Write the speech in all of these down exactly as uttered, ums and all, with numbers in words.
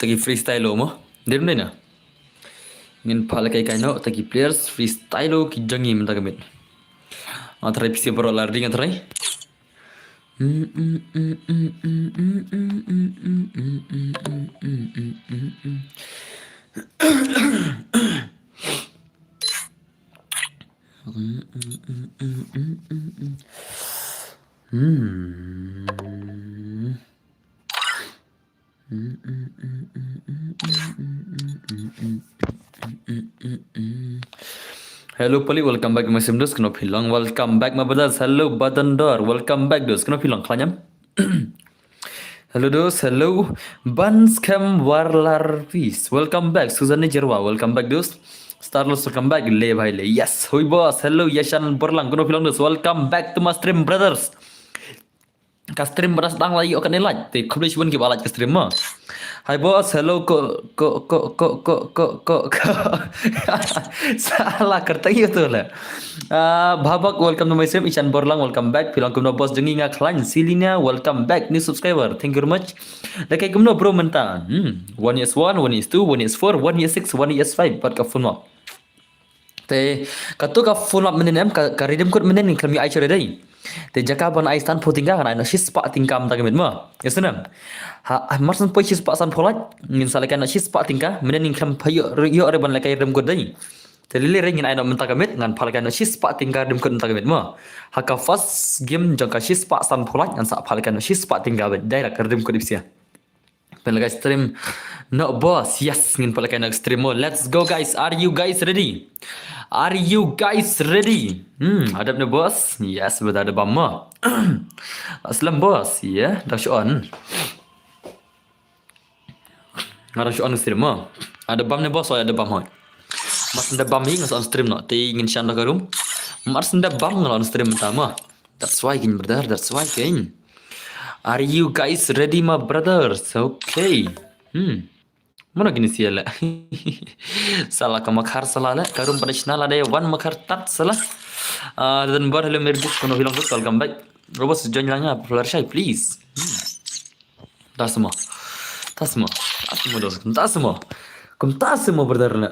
Tagi freestyle mo. Dem dei na. Ngin pale kai kai no tagi players freestyle ki jangi mynta ka miet. Nga try pisi bro lar ding nga try. Hmm. Hello Pali, welcome back my stream dos. Kano phi long? Welcome back my brothers. Hello Badandor, welcome back dos. Kano phi long? Khlaiñ em? Hello dos, hello. Banskem Warlar Peace, welcome back. Suzanne Jerwa, welcome back dos. Starlos, welcome back. Le bhai le. Yes, hui boss. Hello Yashan Borlang, kano phi long dos? Welcome back to my stream brothers. Ka stream ba da sdang la ïoh kane light. Te khublei shibun kiba like ka stream mo. Hi boss, hello ko ko ko ko ko ko ko. Salah kyrteng ïa uto le. Ah, Bhabak, welcome to my stream. Ishan Borlang, welcome back. Phi long kumno boss jong ngi? Nga khlaiñ. Selina, welcome back. New subscriber. Thank you very much. Da kai kumno bro mynta? Hmm. One S one, one S two, one S four, one S six, one S five. Pat ka phone mo. Te kato ka phone map mynnin em, ka, ka redeem code mynnin ngin khlem ïoh ai shuh dei. Te jaka ban ai sanphew tyngka ngan ai noh shispah tyngka mynta ka miet mo. Ïa snem. Ha, ha, mar shu poi shispah sanphew lait, ngin sa lehkai noh shispah tyngka, mynnin ngin khlem pha ïoh, ïoh re ban lehkai redeem code dei. Te lei lei re ngin ai noh mynta ka miet, ngan pha lehkai noh shispah tyngka redeem code mynta ka miet mo. Ha ka first game jong ka shispah sanphew lait ngan sa pha lehkai noh shispah tyngka beit. Dei la ka redeem code ipsia. Pynlehkai stream. No boss, yes, ngin pynlehkai noh stream mo. Let's go guys. Are you guys ready? Are you guys ready? Hmm, hadap ne boss. Yes, bad da bam mo. Slem boss, yeah, da shu on. Nga da shu on stream mo. Da bam ne boss, da bam hoi. Mar shu da bam hi nga sa on stream noh. Te ngin shan da ka room. Mar shu da bam nga on stream ta mo. That's why kin brother, that's why kin. Are you guys ready my brothers? Okay. Hmm. Mano kini sia le. Salah ka makhar salah le. Ka room pada chna la dei wan makhar tat salah. Ah, dan bar hello Mirgis, kano phi long dos, welcome back. Robos join lang ya, popular shai please. Hmm. Tasmo. Tasmo. Tasmo dos. Tasmo. Kum tasmo brother na.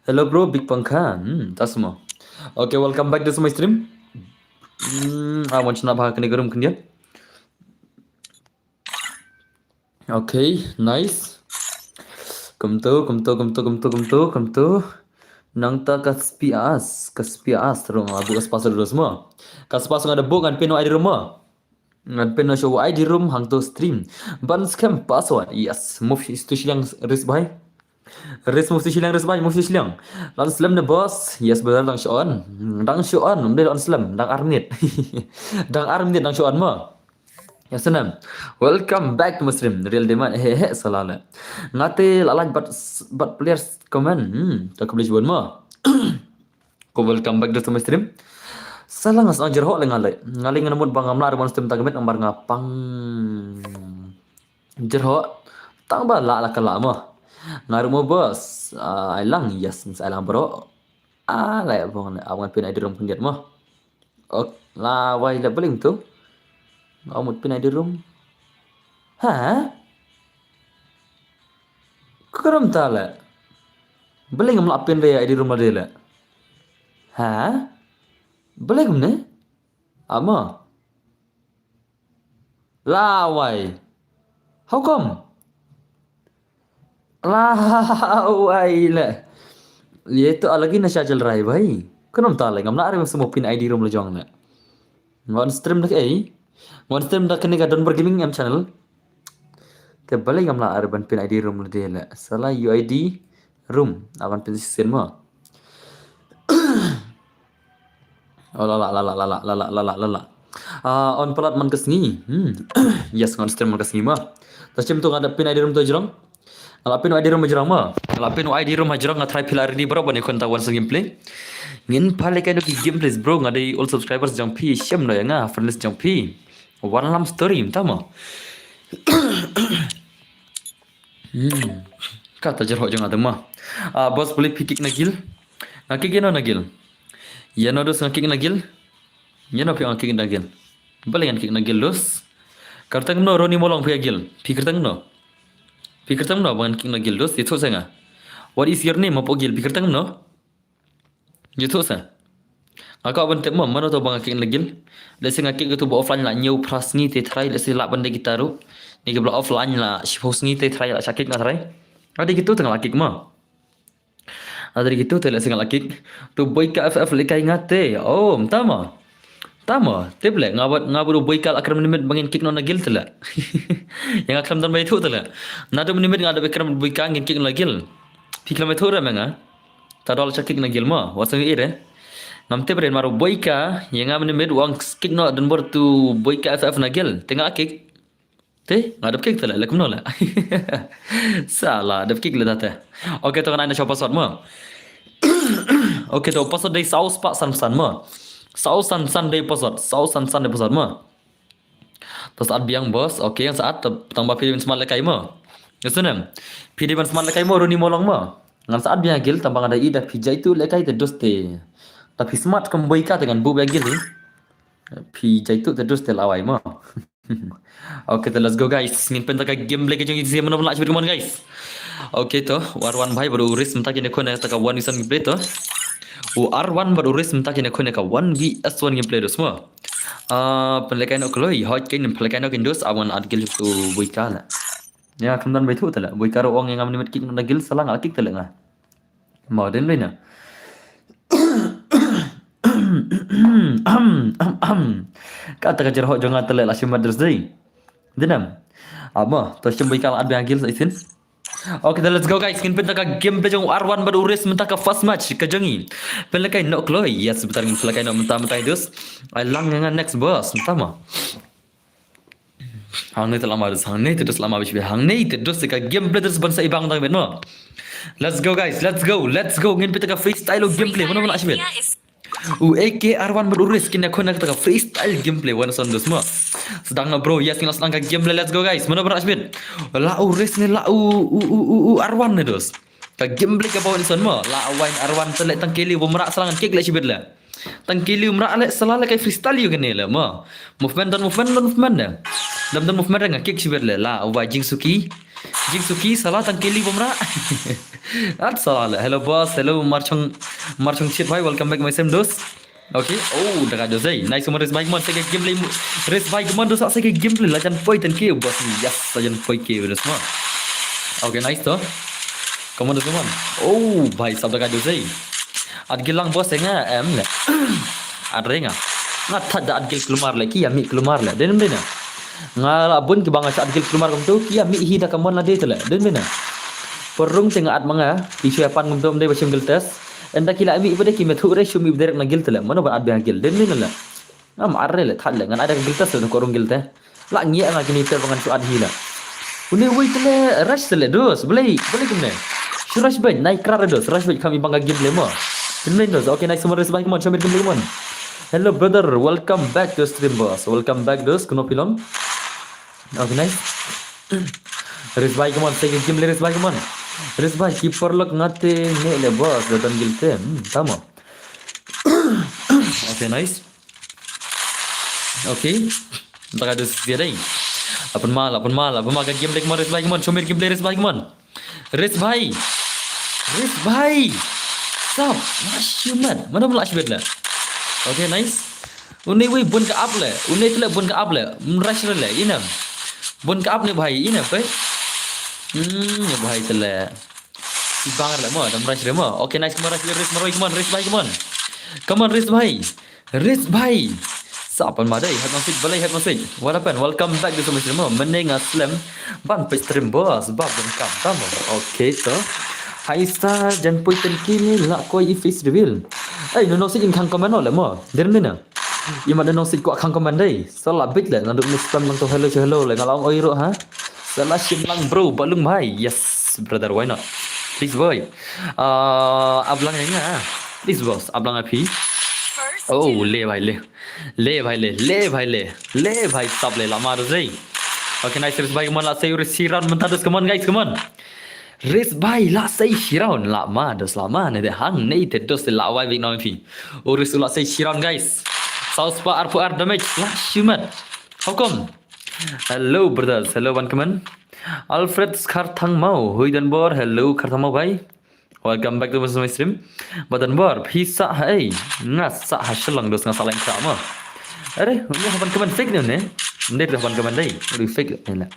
Hello bro, big pangkha. Hmm, tasmo. Okay, welcome back to my stream. Hmm, I want to know ba kane ka room khyndiat. Okay, nice. Kumtu, kumtu, kumtu, kumtu, kumtu, kumtu. Nangta ka spi as, ka spi as rung abu ka spas dos mo. Ka spas nga da buk ngan pin ID room mo. Ngan pin na show ID room hangto stream. Ban scam password. Yes, move to shiliang ris bai. Ris move to shiliang ris bai, move to shiliang. Lan slem ne boss. Yes brother, dang shu on. Dang shu on, um dei lan slem, dang ar minit. Dang ar minit dang shu on mo. Ya senam. Welcome back to my stream. Real demand. He he salah le. Ngate la like but but players comment. Hmm, ta khublei shibun mo. Ko welcome back to my stream. Salah nga sa jerhok le nga le. Nga le nga namut ba ngam lah re ban stream ta ka miet namar nga pang jerhok. Tang ba lah la ka lah mo. Nga ruh mo boss. Ah, ai lang, yes, ai lang bro. Ah, la ya bong le. Awan pin ID room khyndiat mo. Ok, la wai le, balei tu. Nga mut pin ID room. Ha? Ka ram ta le. Balei ngam lah pin le ID room la de le. Ha? Balei kumne? Ama. La wai. How come? La wai le. Ye to alagi na chajal rai bai. Kunam ta le ngam lah re mo pin ID room la jong le. Ngon stream da ei. Ngon stream da kane ka Donbor Gaming M channel. Te balei ngam lah re ban pin ID room la de le. Salah UID room. Aban pin sin mo. Oh, la la la la. Ah, on palat man ka sngi. Hmm. Yes, ngon stream man ka sngi ma. Ta shim tu nga da pin ID room tu jrong. Nga la pin ID room jrong ma. Nga la pin ID room jrong, nga try phi la ready bro ban ïa khun ta one gameplay. Ngin pale kai no ki gameplays bro, nga dei old subscribers jong phi, shem no ïa nga, friends jong phi. One lam story mynta ma. Hmm. Kata jerhok jong nga te ma. Ah, boss, boleh phi kick na gil? Nga kick ïa no na gil? Ïa no dos nga kick na gil? Ïa no phi nga kick na gil? Balei ngan kick na gil dos? Kyrteng no Ronnie Molong phi ïa gil? Phi kyrteng no? Phi kyrteng kumno ba ngan kick noh guild, dost? Ïathuh sa nga. What is your name? Hapoh guild phi kyrteng kumno? Ïathuh sa. Nga kwah ban tip mo mano to ba nga kick na guild. Lehse nga kick kato ba offline la hynñiew phra sngi te trai, lehse lah ban dei kita ruh. Ine kiba la offline la shiphew sngi te trai la shah kick nga trai. Nga dei kito te nga la kick mo. Nga dei kito te lehse nga la kick. To Boyka F F lehkai nga te. Oh, mynta mo. Tama, tip leh, nga bad, nga bad u Boyka la kren mynmiet ba ngin kick noh na guild te leh. Ïa nga khlem don ba ïathuh te leh. Naduh mynmiet nga dei ba kren Boyka ngin kick noh na guild. Phi khlem ïathuh re ma nga. Ta dol shah kick na guild mo, wat sngew ïeit re. Ngam tip re namar u Boyka, ïa nga mynmiet u ong kick noh don bor to Boyka F F na guild. Te nga kick. Te, nga dep kick te leh, leh kumno leh. Sala, dep kick leh te. Okay, to ngan ai na sha u password mo. Okay, to password dei saw spah san san mo. Saw san san dei password, saw san san dei password mo. To sa at biang boss, okay, ngan sa at, tang ba phi dei ban smat lehkai mo. Ïa snem. Phi dei ban smat lehkai mo, Runi Molong mo. Ngan sa at biang guild, tang ba nga da i da phi jaituh lehkai te dost te. Da phi smat kum Boyka te ngan buh biang guild. Phi jaituh te dost te la wai mo. Okay, to let's go guys. Ngin pynta ka gameplay ka jong ngi shisien, mano ba la shibit, come on guys. Okay, to u Arwan bhai bad u Riz mynta kine khun ïa kata ka one v one gameplay to. U Arwan bad u Riz mynta kine khun ïa ka one v one gameplay dost mo. Ah, pynlehkai noh kloi, hoi kein pynlehkai noh kein dost, awan at guild to Boyka leh. Ïa, khlem don ba ïathuh te leh. Boyka ruh ong ïa nga mynmiet kick noh na guild, sala nga kick te leh nga. Mo, dei ne em dei na. Kata ka jyrhoh jong nga te leh la shim madras dei. Dei ne em. Amo, to shim Boyka la at biang guild sa shisien. Okay, then let's go guys. Ngin pynta ka gameplay jong u Arwan bad u Riz mynta ka first match ka jong ngi. Pynlehkai noh kloi. Yes, bad ngin pynlehkai noh mynta mynta i dost. Ai lang nga next boss mynta mo. Hangne te lama dost, hangne te dost lama bish bish, hangne te dost ka gameplay te dost ban sa i bang tang bet mo. Let's go guys, let's go, let's go. Ngin pynta ka freestyle gameplay, mano mano shibit. U A K Arwan bad u Riz kine khun ïa kata ka freestyle gameplay, wan son dost mo. Sdang na bro, yes, ngin la sdang ka gameplay, let's go guys. Mano mano shibit. La u Riz ne la u u u u, u Arwan ne dost. Ka gameplay kaba wan son mo, la wai Arwan te leh tang kylli bym rah, sala ngan kick leh shibit leh. Tang kylli bym rah leh, sala leh kai freestyle ïa kane leh mo. Movement don movement don movement leh. Dam don movement nga kick shibit leh, la wai jingsuki. Jingsuki sala tang kylli bym rah. At sala leh. Hello boss, hello Marchong, Marchong Chit bhai, welcome back my same dost. Okay. Oh, da ka dost ei. Nice mo Riz bhai, come on, sa ka gameplay mo. Riz bhai, come on dost, sa ka gameplay. La jan poi ten K boss. Yes, la jan poi K dost mo. Okay, nice to. Come on dost, come on. Oh bhai sab, da ka dost ei. At guild lang boss ïa nga em leh. At re nga. Nga thad da at guild kulmar leh, ki ïa mih kulmar leh. Dei ne em dei na. Nga la bun kiba nga shah at guild kulmar kumto, ki ïa mih hi da ka mon lade te leh. Dei ne em dei na. Por rung te nga at ma nga, ki shu ïa pan kumto, ym dei ba shim guild test. Ynda ki la mih ba dei ki, me thuh re shu mih ba direct na guild te leh. Mano ban at biang guild, dei ne em dei na. Ngam ar re leh, thad leh, ngan ai da ka guild test leh, ko rung guild te. La ngi nga kini te ba ngan shu at hi leh. Une wei te leh rush te leh dost, balei, balei kumne. Shu rush beit, nai krat re dost, rush beit kham i bang ka gameplay mo. Gameplay dost, okay nice, come on Riz bhai, come on, show me gameplay, come on. Hello brother, welcome back to stream boss, welcome back dost, kumno phi long. Okay nice. Riz bhai, come on, sa ka gameplay Riz bhai, come on. Riz bhai, ki paralok nga te ne leh boss, da don guild te, hmm, tama. Okay nice. Okay. Nta ka dus dia dai. Apan mal, apan mal, apan mal ka gameplay, come on Riz bhai, come on. Show me gameplay Riz bhai, come on. Riz bhai. Riz bhai. Sap, mashumat. Mano mala shibit leh. Okay, nice. Une wei bun ka up leh. Une te leh bun ka up leh. Mrush re leh, ine. Bun ka up ne bhai, ine pe. Hmm, ne bhai te leh. I bang re leh mo, da mrush re mo. Okay, nice, come on, Riz, Riz, Riz, come on, Riz bhai, come on. Come on, Riz bhai. Riz bhai. Sa pan ma dei, hep masik, balei hep masik. What happened? Welcome back to my stream. Mynne nga slem ban peit stream boss, ba ban kam tamo. Okay to. Hi star, jan poi ten K ne la koi i face reveal. Ei, no no sik in khang comment no le mo. Dir ni na. I ma no sik kwah khang comment dei. Sa la bit le, naduh ni spam lang to hello hello le, nga la ong oi ruh ha. Sa la shim lang bro, Balung bhai. Yes, brother, why not? Please boy. Ah, ap lang ïa nga. Please boss, ap lang ïa phi. Oh, le bhai le. Le bhai le, le bhai le. Le bhai sap le, la ma dos ei. Okay, nice, Riz bhai, come on, la sei ur shi round mynta dos, come on guys, come on. Riz bhai, la sei shi round, la ma dos, la ma ne de hangne te dos, la wai bik na phi. Ur shi la sei shi round guys. Saw spah arphew ar damage, la shimet. How come? Hello brothers, hello ban, come on. Alfred Kharthangmau, hui Donbor, hello Kharthangmau bhai. Welcome back to my stream. Ba Donbor, phi sah ha ei? Nga sah ha Shillong dos, nga sah Langkra mo. Are, uni haban kaman fake ne ne? Ndei haban kaman dei. Uri fake ne la.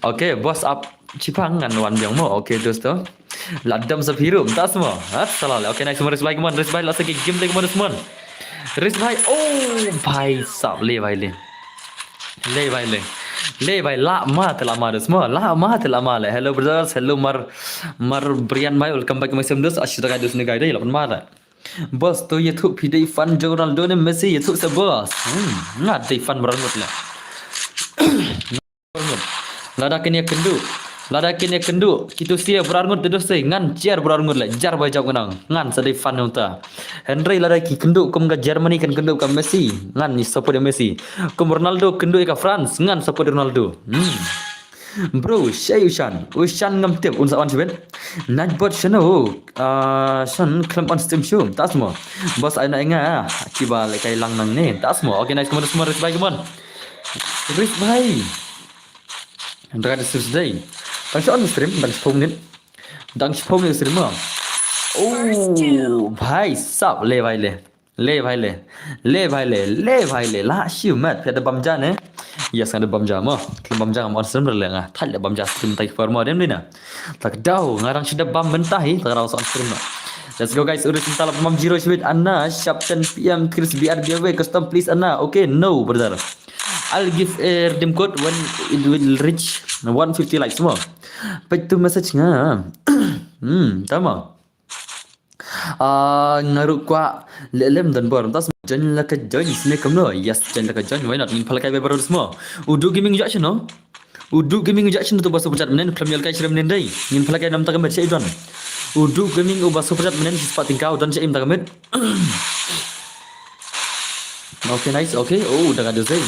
Okay, boss up. Chipang ngan wan biang mo. Okay, dos to. La dam sa phi rum, tas mo. Ha, salah le. Okay, nice mo, Ris bhai, come on, Ris bhai, la sa ki game le, come on, Ris, come on. Ris bhai, oh, bhai sab, le bhai le. Le bhai le. Le bhai, la ma te la ma dos mo. La ma te la ma le. Hello brothers, hello Mar, Mar Brian bhai, welcome back to my stream dos. Ashi ta kai dos ne kai dei, la pan ma le. Boss, to ïathuh phi dei fan jong Ronaldo ne Messi, ïathuh sa boss. Hmm, nga dei fan Ronaldo le. Lada kin ïakynduh, lada kin ïakynduh, kito sia Bor Arngut te doh sei, ngan jar Bor Arngut le, jar ba jop ngan, ngan sa dei fan nangta. Hynrei lada ki kynduh kum ka Germany kan kynduh ka Messi, ngan ïa support ïa Messi. Kum Ronaldo kynduh ïa ka France, ngan support ïa Ronaldo. Hmm. Bro, shei u Shan, u Shan ngam tip un sa wan shibit. Nightbot shano, ah, Shan khlem on stream shu, tas mo. Boss ai na nga, kiba le kai lang nang ne, tas mo. Okay, nice, come on, come on, Ris bhai, come on. Ris bhai. Dang da stream dei. Dang shon stream, dang shiphew minit. Dang shiphew minit stream mo. Oh, bhai sab, le bhai le. Le bhai le. Le bhai le, le bhai le. La shiu mat, phi da bam ja ne. Yes, nga da bam ja mo. Khlem bam ja ngam on stream le nga. Thad da bam ja stream tai por mo dem dina. Tak dau, nga dang shi da bam mynta hi, tak dau on stream mo. Let's go guys, udah sebentar lah bam zero shibit Anna, sharp ten P M, Chris B R B W, custom please Anna. Okay, no brother. I'll give a redeem code when it will reach one fifty likes mo. Peit tu message nga. Hmm, tama. Ah, nga ruh kwah leh lem Donbor. Tas join la ka join sne kumno. Yes, join la ka join. Why not? Ngin phalkai be baru mo. Udu Gaming jak sino. Udu Gaming jak sino tu ba super chat mynnin, khlem ïoh kai shrem mynnin dei. Ngin phalkai nam ta ka met sha i don. Udu Gaming uba super chat mynnin shi spah tyngka, u don sha im ta ka met. Okay, nice. Okay. Oh, da ka dei.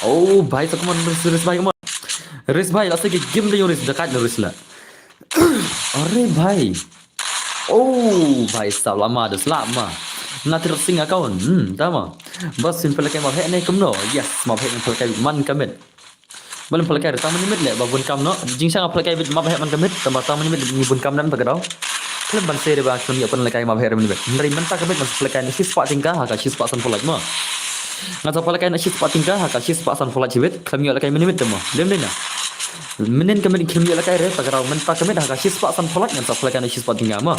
Oh, bhai, ta come on, Ris, Ris bhai, come on. Ris bhai, la sa ki game dei, Ris, da ka dei, Ris la. Are bhai. Oh, bhai sab, la ma dus, la ma. Na tirot sing account. Hmm, tama. Bas, phin phalkai ma bhek ne kumno. Yes, ma bhek ne phalkai man ka met. Balem phalkai re tang minit le ba bun kam no. Jingshang phalkai bit ma bhek man ka met, tang ba tang minit ni bun kam nan ba ka dau. Khlem ban se re ba khlem ïa phalkai ma bhek re minit. Hynrei mynta ka met ngan sa phalkai na shi spah tyngka ha ka shi spah sanphew lak mo. Ngan sa phalkai na shi spah tyngka ha ka shi spah sanphew lak shibit. Khlem ïoh lakai minit mo. Dem dei na. Mynnin ka met khlem ïoh lakai re, ta ka dau mynta ka met ha ka shi spah sanphew lak ngan sa phalkai na shi spah tyngka mo.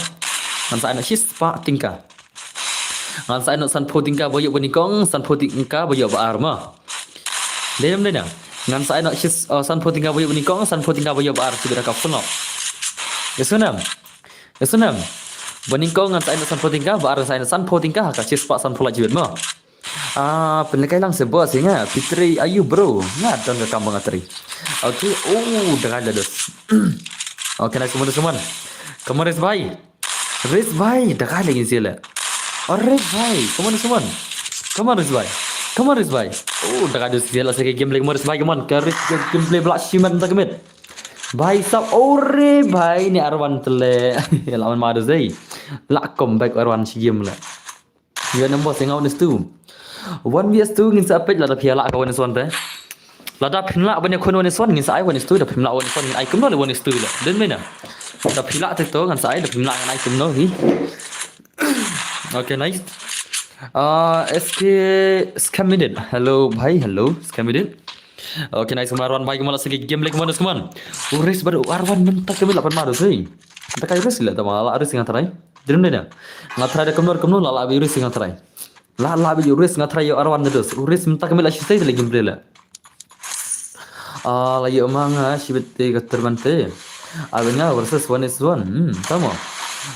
Ngan sa ai na shi spah tyngka. Ngan sa ai na sanphew tyngka ba ïoh ba nyngkong, sanphew tyngka ba ïoh ba ar mo. Dei dem dei na. Ngan sa ai na shi, uh, sanphew tyngka ba ïoh ba nyngkong, sanphew tyngka ba ïoh ba ar shibit ha ka phone. Ïa sngewnem. Ïa sngewnem. Ba nyngkong ngan sa ai na sanphew tyngka, ba ar ngan sa ai na sanphew tyngka ha ka shi spah sanphew lak shibit mo. Ah, pynlehkai lang se boss ïa nga. Phi trei aïu bro? Nga don ka kam ba nga trei. Okay, oh, da ka la dus. Okay, nice, come on, come on. Come on, Ris bhai. Ris bhai, da ka la ngin sila. Oh, Ris bhai, come on, come on. Come on, Ris bhai. Come on, Ris bhai. Oh, da ka dus sila sa ka game lagi mo, Ris bhai, come on. Ka Ris ka gameplay ba la shimet mynta ka met. Bhai sab, oh, re bhai, ni arwan tele. La man ma dus dei. La comeback arwan shi game la. Ïa number singa one is two. One vs two ngin sa peit lada phi lah ka one is one te. Lada phim lah ban ïakhun one is one ngin sa ai one is two, da phim lah one is one ngin ai kumno le one is two le. Dei mynta. Da phi lah te to ngan sa ai, da phim lah ngan ai kumno hi. Okay, nice. Ah, S K Scamidit. Hello bhai, hello Scamidit. Okay, nice. Kumar one bhai, kumar sa ki game lagi, kumar, kumar. U Ris baru arwan mynta ka met la pan ma dus. Da ka Ris la, tama la Ris nga trai. Drum dei na. Nga trai da kumno kumno la la bi Ris nga trai. La la bi Ris nga trai ïa arwan na dus. U Ris mynta ka met la shi sei la game play la. Ah, la ïa ma nga shibit te ka terban te. Abin nga versus one is one. Hmm, tama.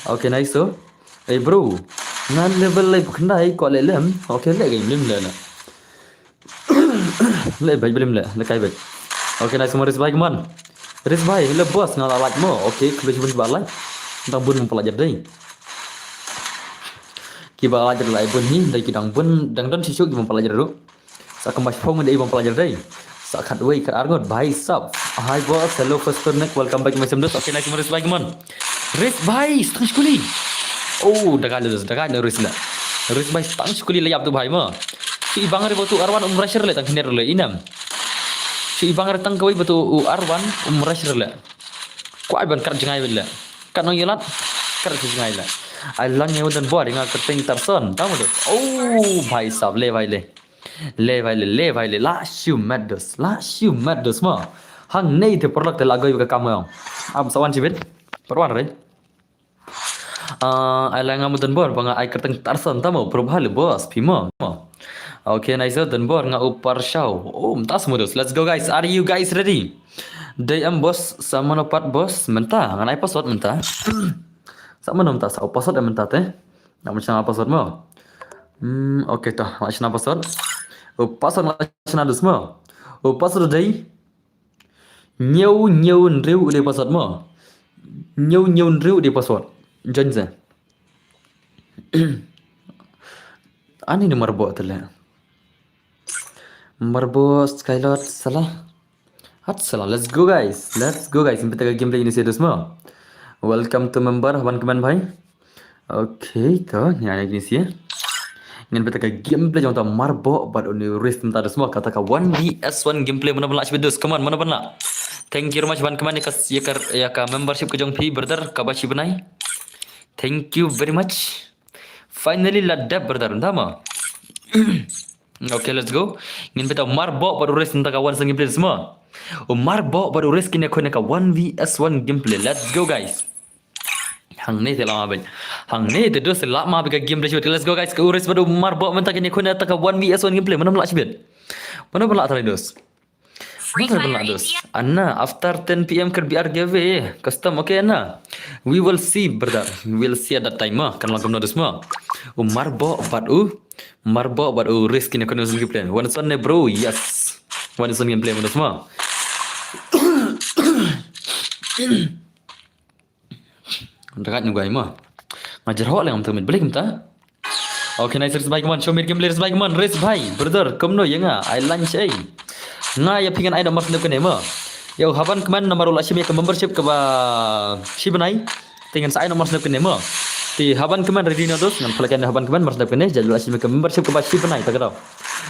Okay, nice so. Eh bro. Nga level lai pukhnai ko le lem. Okay, le game lem le na. Le bhai, blim le, le kai bhai. Okay, nice, mo Ris bhai, come on. Ris bhai, le boss nga la like mo. Okay, khlem bun ba like. Dang bun mo pala jadai. Ki ba like la bun hi, dai ki dang bun, dang don shisuk ki mo pala jadu. Sa kemba phong dai mo pala jadai. Sa khat wei khat arngut bhai sab. Hi boss, hello first connect, welcome back to my channel. Okay, nice, mo Ris bhai, come on. Ris bhai, stang shkuli. Oh, dagai le, dagai le Ris le. Ris bhai, stang shkuli le yap tu bhai mo. Ki bang re botu arwan um rasher le tang kiner le inam. Ki bang re tang kawei ba tu u Arwan um rush re le. Kwah ban kat jngai le. Kat nong ïalat kat jngai le. Ai lang ïa u Donbor nga kyrteng Tarson. Tang mo dus. Oh bhai sab le bhai le. Le bhai le le bhai le la shu mat dus. La shu mat dus mo. Hangne te paralok te la goi ka kam mo. Am sa wan shibit. Parwan re. Ah, ai lang nga mo Donbor ba nga ai kyrteng Tarson tamo, probha le boss phi mo. Okay, nice Donbor nga u Parshaw. Oh, mynta mo dus. Let's go guys. Are you guys ready? Dei em boss, sa mano pat boss mynta. Ngan ai password mynta. Sa mano mynta, sa u password em mynta te. Nga mynta nga password mo. Hmm, okay ta. Nga shna password. U password nga shna dus mo. U password dei Ñiew ñiew hynriew u dei password mo. Ñiew ñiew hynriew u dei password. Join se. Ani ni marbo tele. Marbo Skylord salah. Hat salah. Let's go guys. Let's go guys. Ngin peit ka gameplay ini serius mo. Welcome to member. Haban kmen bhai. Okay, to, ni ane kini sia. Ngin peit ka gameplay jong ta marbo bad uni race mynta dus mo kata ka one v one gameplay mano ban lah shibit dus. Come on, mano ban lah. Thank you very much ban kmen ïa ka, ïa ka, ïa ka membership ka jong phi brother kaba shi bnai. Thank you very much. Finally la dep brother mynta mo. Okay, let's go. Ngin peit marbo bad u race mynta ka one v one gameplay dus mo. U marbo bad u race kine khun ka one v one gameplay. Let's go guys. Hangne te lama bad. Hangne te dus lama bad ka gameplay shot. Let's go guys. Ka u race bad u marbo mynta kine khun ta ka one v one gameplay. Mano ban lah shibit. Mano ban lah trai dus. Mano ban lah dus. Anna, after ten p m kyrbi ar giveaway. Custom, okay Anna. We will see brother. We will see at that time mo. Kan lang kumno dus mo. U marbo bad u. Marbo bad u race kine khun gameplay. One v one ne bro. Yes. One v one gameplay mo dus mo. Dekat ni guai mo. Ngajar hok leng am termit balik mynta. Okay, nice race bhai kmen, show me gameplay race bhai kmen, race bhai, brother, kumno ïa nga, ai lunch ei. Nga ïa phi ngan ai noh mar snem kane mo. Ïa u haban kmen namar u la shim ïa ka membership kaba shi bnai. Te ngan sa ai noh mar snem kane mo. Te haban kmen ready noh dus, ngan pynlait noh haban kmen mar snem kane, jai u la shim ïa ka membership kaba shi bnai ta ka dau.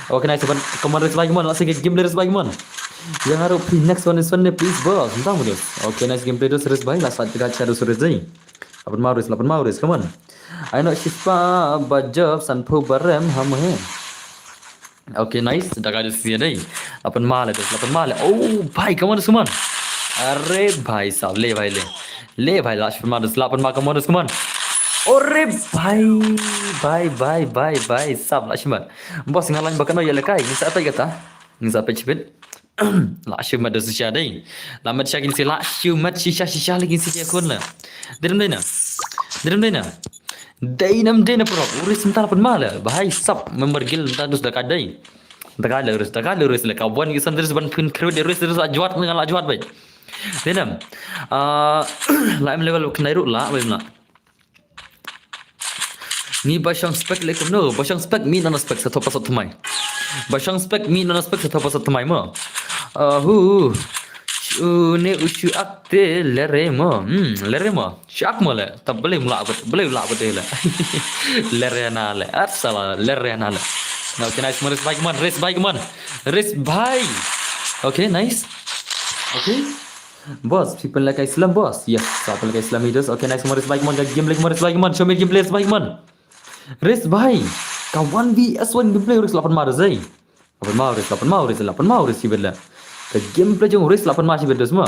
Okay, nice, haban kmen race bhai kmen, la sa ka gameplay race bhai kmen. Ïa nga ruh phi next one is one ne please boss. Mynta mo dus. Okay, nice gameplay dus race bhai, la sa ka cha dus race dei. Lapan mau race, lapan mau race, come on. Ai noh shispah ba job sanphew ba rem ha mo he. Okay, nice. Da ka dus sia dei. Lapan mau le dus, lapan mau le. Oh bhai, come on dus, come on. Are bhai sab, le bhai le. Le bhai la shispah ma dus, lapan mau, come on dus, come on. Ore bhai, bhai, bhai, bhai, bhai sab la shispah. Boss nga lain ba kano ïa lekai, ngin sa peit kata. Ngin sa peit shibit. La shu mat da shisha dei. La mat shisha kin si la shu mat shisha shisha la kin si ïa khun la. Dei nam dei na. Dei nam dei na. Dei nam dei na pro. U race mynta la pynma la. Bhai sab member guild mynta dus da ka dei. Da ka la race, da ka la race la ka wan ki san race ban pyn kru de race race la jwat la jwat bai. Dei nam. Ah, la em level khnai ruh la bai na. Ngi ba shong spek le kumno, ba shong spek mi nana spek sa thopa sot tmai. Ba shong spek mi nana spek sa thopa sot tmai mo. Ah, hu. Shu ne u shu ak te lere mo. Hmm, lere mo. Shu ak mo le. Ta bele mula bet, bele mula bet le. Lere na le. At sala lere na le. Okay, nice mo, race bhai kmen, race bhai kmen. Race bhai. Okay, nice. Okay. Boss, phi pynlehkai slem boss. Yes, sa pynlehkai slem hi dus. Okay, nice, mo race bhai kmen, ka gameplay mo race bhai kmen. Show me gameplay race bhai kmen. Race bhai. Ka one v one gameplay race la pynma race ei. La pynma race, la pynma race, la pynma race hi bad la. Ka gameplay jong race la pynma hi bad dus mo.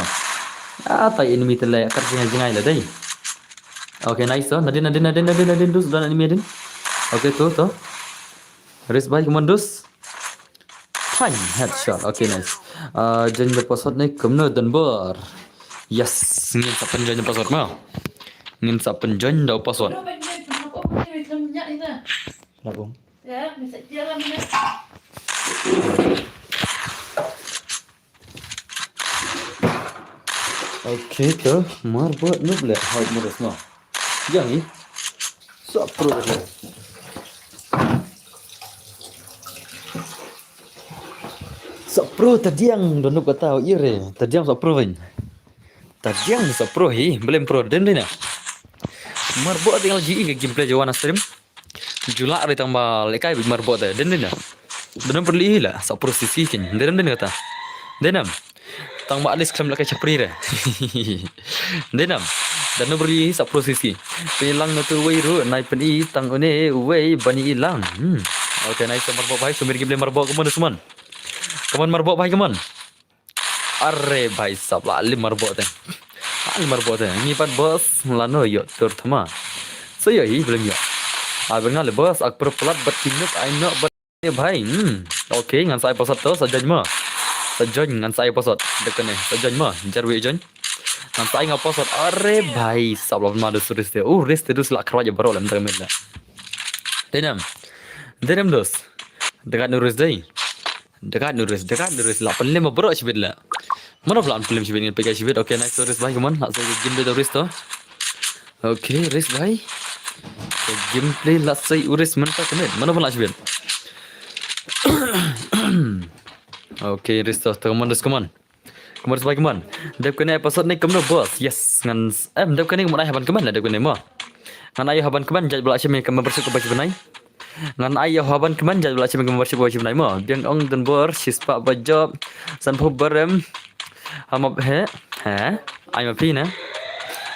Ah, tai enemy te la ka jingai jingai la dei. Okay, nice to. Nadin, nadin, nadin, nadin, nadin dus, dan enemy nadin. Okay, to, to. Race bhai kmen dus. Pang, headshot. Okay, nice. Ah, join the password ne kumno Donbor. Yes, ngin sa pynjoin the password mo. Ngin sa pynjoin the password. Labung. Okay, to marbo nuble hoi mo dus mo. Yang i. Sa pro le. Sa pro ta diang don nuk kata ire. Ta diang sa pro vin. Ta diang sa pro hi, belem pro den dina. Marbo tinggal ji ka gameplay jawana stream. Julak ri tang ba lekai bit marbo ta den dina. Don perli hi la sa pro sisi kin. Den den kata. Dei nam. Tang ba at least khlem la ka chapri re. Dei nam. Dan no bri sa process ki. Pynlang no tu wei ru nai pyn i tang une uwei ban i lang. Hmm. Okay, nice marbok bhai. Sumir ki ble marbok, come on, come on. Come on, marbok bhai, come on. Are bhai sab la lim marbok te. La lim marbok te. Ngi pat boss la no yo tur thma. So yo hi blem yo. A ber nga le boss ak per plat bat kinuk ai no bat. Eh, bhai, hmm. Okay, ngan sa ai password to, sa join mo. Sa join, ngan sa ai password. Dep kane, sa join mo. Jar wi join. Ngan sa ai nga password. Are bhai, sab la ma dus reste. Uh, reste dus la khrwa je bro lem tang mit la. Dei nam. Dei nam dus. Dekat nurus dei. Dekat nurus, dekat nurus la pynlem bro shibit la. Mana pla pynlem shibit ngan pega shibit. Okay, nice nurus bhai, come on. Nak sa game dei nurus to. Okay, rest bhai. Gameplay la sai u rest mynta kane. Mana pla shibit. Okay, rest to, come on, just come on. Come on, bhai, come on. Dep kane episode ni kumno boss. Yes, ngan em dep kane mo ai haban kmen la dep kane mo. Ngan ai haban kmen jaj bla shim ka membership ka ba shibnai. Ngan ai haban kmen jaj bla shim ka membership ka ba shibnai mo. Biang ong den bor shispa ba job. San phu barem. Hama he he. Ai ma phi na.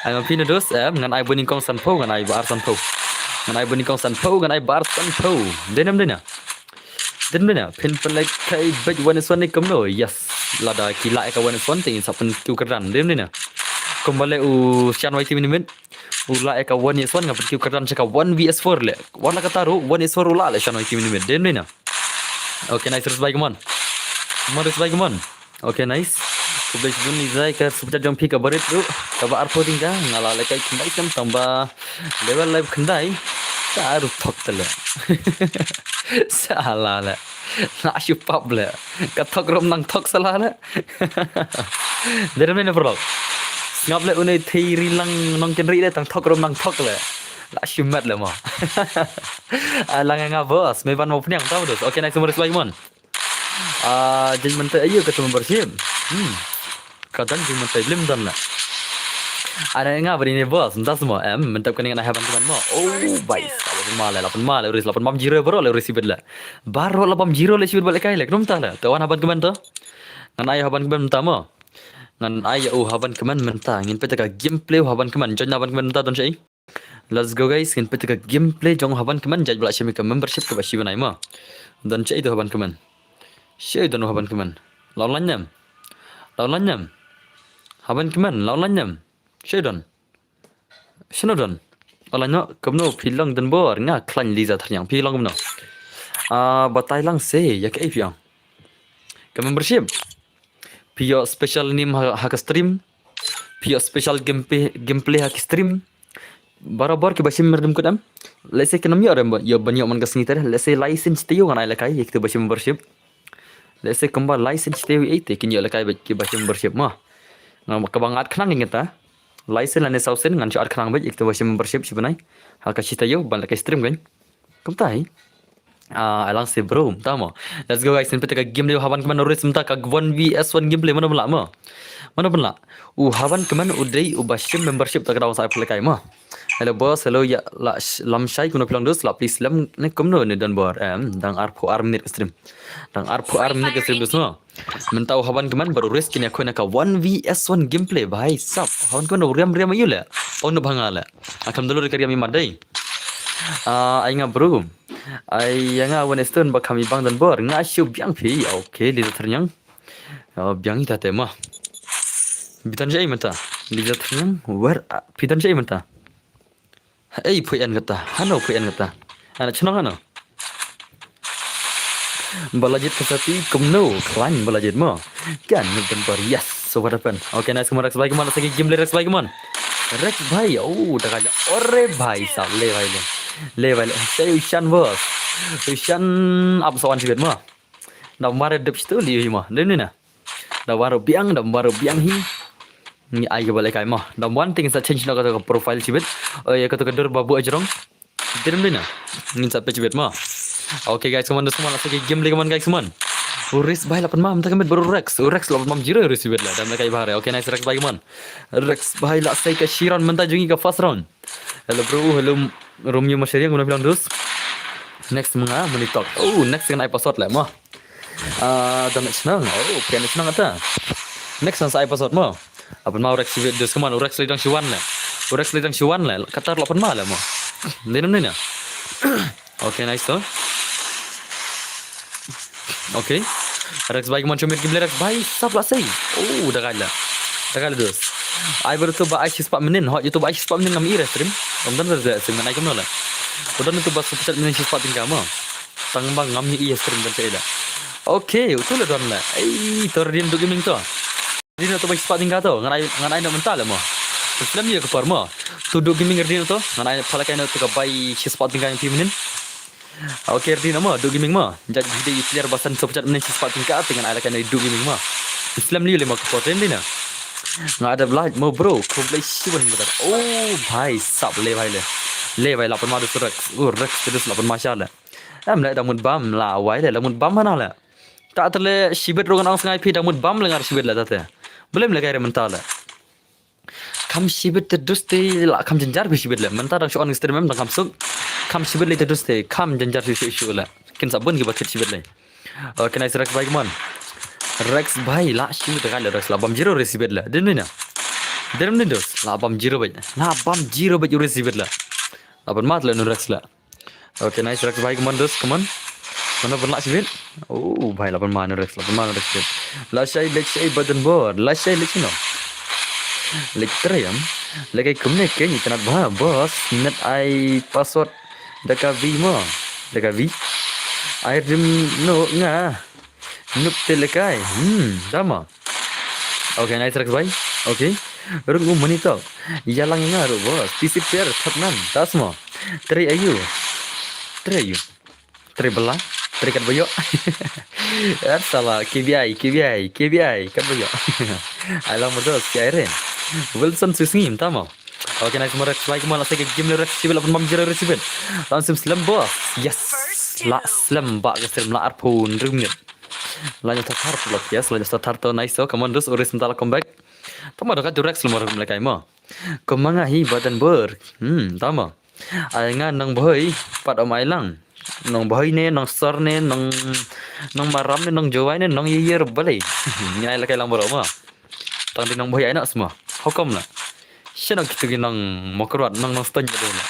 Ai ma phi na dos em ngan ai buni kong san phu ngan ai bar san phu. Ngan ai buni kong san phu ngan ai bar san phu. Denem dena. Denem dena. Phin pynlek kai bej wan is wan ni kumno. Yes. Lada ki la ka wan is wan ting sa pyn tu kerdan. Denem dena. Kumbale u shan wai ti minimit. U la ka wan is wan nga pyn tu kerdan sa ka one v s four le. Wala ka taru one is four u la le shan wai ti minimit. Denem dena. Okay, nice, rest bhai, come on. Come on, rest bhai, come on. Okay, nice. Khublei shibun Izai ka super chat jong phi ka barit ruh. Kaba arphew ding ka nga la lehkai khyndai kam tang ba level live khyndai. Ka ruh thok tele. Sala le. Na shu pap le. Ka thok rum nang thok sala le. Dere mene bro. Ngap le une thei ri lang nong ken ri le tang thok rum nang thok le. La shu met le mo. Alang nga bos, me ban mo pniang tau dos. Okay, nice, rest bhai, come on. Ah, jing mentai ayo ka membership. Hmm. Ka dan jing mentai blim dan la. Ana nga beri ni bos, mentas mo em, mentap kani ngan haban kmen mo. Oh, bhai, lapan male, lapan male, uris lapan mam jiro bro, le uris sibit la. Baro lapan jiro le sibit balik kai le, kenum ta la. Tawan haban kmen to. Ngan ai haban kmen menta mo. Ngan ai u haban kmen menta, ngin peta ka gameplay haban kmen, join haban kmen menta don shai. Let's go guys, ngin peit ka gameplay jong haban kmen jait bla shim ka membership ka ba shi bnai mo. Don che itu haban kmen. Che don haban kmen. Law lan nyam. Law lan nyam. Haban kmen law lan nyam. Che don. Shino don. Ala no kamno phi long den bor nga klan Liza tharnyang phi long kamno. Ah, batai lang se ya ka phi ong. Ka membership. Phi ïoh special name ha, ha ka stream. Phi ïoh special gameplay, gameplay ha ka stream. Barabor ki ba shim merdem kut em. Let's say ki nam ïoh rem ïoh ban ïoh man ka sngi te. Let's say license te ïoh ngan ai lekai ïa ki ba shim membership. Let's say kumba license te ïoh ei te kin ïoh lekai ba ki ba shim membership ma. Nga ka ba ngat khnang ïa ta. License lane sausen ngan shu at khnang ba ïa ki ba shim membership shi bnai. Ha ka shi te ïoh ban lekai stream kan. Kumta hi. Ah, alang si bro, tamo. Let's go guys, ngan peit ka game dei haban kmen Norris mynta ka one v s one gameplay mano bla mo. Mano bla. U haban kmen u dei u ba shim membership ta ka daw sa play kai mo. Hello boss, hello ya la sh- lam shai kuno phi long dus la please lam ne kumno ne don bor em dang arphew ar minit ka stream. Dang arphew ar minit ka stream dus no. Mynta u haban kmen baru race kini aku na ka one v s one gameplay bhai sap. Haban kmen u riam riam ayu le. Pau no bhanga le. Akam dulu ka riam i madai. Ah, ai nga bro. Ai ya nga wan stone ba kami bang dan bor nga shu biang phi. Okay, Liza Tharnyang. Oh, biang ita tema. Bitan jai mata. Liza Tharnyang wer ah, bitan jai mata. Ei pui an kata. Hano pui an kata. Ana chnong hano. Balajit kasati kumno klan balajit mo. Kan ni dan bor yes. So what happened? Okay, nice kumon Rex bhai kumon sagi game Rex bhai kumon. Rex bhai, oh, dah kaja. Ore bhai sab le bhai le. Le bhai le. Saya ushan bos. Ushan up sawan sibet mo. Dah mare dep situ li mo. Dem ni na. Dah baru biang, dah baru biang hi. Ni ai ka balik kai mo. Dah one thing sa change na kata ka profile sibet. Oh ya kata ka dur babu ajrong. Dem ni na. Ngin sa page bet mo. Okay guys, kumon dus kumon lagi game lagi kumon guys kumon. Uris bhai lapan mam tak met baru Rex. Rex lapan mam jiro uris bet la. Dam kai bahare. Okay nice Rex bhai kumon. Rex bhai la sai ka shiran menta jungi ka first round. Hello bro, hello Romeo Mashariang kumon bilang dus. Next menga meni talk. Oh, next kan ai password la mo. Ah, dang shnong. Oh, phi dang shnong ata. Next one sa ai password mo. Apan ma u Rex shibit dus, come on, u Rex lei dang shiwan le. U Rex lei dang shiwan le. Kata la pan ma le mo. Dei nam ne na. Okay, nice to. Okay. Rex bhai, come on, show me game, Rex bhai, sap la sei. Oh, da kai la. Da kai la dus. Ai baru tu ba ai shispah mynnin, hot, ito ba ai shispah mynnin ngam i re stream. Ngam don re stream ngan ai kumno la. Udah tu ba super chat mynnin shispah tyngka mo. Tang ba ngam i stream ban sei la. Okay, utu la don la. Ei, to Rdin Duh Gaming to. Rdin to ba shispah tyngka to. Ngan ai, ngan ai na mynta la mo. Film ye ka por mo. Tu Duh Gaming Rdin to. Ngan ai pala kai na tu ka bai shispah tyngka ïa phi mynnin. Okay, Rdin mo, Duh Gaming mo. Judge video player ba san super chat mynnin shispah tyngka te ngan ai la kai na Duh Gaming mo. Film li le mo ka por Rdin na. Nga ada blind mo bro, khublei shibun brother. Oh bhai, sap le bhai le. Le bhai la pan ma dus u Rex. U Rex te dus la pan ma sha le. Em le da mut bam la wai le, la mut bam hana le. Ta te le shibit ruh ngan ong sngai phi da mut bam le ngar shibit le ta te. Blem le kai re mynta le. Kam shibit te dus te la kam jynjar phi shibit le. Mynta dang shu on stream em dang kam suk. Kam shibit le te dus te kam jynjar shu shu shu le. Kin sa bun ki ba kit shibit le. Okay, nice Rex bhai, come on. Rex bhai la shu da kai le Rex la bam zero re shibit le. Dei ne na. Dei ne dus la bam zero bhai. La bam zero bhai u re shibit le. La ban mat le nu Rex le. Okay, nice Rex bhai, come on dus, come on. Mano ban la shibit? Oh bhai, la ban ma nu Rex, la ban ma nu Rex shibit. La shai lek shai button board, la shai lek shino. Lek trei em. Lek ai kumne ke ni kanat bha boss, net ai password da ka vi mo. Da ka vi. Ai rim no nga. Nup te le kai. Hmm, dama. Okay, nice Rex bhai. Okay. Rung u mani to. Yalang nga ru boss. Pisi per thap nan. Tas mo. Trei ayu. Trei ayu. Trei bela. Trei kat bayo. At sala K B I, K B I, K B I kat bayo. Alang mo dos K I re. Wilson Susngi tama. Okay, nice mo Rex bhai, kemon la sei ka game le Rex shibit la pun bam zero Rex shibit. Langsung slem boss. Yes. La slem ba ka slem la arpun ring. Lanjut tatar pula, yes, lanjut tatar to nice to. Kemon dus u Rex mynta la comeback. Tama doka tu Rex lumor lekai mo. Kemanga hi button board. Hmm, tama. Ai nga nang boy pat om ai lang. Nang boy ne, nang sor ne, nang nang maram ne, nang jowai ne, nang yer bale. Ngai lekai lang bro mo. Tang di nang boy ai nak semua. Hukum lah. Sino kitu ki nang mokrot nang nang ston jadu lah.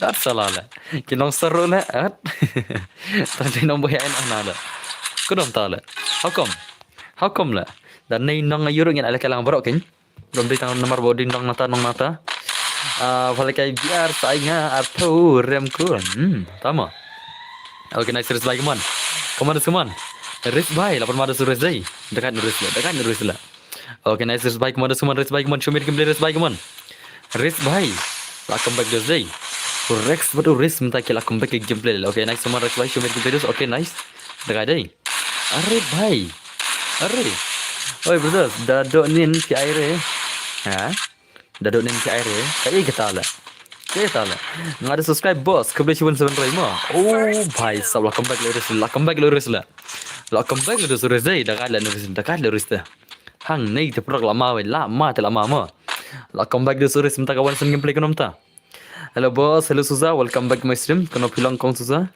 At salah lah. Ki nang sor lah. At. Tang di nang boy ai nak na lah. Kudom ta lah. Hukum. Hukum lah. Dan nei nang yuru ngin ala kalang bro kin. Dom di tang namar bo di nang nata nang nata. Ah, balik kai biar sai nga atau rem kun. Hmm, tama. Okay, nice Rex bhai, kemon. Kemon dus kemon. Rex bhai, la pun ma dus Rex bhai. Dekat Rex bhai, dekat Rex bhai. Okay, nice Rex bhai, kemon dus kemon Rex bhai, kemon show me gameplay Rex bhai, kemon. Rex bhai. La comeback dus bhai. Rex badu Rex mynta ki la comeback gameplay. Okay, nice kemon Rex bhai, show me gameplay dus. Okay, nice. Dekat dei. Are bhai. Are. Oi brother, da do nin pi ai re. Ha? Da do nin pi ai re. Ka ei kata la. Ka ei kata la. Nga da subscribe boss, khublei shibun seven roi mo. Oh bhai, sab la comeback le Rex, la comeback le Rex la. La comeback le Rex dei, da kai le Rex, da kai le Rex te. Hang nei te prok la ma wei, la ma te la ma mo. La comeback le Rex mynta ka one seven gameplay kunom ta. Hello boss, hello Suza, welcome back to my stream. Kono pilong kong Suza.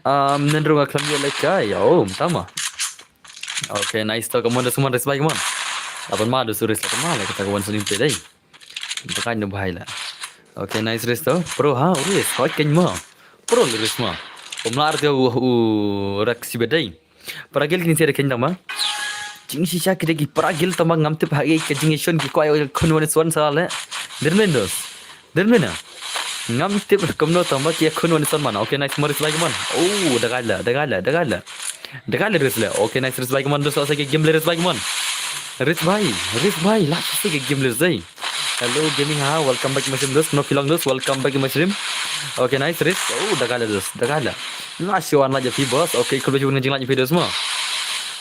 Um, nendrung aklam ye lekai. Oh, tama. Okay, nice to. Kemon dus kemon Rex bhai kemon. Lapan ma dus Rex lapan ma le kata kawan selim te dei. Dekat nu bhai la. Okay, nice Rex to. Pro ha, Rex. Hot keny mo. Pro Rex mo. Umlar te u, u Rex shibit dei. Paragil kini sere keny tama. Jing shisha ki dei ki paragil tama ngam tip ha ki ka jing ison ki kwai khun wan swan sala le. Dermen dos. Dermena. Ngam tip kumno tama ki khun wan swan mana. Okay, nice mo Rex bhai kemon. Oh, dekat la, dekat la, dekat la. Dekat le Rex le. Okay, nice Rex bhai kemon dus la sei ka game le Rex bhai kemon. Rex bhai, Rex bhai, la sei ka game le Rex bhai. Hello gaming ha, welcome back to my stream dus. No pilong dus, welcome back to my stream. Okay, nice Rex. Oh, dekat le dus, dekat le. Nga shu wan la ja phi boss. Okay, khublei shibun nga jing la ja phi dus mo.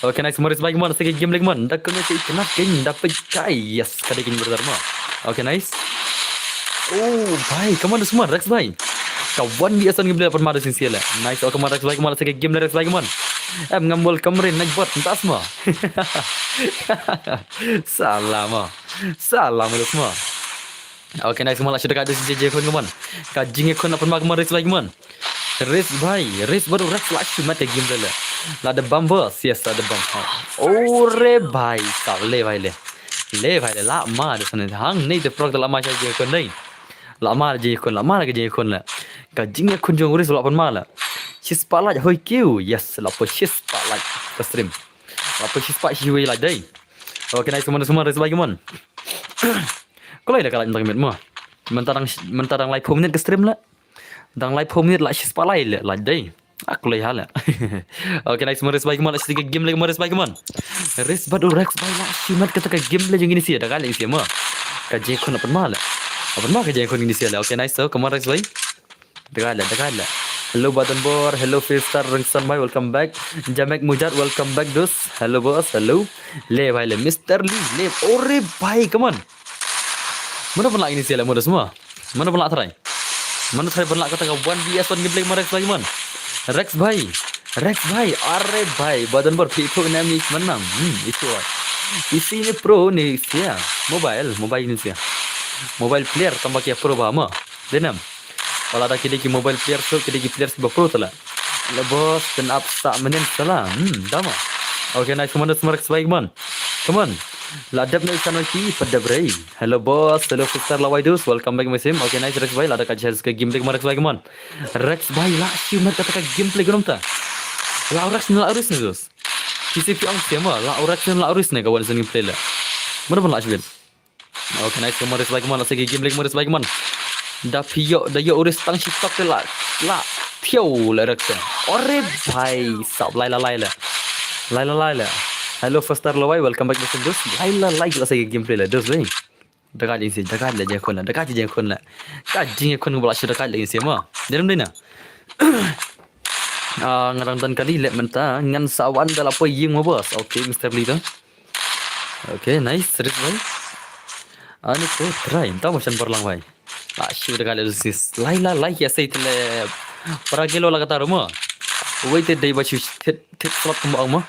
Okay, nice mo Rex bhai kemon, sei ka game le kemon. Da kemon te ikenat keny da pej kai. Yes, ka dei keny brother mo. Okay, nice. Oh bhai, kemon dus kemon Rex bhai. Ka wan bi asan game le pan ma da sin siele. Nice, oh kemon Rex bhai kemon, sei ka game le Rex bhai kemon. Em ngam welcome rin naik bot ntas mo. Salah mo. Salah mo dus mo. Okay, nice kemon la shu dekat dus je je khun kemon. Ka jing khun la pan ma kemon Rex bhai kemon. Rex bhai, Rex badu Rex la shu mat ka game le le. La da bam bos, yes, la da bam. Ore bhai, sab le bhai le. Le bhai le, la ma da sane. Hangne te prok da la ma sha jingkhun dei. La ma da jingkhun, la ma da jingkhun le. Ka jingkhun jong u Ris la pan ma le. Shispah like hoi kiew, yes, la poi shispah like ka stream. La poi shispah shi wei like dei. Okay, nice, kumon, kumon, Ris bhai kumon. Ko lai da ka like tang mit mo. Mynta dang, mynta dang lai phew minit ka stream le. Dang lai phew minit la shispah lai le, la dei. Ak lai ha le. Okay, nice, kumon, Ris bhai kumon, la shi ka game le, kumon, Ris bhai kumon. Ris bad u Rex bhai la shi mat kata ka game le jong ngi sha, da ka le sha mo. Ka jingkhun la pan ma le. La pan ma ka jingkhun ngi sha le. Okay, nice, so, kumon, Rex bhai. Da ka le, da ka le. Hello Badan Bor, hello Five Star Ringson bhai, welcome back. Jamek Mujat, welcome back dos. Hello boss, hello. Le bhai le, Mister Lee, le, ore bhai, kumon. Mano ban lah ini sha le mo dos mo. Mano ban lah try. Mano try ban lah kata ka one V S one gameplay mo Rex bhai kumon. Rex bhai. Rex bhai. Are bhai. Badan Bor phi phu ne mi menang. Hmm, itu ai. Isi ni pro ni sha. Mobile, mobile ni sha. Mobile player tang ba ki pro ba mo. Denam. Wala da ki dei ki mobile player so ki dei ki player ba pro tala. Le boss, pyn ap sa mynnin sala. Hmm, da mo. Okay, nice, kumon, kumon, Rex bhai kumon. Kumon. La dep ne sa no ki pa dep rei. Hello boss, hello Five Star, la wai dos, welcome back my sim. Okay, nice, Rex bhai, la da ka jihad ka gameplay kumon, Rex bhai kumon. Rex bhai, la shi mat kata ka gameplay kumon ta. La u Rex ne, la u Ris ne dos. Ki sha phi ong sha mo, la u Rex ne, la u Ris ne ka one song gameplay le. Mano ban lah shi bit. Okay, nice, kumon, Rex bhai kumon, la sha ka gameplay kumon, Rex bhai kumon. Da phi ïoh, da ïoh u Ris tang shi tok te la, la thiaw le Rex te. Ore bhai, sab lai la lai le. Lai la lai le. Hello Five Star, la wai, welcome back my sim dos. Lai la lai la sha ka gameplay le dos bhai. Da ka jingsi, da ka le jingkhun le, da ka jingkhun le. Ka jingkhun ba la shu da ka le jingsi mo. Dei nam dei na. Ah, nga dang don kali le mynta, ngan sa wan da la poi ïing mo boss. Okay, Mister Lee to. Okay, nice, Ris bhai. Ani ko try, ta mo shan parlang bhai. La shu da ka le jingsi. Lai la lai ki asai te le. Para gelo la kata ruh mo. Wei te dei ba shu tit, tit slot mo mo.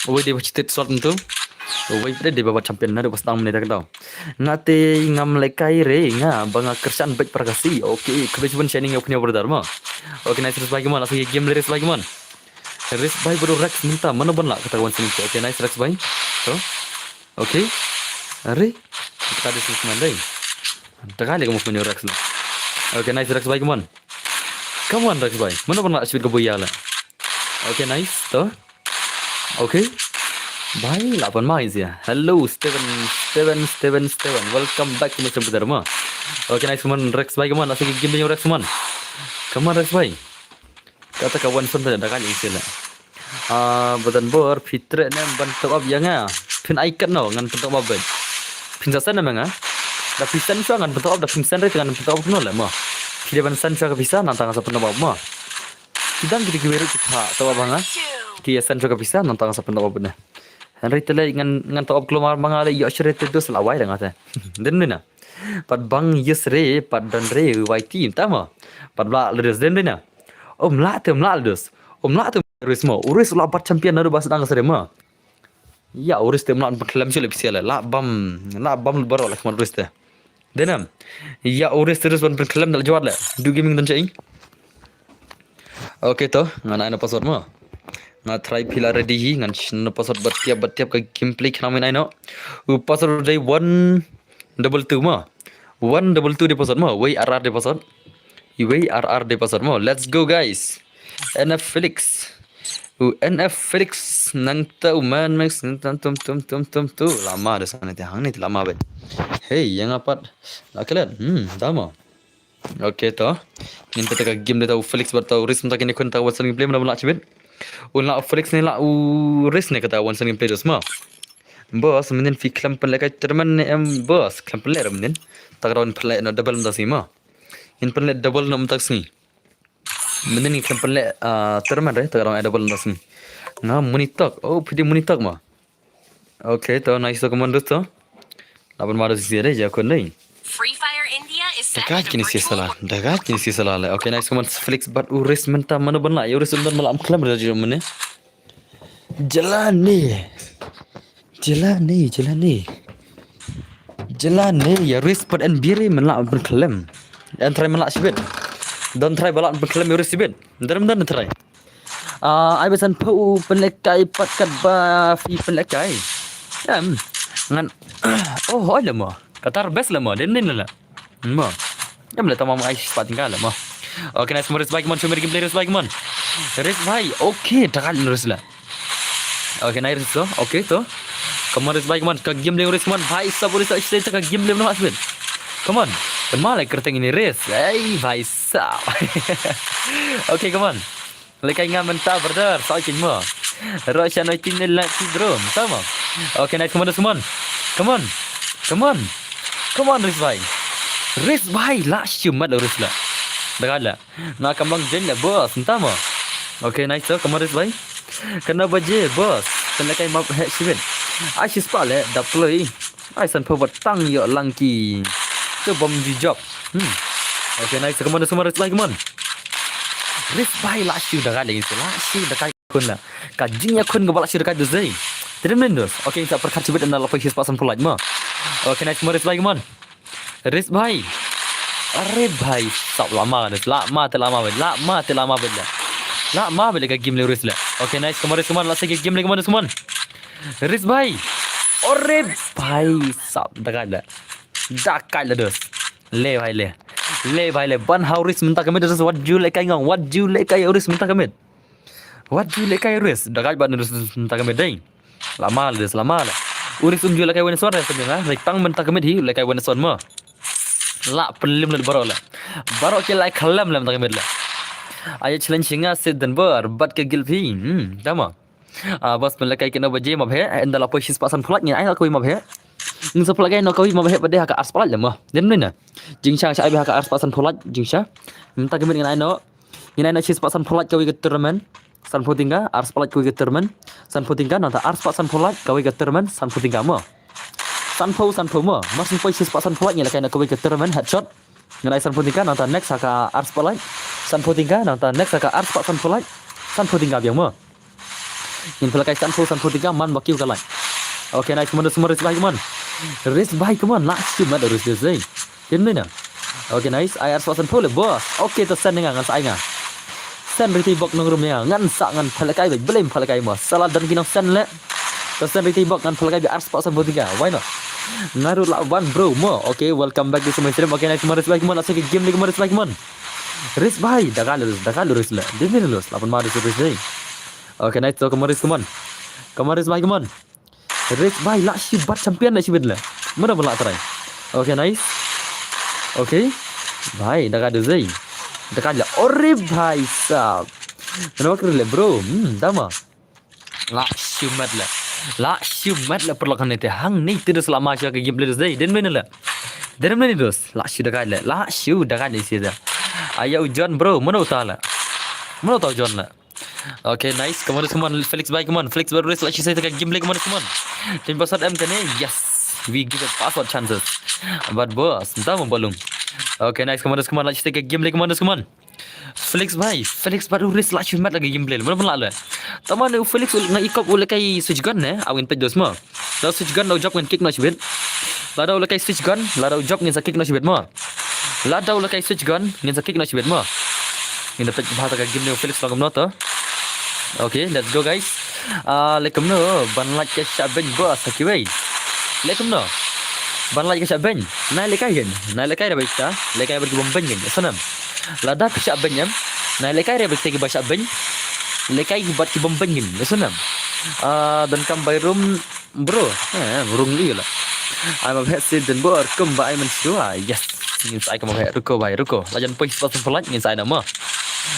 Wei dei ba shu tit slot tu. Wei te dei ba champion na dei ba stang mene tak dau. Nga te ngam lekai re nga ba nga kyrshan beit para Khasi. Okay, khublei shibun shining ïa u khniaw brother mo. Okay, nice, Ris bhai kumon, la sha ka game le Ris bhai kumon. Ris bhai bro Rex mynta mano ban lah kata one song. Okay, nice, Rex bhai. To. Okay. Are. Kata dei six man dei. Da ka le kumon Rex na. Okay, nice, Rex bhai kumon. Kumon Rex bhai. Mano ban lah shi bit ka buya le. Okay, nice. To. Okay. Bhai, la pan ma ïa. Hello, Steven, Steven, Steven, Steven. Welcome back to my channel, brother mo. Okay, nice, kumon Rex bhai, kumon. Asik game jong Rex, kumon. Kumon Rex bhai. Kata ka one son da ka ïa sila. Ah, Badan Bor, phi treh ne ban top up ïa nga. Phin ai kat no, ngan pyn top up bad. Phin sa send ne ma nga. Da phi send shuwa ngan pyn top up, da phin send re ngan pyn top up no le mo. Phi dei ban send shuwa ka pisa, nangta ngan sa pyn top up mo. Ki dang kita kiwei ruh ki kha top up ha nga. Ki ïa send shuwa ka pisa, nangta ngan sa pyn top up ne. Hynrei te lei ngan, ngan top up klumar ma nga lei, ïoh shuwa te dos la wai da nga te. Dei ne na. Pat bang yes re, pat don re, wai ti, mynta mo. Pat blah le dos, dei ne na. Ym lah te, ym lah le dos. Ym lah te, Ris mo. U Ris u la bat champion naduh ba sdang ka sdang mo. Ïa, u Ris te ym lah ban pynkhlem shuh le pisa le. Lah bam, lah bam baroh le kumno u Ris te. Dei ne em. Ïa, u Ris te, Ris ban pynkhlem da la jwat le. Du gaming don cha ing. Okay to, ngan ai noh password mo. Nga try phi la ready hi, ngan shna noh password bad tiap, bad tiap ka gameplay khnang mynta ai noh. U password dei one double two mo. One double two dei password mo. Wei R R dei password. Wei R R dei password mo. Let's go guys. N F Felix. U N F Felix nangta u Man Max nangta tum tum tum tum tu. Lama da sana te hangne te lama bad. Hey, ïa nga pat. La klet. Hmm, da mo. Okay to. Ngin peit ka game da u Felix bad u Ris mynta kine khun ta one song gameplay mynta la chibit. U la u Felix ne la u Ris ne kata one song gameplay dos mo. Boss, mynnin phi khlem pynleh ka tournament ne em boss, khlem pynleh re mynnin. Ta ka daw pynleh noh double mynta sngi mo. Ngin pynleh double noh mynta sngi. Mynnin ngi khlem pynleh, ah, tournament re, ta ka daw double mynta sngi. Nga Munitok, oh, phi dei Munitok mo. Okay, to nice to commandos to. Laban ma dos sia dei, ja khun dei. Free Fire India is set Dagat as a kini sia virtual salah, dagat kini sia salah le. Okay, nice command Felix bad u Ris mynta mano ban lah, ïa u Ris mynta ma lah ym khlem re jong mynne. Jalane. Jalane, jalane. Jalane, ïa u Ris pat en biri man lah ban khlem. En try man lah shibit. Don try ba lah ban khlem ïa u Ris shibit. Don, don try. Ah, ai ba san phu pynlehkai pat katba phi pynlehkai. Em, ngan. Oh, hoi la mo. Qatar best la mo, dei ne la. Mo. Em la tamam ai spot tinggal la mo. Okay, nice, mo, Ris bhai, come on, show me the gameplay, Ris bhai, come on. Ris bhai, okay, da kal Ris la. Okay, nice, Ris to. Okay, to. Come on, Ris bhai, come on. Ka gameplay Ris, come on. Bhai sahab, Ris, sa ka gameplay no hasbin. Come on. Come on, la kyrteng ini Ris. Hey, bhai sahab. Okay, come on. Lehkai nga mynta, brother. Sa kin mo. Ro sha no kin la ki bro. Tama. Okay, nice. Come on, Ris, come on. Come on. Come on. Come on, Ris bhai. Ris bhai, la shu mat Ris la. Da kal la. Nga kam long jen la, boss. Tama. Okay, nice to. Come on, Ris bhai. Kano baje, boss? Pynlehkai map heh shibit. Ai shi spot le, da play. Ai san phu ba tang ïoh lang ki. Tu bom ju jop. Hmm. Okay, nice. Come on, Ris, come on, Ris bhai, come on. Ris bhai, la shu da kal la, la shu da kal khun la. Ka jingïakhun kaba la shu da kal tu zai. Trim nin dus. Okay, sa pyrkhat shibit, ynda la poi shi spot san phu lait mo. Okay, nice, come on, Ris bhai, come on. Ris bhai. Are bhai sahab, la ma dus, la ma te la ma bit, la ma te la ma bit la. La ma bit la ka gameplay Ris la. Okay, nice, come on, Ris, come on, la sa ka gameplay, come on, Ris, come on. Ris bhai. Are bhai sahab, da kal la. Da kal la dus. Le bhai le. Le bhai le. Ban ha u Ris mynta ka miet dus, wat ju lehkai ngong, wat ju lehkai u Ris mynta ka miet. Wat ju lehkai u Ris. Da kal ban u Ris mynta ka miet dei. La ma la dus, la ma la. U Ris um ju lehkai win son, Ris mynta ka miet hi lehkai win son mo. La pynlim la baroh la. Baroh ki la khlem la mynta ka miet la. Ai challenge nga sit dan bar, bat ka gilpi. Hmm, tama. Ah, boss, pynlehkai kano baje map heh, ynda la poi shi spot san phu lait ngin ai no kawei map heh. Ngin sa pynlehkai no kawei map heh pat de ha ka ar spot lait la mo. Dei ne em? Jingshisha sha ai beit ha ka ar spot san phu lait, jingshisha. Mynta ka miet ngin ai no. Ngin ai no shi spot san phu lait kawei ka tournament. San phu tyngka, ar spot lait kawei ka tournament. San phu tyngka, nangta ar spot san phu lait kawei ka tournament, san phu tyngka mo. San phu, san phu mo. Mar shu poi shi spot san phu lait ngin lehkai no kawei ka tournament headshot. Ngin ai san phu tyngka, nangta next ha ka ar spot lait. San phu tyngka, nangta next ha ka ar spot san phu lait. San phu tyngka biang mo. Ngin pynlehkai san phu, san phu tyngka man ba kiew ka lait. Okay, nice, come on, come on, Ris bhai, come on. Ris bhai, come on, la shu mat Ris, Ris, eh. Kin mina. Okay, nice, ai ar spot san phu le, boss. Okay, to send nga, ngan sa ai nga. Send riti bok nong rum nga, ngan sa ngan pynlehkai beit, blame pynlehkai mo. Sa la don ki nong send le. To send riti bok ngan pynlehkai beit ar spot san phu tyngka. Why not? Nga ruh la wan bro mo. Okay, welcome back to my stream. Okay, nice, come on, Ris bhai, come on, la sa ka game le, come on, Ris bhai, come on. Ris bhai, da kal Ris, da kal Ris la. Dei ne em Ris, la pynma Ris, Ris dei. Okay, nice, to come on, Ris, come on. Come on, Ris bhai, come on. Ris bhai, la shu bat champion la shu bit la. Mano ba la try. Okay, nice. Okay. Bhai, da kal dei. Da kal la. Ore bhai sahab. Mano ba kri le, bro. Hmm, tama. La shu mat la. La shu mat la, paralok hangne te. Hangne te dus la ma shu ka gameplay dus dei. Dei ne em la. Dei ne em dus. La shu da kal la. La shu da kal ni sida. Aya u John, bro. Mano uta la. Mano uta u John la. Okay, nice. Come on, come on, Felix bhai, come on. Felix bhai, Ris, la shu sa ïa ka gameplay, come on, come on. Tin pasat em kane, yes. We give it password chances. But boss, nta mo balung. Okay, nice. Come on, come on, la shu sa ïa ka gameplay, come on, come on. Felix bhai, Felix bad u Ris la shu mat la ka gameplay. Mano pynlah le. Tama ne u Felix u nga ikop u lehkai switch gun ne. Awin peit dos mo. Da u switch gun da u jop ngin kick noh shibit. Lada u lehkai switch gun, lada u jop ngin sa kick noh shibit mo. Lada u lehkai switch gun, ngin sa kick noh shibit mo. Ngin da peit bha ta ka game ne u Felix long kumno to. Okay, let's go guys. Ah, leh kumno ban lait ka shah beng boss ha kiwei. Leh kumno ban lait ka shah beng. Nai lehkai gen. Nai lehkai da beit ta. Lehkai bad ki bym beng gen. Sanam. Lada phi shah beng em. Nai lehkai da beit ta ki ba shah beng. Lehkai bad ki bym beng gen. Sanam. Ah, donkam bai room. Bro, eh, rung li la. Ai ma bheh si den bor kum ba ai man shua. Yes. Ngin sa ai ka ma bheh ruko bai ruko. La jan poi spot pynlait ngin sa ai na ma.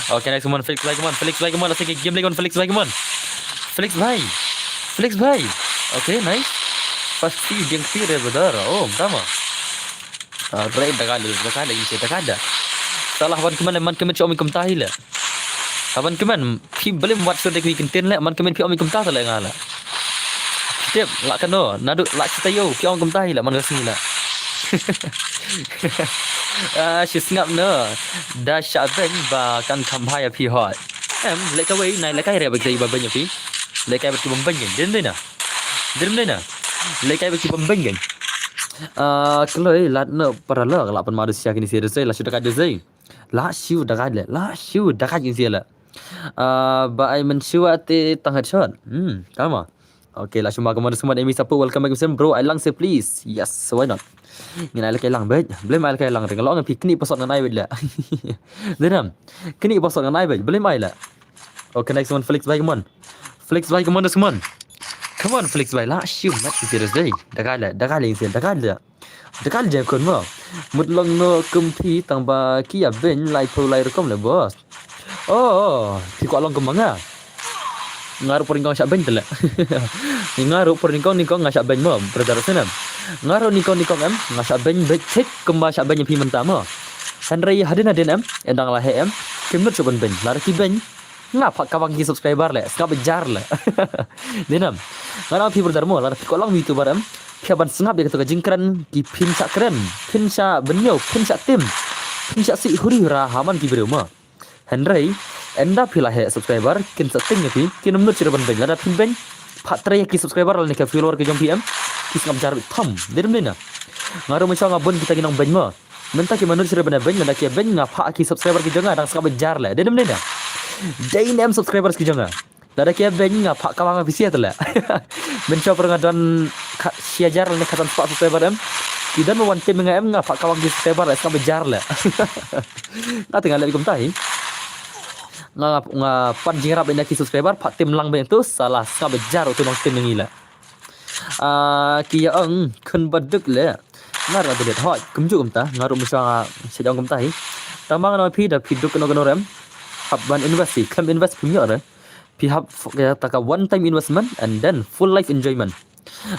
Okay, nice one, Felix bhai, come on. Felix bhai, come on. Let's take a game, like one, Felix bhai, come on. Felix bhai. Felix bhai. Okay, nice. First feed yang ktir ya brother. Oh, tama. Ah, right, da kada, da kada, ini da kada. Salah wan kemen, man kemen cuma kumta hi la. Haban kemen, phi blim wat shu dei ki ktien leh, man kemen phi ong kumta leh nga leh. Tip, la kano, nadu, la kita yo, phi ong kumta hi leh, man ka sngi leh. Ah, shi sngap no, da shah beng ba kan kham bha ïa phi hoi. Em, leh kawei, nai lehkai re ba kita ba beng ïa phi. Lehkai ba ki bym beng, din dei na. Din dei na. Lehkai ba ki bym beng. Ah, kloi, lat no, para lo, la pan ma du sia kini sia du sei, la shu da kai du sei. La shu da kai le, la shu da kai kin sia le. Ah, ba ai mynshuwa te tang headshot. Hmm, tama. Okay, la shu ma, come on, come on, Emi Sapu, welcome back, bro. Ai lang se, please. Yes, why not? Ngin ai la ka ai lang, bej. Blem ai la ka ai lang, ring long, phi kni password ngan ai, bej la. Dei nam. Kni password ngan ai, bej. Blem ai la. Okay, next one, Felix Bai, come on. Felix Bai, come on, come on. Come on, Felix Bai, la shu mat ki serious dei. Da ka la, da ka la, da ka la. Da ka la jia khun mo. Mut long no kum phi tang ba ki ïa beiñ lai phew lai rukom le, boss. Oh, phi kwah long kum ma nga. Nga ruh por nyngkong shah beiñ te le. Nga ruh por nyngkong nyngkong nga shah beiñ mo, brother, snem. Nga ruh nyngkong nyngkong em, nga shah beiñ beit thik kumba shah beiñ phi mynta mo. Hynrei hadien hadien em, ynda la heh em, kim nud shuh ban beiñ. Lada ki beiñ, nga phah kawang ki subscriber le, sngap jar le. Dei nam. Nga ong phi brother mo, lada phi kwah long YouTuber em, phi hap ban sngap ïa kato ka jingkren, ki phin shah kren, phin shah bynñiew, phin shah tim, phin shah sih huri hura ha man ki briew mo. Hynrei ynda phi la heh subscriber, kin sa tieng ïa phi, kin ym nud shuh ban beiñ, lada phin beiñ, phah trei ïa ki subscriber lane ki follower ki jong phi em, ki sngap jar beit thom. Dei nam dei na. Nga ruh mynshuwa nga bun kita ki nongbeiñ mo. Mynta kim nud shuh ban beiñ, lada ki beiñ nga phah ki subscriber ki jong nga dang sngap jar le. Dei nam dei na. Dei nam subscribers ki jong nga. Lada ki beiñ nga phah kawang phi siat le. Mynshuwa por nga don kha-, shi hajar lane khatsan spah subscriber em. Ki don mo wan tim nga em, nga phah kawang ki subscriber le, sngap jar le. Nga te nga leh kumta hi. Nga, nga pan jingïarap ïa ki subscriber, phah tim lang beit tu, sala sngap jar utu nongtim ïa ngi le. Ah, ki ïa ong khun ba duk le. Nga ruh nga delete hoi, kumjuh kumta, nga ruh mynshuwa nga shu ong kumta hi. Tang ba nga ong phi da phi duk kano kano rem. Hap ban invest hi, khlem invest phim ïoh re. Phi hap f-, ïa, ta ka one time investment and then full life enjoyment.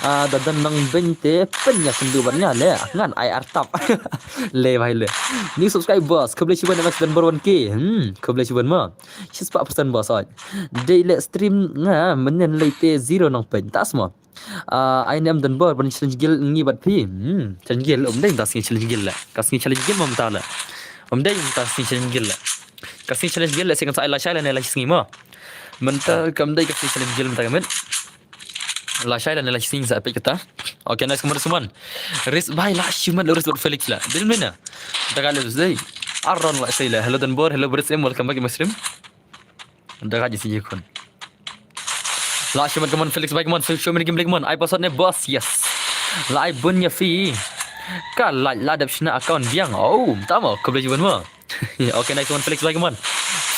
Ah, da don nongbeiñ te pynïakynduh bad nga le, ngan ai artap. Le bhai le. New subscribers, khublei shibun M X Denbor one K. Hmm, khublei shibun mo. Shispah percent boss oi. Dei le stream nga mynnin lei te zero nongpeiñ. Tas mo. Ah, ai nem Denbor ban challenge guild ngi bad phi. Hmm, challenge guild, um dei ta sngi challenge guild le. Ka sngi challenge guild mo mynta le. Um dei ta sngi challenge guild le. Ka sngi challenge guild le, sngi kan sa ai lashai lane lashisngi mo. Mynta kam dei ka sngi challenge guild mynta ka met. Lashai lane lashisngi sa peit kata. Okay, nice, come on, come on. Ris bhai, la shu mat le Ris bad Felix le. Dei mynta. Da ka le Ris dei. Aron la sei le. Hello Denbor, hello Ris em, welcome back to my stream. Da ka ji si khun. La shu mat, come on, Felix bhai, come on, show me the gameplay, come on. Ai password ne boss, yes. La ai bun ïa phi. Ka la, la dep shna account biang. Oh, tama, khublei shibun mo. Okay, nice one, Felix bhai, come on.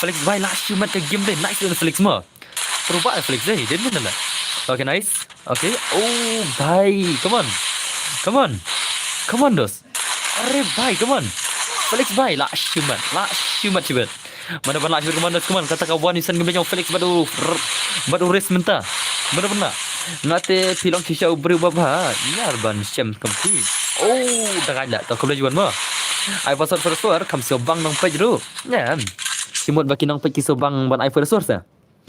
Felix bhai, la shu mat ka gameplay, nice one, Felix mo. Pruba Felix dei, dei mynta le. Okay, nice. Okay. Oh, bhai, come on. Come on. Come on, dos. Are bhai, come on. Felix bhai, la shu mat, la shu mat shibun. Mano ban la shu mat, come on, dos, come on. Kata ka one v one gameplay jong Felix bad u, bad u Ris mynta. Mano ban la. Nga te phi long shisha u briew ba bha. Ïar ban shem kam phi. Oh, da ka la, to khublei shibun mo. Ai password, password, kham sngewbang nongpeit ruh. Ïa. Shi mut ba ki nongpeit ki sngewbang ban ai password sa.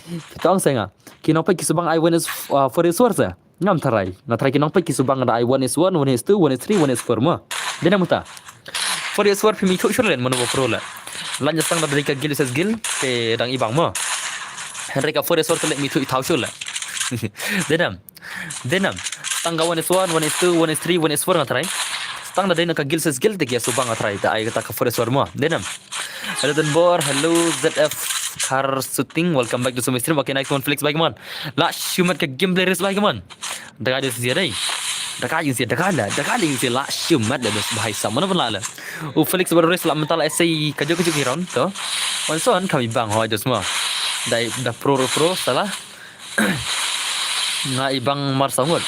Phi tong se nga. Ki nongpeit ki sngewbang ai one is, uh, four is worse. Ngam tharai. Nga tharai ki nongpeit ki sngewbang da ai one is one, one is two, one is three, one is four mo. Dei na mynta. Four is four phi mih thuh shuh len mano ba pro le. Lan ïa sdang da dei ka guild versus guild te dang i bang mo. Hynrei ka four is four te le mih thuh i thaw shuh le. Dei na. Dei na. Tang ka one is one, one is two, one is three, one is four nga tharai. Tang da dei na ka guild versus guild te ki ïa sngewbang nga tharai. Da ai kata ka four is four mo. Dei na. Hello Denbor, hello Z F Car Shooting, welcome back to my stream. Okay, nice one, Felix bhai, come on. La shu mat ka gameplay Ris bhai, come on. Da ka dei sia dei. Da ka dei sia, da ka la, da ka dei sia la shu mat le dos bhai sa. Mano ban la le. U Felix bad Ris la mynta la essay ka jok ka jok ki round to. Wan son kami bang hoi dos mo. Dai da pro pro sala. Nga i bang mar sangut.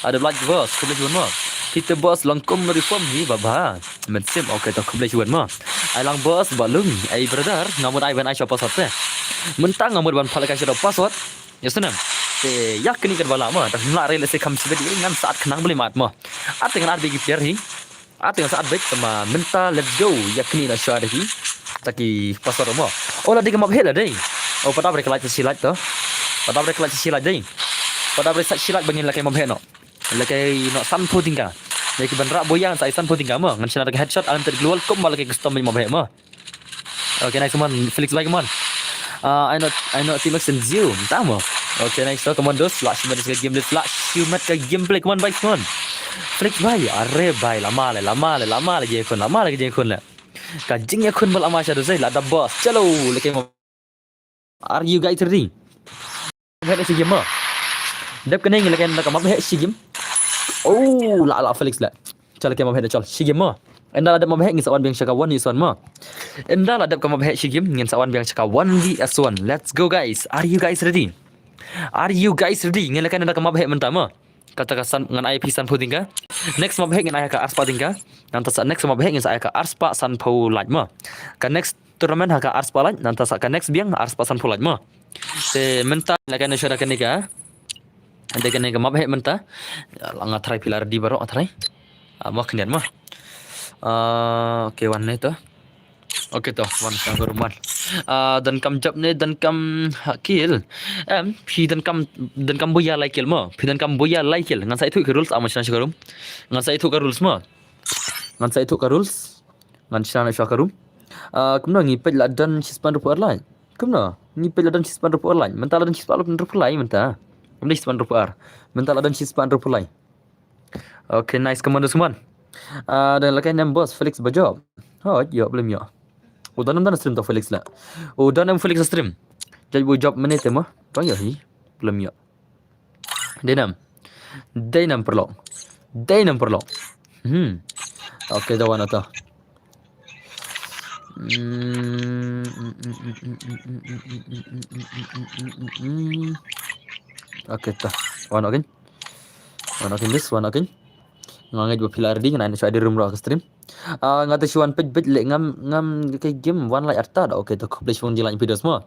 Ada like boss, khublei shibun mo. Kita boss long kum reform hi baba. Mynsiem, okay to khublei shibun mo. Ai lang boss ba lung, ai brother, nga mut ai ban ai sha password te. Mynta nga mut ban pha la ka sha password. Ïa snem. Te ïa kini kan bala mo, ta la re le se kham sibet ngan sat khnang beli mat mo. Ate ngan ar begi player hi. Ate ngan sa at beit tama mynta, let's go. Ïa kini na sha dei. Ta ki password mo. Oh, la dei ka map heh la dei. Oh, pat dap re ka light sa shi light to. Pat dap re ka light sa shi light dei. Pat dap re sa shi light ba ngin la ka map heh noh. La ka noh san phew tyngka. Ïa ki ban rah boyang sa ai san phew tyngka mo. Ngan shna da ka headshot, unlimited global, kum ba la ka custom map heh mo. Okay, nice, come on, Felix bhai, come on. Uh, I know, I know team action zero. Tama. Okay, nice, so come on, dos. La shu mat ka game, la shu mat ka gameplay, come on, bhai, come on. Felix bhai, are bhai, lama le, lama le, lama le, jingïakhun, lama le, jingïakhun le. Ka jingïakhun ba lama sha dos, eh, la da boss. Chalo, leke mo. Are you guys ready? Map heh shi game mo. Dep kane ngin leh kai na ka map heh shi game. Oh, la la Felix la. Chal kai map heh chal shi game mo. Ynda la dep map heh ngin sa wan biang sha ka one v one mo. Ynda la dep ka map heh shi game ngin sa wan biang sha ka one v one. Let's go guys. Are you guys ready? Are you guys ready? Ngin leh kai na ka map heh mynta mo. Kata ka san ngan ai phi sanphew tyngka. Next map heh ngin ai ka arspah tyngka. Nangta sa next map heh ngin sa ai ka arspah sanphew lait mo. Ka next tournament ha ka arspah lait, nangta sa ka next biang arspah sanphew lait mo. Te mynta la kane sha da kane ka. Da kane ka map heh mynta. Nga try phi la ready baroh nga try. Ah, mo khyndiat mo. Ah, okay, wan ne to. Okay to, wan sha ka room wan. Ah, donkam jop ne donkam ha kill. Em, phi donkam donkam buya lai kill mo. Phi donkam buya lai kill. Ngan sa ithuh ka rules, am sha ka room. Ngan sa ithuh ka rules mo. Ngan sa ithuh ka rules. Ngan shna na sha ka room. Ah, kumno ngi peit la don shispah hynriewphew ar lai. Kumno ngi peit la don shispah hynriewphew ar lai. Mynta la don shispah hynriewphew lai mynta. Kumno shispah hynriewphew ar. Mynta la don shispah hynriewphew lai. Okay, nice, Commander Suman. Ah, dan la kai nem boss Felix ba jop. Hoi, yo, blem yo. U dan em dan stream to Felix la. U dan em Felix stream. Jaj bu jop menit mo. Tong yo hi. Blem yo. Dei nam. Dei nam perlok. Dei nam perlok. Hmm. Okay, da wan ata. Hmm. Okay, ta. Wan okay. Wan okay this, wan okay. Nga ngeit ba phi la ready, ngan ai na sha ID room ruh ka stream. Ah, nga te shu wan peit peit leh ngam ngam ka game wan lai arta da. Okay, to khublei shibun jinglain videos mo.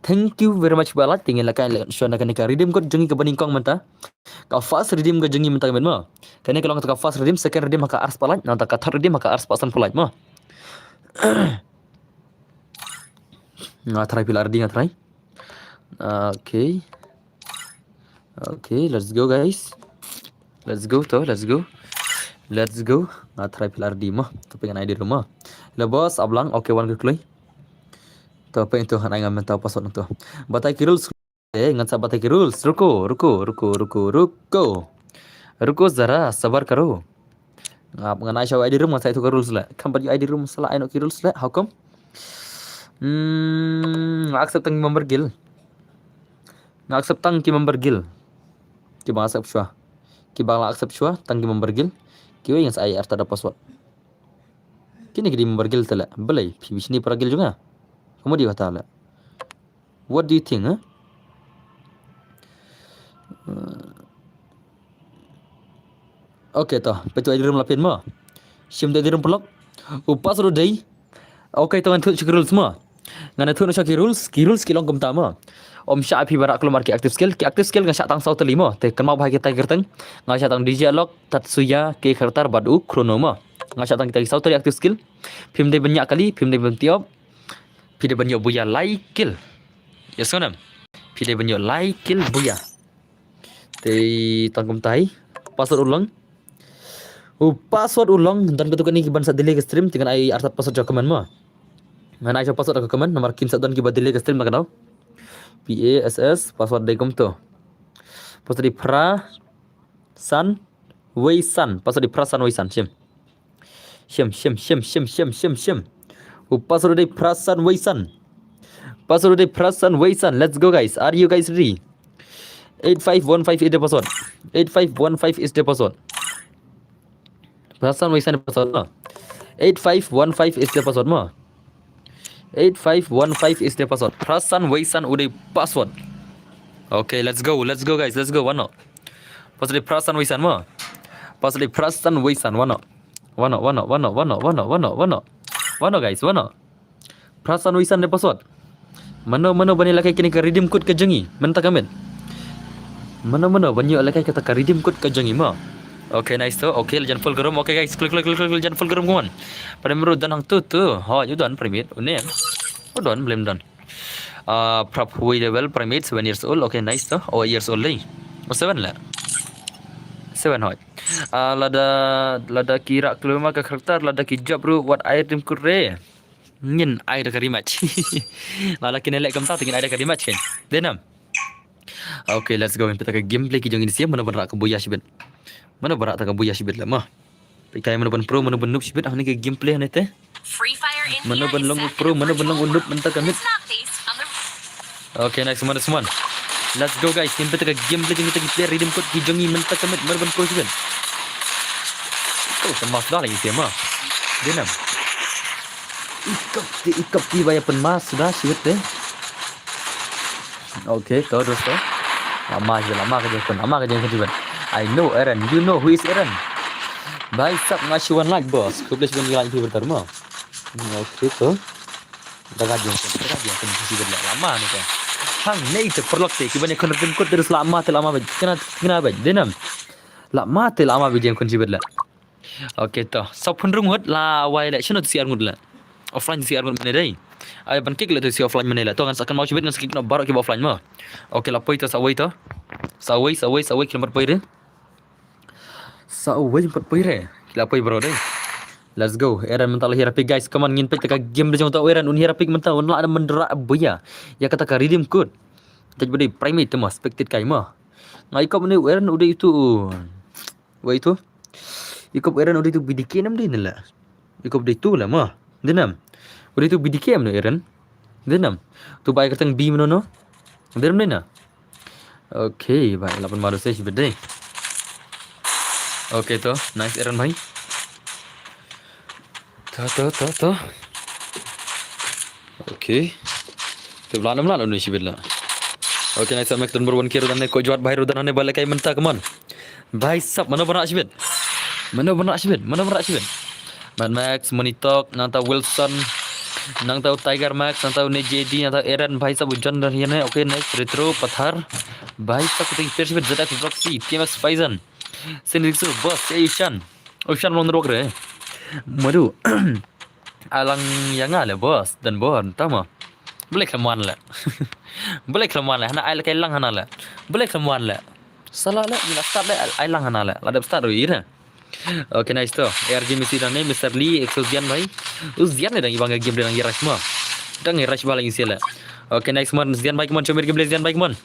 Thank you very much ba la tingin la kai leh shu na kane ka redeem code jong ngi kaba nyngkong mynta. Ka first redeem ka jong ngi mynta ka met mo. Kane ka long ka first redeem, second redeem ha ka arspah lait, nangta ka third redeem ha ka arspah sanphew lait mo. Nga try phi la ready nga try. Okay. Okay, let's go guys. Let's go to, let's go. Let's go. Nga try phi la ready mo. To phi ngan ID room mo. Hello boss, ablang. Okay, wan ka kloi. To phi to ngan ai nga mynta password to. Batai ki rules. Eh, ngan sa batai ki rules. Ruko, ruko, ruko, ruko, ruko. Ruko zara, sabar karo. Nga ngan ai sha ID room ngan sa ithuh ka rules leh. Kam pat ïoh ID room sa la ai noh ki rules leh. How come? Hmm, nga accept tang ki member guild. Nga accept tang ki member guild. Ki ba nga accept shuwa. Ki ba nga accept shuwa tang ki member guild. Kiwei ngan sa ai arta da password. Kine ki dei member guild te leh. Balei phi bishni para guild jong nga. Kamu dei kata leh. What do you think, huh? Uh, okay to, peit to ID room la phin mo. Shim to ID room paralok. U password u dei. Okay to ngan thuh sha ki rules mo. Ngan thuh sha ki rules, ki rules ki long kumta mo. Ym shah phi ba rah kulmar ki active skill, ki active skill nga shah tang saw tylli mo. Te kynmaw bha kita ki kyrteng. Nga shah tang DJ Alok, Tatsuya, K Khartar bad u Chrono mo. Nga shah tang kita ki saw tylli active skill. Phim dei ban ñiah kali, phim dei ban tiop. Phi dei ban ïoh buya lai kill. Yes, ngam? Phi dei ban ïoh lai kill buya. Te tang kumta hi. Password u long. U password u long. Don katto katne ki ban sa delay ka stream. Te ngan ai artat password sha comment mo. Ngan ai sha password sha comment. Namar kin sa don ki ba delay ka stream na ka daw. P A S S. Password dei kumto. Password dei phra san wei san. Password dei phra san wei san. Shim. Shim, shim, shim, shim, shim, shim, shim. U password u dei phra san wei san. Password u dei phra san wei san. Let's go, guys. Are you guys ready? Eight five one five is the password. Eight five one five is the password. Phra san wei san password mo. Eight five one five is the password mo. Eight five one five is the password. Phra san wei san u dei password. Okay, let's go. Let's go, guys. Let's go. Wan noh. Password dei phra san wei san mo. Password dei phra san wei san. Wan noh. Wan noh, wan noh, wan noh, wan noh, wan noh, wan noh, wan noh. Wan noh, guys, wan noh. Phra san wei san dei password. Mano, mano ban ïoh lehkai kane ka redeem code ka jong ngi mynta ka met. Mano, mano ban ïoh lehkai kata ka redeem code ka jong ngi mo. Okay, nice to. Okay, la jan full ka room. Okay, guys, klik, klik, klik, klik, la jan full ka room, come on. Primate ruh don hangto to. Hooid, u don Primate. Une. U don, blem don. Ah, phra phew wei level, Primate, seven years old. Okay, nice to. Oh, eight years old lei. Oh, seven la. Seven, hooid. Ah, lada, lada ki rah kloi ma ka character, lada ki jop ruh, wat ai redeem code re. Ngin ai da ka rematch. Lada kin leh kumta te ngin ai da ka rematch kan. Dei nam. Okay, let's go. Ngin peit ka gameplay ki jong ngi shisien, mano ban rah ka buya shibit. Mano ban rah ta ka buya shibit la mo. Peit kai mano ban pro, mano ban noob shibit, ah, hangne ka gameplay hangne te. Free Fire India. Mano ban long pro, mano ban long u noob mynta ka met. It's not based on the Okay, nice one, nice one. Let's go, guys. Ngin peit ka gameplay jong kita ki player redeem code ki jong ngi mynta ka miet, mar ban pro shibit. Ko, tang mas da lagi tema. Dinam. Ikap ti, ikap ti ba ïa pynmas suda shibit te. Okay, to, terus to. Lama je, lama ka jingkun, lama ka jingkun shibit. I know Aaron, you know who is Aaron. Bhai sab, nga shu wan like, boss. Khublei shibun ïa like, shibit terma. Okay, to. Daga jong, daga jong, kena sisi berlak lama ni kan. Hang nei te perlok te, kiban ïa kena redeem code terus lama te lama bej. Kena, kena bej, dinam. Lama te lama bej jong kena sisi berlak. Okay to. Sa pun rungut la wai le, shino tu si arngut le. Offline tu si arngut mane dei. Ai ban kick le tu si offline mane le. To ngan sa kan mau shibit ngan sa kick no baroh kiba offline mo. Okay la poi to sa wai to. Sa wai, sa wai, sa wai kilometer poi de. Sa uwei pat poi re. Ki la poi bro dei. Let's go. Aaron mynta la hiar pick guys. Come on ngin peit ka game de jong ta Aaron un hiar pick mynta un la da mendra buya. Ïa kata ka redeem code. Tej bade primate ma spectate kai ma. Nga ikop ne Aaron udah itu. Wei itu. Ikop Aaron udah itu B D K nam dei ne la. Ikop dei tu la ma. Dinam. Udah itu B D K am no Aaron. Dinam. Tu bai katang B mano no. Dinam dei na. Okay, bhai, lapan baru stage bede. Okay to, nice Aaron bhai. To to to to. Okay. Te bla nam la nu shibit la. Okay, nice Max dan berwan kir dan ne ko juat bhai rudan ne balik kai menta, come on. Bhai sab, mano bana shibit. Mano bana shibit, mano bana shibit. Mad Max, Money Talk, nangta Wilson, nangta Tiger Max, nangta ne J D, nangta Aaron, bhai sab u John dan hian ne. Okay, next Retro Pathar. Bhai sab kita player shibit, Z X Roxy, T M X Faizan. Sin Rixu, boss, eh Ishan. Oh, Ishan long rok re. Madu. Alang yang ale boss dan bon tama. Boleh keman le. Boleh keman le. Hana ai le kai lang hana le. Boleh keman le. Salah le, ni la start le, ai lang hana le. La dep start wi re. Okay, nice to. A R G Messi dan ne, Mister Lee, Exo Zian bhai. U Zian ne dang ibang game dang rush ma. Dang rush ba lagi sila. Okay, nice man. Zian bhai, come on, show me game, Zian bhai, come on.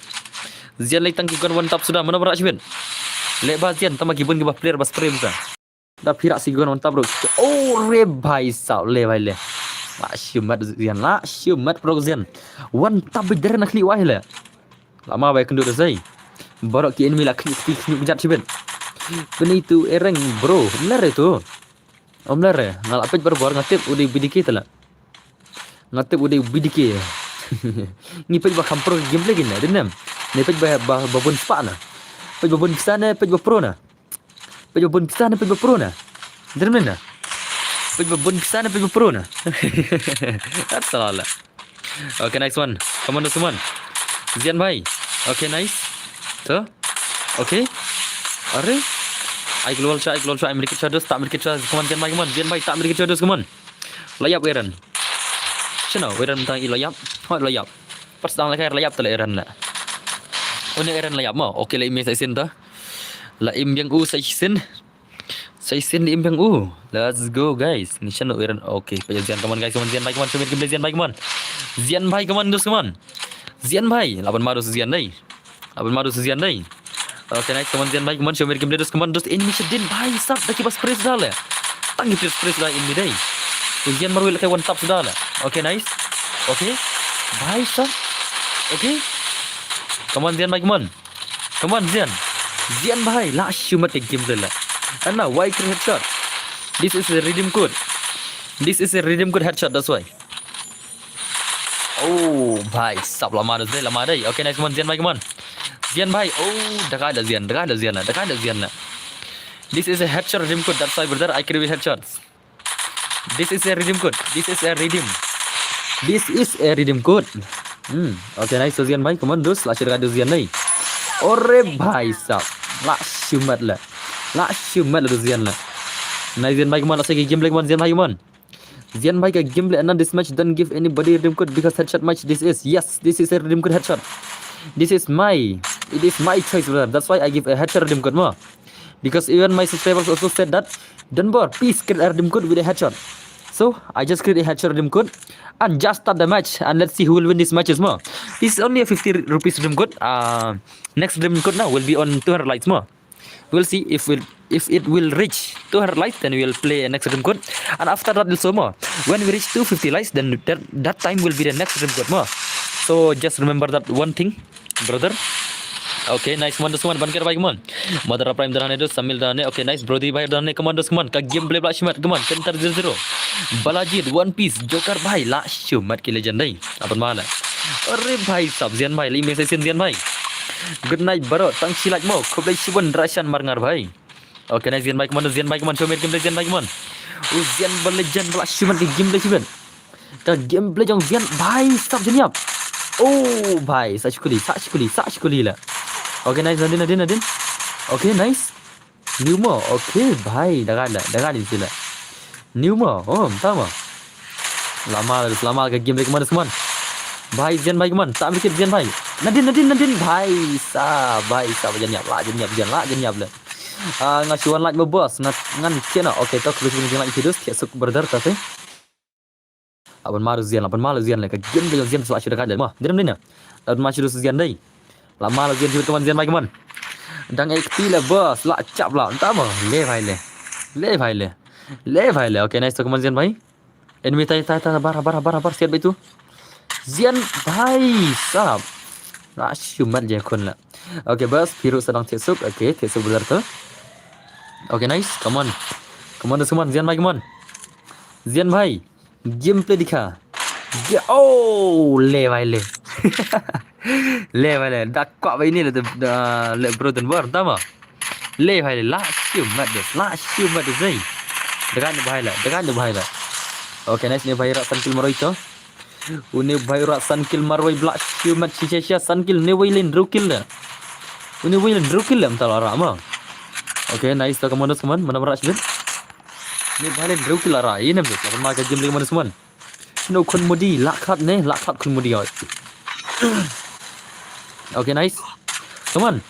Zian lagi tang ki kon one tap suda, mana berak shibit. Le ba Zian, tama ki bun ki ba player ba spray bisa. Da phirak si kon one tap bro. Oh, re bhai sab, le bhai le. La shimat Zian, la shimat bro Zian. One tap bidar na kli wai le. Lama bai kynduh da sei. Baroh ki enemy la khniuh khniuh khniuh kjat shibit. Pynne itu ereng bro. Mler itu. Om ler eh. Nga la peit barabor nga tip u dei B D K tala. Nga tip u dei B D K. Ngi peit ba kham pro gameplay kin na, dinem. Ne peit ba ba ba bun spah na. Peit ba bun pisa ne, peit ba pro na. Peit ba bun pisa ne, peit ba pro na. Dinem na. Peit ba bun pisa ne, peit ba pro na. That's all. Okay, nice one. Come on, come on. Zian bhai. Okay, nice. To. Okay. Are. Ai global shot, ai global shot, ai medkit shot, dos, tak medkit shot. Come on, Zian bhai, come on. Zian bhai, tak medkit shot, dos, come on. Layap Aaron. Shano, Aaron tang i layap. Hot layap. Pas dang lekai layap tele Aaron la. Une Aaron layap mo. Okay, la im sa isin to. La im biang u sa isin. Sa isin di im biang u. Let's go guys. Ni shano Aaron. Okay, pa Zian, come on guys, come on Zian bhai, come on, show me game Zian bhai, come on. Zian bhai, come on, dos, come on. Zian bhai, laban ma dos Zian dei. Laban ma dos Zian dei. Okay, nice, come on Zian bhai, come on, show me game dos, come on, dos enemy shadin bhai sab da ki ba spray da le. Tang ki spray da enemy dei. Zian marwil kai one tap da le. Okay, nice. Okay. Bhai sab. Okay. Come on Zian bhai, come on. Come on, Zian. Zian bhai, la shumat ka game la. Ana, why create headshot? This is a redeem code. This is a redeem code headshot, that's why. Oh, bhai, sab lama dei, lama dei. Okay, nice, come on, Zian bhai, come on. Zian bhai, oh, dakai la Zian, dakai la Zian, dakai la Zian. This is a headshot redeem code, that's why, brother, I create headshots. This is a redeem code. This is a redeem. This is a redeem code. Hmm. Okay, nice to Zian bhai. Come on, dos. La shirka dos Zian nahi. Ore bhai sab. La shumat la. La shumat la dos Zian la. Nice Zian bhai, come on. La segi game lagi, come on. Zian bhai, come on. Zian bhai ka game le another this match don't give anybody redeem code because headshot match this is. Yes, this is a redeem code headshot. This is my, it is my choice, brother. That's why I give a headshot redeem code mo. Because even my subscribers also said that, don't bore, please get a redeem code with a headshot. So I just create a headshot redeem code and just start the match and let's see who will win this matches mo. This is only a fifty rupees redeem code. Uh, next redeem code now will be on two hundred likes mo. We'll see if we'll if it will reach two hundred likes, then we'll play a next redeem code. And after that also mo, when we reach two fifty likes, then that, that time will be the next redeem code mo. So just remember that one thing, brother. Okay, nice, come on, come on, ban ker bhai, come on. Madara Prime dah ne, Samil dah ne. Okay, nice, Brody bhai dah ne, come on, come on. Ka game play bla shimat, come on. Kenter zero zero. Balajit, One Piece, Joker bhai, la shimat ki legend dei. Apan mala. Are bhai sab, Zian bhai, li message Zian bhai. Good night bro, tang shi like mo, khublei shibun Rashan Marngar bhai. Okay, nice, Zian bhai, come on, Zian bhai, come on, show me game play, Zian bhai, come on. U Zian ba legend, bla shimat ki game play shimat. Ka game play jong Zian bhai sab, Zian yap. Oh bhai, sa shkuli, sa shkuli, sa shkuli la. Okay, nice, nadin, nadin, nadin. Okay, nice. New mo. Okay bhai, da gala, da gala sila. New mo. Oh, tama. Lama, lama ka game play, come on, come on. Bhai Zian bhai, come on. Tak mikir Zian bhai. Nadin, nadin, nadin bhai. Sa bhai, sa Zian yap, la Zian yap, Zian la Zian yap la. Ah, nga shu wan like mo boss, nga ngan kena. Okay, to khublei shibun Zian like ki dus, thiah suk brother ta te. Aban maru Zian, aban maru Zian le, ka game ka Zian sa la shu da ka le mo. Dinem dinem. Aban maru Zian dei. La maru Zian, come on Zian bhai, come on. Dang ekti le boss, la chap la. Tama, le bhai le. Le bhai le. Le bhai le. Okay, nice to, come on Zian bhai. Enemy tai tai tai, bar bar bar bar, siat baitu. Zian bhai sab. La shimat je khun la. Okay boss, phi ruh sa dang thiah suk. Okay, thiah suk brother to. Okay, nice. Come on. Come on, come on, Zian bhai, come on. Zian bhai. Game play dikha. Ge-, oh, le bhai le. Le bhai le. Da kwah bhai ni le, da, le bro, tang bor, tama. Le bhai le, la shimat de, la shimat de zai. Degan de bhai le, degan de bhai le. Okay, nice, ne bhai rat san kill marwei to. Une bhai rat san kill marwei, bla shimat, shisha shisha san kill, ne wei len hynriew kill le. Une wei len hynriew kill le, mynta la rat ma. Okay, nice to, come on, come on, mana rat shibit. Ne bhai len hynriew kill la rat, inem de, la ma ka game le, come on, come on. No khun mudi, la khat ne, la khat khun mudi oi. Okay, nice. Come on.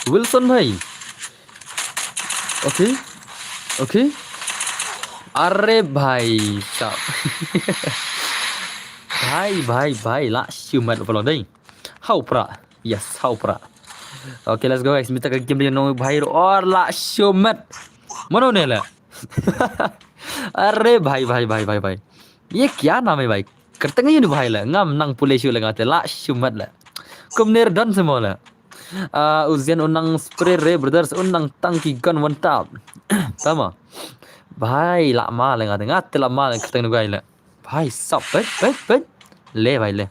Wilson bhai. Okay. Okay. Are bhai sab. Bhai, bhai, bhai, la shimat palo dei. Hau pra. Yes, hau pra. Okay, let's go guys. Mynta ka game le no bhai, or la shimat. Mano ne le. Are bhai, bhai, bhai, bhai, bhai. Ye kya naam hai bhai? Kyrteng aïu ne bhai le? Ngam nang pule shuh le nga te, la shimat le. Kumne don se mo le. Ah, u Zian u nang spray re brothers, u nang tang ki gun one tap. Tama. Bhai, la ma le nga te, nga te la ma le kyrteng nu gai le. Bhai sab, peit, peit, peit. Le bhai le.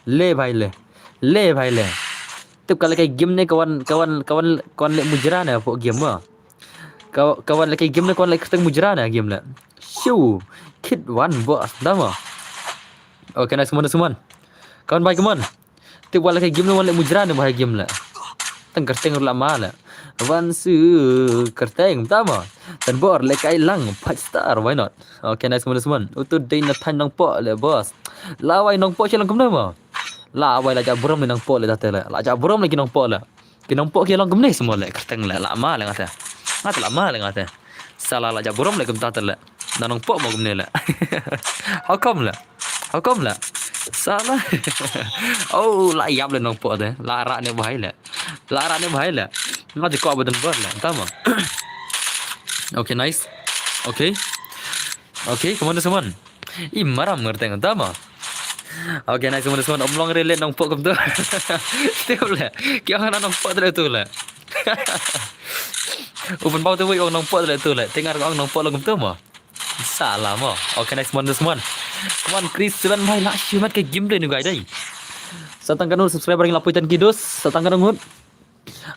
Le bhai le. Le bhai le. Tip ka lehkai game ne ka wan, ka wan, ka wan, ka wan leh mujra ne hapoh game mo. Ka, ka wan lehkai game ne ka wan leh kyrteng mujra ne game le. Shu. Kit wan boss, tama. Okay, nice, come on, come on. Come on bhai, come on. Tip wan lehkai game ne wan leh mujra ne bhai game le. Tang kyrteng ruh la ma le. Wan su kyrteng, tama. Tang bor lehkai lang five star, why not? Okay, nice, come on, come on. Utu dei na thaiñ Nongpoh le boss. La wai Nongpoh sha long kumne mo. La wai la ja burom le Nongpoh le da te le. La ja burom le ki Nongpoh le. Ki Nongpoh ki long kumne se mo le, kyrteng le, la ma le nga te. Nga te la ma le nga te. Sala la ja burom le kumta te le. Na Nongpoh mo kumne le. How come le? How come le? Sala. Oh, la ïap le Nongpoh te. La rah ne bhai le. La rah ne bhai le. Nga te ko abadan bar le. Tama. Okay, nice. Okay. Okay, come on, come on. I maram ngerteng tama. Okay, nice, come on, come on. Om long re le Nongpoh kumtu. Tip le. Ki ong na Nongpoh te le tu le. Open bau tu wei ong Nongpoh te le tu le. Tengar ong Nongpoh long kumtu mo. Sala mo. Okay, nice, come on, come on. Come on, Chris Seven bhai, la shimat ka game le nu gai dei. Satang kanu subscriber ngi la poi ten ki dus. Satang kanu ngut.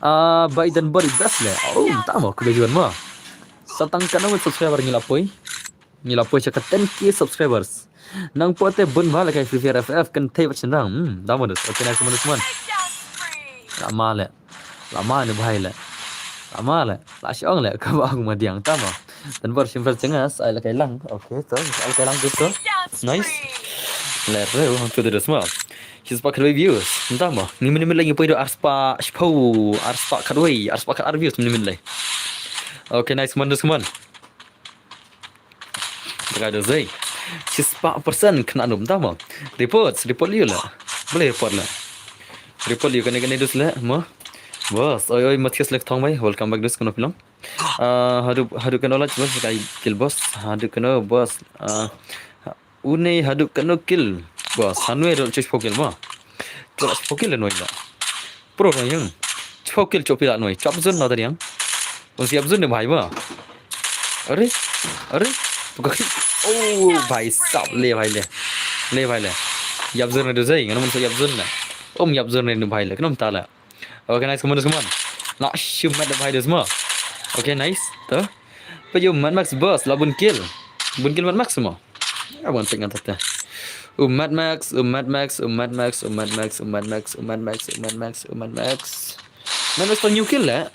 Ah, bai dan bari best le. Oh, tama ku bejuan mo. Satang kanu ngut subscriber ngi la poi. Ngi la poi sha ka ten K subscribers. Nang pote bun bha lehkai Free Fire F F kan thei wat sendang. Hmm, da modus. Okay, nice, modus man. La ma le. La ma ne bhai le. La ma le. La shong le. Ka ba ma diang tama. Dan bor shim fal cengas ai lehkai lang. Okay, to ai lehkai lang tu. Nice. Le reu tu de sma. Shispah khatwei views. Tama. Ni minit lagi poi do arspah shpau. Arspah khatwei. Arspah khat ar views ni minit lai. Okay, nice, modus man. Tengah dozei. Shispah persen kena num tama. Report, report liu la. Boleh report la. Report liu kena kena dus la mo. Bos, oi oi Matthias lek thong bai. Welcome back dus kena film. Ah, haduh haduh kena lah bos kai kill bos. Haduh kena bos. Ah, une haduh kena kill. Bas, hanwe don chich pokil ma. Chich pokil noi la. Pro noi yang. Chokil chopila noi. Chop zone na tadi yang. Unsi ap zone ne bhai ma. Are, are. Buka khi. Oh, bhai sab le bhai le. Le bhai le. Yap zone ne do zai. Ngano mun sa yap zone na. Om yap zone ne bhai le. Knom tala. Okay, nice. Come on, come on. Na shumat da bhai dos ma. Okay, nice. To. Payo Mad Max boss la bun kill. Bun kill Mad Max ma. Ya bun sing kata. Um Mad Max, um Mad Max, um Mad Max, um Mad Max, um Mad Max, um Mad Max, um Mad Max, um Mad Max. Mad Max tang new kill la.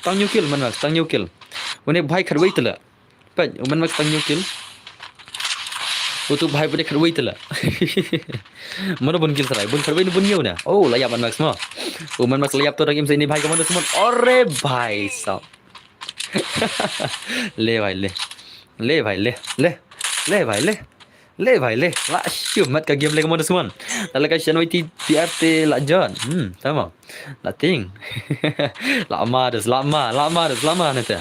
Tang new kill Mad Max, tang new kill. Une bhai khat wait la. Pet, um Mad Max tang new kill. Utu bhai pede khat wait la. Mana bun kill sarai, bun khat wait bun new na. Oh, la yap Mad Max ma. Um Mad Max la yap to dang im sa ini bhai ka mana semua. Ore bhai sab. Le bhai le. Le bhai le. Le. Le bhai le. Le bhai le. La shumat ka game le ka mana semua. La ka shan wait ti ti arte la jon. Hmm, tamam. La ting. La ma des, la ma, la ma des, la ma nete.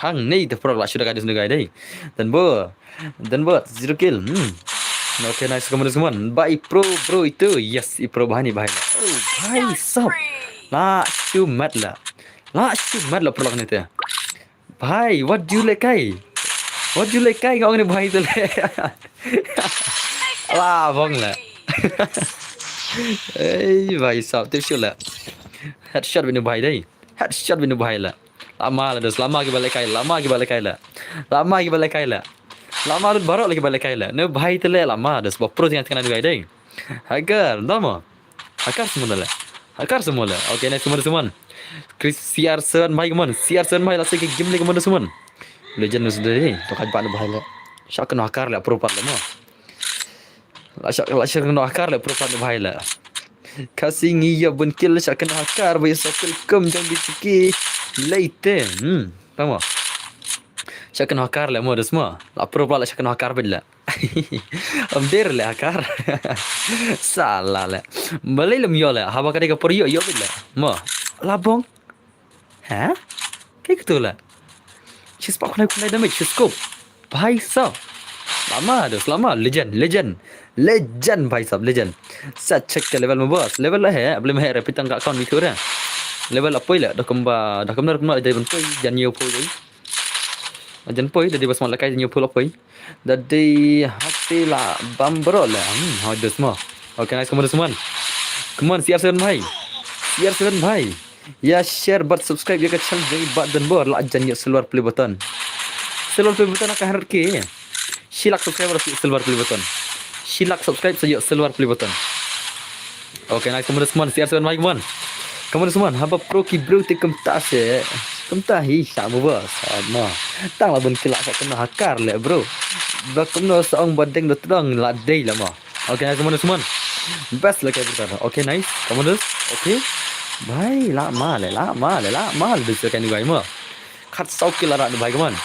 Hang nei te prok la shuda ka dis nugai dei. Dan bo. Dan bo zero kill. Hmm. Okay, nice, come on, come on. Ba i pro, bro itu. Yes, i pro bahani bahai. Oh, bhai sab. La shumat la. La shumat la prok nete. Bhai, what do you like kai? What do you like kai ngau ni bhai tu le. La bong la. Ei, bhai sab tip shu la. Headshot bini bhai dei. Headshot bini bhai la. Lama la dos, lama ki balik kai, lama ki balik kai la. Lama ki balik kai la. Lama lut barok lagi balik kai la. Ne bhai tele lama dos, ba pro tingan tingan dugai dei. Hagar, dama. Hagar semua la. Hagar semua la. Okay, nice semua semua. Chris C R seven bhai kemon, C R seven bhai la seke game le kemon semua. Legend dos dei. To kai ban bhai la. Shak kena hagar la pro pat la mo. La shak, la shak kena hagar la pro pat bhai la. Kasi ngi ya bun kill shak kena hagar bai sa kill kum jang di tiki. Leite. Hmm, tama. Shak kena hagar la mo dos mo. La pro pat la shak kena hagar bit la. Am der le hagar. Sala le. Balai lem yo le. Haba ka dei ka por yo yo bit la. Mo. Labong. Ha? Kai ketu la. Shi spah khulai khulai damage shi scope. Bhai sab. Lama dos, lama. Legend, legend. Legend bhai sab, legend. Sa check ka level ma boss. Level la he, able ma he repeat ang ka account itu re. Level apoi la, da kumba, da kumba, da kumba, da ban poi, jan yo poi. Jan poi, da di bas ma la kai jan yo poi la poi. Da dei hati la bam bro la. Hmm, ha dos mo. Okay, nice, come on, dos man. Come on, C R seven bhai. C R seven bhai. Ya share bad subscribe ya ka channel jong i bad dan bor la jan ya silver play button. Silver play button ka hundred K. Shi lak subscriber silver play button. Shi lak subscribe sa ya silver play button. Okay, nice, come on, dos man. C R seven bhai, come on. Come on, dos man. Haba pro ki bro te kumta se. Kumta hi sa mo ba. Sa mo. Tang la bun kila sa kena hakar le bro. Ba kumno sa ong ba deng da tdong la dei la mo. Okay, nice, come on, dos man. Best la kai berkar. Okay, nice. Come on, dos. Okay. Bhai, la ma le, la ma le, la ma le. Dos la kai ni bhai mo. Khat saw kill la rat ni bhai, come on.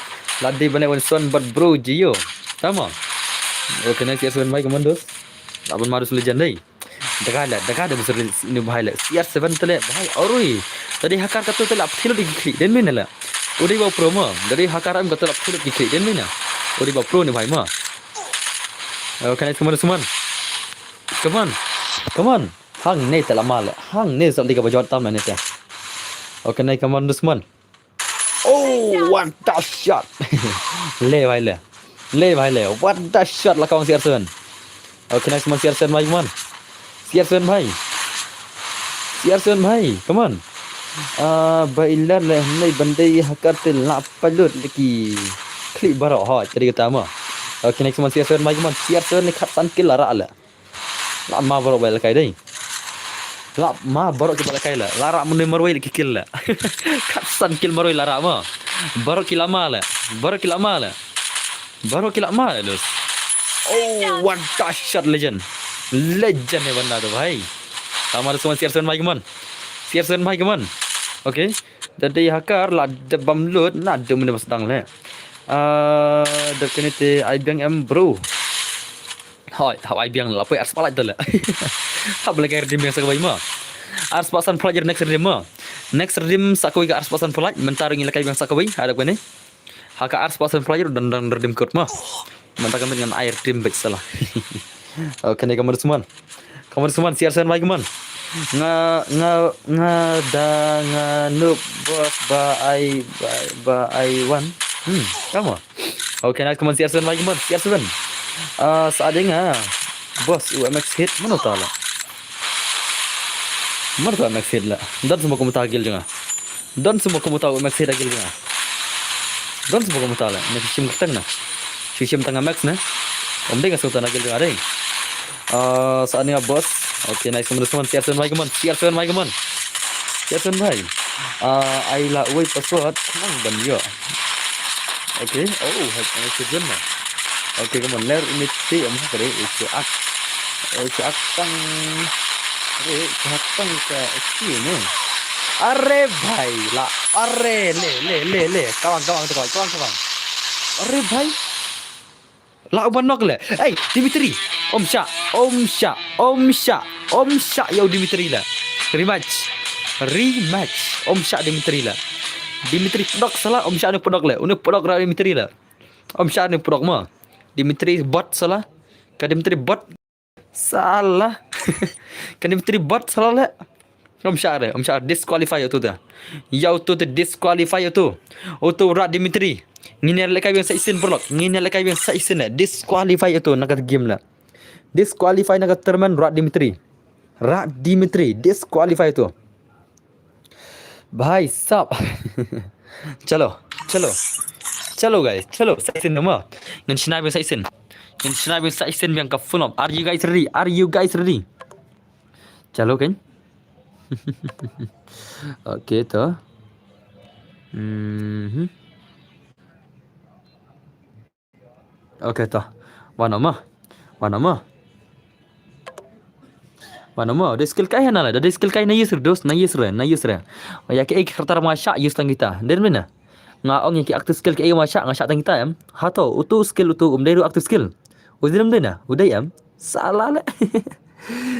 La dei bane wan son bad bro jiyo. Tama. Okay, nice, yes, bhai, come on, dos. La ban ma dos legend dei. Daga la, daga da besar ni bhai la. C R seven tele bhai, orui. Tadi hakar katu tele ap thilo di kikri. Den min la. Udi ba pro mo. Tadi hakar am katu ap thilo di kikri. Den min la. Udi ba pro ni bhai mo. Okay, nice, come on, dos man. Come on. Come on. Hang ne tele ma la. Hang ne sab di ka bajot tam ne te. Okay, nice, come on, dos man. Oh, what the shot. Le bhai le. Le bhai le. What the shot la kawang C R seven. Okay, nice man, C R seven bhai, come on. C R seven bhai. C R seven bhai, come on. Ah, ba ilar le, nei bandai hakar te la palut leki. Klik barok ho, tadi kata mo. Okay, nice man, C R seven bhai, come on. C R seven ni khat san kill la rak le. La ma barok ba la kai dei. La ma barok ki ba la kai la. La rak mun marwei ki kill la. Khat san kill marwei la rak ma. Barok ki la ma la. Barok ki la ma la. Barok ki la ma la, dos. Oh, what the shot, legend. Legend ne banda tu bhai. Sama ada semua C R seven bhai, come on. C R seven bhai, come on. Okay. Tadi hakar la de bam lut na de mun ba sedang le. Ah, de kene te ai biang em bro. Hoi, hap ai biang la poi arspah lait tele. Hap lagi redeem biang sa kawei ma. Arspah san phalait next redeem ma. Next redeem sa kawei ka arspah san phalait, mynta ngi la kai biang sa kawei, hadap kane. Ha ka arspah san phalait dan dan redeem code ma. Mynta ka mit ngan ai redeem bek sala. Okay, ne, come on, Suman. Come on, Suman, C R seven bhai, come on. Nga, nga, nga da, nga noob, boss, ba ai, ba, ba ai wan. Hmm, come on. Okay, nice, come on, C R seven bhai, come on, C R seven. Ah, sa ding ha. Boss, u M X hit, mano ta la? Mano ta M X hit la? Don sumba kumta gil jong nga. Don sumba kumta u M X hit gil jong nga. Don sumba kumta la. Na shim kyrteng na. Shim tang M X na. Om ding sumta na gil jong nga ding. Ah, sa ni boss. Okay, nice, come on, come on, C R seven bhai, come on. C R seven bhai, come on. C R seven bhai. Ah, ai la wei password. Nang ban yo. Okay. Oh, hai, hai, season na. Okay, come on. Ler ini ti am hakari. Itu ak. Itu ak tang. Hari, itu ak tang ka sini. Are bhai la. Are, le, le, le, le. Kawang, kawang, kawang, kawang, kawang. Are bhai. La uban nok le. Hey, Dimitri. Om sha, om sha, om sha, om sha, yo Dimitri la. Rematch. Rematch. Om sha Dimitri la. Dimitri pdok sala, om sha ne pdok le. Une pdok ra Dimitri la. Om sha ne pdok ma. Dimitri bot sala. Ka Dimitri bot. Sala. Ka Dimitri bot sala le. Om sha re, om sha disqualify utu ta. Ya utu te disqualify utu. Utu ra Dimitri. Ngin ïa lehkai biang sa shisien pdok. Ngin ïa lehkai biang sa shisien le. Disqualify utu na ka game la. Disqualify na ka tournament ra Dimitri. Ra Dimitri. Disqualify utu. Bhai sab. Chalo, chalo. Chalo guys, chalo. Sa shisien nama. Ngin shna biang sa shisien. Ngin shna biang sa shisien biang ka full up. Are you guys ready? Are you guys ready? Chalo kan? Okay to. Mhm. Okay to. Wan ma. Wan ma. Wan ma. Da skill kai hana la. Da skill kai na use re dos, na use re, na use re. Ya ke ek khartar ma sha use tang kita. Der mina. Nga ong ya ke active skill ke ma sha, nga sha tang kita em. Hato, utu skill utu um dei ru active skill. Udirem dei na, udei em. Sala le.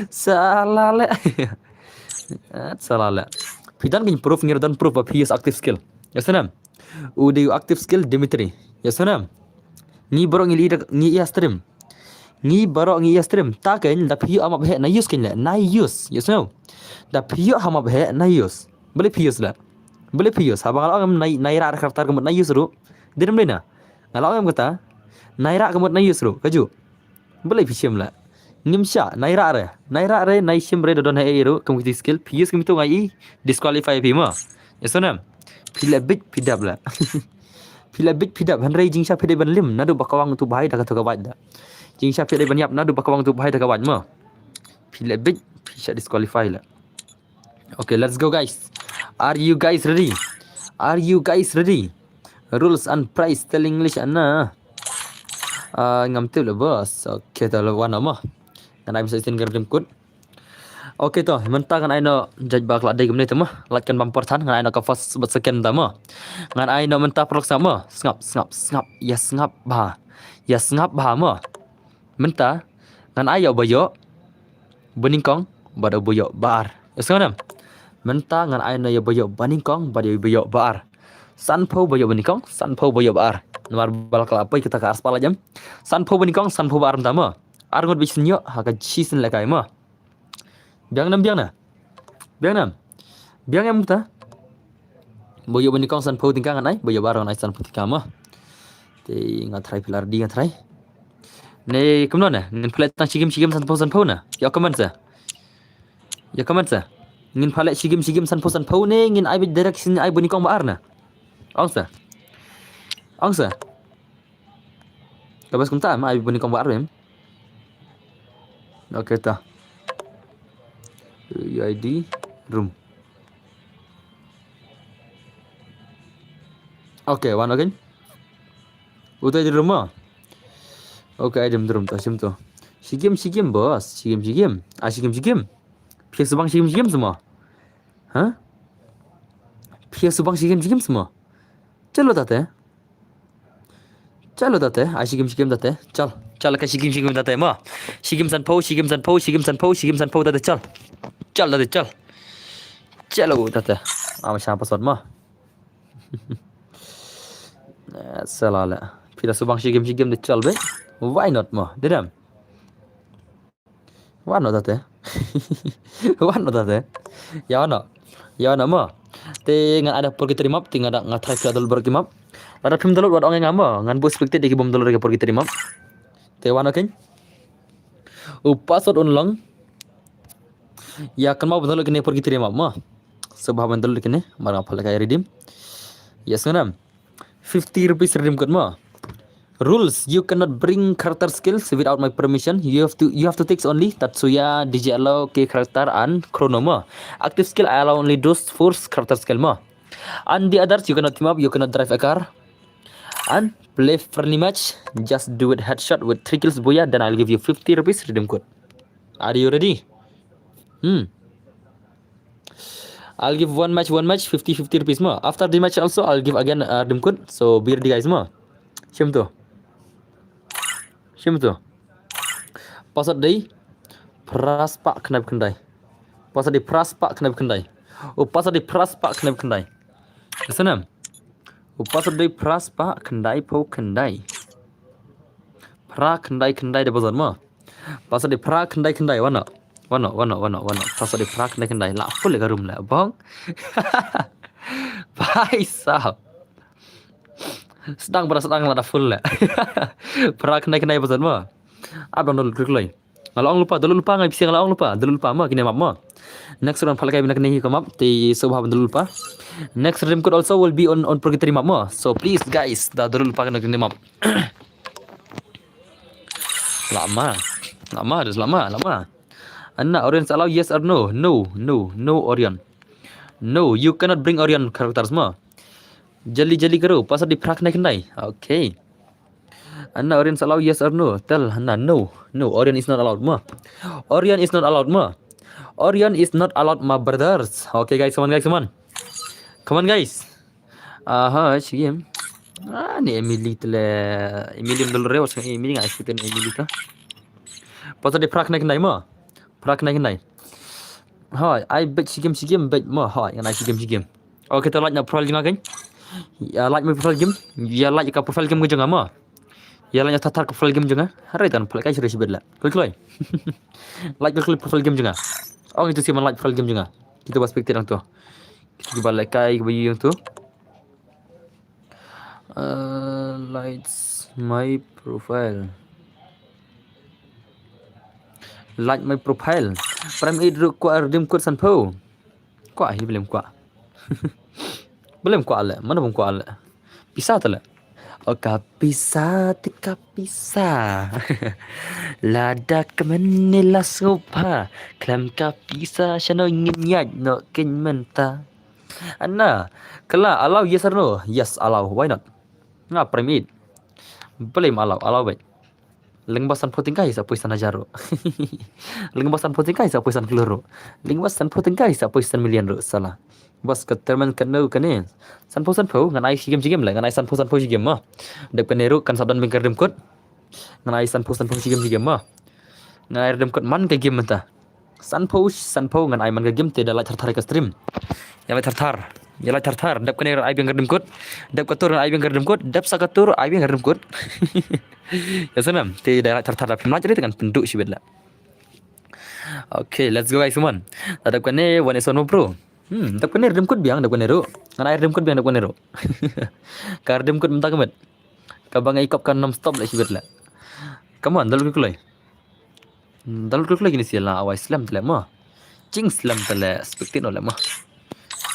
Sala le. Sala le. Phi don kin proof, ngir don proof ba phi use active skill. Ya sanam. Udei active skill Dimitri. Ya sanam. Ngi bro ngi li ngi ya stream. Ngi bro ngi ya stream. Ta ken da phi ama bhe na use ken le. Na use. Ya sanam. Da phi ama bhe na use. Bele phi use le. Bele phi use. Haba nga la ong em nai ra khartar ka mut na use ru. Direm dei na. Nga la ong em kata. Nai ra ka mut na use ru. Kaju. Bele phi shim la. Ngim sha, nai ra re. Nai ra re, nai shim re da don ha e ru, kum kiti skill. Phi use kum itu ngai i, disqualify phi ma. Ya sanam. Phi le bit phi dap la. Phi le bit phi dap, hynrei jingsha phi dei ban lim, nadu ba kawang tu bhai da ka tu ka bait da. Jingsha phi dei ban yap, nadu ba kawang tu bhai da ka bait ma. Phi le bit, phi sha disqualify la. Okay, let's go guys. Are you guys ready? Are you guys ready? Rules and price, tell English ana. Ah, ngam tip le boss. Okay, to le wan ma. Ngan ai message tin gar dim kut. Okay to, mynta ngan ai no judge ba kla dei kumne te ma. Lait kan bam por than ngan ai no ka first but second ta ma. Ngan ai no mynta prok sngap ma. Sngap, sngap, sngap. Ya sngap ba. Ya sngap ba ma. Mynta ngan ai ïa u ba ïoh ba nyngkong bad u ba ïoh ba ar. Ïa sngewbha. Mynta ngan ai na ïa u ba ïoh ba nyngkong bad ïa u ba ïoh ba ar. Sanphew ba ïoh ba nyngkong, sanphew ba ïoh ba ar. Namar ba la ka la poi kata ka ar spah la jem. Sanphew ba nyngkong, sanphew ba ar mynta mo. Ar ngut ba shisien ïoh ha ka shisien lehkai mo. Biang nam, biang na. Biang nam. Biang em ta. Ba ïoh ba nyngkong sanphew tyngka ngan ai, ba ïoh ba ar ngan ai sanphew tyngka mo. Te nga try phi la ready nga try. Ne kumno ne, ngin pha leh tang shi game shi game sanphew sanphew na. Ïa comment sa. Ïa comment sa. Ngin pha leh shi game shi game sanphew sanphew ne ngin ai beit direct shisien ai ba nyngkong ba ar na. Ong sa. Ong sa. Ka best kumta em, ai ba nyngkong ba ar em. Okay ta. U I D room. Okay, wan again. Utai di room mo. Okay, ai di room ta shim to. Shi game shi game boss, shi game shi game. Ah, shi game shi game. Phi subang shi game shi game sa mo. Ha? Phi subang shi game shi game sa mo. Chalo tate. Chalo tate, ai shi game shi game tate. Chal. Chal ka shi game shi game tate mo. Shi game sanphew, shi game sanphew, shi game sanphew, shi game sanphew tate chal. Chal tate chal. Chalo tate. Am sha password mo. Eh, sala le. Phi la subang shi game shi game de chal be. Why not mo? Dei dem. Wan noh tate. Wan noh tate. Ïa wan noh. Ïa wan noh mo. Te ngan ai da purgatory map, te nga da nga try phi download purgatory map. Lada phim download wat ong ïa nga mo, ngan buh spectate ïa ki bym download ïa ka purgatory map. Te wan noh kein. U password un long. Ïa kynmaw ban download kine purgatory map mo. Sngewbha ban download kine, mar nga phah lehkai redeem. Yes, ngam. Fifty rupees redeem code mo. Rules, you cannot bring character skills without my permission. You have to you have to take only Tatsuya, D J Allow, K character and Chrono mo. Active skill, I allow only those four character skill mo. And the others, you cannot team up, you cannot drive a car. And play friendly match, just do it headshot with three kills, booyah, then I'll give you fifty rupees redeem code. Are you ready? Hmm. I'll give one match, one match, fifty, fifty rupees mo. After the match also, I'll give again, uh, redeem code. So be ready, guys mo. Shim tu. Shim tu. Password dei phra spah khyndai phew khyndai. Password dei phra spah khyndai phew khyndai. Oh, password dei phra spah khyndai phew khyndai. Listen em. Oh, password dei phra spah khyndai phew khyndai. Phra khyndai khyndai dei password mo. Password dei phra khyndai khyndai, wan noh. Wan noh, wan noh, wan noh, wan noh. Password dei phra khyndai khyndai. La full ka room la bong. Bhai sahab. Sdang bra sdang, lada full la. Phra khyndai khyndai password mo. Ap dang download klik lei. Nga la ong lypa, download lypa, nga bisi nga la ong lypa, download lypa mo kine map mo. Next round phah lehkai beit na kine hi ka map, te sngewbha ban download lypa. Next redeem code also will be on, on purgatory map mo. So please guys, da download lypa na kine map. Lama. Lama, just lama, lama. Anna, Orion allow, yes or no? No, no, no Orion. No, you cannot bring Orion characters mo. Jali jali karo, password dei phra khyndai khyndai. Okay. Anna, Orion allow, yes or no? Tell Anna, no. No, Orion is not allowed mo. Orion is not allowed mo. Orion is not allowed, my brothers. Okay guys, come on guys, come on. Come on guys. Aha, shi game. Ah, ni Emily tele. Emily mdul rew, sang Emily ngai sitin Emily ka. Password dei phra khyndai khyndai mo. Phra khyndai khyndai. Hoi, ai beit shi game, shi game beit mo. Hoi, ngan ai shi game, shi game. Okay, to like na profile jong nga kein. Ïa like my profile game. Ïa like ka profile game ka jong nga mo. Ïa like na thar thar ka profile game jong nga. Hare tan profile ka shi shi beit la. Koi koi. Like koi koi profile game jong nga. Oh, itu sih man like profile game jong nga. Kita ba spectate lang tu. Kita ba lehkai ba ïeng tu. Uh, likes my profile. Like my profile. Prime eight ruh kwah redeem code sanphew. Kwah hi, balei ym kwah. Balei ym kwah leh, mano bym kwah leh. Pisa te leh. O ka pisa te ka pisa. Lada kmen ne la sngewbha. Khlem ka pisa shano ngin ïaid noh kein mynta. Anna, kala, allow, yes or no? Yes, allow. Why not? Nga prime eight. Balei ym allow, allow beit. Lyngba sanphew tyngka hi sa poi san hajar ruh. Lyngba sanphew tyngka hi sa poi san klur ruh. Lyngba sanphew tyngka hi sa poi san million ruh, sala. Bas ka termen kano kane. Sanphew sanphew, ngan ai shi game shi game leh, ngan ai sanphew sanphew shi game mo. Dep kane ruh kan sa don bynta ka redeem code. Ngan ai sanphew sanphew shi game shi game mo. Ngan ai redeem code man ka game mynta. Sanphew sanphew ngan ai man ka game te da like thar thar ka stream. Ïa like thar thar. Ïa like thar thar. Dep kane ai bynta ka redeem code. Dep ka tur ai bynta ka redeem code. Dep sa ka tur ai bynta ka redeem code. Ïa sngewbha te da like thar thar, da phim like te ngan pynduh shibit leh. Okay, let's go guys, come on. Dep kane one is one mo bro. Hmm, dep kane redeem code biang dep kane ruh. Ngan ai redeem code biang dep kane ruh. Ka redeem code mynta ka met. Kaba nga ïakop kan ym stop leh shibit leh. Come on, download klik lei. Download klik lei kine sila, awai slem te leh mo. Jing slem te leh, spectate noh leh mo.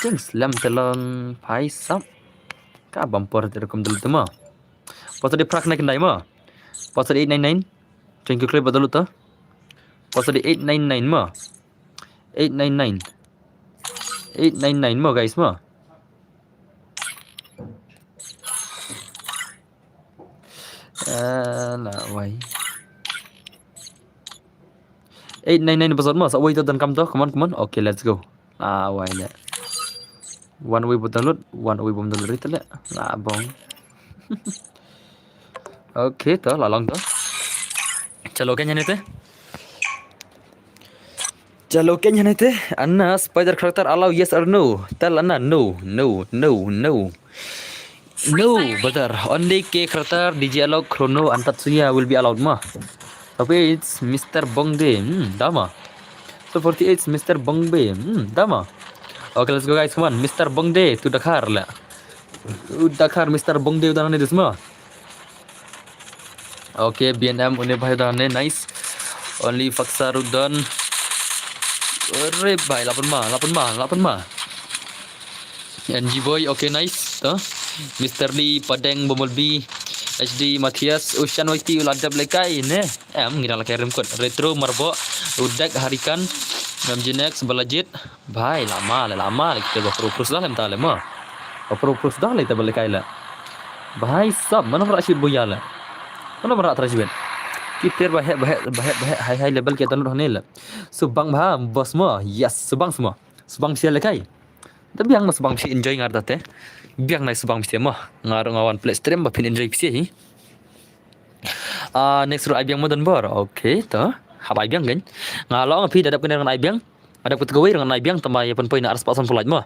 Jing slem te long, phaisap. Ka bumper te rukom download te mo. Password dei phra khyndai khyndai mo. Password dei eight nine nine. Jing klik lei ba download te. Password dei eight nine nine mo. Eight nine nine. Eight nine nine mo guys mo. Eh, la wai. Eight nine nine password mo, sa wai to donkam to. Come on, come on. Okay, let's go. Ah, wai ne. One way button load, one way button load rit le. La bong. Okay, to la long to. Chalo kein hangne te. Chalo kein hangne te. Anna, spider character allow, yes or no? Tell Anna, no, no, no, no. No, brother. Only K character, D J allow, Chrono and Tatsuya will be allowed mo. forty-eight, Mister Bongde. Hmm, dama. So forty-eight, Mister Bongde. Hmm, dama. Okay, let's go, guys. Come on, Mister Bongde to Dakar la. To Dakar, Mister Bongde udah ni dusma. Okay, B N M une bhai udah ni, nice. Only Faksa rudan. Are bhai, lapan ma, lapan ma, lapan ma. N G Boy, okay, nice. To. Mister Lee, Padeng, Bumblebee, H D, Matthias, Ushan Waiti, Uladap Lekai, ne? Em, ngira Lekai Remkot. Retro, Marbo, Udak, Harikan, M G Nex, Balajit. Bhai, lama le, lama le kita ba pro pro dah le mta le ma. Ba pro pro dah le ta ba Lekai le. Bhai sab, mana berak shit boya le. Mana berak try shit. Kita ba heh, ba heh, ba heh, ba heh, high, high level kita nud hane le. Subang bha, bos ma. Yes, subang semua. Subang sia Lekai. Da biang ma subang phi enjoy ngar da te. Biang nai subang phi ma. Ngar ngawan play stream ba phin enjoy phi hi. Ah, next ru ai biang ma don bor. Okay, to. Hap ai biang kan. Nga lo nga phi da dap kena ngan ai biang. Adap kut kawai ngan ai biang tama ya pun poi na arspah san pulai ma.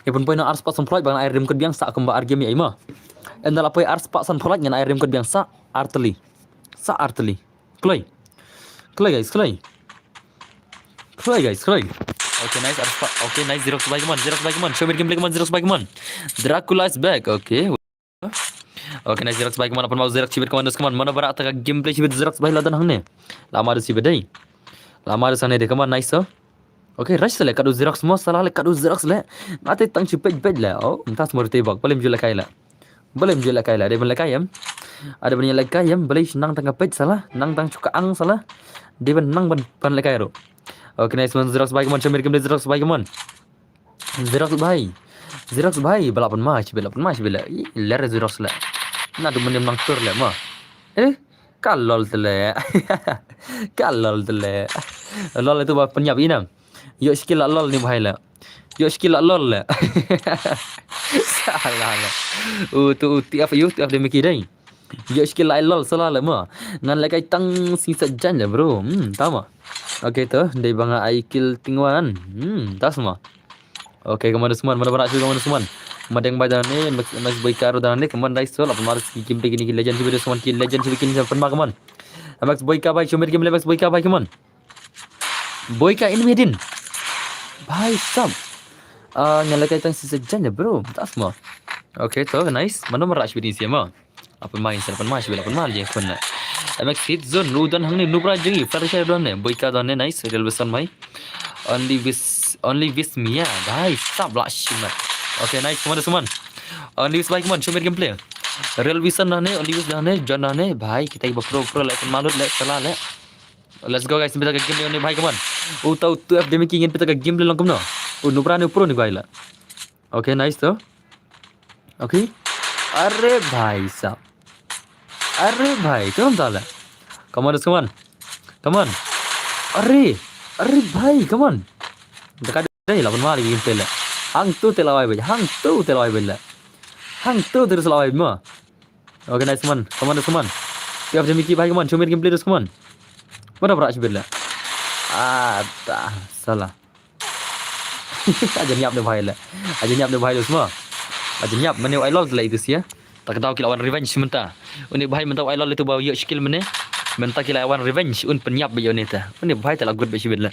Ya pun poi na arspah san pulai bang ai rim kut biang sa kumba ar game ai ma. Enda la poi arspah san pulai ngan ai rim kut biang sa arteli. Sa arteli. Kloi. Kloi guys, kloi. Kloi guys, kloi. Okay, nice, arspah. Okay, nice, Xerox bhai, come on, Xerox bhai, come on. Show me gameplay, come on, Xerox bhai, come on. Dracula is back, okay. Okay, nice, Xerox bhai, come on. Apan mau Xerox chibit, come on, come on. Mana berak ta ka gameplay chibit Xerox bhai ladan hangne. Lama du chibit dei. Lama du sangne dei, come on, nice, so. Okay, rush le, kadu Xerox mo, salah le, kadu Xerox le. Ngate tang chibit bit le. Oh, ntas mo te bak, palim ju le kai le. Balem ju le kai le, dei ban le kai em. Ada ban le kai em, balei nang tang ka pet salah, nang tang chuka ang salah. Dei ban nang ban, ban le kai ru. Okay, nice one, Xerox bhai, come on, Shamir Kim, Xerox bhai, come on. Xerox bhai. Xerox bhai, bala pan ma, chibila pan ma, chibila. Ih, lere Xerox le. Na du menem nang tur le ma. Eh, ka lol te le. Ka lol te le. Lol itu ba penyap inang. Yo skill la lol ni bhai le. Yo skill la lol le. Salah le. U tu U T F, U T F de miki dai. Yo skill la lol salah le ma. Ngan le kai tang sing sa jan le bro. Hmm, tama. Okay to, dei banga ai kill tingwan. Hmm, tas ma. Okay, come on, Usman, mana bana shu, come on, Usman. Madeng bai dan ni, Max, Max Boyka ru dan ni, come on, nice, so, lapan maris ki game ki ni ki legend ki video, Usman, ki legend ki video, come on. Max Boyka bai, Shumir game Max Boyka bai, come on. Boyka in midin. Bhai sab. Ah, ngan le kai tang sisa jan ya, bro. Tas ma. Okay, to, nice. Mana mara shu ni siama. Apa main, apa main, apa main je kun na. M X Hit Zone, lu dan hang ni, nubra jengi, Flash don ne, Boyka don ne, nice, real besan mai. Only wish, only wish Mia, bhai, sab la shima. Okay, nice, come on, come on. Only wish bhai, come on, show me gameplay. Real Vision don ne, only wish don ne, John don ne, bhai, kita iba pro, pro, like, malut, like, salah, like. Let's go guys, pita ka game ni bhai, come on. Uta utu F D M King pita ka game long kumno. U nubra ni pro ni bhai la. Okay, nice to. Okay. Are bhai sab. Are bhai, come on tala. Come on, come on. Come on. Are, are bhai, come on. Dekat dei lawan mali game la. Hang tu te lawai bhai, hang tu te lawai bhai la. Hang tu terus lawai ma. Okay, nice man. Come on, come on. F D M King bhai, come on. Show me gameplay terus, come on. Mana berak sibit la. Ah, dah salah. Aja niap ne bhai la. Aja niap ne bhai terus ma. Aja niap mane ai lol la itu sia. Tak tahu kila wan revenge menta. Uni bhai menta ai lol itu ba yo skill mane. Menta kila wan revenge un penyap ba yo neta. Uni bhai tala good ba sibit la.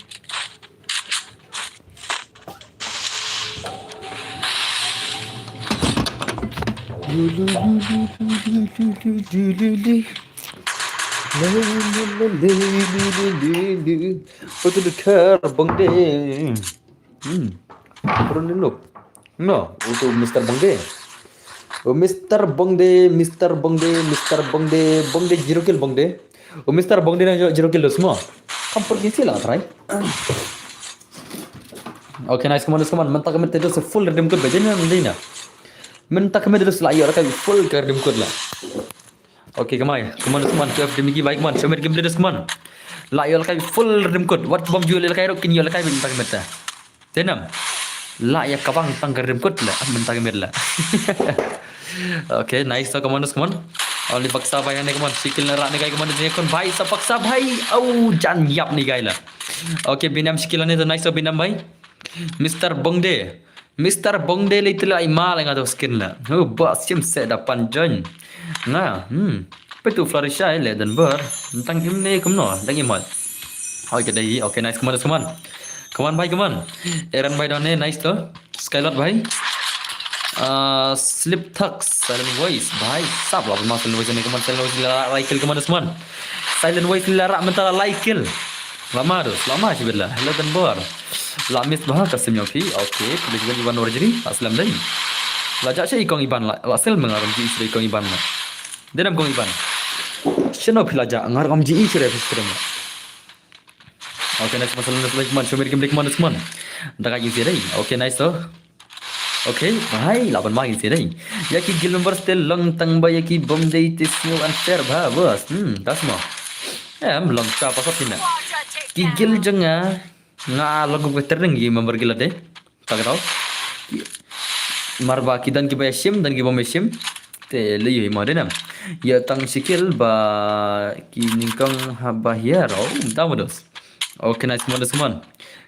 Betul dekar bang de. Hmm. Turun dulu. No, untuk Mister Bongde. Oh, Mister Bongde, Mister Bongde, Mister Bongde, Bongde zero kill Bongde. Oh, Mister Bongde na zero kill semua. Kampur kisi lah try. Okay, nice, come on, come on. Menta kami terus full redeem code baca ni nanti na. Menta kami terus lah, yo, rakan full ke redeem code lah. Okay, kamai. Come on, come on. Twelve de miki bai, come on. Show me gameplay terus, come on. Lah, yo, lakai full redeem code. Wat bom ju lakai rok kin yo lakai bin tak meta. Tenam. Lah, ya kabang tang ka redeem code la. Ah, mentang mid la. Okay, nice to, come on, come on. Only paksa bai ne, come on. Sikil na rak ne kai, come on, ne kon bai sa paksa bai. Au, jan yap ni kai la. Okay, binam sikil ne to, nice to binam bai. Mister Bongde. Mister Bongde le itla ima le nga to skin la. Oh, ba sim se da panjon. Nga, hmm. Tu Flourish ai le dan ber. Tang im ne kumno, tang im hoi. Okay, dei. Okay, nice. Come on, come on. Come on, bhai, come on. Aaron bhai don ne, nice to. Skylord bhai. Uh, Sleep Thugs, Silent Voice, bhai. Sap la, ma Silent Voice ne, come on, Silent Voice la, la kill, come on, come on. Silent Voice la rak mynta la kill. Lama dus, lama shi bit la. Hello dan ber. La miss bha ka sim yong phi. Okay, please ben Ivan Warjri. Aslam dei. La ja shi ikong Ivan la. La sel mengaram ji isi ikong Ivan la. Denam kong Ivan. Shino phi la ja ngar kam ji i chere phi chere ma. Okay, nice man, nice man, man, show me game, man, man. Da ka ji dei. Okay, nice to. Okay, bhai, la ban ma ji dei. Ya ki guild members te long tang ba ya ki bom dei te snow unfair bha, boss. Hmm, das mo. Em, long cha pasat ni na. Ki guild jong nga, nga long ko terning ki member guild de. Tang tau. Mar ba ki don kiba ïashim, don kiba ym ïashim. Te lei ïa ma de nam. Ïa tang shi kill ba ki nyngkong haba hiar. Oh, da ma dos. Okay, nice, come on, dos, come on.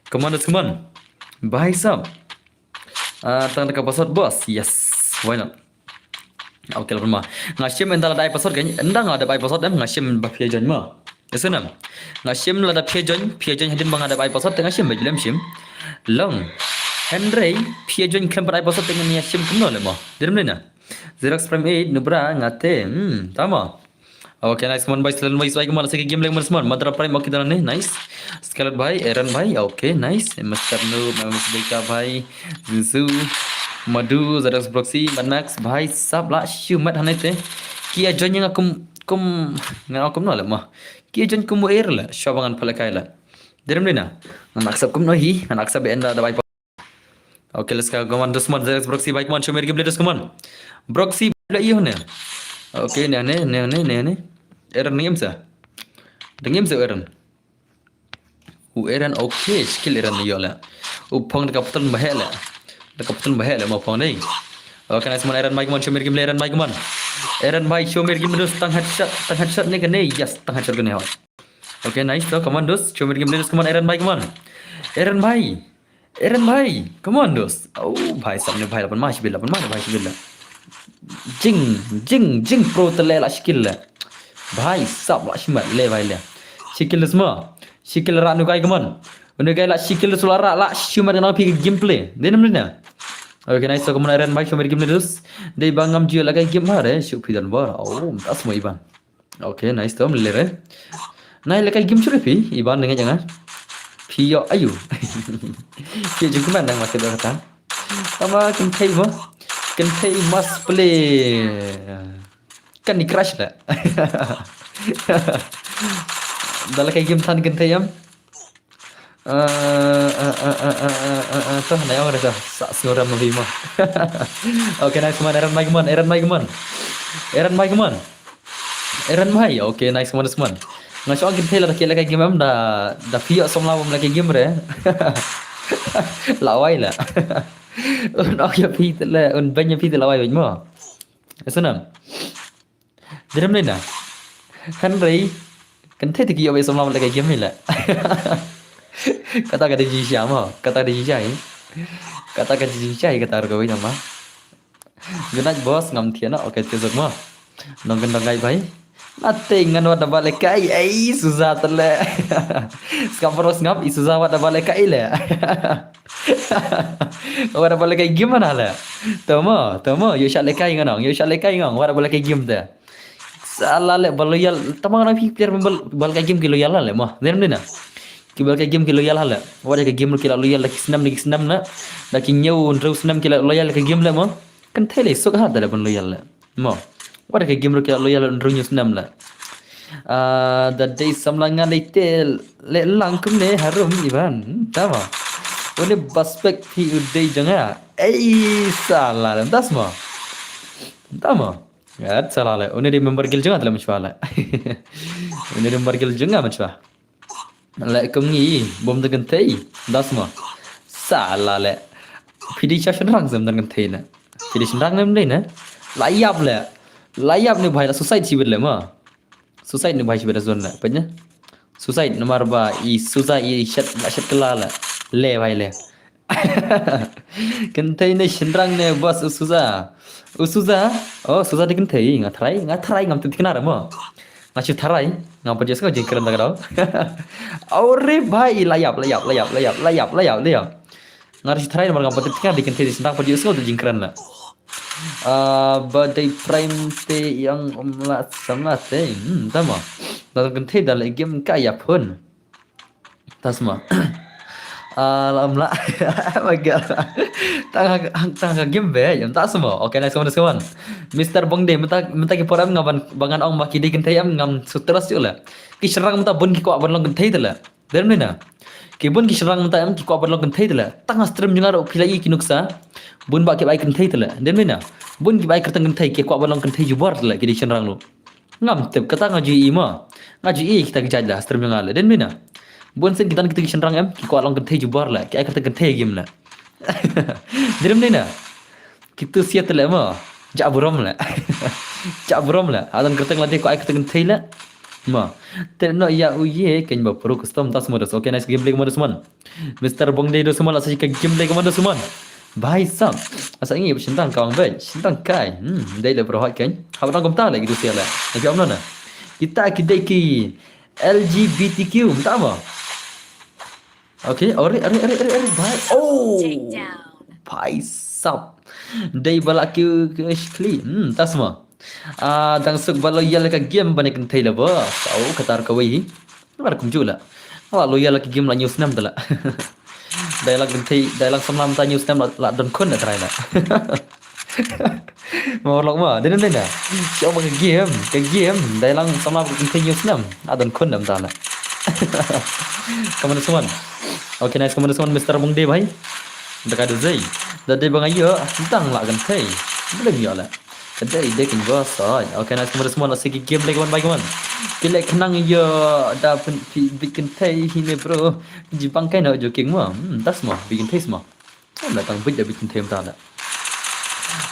Come on, dos, come on. Bhai sab. Ah, tang da ka password, boss. Yes. Why not? Okay, la pun ma. Nga shim ynda la da ai password kan. Ynda nga da ai password em, nga shim ba phi ïa join ma. Ese nam. Nga shim lada phi ïa join, phi ïa join hadien ba nga da ai password te nga shim ba lem shim. Long. Hynrei phi ïa join khlem pat ai password te nga ïa shim kumno le mo. Dei ne em na. Xerox Prime eight, Nubra, nga te. Hmm, tama. Okay, nice, come on, bhai, Silent Voice, bhai, come on, sa ki game leh, come on, Madra Prime, okay, done ne, nice. Scarlet bhai, Aaron bhai, okay, nice. Mustard Noob, Mama Sidika bhai, Zuzu, Madhu, Xerox Proxy, Mad Max, bhai, sap la, shu mat hanai te. Ki ïa join nga kum, kum, nga kum no le mo. Ki ïa join kum er le, shuwa ba ngan pynlehkai le. Dei ne em na. Ngan accept kum no hi, ngan accept ynda da bai. Okay, let's go. Come on, Dusman, Xerox Proxy, bhai, come on, show me game, Dusman. Proxy, bhai, ïa ne. Okay, ne, ne, ne, ne, ne, ne. Aaron ne em sa. Dang em sa Aaron. U Aaron, okay, skill Aaron ne ïoh le. U phong da ka putun baheh le. Da ka putun baheh le, mo phong dei. Okay, nice man, Aaron, bhai, come on, show me game, Aaron, bhai, come on. Aaron bhai, show me game, Dus, tang headshot, tang headshot ne kane, yes, tang headshot kane, hoi. Okay, nice, so, come on, Dus, show me game, Dus, come on, Aaron bhai, come on. Aaron bhai, Aaron bhai, come on, Dus. Oh, bhai, sab ne bhai, lapan ma, shibil, lapan ma, bhai, shibil la. Jing, jing, jing, pro te le la skill le. Bhai, sab la shimat le, bhai le. Skill le sma. Skill ra nu kai, come on. Nu kai la skill le sula ra la shimat na pi gameplay. Dei ne em na. Okay, nice, so, come on, Aaron bhai, show me game, Dus. Dei ba ngam ju la kai game ha re, shu phi don bor. Oh, tas mo Ivan. Okay, nice to, mlele re. Nai le kai game shu re phi, Ivan ne nga janga. Phi ïoh ayu. Phi jingkmen nang ma kata. Tama kynthei mo. Kynthei must play Candy Crush la. Da la kai game than kynthei em. Eh, eh, eh, eh, eh, eh, eh, eh, to, na ïong re to. Sa sngewrem ma bima. Okay, nice man, Aaron bhai, come on, Aaron bhai, come on. Aaron bhai, come on. Aaron bhai, okay, nice man, nice man. Nga shong kynthei la da ki la kai game em da, da phi ïoh samla bym la kai game re. La wai la. Un ok ïa phi te le, un ben ïa phi te la wai mo. Ese nam. Dei ne em na. Hynrei kynthei te ki ïoh beit samla la kai game hi la. Kata ka dei jingshisha mo, kata ka dei jingshisha hi. Kata ka dei jingshisha hi, kata ka wei nama. Good night boss, ngam thiah noh, okay, te zuk mo. Nong ken dong kai bhai. Nothing, ngan wat da ba le kai, ei, Suza te le. Skam boros ngam, i Suza wat da ba le kai le. Wat da ba le kai game na le. Tama, tama, ïoh sha le kai ngan ong, ïoh sha le kai ngan ong, wat da ba le kai game te. Sala le ba loyal, tama ngan ong phi player ba, ba le kai game ki loyal le mo. Dei ne em na. Ki ba le kai game ki loyal le. Wat da kai game ki la loyal da ki snem da ki snem na. Da ki ñiew hynriew snem ki la loyal da kai game le mo. Kynthei le suk ha da le ban loyal le. Mo. Wat da kai game ruh ki la loyal hynriew ñiew snem la. Ah, da dei samla nga dei te le lang kumne harum Ivan. Hmm, tama. Une baspek phi u dei jong nga. Ei, sala le. Das mo. Tama. Gat sala le. Une dei member guild jong nga te le mynshwa le. Une dei member guild jong nga mynshwa. Le kum ngi bym don kynthei. Das mo. Sala le. Phi dei sha shynrang sem don kynthei na. Phi dei shynrang nem dei na. La ïap le. La ïap ne bhai, la suicide shibit le mo. Suicide ne bhai shibit zone le. Pynne. Suicide namar ba i Suza i shet, la shet kylla le. Le bhai le. Kynthei ne shynrang ne boss u Suza. U Suza. Oh, Suza dei kynthei. Nga tharai, nga tharai ngam tip thikna re mo. Nga shu tharai, ngam pat ju sngew jingkren da ka daw. Aw re bhai, la ïap, la ïap, la ïap, la ïap, la ïap, la ïap, la ïap. Nga shu tharai namar ngam pat tip thikna dei kynthei dei shynrang, pat ju sngew jingkren la. Ah, ba dei prime te ïang um la samla te. Hmm, tama. Da kynthei da le game ka ïa phone. Tasma. Ah, la um la. Ba ga. Tang ha, tang ha game be, ïa tasma. Okay, next one, next one. Mister Bongde, mynta, mynta ki por em nga ban, ba ngan ong ba ki dei kynthei em ngam sutras ju la. Ki shynrang mynta bun ki kwah ban long kynthei te la. Dei ne em na. Ki bun ki shynrang mynta em ki kwah ban long kynthei te la. Tang ha stream jong nga ruh phi la i ki nuksa. Bun ba ki bai kynthei te la. Dei ne em na. Bun ki bai kyrteng kynthei ki kwah ban long kynthei jubor te la ki dei shynrang ruh. Ngam tip kata nga ju i mo. Nga ju i kita ki jait la stream jong nga la. Dei ne em na. Bun sien ki don kita ki shynrang em ki kwah long kynthei jubor la. Ki ai kyrteng kynthei game la. Dei ne em na. Kitu siat le mo. Ja burom le. Ja burom le. Adan kyrteng lade ko ai kyrteng kynthei le. Mo. Te no ya u ye ken ba pro custom tas mo das. Okay, nice gameplay mo das man. Mister Bongde das man, asa ka gameplay mo das man. Bhai sab. Asa ngi shintang kawang be. Shintang kai. Hmm, dei le pro hot ken. Haba tang kumta le kitu siat le. Lagi om no na. Kita ki dei ki L G B T Q, minta mo. Okay, ore, ore, ore, ore, ore, bhai. Oh! Bhai sab. Dei ba la kiew kiew shkli. Hmm, tas mo. Ah, dang suk ba loyal ka game ban ïa kynthei la boss. Oh, kata ar kawei hi. Ba kumjuh la. La loyal ka game la hynñiew snem te la. Dei la kynthei, dei la samla mynta hynñiew snem la, la don khun la trai la. Mo lok ma, dei ne em dei ne. Ki ong ba ka game, ka game, dei lang samla ba ka kynthei hynñiew snem. A don khun da mynta la. Come on, this one. Okay, nice, come on, this one, Mister Bongde bhai. Da ka dei zei. Da dei ba nga ïoh, tang la kynthei. Blem ïoh la. Ka dei dei kin boss, oi. Okay, nice, come on, this one, la siki game leh, come on, bhai, come on. Ki leh khnang ïoh da pyn, phi, bit kynthei hi ne bro. Jibang kai na joking mo. Hmm, das mo, bit kynthei mo. Em la tang bit da bit kynthei mynta la.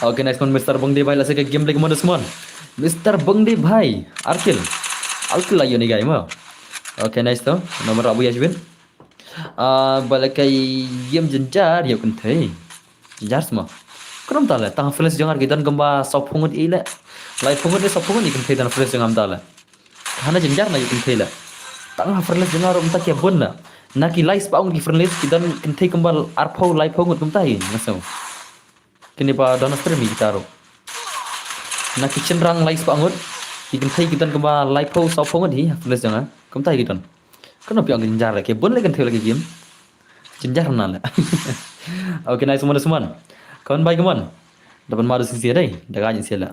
Okay, nice one, Mister Bongde bhai, la sika game leh mo da sman. Mister Bongde bhai, ar kill. Ar kill la ïoh ni gai mo. Okay, nice to. Nomor abu ya shibin. Ah, ba la kai game jynjar ïoh kynthei. Jynjar sma. Kynum ta la, tang friends jong nga ki don kumba saw phew ngut i la. Laiphew ngut ne saw phew ngut i kynthei don friends jong nga mynta la. Hana jynjar na ïoh kynthei la. Tang ha friendlist jong nga ruh mynta ki bun la. Na ki lai spah ngut ki friendlist ki don kynthei kumba arphew laiphew ngut kumta hi nga sngew. Kine ba don ha stream hi kita ruh. Na ki shynrang lai spah ngut ki kynthei ki don kumba laiphew sawphew ngut hi ha friendlist jong nga. Kumta hi ki don. Kano phi ong jynjar la ki bun la kynthei la ki game. Jynjar na la. Okay, nice one, nice one. Come on, bhai, come on. Da ban ma da sisi dei. Da ka jin sia la.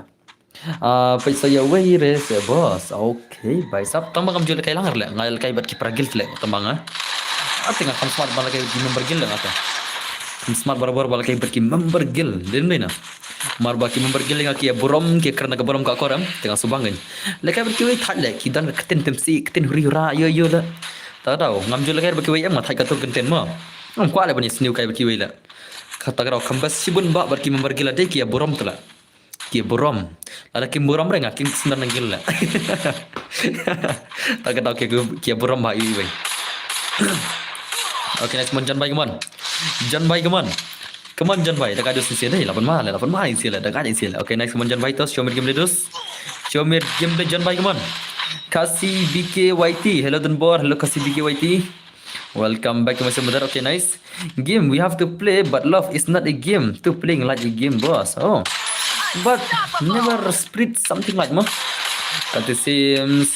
Ah, peit sa ïa wei re se boss. Okay, bhai sab, tang ba kam ju lehkai lang re le. Nga lehkai bad ki para guild le tang ba nga. Ate nga kham smart ba lehkai bad ki member guild le nga te. Kham smart barabor ba lehkai bad ki member guild. Dei ne em dei na. Mar ba ki member guild nga ki burom, ki kren ka burom ka koram. Te nga subang kan. Lehkai bad kiwei thait le ki don ka ktien temsi, ktien huri hura ïoh ïoh le. Ta daw ngam ju lehkai bad kiwei em, nga thait katto ka ktien mo. Ngam kwah le ban ïasniew kai bad kiwei le. Kata ka daw kham best shibun ba bad ki member guild la dei ki burom te la. Ki burom. Lada kim burom re nga king sendar nanggil la. Ta ka daw ki, ki burom ba iwei. Okay, nice, come on, John bhai, come on. John bhai, come on. Come on, John bhai. Da ka dei sisi dei, lapan ma le, lapan ma isi le, da ka dei isi le. Okay, nice, come on, John bhai, tos, show me game dei, tos. Show me game dei, John bhai, come on. Kasi B K Y T. Hello, Dunbor. Hello, Kasi B K Y T. Welcome back to my server. Okay, nice. Game, we have to play, but love is not a game. To playing like a game, boss. Oh. But never spread something like mo. That it seems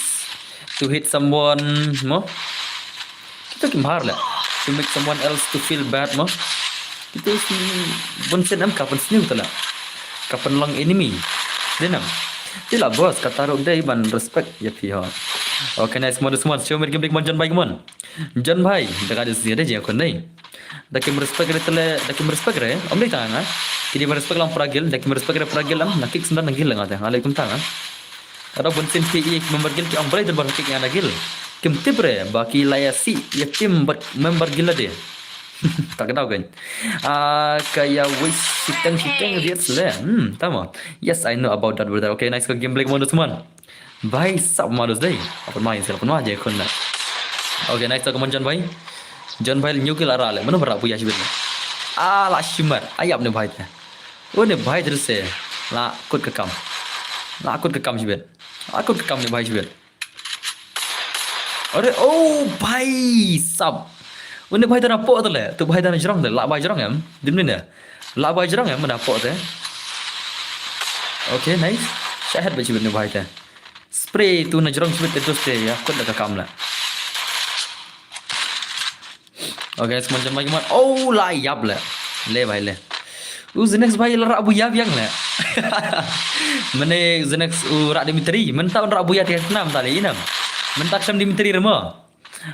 to hate someone mo. Kita kim har le. To make someone else to feel bad mo. Kita si bun sen em kapan sniew tala. Kapan long enemy. Denam. Tila boss, kata ruh dei ban respect ïa phi ho. Okay, nice, mon, mon. Show me game, mon, John bhai, mon. John bhai, da ka dei sisi dei jia kon dei. Da kim respect re tele, da kim respect re, om dei tanga. Ki dei ban respect lang para guild, da kim respect re para guild am, na kick sendar na guild nga te, nga leh kum tanga. Ada bun sen ki i member guild ki ong brai dur ban kick nga na guild. Kim tip re, ba ki la ïa si, ïa team bad member guild la dei. Tak daw kan. Ah, ka ïa wei shiteng shiteng riat le. Hmm, tama. Yes, I know about that, brother. Okay, nice ka game, Black Monday, man. Bhai sab ma dus dei. Apa ma insel, apa ma je khun na. Okay, nice to, come on, John bhai. John bhai, new kill ara le. Mano bara puya shibit le. Ah, la shimet. Ai ïap ne bhai te. Une bhai te se. La kut ka kam. La kut ka kam shibit. La kut ka kam ne bhai shibit. Are, oh, bhai sab. Une bhai te na pok te le. Tu bhai te na jrong te. La bhai jrong em. Dim ne. La bhai jrong em, na pok te. Okay, nice. Shah head ba shibit ne bhai te. Spray tu na jrong shibit te dus te. Ïa kut da ka kam la. Okay, semua jam lagi mat. Oh, la ïap le. Le bhai le. U Zenex bhai la rah buya biang le. Mene Zenex u rah Dimitri. Mynta un rah buya te nam ta le inem. Mynta khlem Dimitri rema.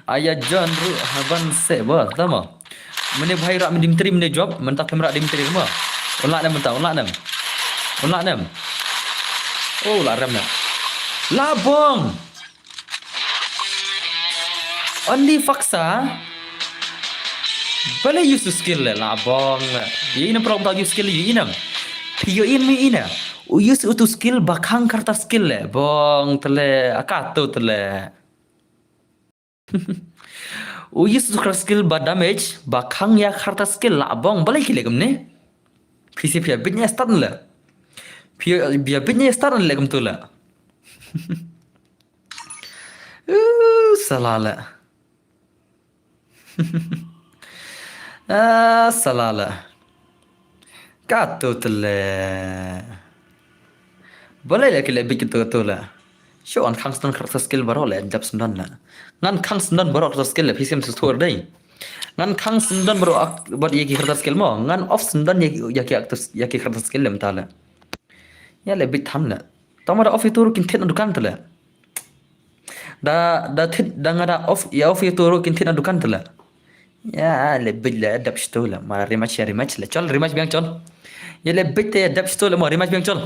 Aya John ru haban se ba tama. Mene bhai rah Dimitri mene job. Mynta khlem rah Dimitri rema. Un la nem mynta, un la nem. Un la nem. Oh, la rem ne. La bong. Only Faksa. Balei use skill le la bong le. Ïa ina prong ta use skill ïa ina. Phi ïa in mi ina. U use utu skill ba khang karta skill le. Bong te le, aka tu te le. U use utu karta skill ba damage ba khang ïa karta skill la bong. Balei ki le kumne. Phi si phi ïa bit ne start le. Phi ïa bit ne start le kumtu le. Uh, sala le. Ah, sala le. Ka tu te le. Balei le ki le bit ki tu tu le. Shu ngan khang sdon karta skill baroh le dap sdon le. Ngan khang sdon baroh karta skill le phi sem su thur dei. Ngan khang sdon baroh ak-, bad ïa ki karta skill mo. Ngan off sdon ïa ki, ïa ki ak-, ïa ki karta skill le mynta le. Ïa le bit tham le. Tang ma da off ïa tu ruh kin thied na dukan te le. Da, da thied, da nga da off, ïa off ïa tu ruh kin thied na dukan te le. Ïa le bit le dap shitu le. Ma rematch ïa rematch le. Chol rematch biang chol. Ïa le bit te dap shitu le ma rematch biang chol.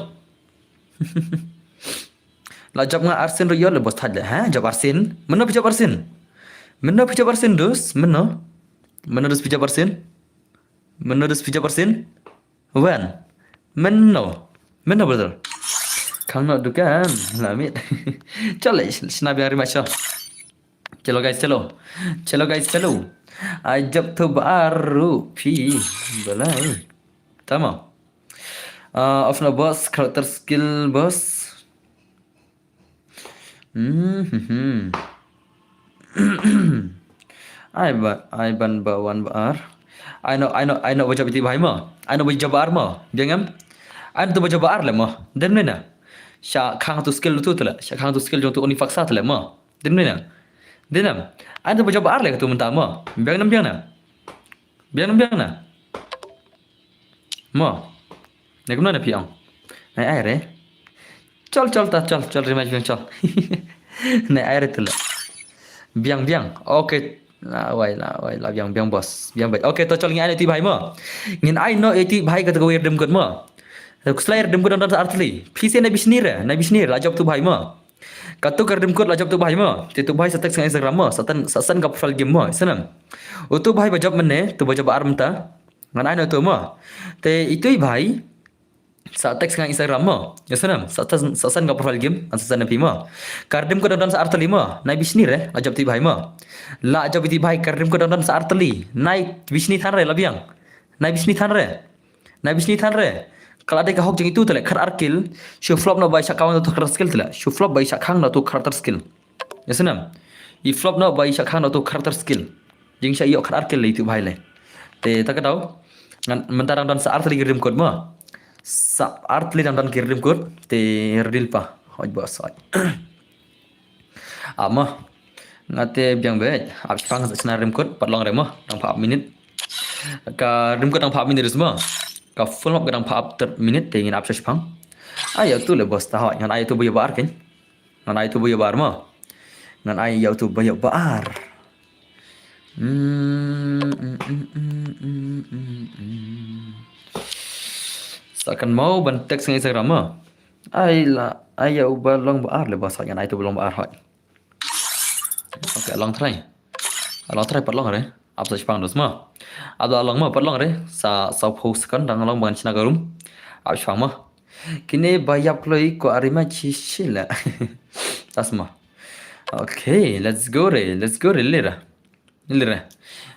La job nga arsien ruh ïoh le boss thad le. Ha? Job arsien? Mynno phi job arsien? Mynno phi job arsien dus? Mynno? Mynno dus phi job arsien? Mynno dus phi job arsien? Wen. Mynno. Mynno brother. Khang noh dukan. La mit. Chol le, shna biang rematch chol. Chalo guys, chalo. Chalo guys, chalo. Ai job tu baru phi. Balai. Tama. Ah, off na boss, character skill boss. Hmm, hmm, hmm. Ai ba, ai ban ba wan ba ar. Ai no, ai no, ai no ba job iti bhai mo. Ai no ba job ar mo. Biang em? Ai no tu ba job ar le mo. Dem ne na. Sha khang tu skill tu tele. Sha khang tu skill jong tu Oni Faksa tele mo. Dem ne na. Dem na. Ai no tu ba job ar le tu mynta mo. Biang nem biang na. Biang nem biang na. Mo. Ne kumno na phi ong. Nai ai re. Chol chol ta chol chol rematch biang chol. Nai ai re tele. Biang biang. Okay. La wai la wai la biang biang boss. Biang bai. Okay to chol ngin ai no iti bhai mo. Ngin ai no iti bhai kata ko wir dem kot mo. Kuslai dem kot dang dang sa artli. Phi se na bisni re. Na bisni re la job tu bhai mo. Katu ka rim kot la job tu bhai mo. Te tu bhai sa text ngan Instagram mo. Sa tan sa san ka profile game mo. Sanam. Utu bhai ba job mene, tu ba job ar mynta. Ngan ai no tu mo. Te itu i bhai. Sa text ngan Instagram mo. Ya sanam. Sa tan sa san ka profile game. An sa san phi mo. Ka rim kot dang dang sa artli mo. Nai bisni re. La job tu bhai mo. La job tu bhai ka rim kot dang dang sa artli. Nai bisni than re la biang. Nai bisni than re. Na bisni than re. Kala dei ka hok jeng itu tele khat ar kill. Shu flop no bai shakang no tu khat ar skill tele. Shu flop bai shakang no tu khat ar skill. Ya sanam. I flop no bai shakang no tu khat ar skill. Jing sha ïoh khat ar kill le itu bhai le. Te ta ka dau. Ngan mynta dang don sa artli ki rim kot mo. Sa artli dang don ki rim kot. Te redil pa. Hoj bos hoj. Ama. Ngate biang bej. Ap shipang sa chna rim kot. Pat long re mo. Dang pha ap minit. Ka rim kot dang pha ap minit mo. Ka full map ka dang pha ap ter minit. Te ngin ap shipang. Ai ïa tu le bos ta hoi. Ngan ai tu ba ïa ba ar ken. Ngan ai tu ba ïa ba ar mo. Ngan ai ïa tu ba ïa ba ar. Hmm, hmm, hmm. Sa kan mau ban text ngan Instagram mo. Ai la, ai ïa u ba long ba ar le bos hoi. Ngan ai tu ba long ba ar hoi. Okay, long try. Long try pat long re. Ap sa shipang dos mo. Ap da long mo pat long re. Sa sa pho second dang long ban chna ka rum. Ap shipang mo. Kine ba ïap kloi ko arima chi shila. Tas mo. Okay, let's go re. Let's go re lira. Lira.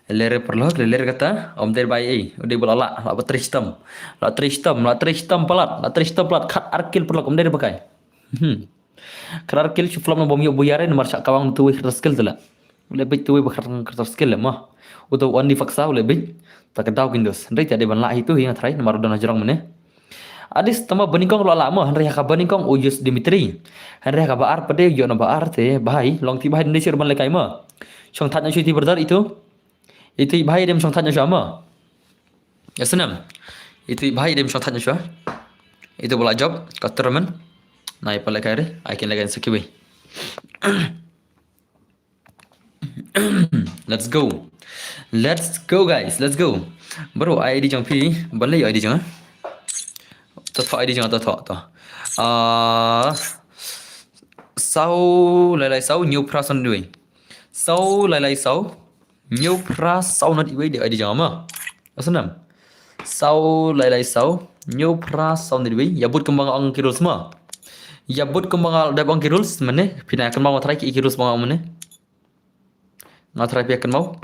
Lere paralok, lere kata, ym dei ba ei, u dei ba la lah, la ba trei shitom. La trei shitom, la trei shitom palat, la trei shitom palat, khat ar kill paralok, ym dei ba kai. Hmm. Khat ar kill shu flop na bym ïoh buiar, namar shah kawang tu wei khat ar skill tu la. U leh beit tu wei ba khat ar skill la mo. U tu wan di faksa, u leh beit. Ta ka daw kin dus. Hynrei te dei ban lah hi tu hi nga tharai, namar u don hajrong mynne. At least tang ba banyngkong ruh la lah mo, hynrei ha kaba nyngkong u use Dimitri. Hynrei ha kaba ar pat de u ïoh na ba ar te, bha hi, long ti bha hi dei shuh ban lehkai mo. Shong thait na shu ti brother itu. Itu bha hi dem shong thait na shu mo. Ya senam. Itu bha hi dem shong thait na shu. Itu ba la jop, ka tournament. Nai pat lehkai re, ai kin lehkai sa kiwei. Let's go. Let's go guys, let's go. Bro, I D jong phi, ban leh I D jong. To tho I D jong to tho to. Ah, saw lai lai saw hynñiew phra saw nod wei. Saw lai lai saw hynñiew phra saw nod wei dei I D jong ma. Asnam. Saw lai lai saw hynñiew phra saw nod wei. Ïa bud kumba nga ong ki rules ma. Ïa bud kumba nga dep ong ki rules mynne. Phi na kynmaw, nga tharai ki rules ba nga ong mynne. Nga tharai phi kynmaw.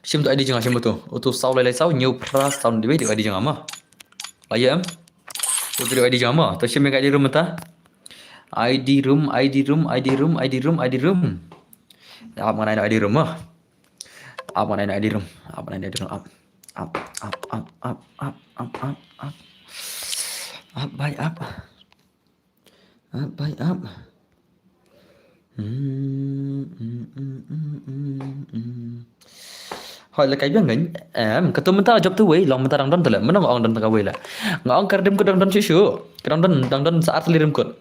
Shim tu I D jong nga, shim tu. Utu saw lai lai saw hynñiew phra saw nod wei dei I D jong nga ma. La ïa em. Utu dei I D jong nga ma. To shim ïa ka I D room mynta. I D room, I D room, I D room, I D room, I D room. Ap nga nai I D room ma. Ap nga nai I D room. Ap nga nai I D room. Ap. Ap, ap, ap, ap, ap, ap, ap, ap. Ap, bye, ap. Ap, bye, ap. Hmm, hmm, hmm, hmm, hmm, hmm. Hoi, lehkai biang kan? Em, katu mynta jop tu wei, long mynta dang don tu la. Mynno nga ong don tang kawei la. Nga ong ka rim kut dang don shuh shuh. Ka dang don, dang don sa ar tylli rim kut.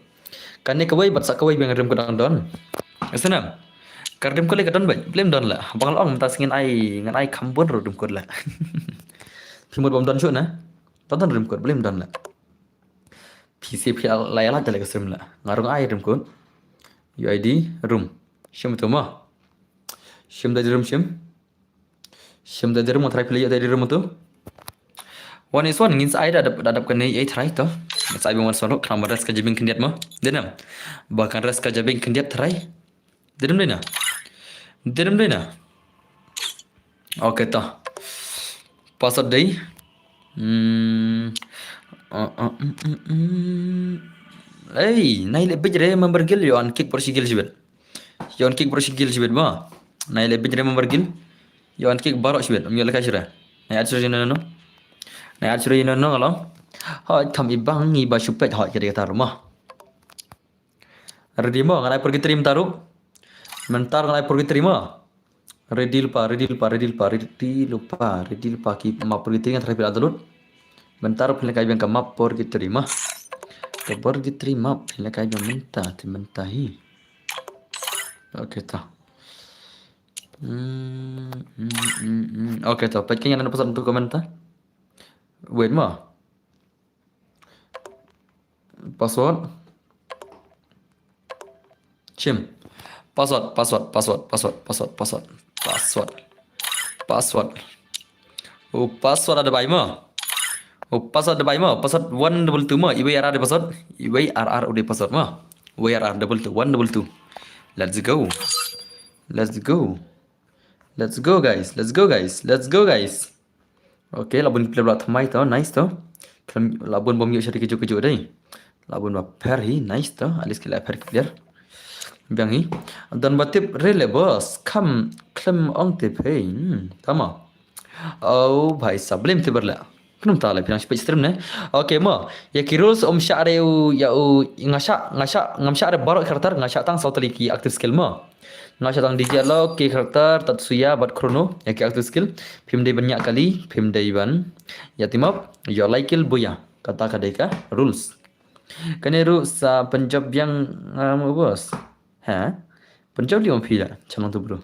Kane kawei bad sa kawei biang rim kut dang don. Asnam. Ka rim kut lei ka don bad, balei ym don la. Ba nga la ong mynta sngi ngan ai, ngan ai kham bun ruh rim kut la. Phi mut bym don shuh na. Don don rim kut, balei ym don la. Phi shu phi la ïa lait da lei ka stream la. Nga ruh nga ai rim kut. U I D room. Shim tu ma. Shim da room shim. Shim da room, nga tharai phi la ïoh da room tu. One is one, ngin sa ai da dap, da dap kane ei tharai to. Ngin sa ai biang one is one ruh, khnang ba rest ka jabieng khyndiat ma. Dei nam. Ba kan rest ka jabieng khyndiat tharai. Dei nam dei na. Dei nam dei na. Okay to. Password dei. Hmm. Uh, uh, mm, mm, mm. Ei, nai leh bej re member guild, ïoh an kick por shi guild shibit. Ïoh an kick por shi guild shibit ma. Nai leh bej re member guild. Ïoh an kick baroh shibit. Ym ïoh lehkai shira. Nai at shira ïoh no no. Nai at shira ïoh no no nga long. Hoi tham i bang i ba shu peit hoi ka dei kata ruh ma. Ready mo, ngan ai purgatory mynta ruh. Mynta ruh ngan ai purgatory mo. Ready lypa, ready lypa, ready lypa, ready lypa, ready lypa ki map purgatory ngan tharai phi la download. Mynta ruh phin lehkai biang ka map purgatory mo. Ka purgatory map phin lehkai biang mynta, te mynta hi. Okay to. Hmm, hmm, hmm, hmm. Okay to, peit kane ngan pasal untuk comment ta. Wait mo. Password. Shim. Password, password, password, password, password, password. Password. Password. U password ada bai mo. U password ada bai mo. Password one double two mo. Iwei R R de password. Iwei R R u de password mo. Iwei R R double two, one double two. Let's go. Let's go. Let's go guys. Let's go guys. Let's go guys. Okay, la bun ki play bla thymmai to, nice to. Khlem la bun bym ïoh sha ri kajuh kajuh dei. La bun ba pher hi, nice to. At least ki la pher ki player. Biang hi. Don ba tip re le boss, kham khlem ong te phi. Hmm, tama. Oh, bhai sahab, balei ym tip re le. Khnum ta le phi nang shu peit stream ne. Okay mo. Ïa ki rules ym shah re u, ïa u, nga shah, nga shah, ngam shah re baroh character, nga shah tang saw tylli ki active skill mo. Nga shah tang D J Alok, ki character, Tatsuya bad Chrono, ïa ki active skill. Phim dei ban ñiah kali, phim dei ban ïa team up, ïoh lai kill buya. Kata ka dei ka rules. Kane ruh sa pynjop biang, um, boss. Ha? Pynjop lei ong phi la, channel tu bro.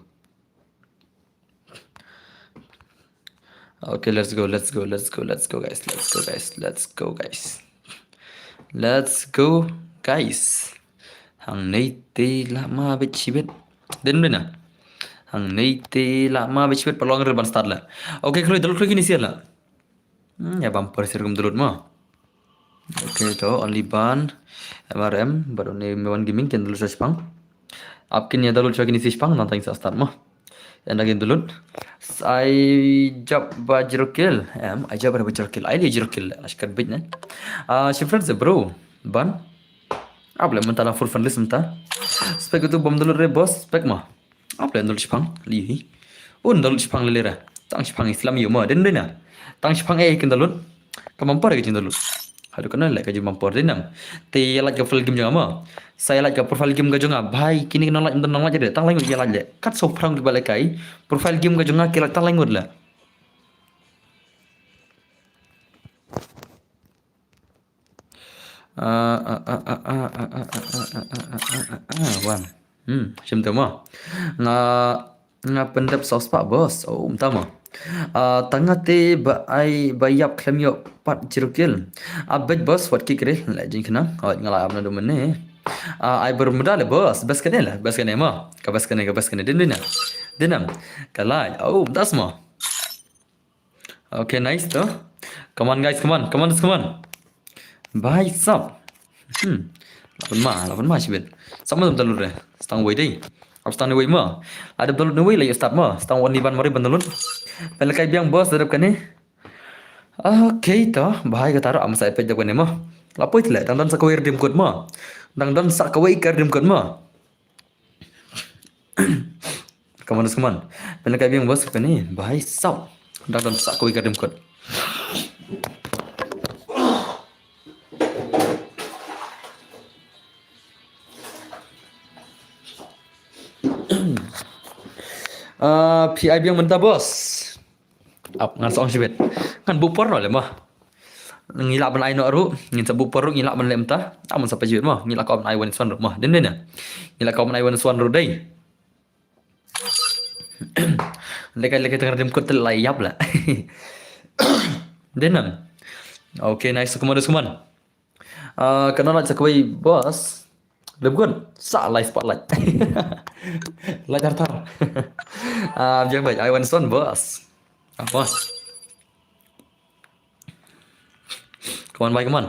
Okay, let's go, let's go, let's go, let's go guys, let's go guys, let's go guys. Let's go guys. Hangne te la ma bit shibit. Dei ne em? Hangne te la ma bit shibit, paralok, ngin ban start la. Okay, khloi, download khloi kine sha la. Hmm, ïa bam por sir kum download mo. Okay, to only ban M R M, bad une Mewan Gaming kin download sha shipang. Ap kin ïa download sha kine sha shipang, nangta ngin sa start mo. Ynda kin da lut. Ai jop ba zero kill. Em, ai jop ba zero kill. Ai li zero kill. Ash kat bit ne. Ah, shi friends bro. Ban. Ap le mynta la full friend list mynta. Spek tu bom da lut re boss. Spek ma. Ap le da lut shipang. Li hi. Un da lut shipang le le re. Tang shipang Islam yu ma. Den den na. Tang shipang eh kin da lut. Ka bumper ka jingdalut. Haduh kane leh ka jing bumper dei nam. Te ïa lait ka profile game jong nga mo. Sa ïa lait ka profile game ka jong nga. Bhai kine ki nonglait mynta nonglait de. Tang lai ngut ïa lait leh. Kat saw phrang kiba lehkai. Profile game ka jong nga ki lait tang lai ngut leh. Ah, ah, ah, ah, ah, ah, ah, ah, ah, ah, ah, ah, ah, wan. Hmm, shim tu mo. Nga Nga pyndep saw spah boss. Oh, mynta mo. Ah, tang nga te ba ai ba ïap khlem ïoh pat zero kill. Ah, bad boss wat kick re. La jingkhnang. Oh, nga la ap na du mynne. Ah, ai ber muda le boss. Best kane le. Best kane mo. Ka best kane, ka best kane. Din din na. Din nam. Ka lai. Oh, mynta mo. Okay, nice to. Come on guys, come on. Come on, come on. Bhai sab. Hmm. Lapan ma, lapan ma shibit. Sab ma dam talut re. Stang wei dei. Ap stang wei ma. Ada talut wei la yu start ma. Stang wan ni ban mari ban talut. Pele kai biang boss dadap kane. Okay to. Bhai ka taruh am sa epek dap kane ma. Lapoi tle. Dang don sa kawei redeem code ma. Dang don sa kawei ka redeem code ma. Come on, come on. Pynlong kai biang bos kane. Bhai sab. Dang dang sa kawei ka redeem code. Ah, P I biang mynta bos. Ap ngan sa ong shibit. Ngan buh por noh le mo. Ngi lah ban ai noh ruh, ngin sa buh por ruh, ngi lah ban leh mynta. Am ngan sa peit shibit mo. Ngi lah kwah ban ai one is one ruh mo. Dei ne? Ngi lah kwah ban ai one is one ruh dei. Lekai lekai tang redeem code te la ïap la. Dei ne? Okay, nice. Come on, come on. Ah, ka nang lait sa kawei bos. Lem gun sa lai spot lait. Lait har thar. Ah, biang beit, ai one is one bos. Ah, bos. Come on, bhai, come on.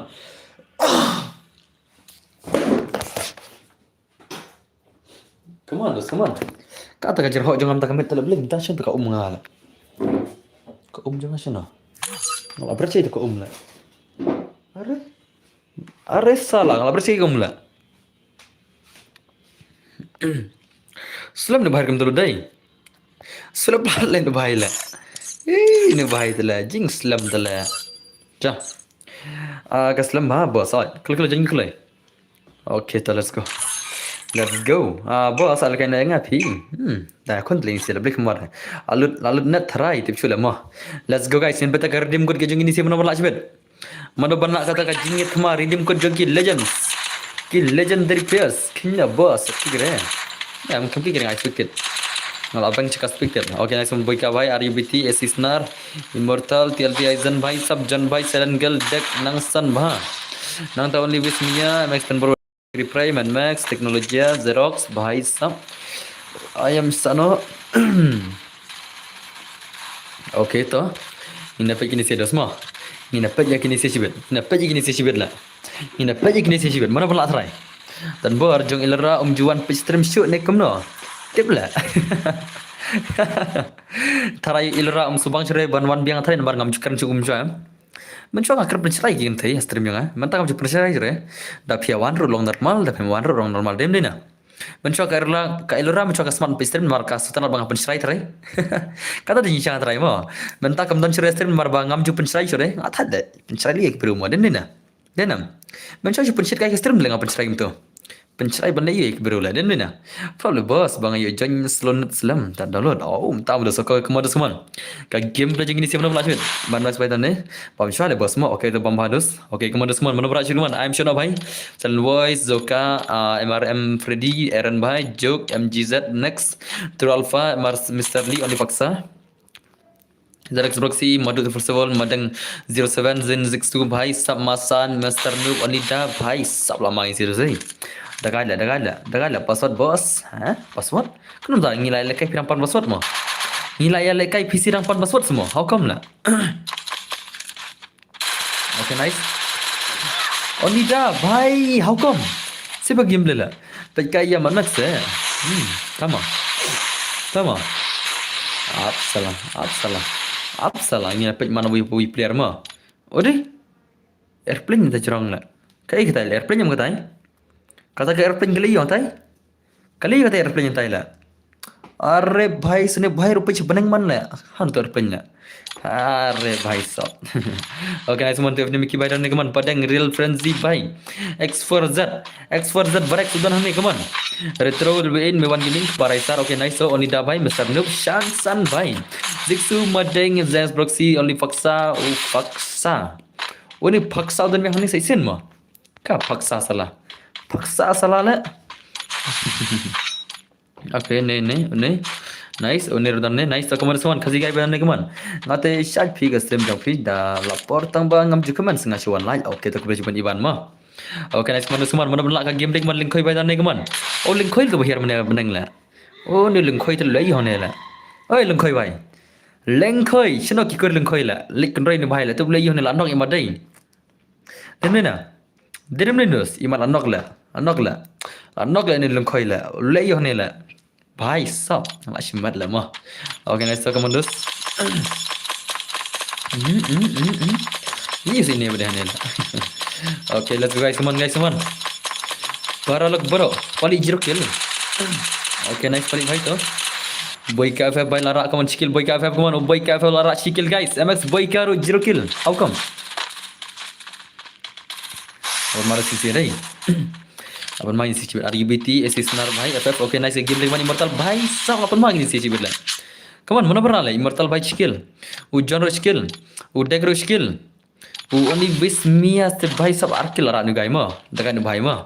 Come on, bos, come on. Kata ka jer hok jong nga ta ka met ta la bling ta shen ta ka um nga la. Ka um jong nga shen no. Nga la bret ta ka um la. Are. Are sala nga la bret ka um la. Slem ne bahar kam tulu dai. Slem bahar le ne bahar la. Eh, ne bahar tala. Jing slem tala. Cha. Ah, ka slem ba bos. Klik klik jing klik. Okay, to let's go. Let's go. Ah, bos, ala kaina nga phi. Hmm. Da khun tling sila blik mar. Alut alut net tharai tip chula mo. Let's go guys. Ngin beta ka redeem code ka jong ini si mano ban lah shibit. Mano ban lah kata ka jingit ma redeem code jong ki legends. Ki legendary players. Kina bos. Ki gre. Ya, mungkin ki gre ngai speed kit. Ngala bang chika speed kit. Okay, nice one. Boy ka bhai, R U B T, S C Snar, Immortal, T L T Aizen bhai, Sub John bhai, Silent Girl, Deck, Nangsan bha. Nangta only wish Mia, M X Pen Bro, Reply, Mad Max, Technologia, Xerox, bhai sab. I am Sano. Okay to. Ngin peit kine si dos mo. Ngin peit ïa kine si shibit. Ngin peit ïa kine si shibit la. Ngin peit ïa kine si shibit. Mano ban lah tharai. Tan bor jong Ilra um ju wan peit stream shuh ne kumno. Tip la. Tharai Ilra um subang shuh re ban wan biang tharai namar ngam ju kren shuh um ju em. Mynshuwa nga kren pynshrai ki kynthei ha stream jong nga. Mynta ngam ju pynshrai re. Da phi wan ruh long normal, da phi wan ruh long normal, dem dei na. Mynshuwa ka Ilra, ka Ilra mynshuwa ka smat pynshrai namar ka sngewtynnat ba nga pynshrai trai. Kata dei jingshang trai mo. Mynta kam don shuh re stream namar ba ngam ju pynshrai shuh re. Nga thad de pynshrai lei ki briew mo, dem dei na. Dem na. Mynshuwa ju pynshit kai ka stream lei nga pynshrai kumto. Pynshrai ban leh ïa ki briew la, dem dei na. Problem bos ba nga ïoh join slow net slem ta download. Oh, mynta da soko kemon da sumon. Ka gameplay jong ini siapa nak last minute. Man mas bai tane. Bam shwa le bos mo. Okay, to bam hadus. Okay, kemon da sumon. Mano bra sumon. I'm Shona bhai. Silent Voice, Zoka, ah, M R M Freddy, Aaron bhai, Joke, M G Z, Next, True Alpha, Mar-, Mister Lee, Oni Paksa. Zarex Broxy, Madu Festival, Madang zero seven, Zin six two, bhai sab, Masan, Master Noob, Onida, bhai sab, lama isi tu sih. Dagai la, dagai la, dagai la, password bos. Ha? Password? Kenapa tak ngilai lekai pirang pan password mo? Ngilai ya lekai P C rang pan password semua. How come la? Okay, nice. Onida, bhai, how come? Siapa game le la? Peit ka ïa man mat se. Hmm, tama. Tama. Ap sala, ap sala, ap sala. Ngi la peit man wi wi player mo. Odi. Airplane ta jrong la. Kaei katai airplane em katai. Kata ka airplane kali yong tai. Kali kata airplane tai la. Are bhai sene bhai rupai chi beneng man la. Han tu airplane la. Are bhai sab. Okay, nice one tu ni Mickey bhai dan ni kaman padeng real frenzy bhai. X four Z. X four Z barek sudan hani kaman. Retro will be in me one gaming parai sar. Okay, nice so Onida bhai Mister Noob Shan San bhai. Zixu madeng Zens Broxy only Faksa u Faksa. Uni Faksa dan me hani sai sin mo. Ka Faksa sala. Faksa sala le. Okay, ne ne ne. Nice, one rudan ne. Nice, ta kaman suan kasi gai badan ne kaman. Ngate shaj phi ka stream jong phi da lapor tang ba ngam ju kaman senga shuan lai. Okay, ta kubra juban iban ma. Okay, nice kaman suan mana bela ka game dek man lingkoi badan ne kaman. Oh, lingkoi tu bahir mana beneng la. Oh, ni lingkoi tu lai hone la. Oi, lingkoi bai. Lingkoi, shino ki kur lingkoi la. Lik kendroi ni bai la. Tu lai hone la nok imadai. Dem ne na. Dem ne nos, iman anok la. Anok la. Anok la ni lingkoi la. Lai hone la. Bhai sab, la shimat la mo. Okay, nice to kaman dos. Hmm, hmm, hmm, hmm. Ni sini bade hanel. Okay, let's go guys, come on guys, come on. Para lok bro, pali zero kill. Okay, nice pali bhai to. Boy ka F F bhai lara kaman skill, boy ka F F kaman, oh, boy ka F F lara skill guys. M X boy ka ru zero kill. How come? Aban mari sisi dai. Aban mari sisi R U B T, S S Nar bhai, F F, okay, nice game lagi man Immortal bhai, sab aban mari sisi bit la. Come on, mana pernah la Immortal bhai skill. U John ru skill. U Dek ru skill. U Only Wish Mia ste bhai sab Arkil ara ni gai ma. Daga ni bhai ma.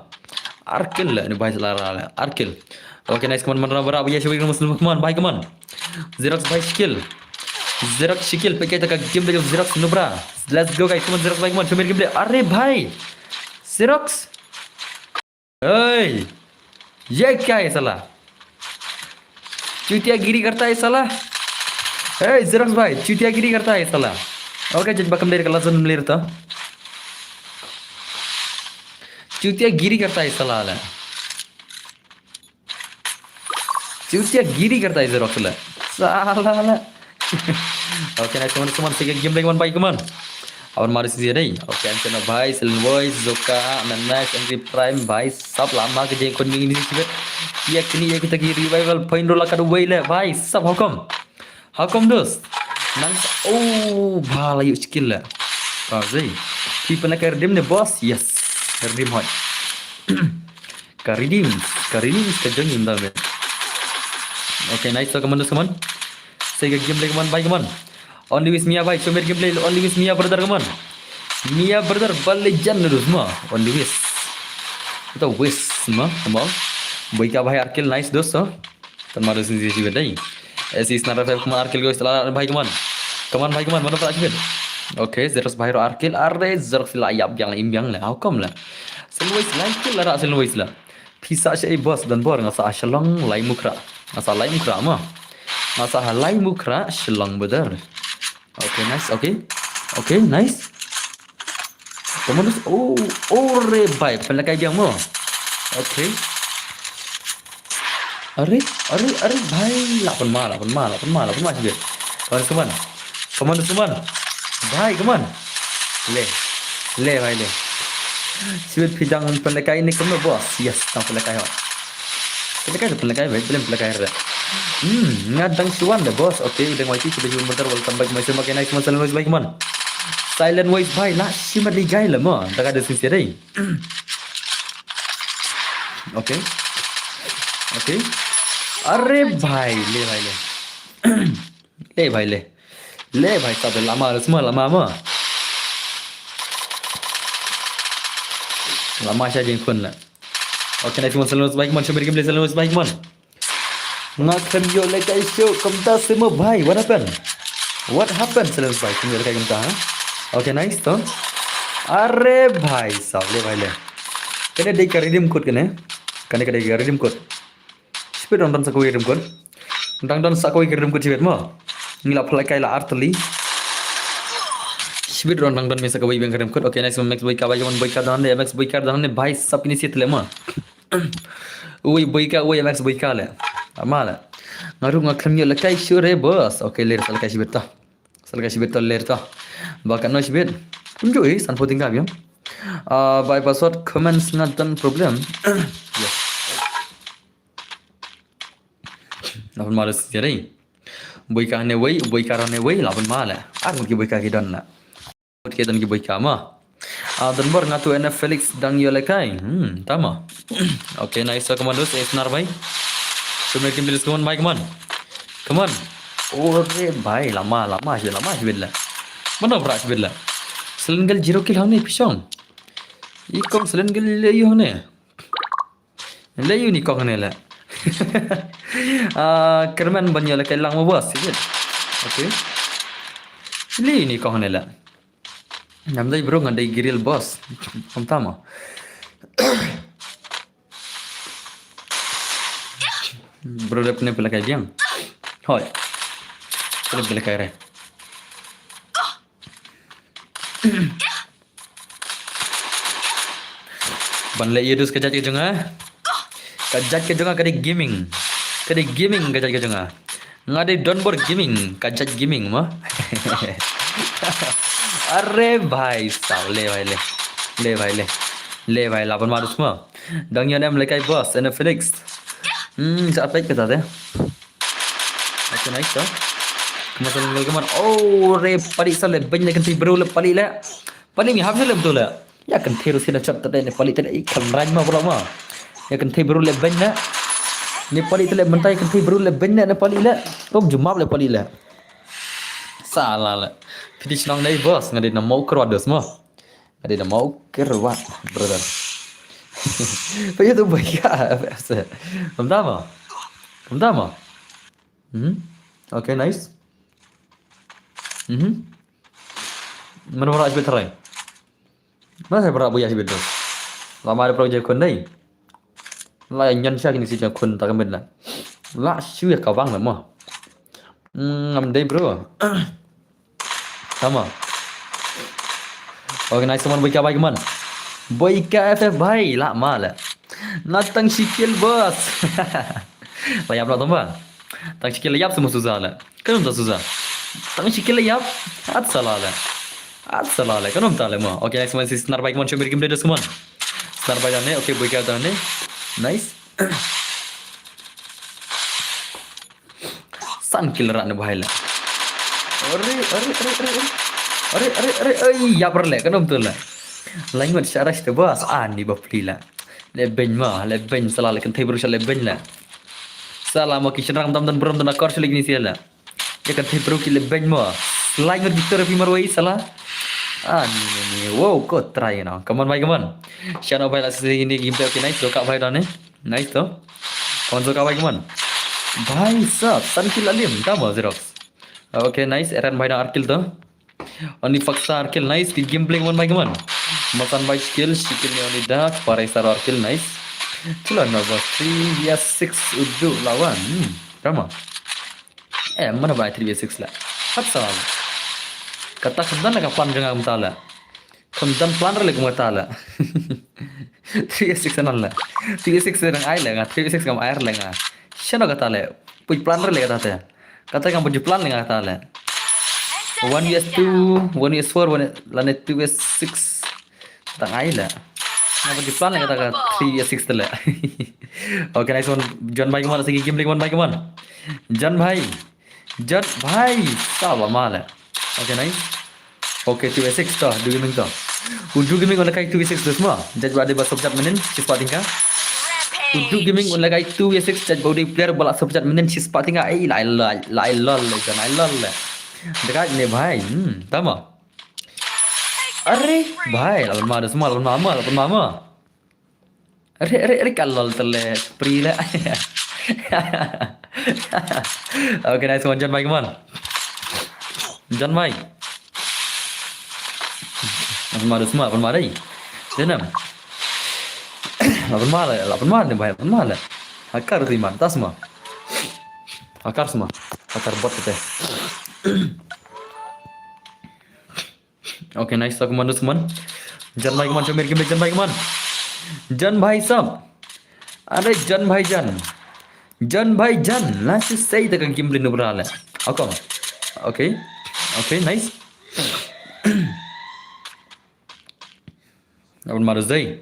Arkil la ni bhai la ra la. Arkil. Okay, nice, come on, mana pernah bhai, shubi muslim, come on, bhai, come on. Xerox bhai skill. Xerox skill, pakai taka game bhai Xerox nubra. Let's go guys, come on Xerox bhai, come on, show me game play. Are bhai. Xerox. Hey. Ye kya hai sala? Chutiagiri karta hai sala. Hey Xerox bhai, chutiagiri karta hai sala. Okay, jaj bakam dari kala zon mlir to. Chutiagiri karta hai sala la. Chutiagiri karta hai Xerox la. Sala la. Okay, nice, come on, come on, sige game lagi man bhai, come on. Aban mari sisi dai. Okay, Anchana bhai, Silent Voice, Zoka, Memes, Angry Prime bhai, sab lama ke jeng kon ming ni sibet. Ye kini ye kita ki revival point rola ka dawai le bhai, sab how come? How come dos? Nang oh bhala yu skill la. Ka zai. Ki pernah ka redeem ne boss? Yes. Redeem hoi. Ka redeem, ka redeem ka jong im da me. Okay, nice to kaman dos kaman. Sai ka game lagi man bhai kaman. Only Wish Mia bhai, show me game play, Only Wish Mia brother kaman. Mia brother bal legend dos ma, Only Wish. Kita Wish ma, kaman. Boy ka bhai Arkil nice dos so. Tan madu sin si jibe dai. Esi snar F F kaman Arkil guys la bhai kaman. Kaman bhai kaman, mana pernah jibe. Okay, Xerox bhai ro Arkil, are Xerox la yap yang im yang la, how come la. Silent Voice la kill la ra Silent Voice la. Pisa sha i boss dan bor ngasa Shillong lai mukra. Ngasa lai mukra ma. Ngasa lai mukra Shillong brother. Okay, nice, okay. Okay, nice. Kaman dos, oh, oh re bhai, pynlehkai biang mo. Okay. Are, are, are bhai, la pynma, la pynma, la pynma, la pynma sibit. Kaman dos kaman. Kaman dos kaman. Bhai, kaman. Le. Le bhai le. Sibit phi dang pynlehkai ni kumno boss. Yes, dang pynlehkai ho. Pynlehkai, pynlehkai bhai, pynlehkai re. Hmm, nga dang shuan de boss. Okay, dang wai ki sibit shuan motor, welcome back my stream. Okay, nice one, Silent Voice bhai kaman. Silent Voice bhai, la shimat li gai la mo. Daga de sincere. Okay. Okay. Are bhai, le bhai le. Le bhai le. Le bhai sab lama le semua lama ma. Lama sha jingkhun la. Okay, nice one, Silent Voice bhai kaman, show me game play, Silent Voice bhai kaman. Nga khlem ïoh lehkai shuh, kumta seh mo bhai, what happened? What happened, Silent Voice bhai, khlem ïoh lehkai kumta, ha? Okay, nice to. Are bhai sab, le bhai le. Kane dei ka redeem code kane. Kane ka dei ka redeem code. Shibit don don sa kawei ka redeem code. Dang don sa kawei ka redeem code shibit mo. Ngi la pynlehkai la artylli. Shibit don dang don me sa kawei biang ka redeem code. Okay, nice one, Max Boyka bhai kaman, Boyka don ne, Max Boyka don ne bhai sab kini sit le mo. Ui Boyka, ui Max Boyka le. Ama la. Nga ruh nga khlem ïoh lehkai shuh re boss. Okay, ler sa lehkai shibit ta. Sa lehkai shibit ta ler ta. Ba katno shibit. Kumjuh hi, sanphew tyngka biang. Ah, by password comments nga don problem. Yes. Laban ma da sdari. Boi ka ne wei, boi ka ne wei, laban ma la. Ar ki boi ka ki don la. Ki don ki boi ka ma. Ah, don bor nga tu ene Felix dang ïoh lehkai. Hmm, tama. Okay, nice, so commandos, eh, snar bai. Sumir kim bilis, come on, bai, come on. Come on. Ore bai, lama, lama, shibit, lama, shibit la. Mana bra shibit la. Selen gel zero kill hangne pishong. I kong selen gel le yu hangne. Le yu ni kong ne la. Ah, Kerman ban ïoh lehkai lang ma boss, shibit. Okay. Le yu ni kong ne la. Ngam dei bro, nga dei grill boss. Kumta ma. Bro, dep ne pela kai biang. Hoi. Pela pela kai re. Ban leh ïa dus ka jait ka jong nga. Ka jait ka jong nga ka dei gaming. Ka dei gaming ka jait ka jong nga. Nga dei don bor gaming, ka jait gaming ma. Are bhai, saw le bhai le. Le bhai le. Le bhai, laban ma dus ma. Dang ïa nem lehkai boss, ene Felix. Hmm, sa pek kata te. Okay, nice, sir. Kama sa linggal kaman. Oh, re, pali sa le, beng le, kynthei bru le, pali le. Pali mi hap le betul le. Ïa kynthei ruh sien na chot tade ne pali tade, i khlem rang ma bro ma. Ïa kynthei bru le beng le. Ne pali tade mynta ïa kynthei bru le beng le ne pali le. Tom jumap le pali le. Salah le. Phi dei shnong dei boss, nga dei na Mawkyrwat dus ma. Nga dei na Mawkyrwat, brother. Phi ïa tu bai ka. Kumta ma. Kumta ma. Mhm. Okay, nice. Mhm. Mana mana asbit rai. Mana saya berak buya asbit tu. Lama ada projek kun dai. La nyan sha kini si kun tak kembali la. La shu ya kawang la mo. Hmm, ngam dai bro. Tama. Okay, nice one, boy ka bai kaman. Boy ka F F bai, la ma la. Nga tang shi kill boss. La ïap la tamba. Tang shi kill la ïap semua susah la. Kan ta susah. Tang shi kill la ïap. At salah la. At salah la. Kan ta la ma. Okay, nice one, si snar bai kaman, show me game leaders kaman. Snar bai da ne. Okay, boy ka da ne. Nice. San kill rat ne bahai la. Are, are, are, are, are. Are, are, are, ai, ya ber le, kan betul la. Langot syarah te bas, ani bapli la. Le beng ma, le beng salah le kynthei bru le beng la. Salah ma ki shenrang dam dan brum dan akor shulik ni sia la. Ya kynthei bru ki le beng ma. Langot Victor pi marwei salah. Ani ni, ni, wow, ko try na. Come on, bai, come on. Shano bai la sisi ini gameplay, okay, nice. Doka bai da ne. Nice to. Kawan, so ka bai kaman. Bhai sab, san kill alim, tama Xerox. Okay, nice. Eren bai na ar kill to. Oni paksa ar kill, nice. Ki game play kaman bai kaman. Masan bai kill, shi kill ni oni da, parai sar ar kill, nice. Chalo no boss, three vs six udu lawan. Hmm, tama. Eh, mana bai three vs six la. Hat salah. Kata kata na ka plan jong nga kumta la. Kham don plan re le kum kata la. Three vs six nan la. Three vs six dang ai le nga, three vs six ngam ai le nga. Shano kata le. Pui plan re le kata te. Kata ngam pui plan le nga kata le. One vs two, one vs four, one lane two vs six. Dang ai le. Ngam pui plan le kata ka three vs six te le. Okay, nice one. John Bhai kaman, sigi game play kaman Bhai kaman. John Bhai. John Bhai. Sawa ma le. Okay, nice. Okay, two v six to, Udu Gaming to. Udu Gaming on the kai two v six dus ma. Judge ba de ba subject menen, shispah tyngka. Udu Gaming on the kai two v six, judge ba de player ba la subject menen, shispah tyngka. Ai, la, la, la, la, la, la, la. Dekat ne bhai. Hmm, tama. Are, bhai, lawan ma dus ma, lawan ma ma, lawan ma ma. Re, re, re, kalol tele, pri le. Okay, nice one, John Mike, come on. John Mike. Apa marah semua, apa marah? Denam. Apa marah, apa marah ni, bhai, apa marah? Hakar tu iman, tas semua. Hakar semua. Hakar bot tu. Okay, nice, to, come on, come on. John Bhai, come on, John Bhai, come on. John Bhai sab. Are John Bhai John. Jan bhai jan, la shisei da ka game rin ubra le. How come? Okay. Okay, nice. Aban maru zei.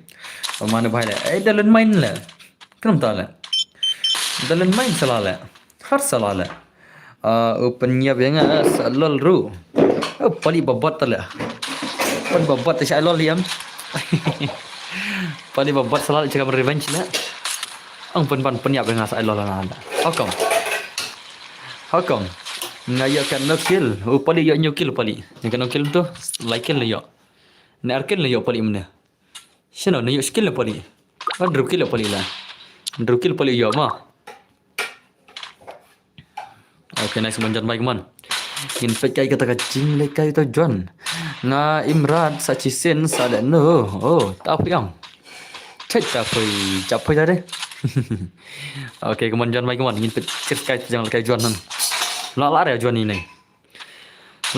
Aban manu bhai le. Eh, dalen main le. Kenam ta le. Dalen main sala le. Har sala le. Ah, open yap yang ah, salol ru. Oh, pali babot ta le. Pali babot ta sha lol yam. Pali babot sala le cakap revenge le. Ang pen ban pen yap yang ah, sha lol na. How come? How come? Nga ïoh ka no kill. Oh, pali ïoh no kill pali. Yang ka no kill tu, lai kill le ïoh. Ne ar kill le ïoh pali mene. Shano ne ïoh skill le pali. Kan hynriew kill le pali la. Hynriew kill pali ïoh ma. Okay, nice man jan bhai man. Ngin peit kai kata ka jinglehkai ta John. Nga imrat sa chisien sa le no. Oh, ta phi ang. Chet ta phi, ta phi ta de. Okay, kaman jan bhai man. Ngin peit kai ta jinglehkai John nan. La la re John ini.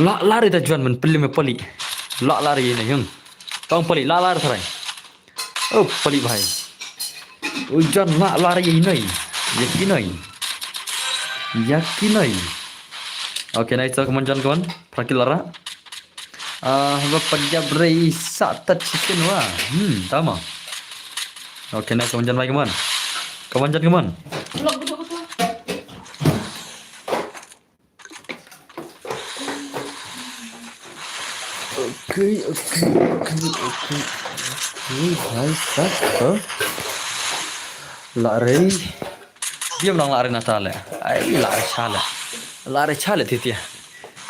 La la re ta John man pili me pali. La la re ini yung. Tong pali la la re sarai. Oh, pali bhai. Ujan la la re ini. Yakinai. Yakinai. Okay, nice to kaman jan kaman. Prakil lara. Ah, ba pajab rei sa tat chicken wa. Hmm, tama. Okay, nice kaman jan bhai kaman. Kaman jan kaman. Okay, okay, okay, okay. Okay, bhai sab, huh? La rei. Diam lang la rei nata le. Ai, la rei cha le. La rei cha le titia.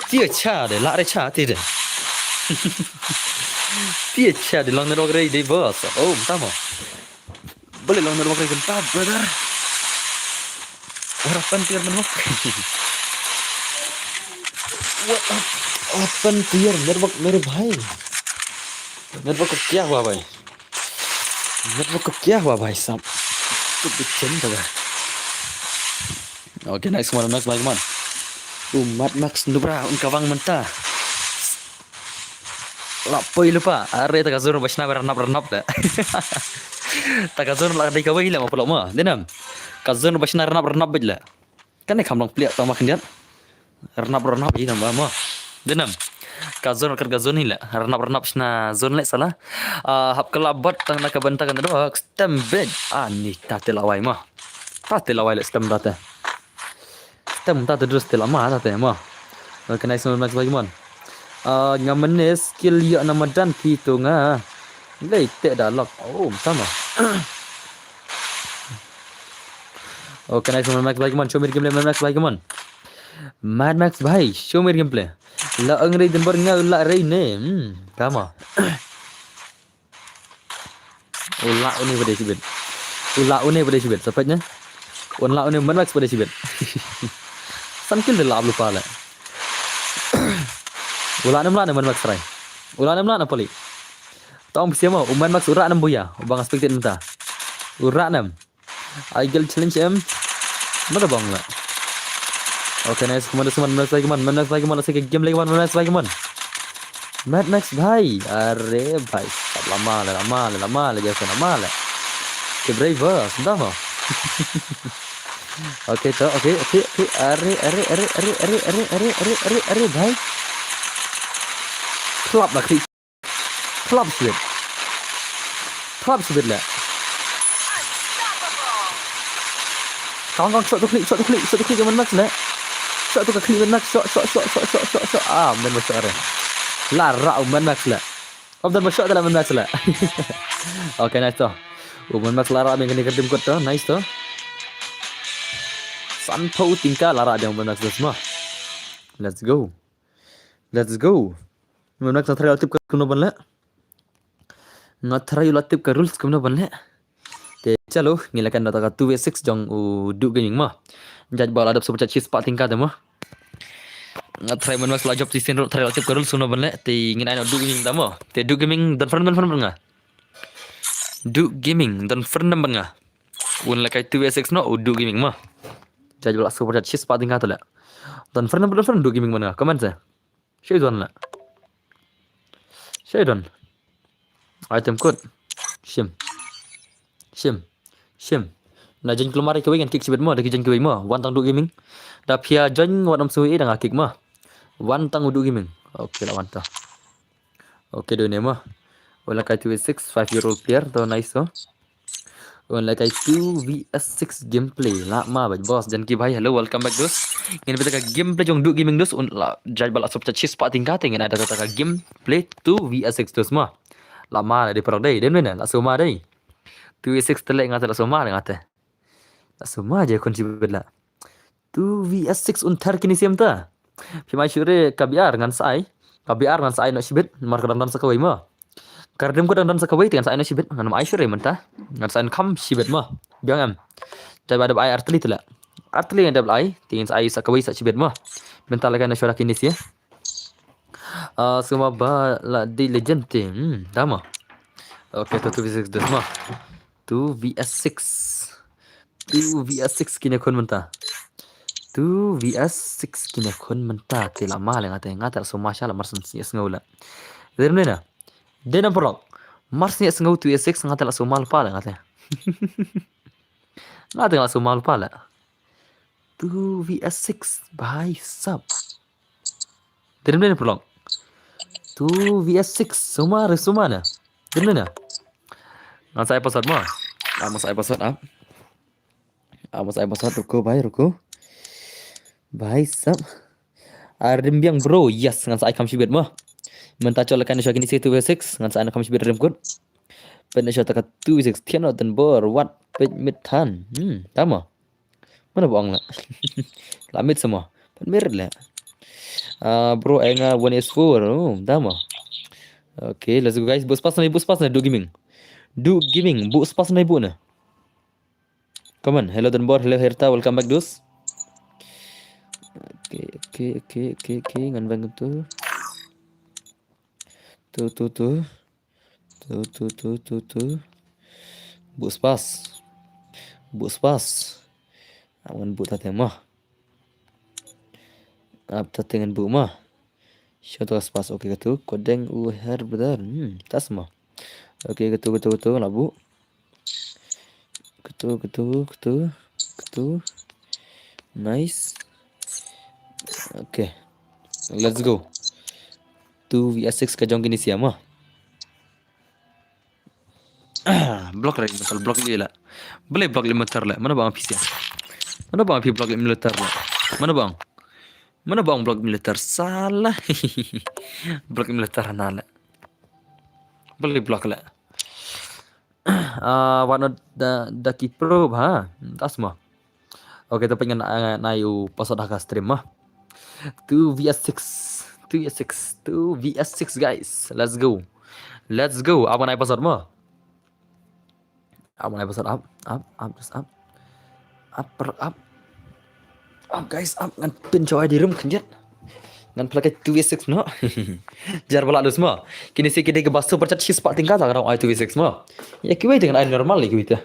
Tia cha de, la rei cha ti de. Tia cha de lang ne rok rei de boss. Oh, tama. Boleh lang network ring kenta, brother. What happened to your network? What hap-, happened to your network, mere bhai? Network ko kya hua, bhai? Network ko kya hua, bhai sahab? Kuch bhi change hoga. Okay, nice one, nice, nice one. Uh, Mad Max Nubra, unka wang mynta. La poi lypa, are ta ka zone ba shna ba ranap ranap da. Ta ka zone la dei kawei la ma polo ma. Dei nam. Ka zone ba shna ranap ranap bit la. Kane kham long pliak ta ma khyndiat. Ranap ranap i nam ba ma. Dei nam. Ka zone kat ka zone hi la. Ranap ranap shna zone le sala. Ah, hap ka la bot tang na ka bynta kan do. Stem bit. Ah, ni ta te la wai ma. Ta te la wai le stem ta te. Tem ta te drus te la ma ta te ma. Organize Mad Max bagi mon. Ah, nga mane skill ïa na madan phi tu nga. Lei te da lok. Oh, tama. Organize Mad Max bagi mon. Show me gameplay Mad Max bagi mon. Mad Max bhai, show me gameplay. La angrei den bar nga la rei ne. Hmm, tama. Ula une bade sibit. Ula une bade sibit. Sapet ne? Ula une Mad Max bade sibit. San kill de la ablu pala. Ula nem la ne Mad Max try. Ula nem la ne pali. Tong siama, u Mad Max ura nem buya. Bang expected menta. Ura nem. Ai gel challenge em. Mada bang la. Okay, nice. Come on, come on, Mad Max bhai, come on, Mad Max bhai, come on, let's take a game, like, come on, Mad Max bhai, come on. Mad Max bhai, are bhai, sab lama le, lama le, lama le, jasa lama le. Ke brave, senda ho. Okay, to, okay, okay, okay, are, are, bhai. Klap la klik. Klap sibit. Klap sibit le. Kawang kawang shot tu klik, shot tu klik, shot tu klik Mad Max le. Shot tu ka klik Mad Max, shot, shot, shot. Ah, Mad Max shot are. La ra u Mad Max le. Of dan ba shot la Mad Max le. Okay, nice to. U Mad Max la ra biang kane ka dim kot to, nice to. Sanphew tyngka la ra biang Mad Max to sma. Let's go. Let's go. Mad Max nga try la tip ka kumno ban leh. Nga try la tip ka rules kumno ban leh. Te chalo, ngi la kan da ka two v six jong u Duke Gaming ma. Judge ba la dap super chat shi spah tyngka te ma. Nga try Mad Max la jop ti sin ro try la tip ka rules kumno ban leh. Te ngin ai na Duke Gaming te ma. Te Duke Gaming don friend, don friend nga. Duke Gaming don friend ban nga. Un la kai two v six no u Duke Gaming ma. Judge ba la super chat shi spah tyngka te leh. Don friend, don friend Duke Gaming ban nga. Comment se. Shadon la. Shadon. Item code. Shim. Shim. Shim. Na join kulmar kawei ngan kick shibit mo, da ki join kawei mo. Wan tang Duh Gaming. Da phi ïa join wat ym sngew ei da nga kick mo. Wan tang u Duh Gaming. Okay, la wan ta. Okay, dei ne mo. Wala kai two v six, five year old player, to nice to. Wala kai two v six gameplay. La ma bad boss, Janki bhai, hello, welcome back, dos. Ngin bita ka gameplay jong Duh Gaming, dos, un la judge ba la sop cha chis pa tingka te ngin ada ta ka gameplay two v six, dos mo. La ma dei paralok dei, dem ne, la so ma dei. Two v six te le nga te la so ma nga te. La so ma je khun shibit la. Two v six un ther kine siem ta. Phi mai shure ka B R ngan sai. Ka B R ngan sai no shibit. Mar ka dang don sa kawei mo. Ka rdem ka dang don sa kawei te ngan sai no shibit. Ngan mai shure mynta. Ngan sai kham shibit mo. Biang em. Te ba da ai artli te la. Artli ngan da ai. Te ngan sai sa kawei sa shibit mo. Mynta la ka na shura kine siem. Ah, suma ba la di legend te. Hmm, da mo. Okay, to two v six dos mo. Two v six. Two v six kine khun mynta. Two v six kine khun mynta. Te la ma le nga te, nga te la so ma sha la mar sien sngew la. Dem ne na. Dem na paralok. Mar sien sngew two v six nga te la so ma pa la nga te. Nga te la so ma pa la. Two v six bhai sab. Dem ne paralok. Two v six suma re suma na. Dem ne na. Ngan sai password mo. Ah, ngan sai password ap. Ah, ngan sai password, ruko bhai, ruko. Bhai sab. Ar dim biang bro, yes, ngan sai kham shibit mo. Mynta chol kan sha kine siem two v six, ngan sai kham shibit rim kut. Pyn sha ta ka two v six, thian no ten bor, wat, pyn mit than. Hmm, tama. Mana bong la. La mit sama. Pyn mir la. Ah, bro, ai nga one is four. Oh, tama. Okay, let's go guys. Bus pas na, bus pas na, Duh Gaming. Duh Gaming, bus pas na, bu na. Come on, hello Donbor, hello Herta, welcome back, dus. Okay, okay, okay, okay, okay, ngan bang tu. Tu, tu, tu. Tu, tu, tu, tu, tu. Bus pas. Bus pas. Ngan bu ta tema. Ap ta tengan bu ma. Shoto spas, okay, katu. Kodeng u her brother. Hmm, tas ma. Okay, katu, katu, katu, labu. Katu, katu, katu, katu. Nice. Okay. Let's go. Two v six ka jong kini siama. Block rai, block li la. Boleh block li meter la. Mana bang pisia? Mana bang pi block li meter la? Mana bang? Mana bang block li meter? Salah. Block li meter na la. Boleh block la. Ah, wano da, da ki pro ha. Das mo. Okay, to pengen na, na yu pasal dah ka stream mah. Two v six. Two v six. Two v six, guys. Let's go. Let's go. Apa na pasal mo? Apa na pasal up, up, up, just up. Up, up. Up, guys, up. Ngan pyn choi di room khyndiat. Ngan play two v six no. Jar bala dus mo. Kini si kini ke basu perchat shis pa tingkat agar ai two v six mo. Ya kiwei dengan ai normal ya kiwei.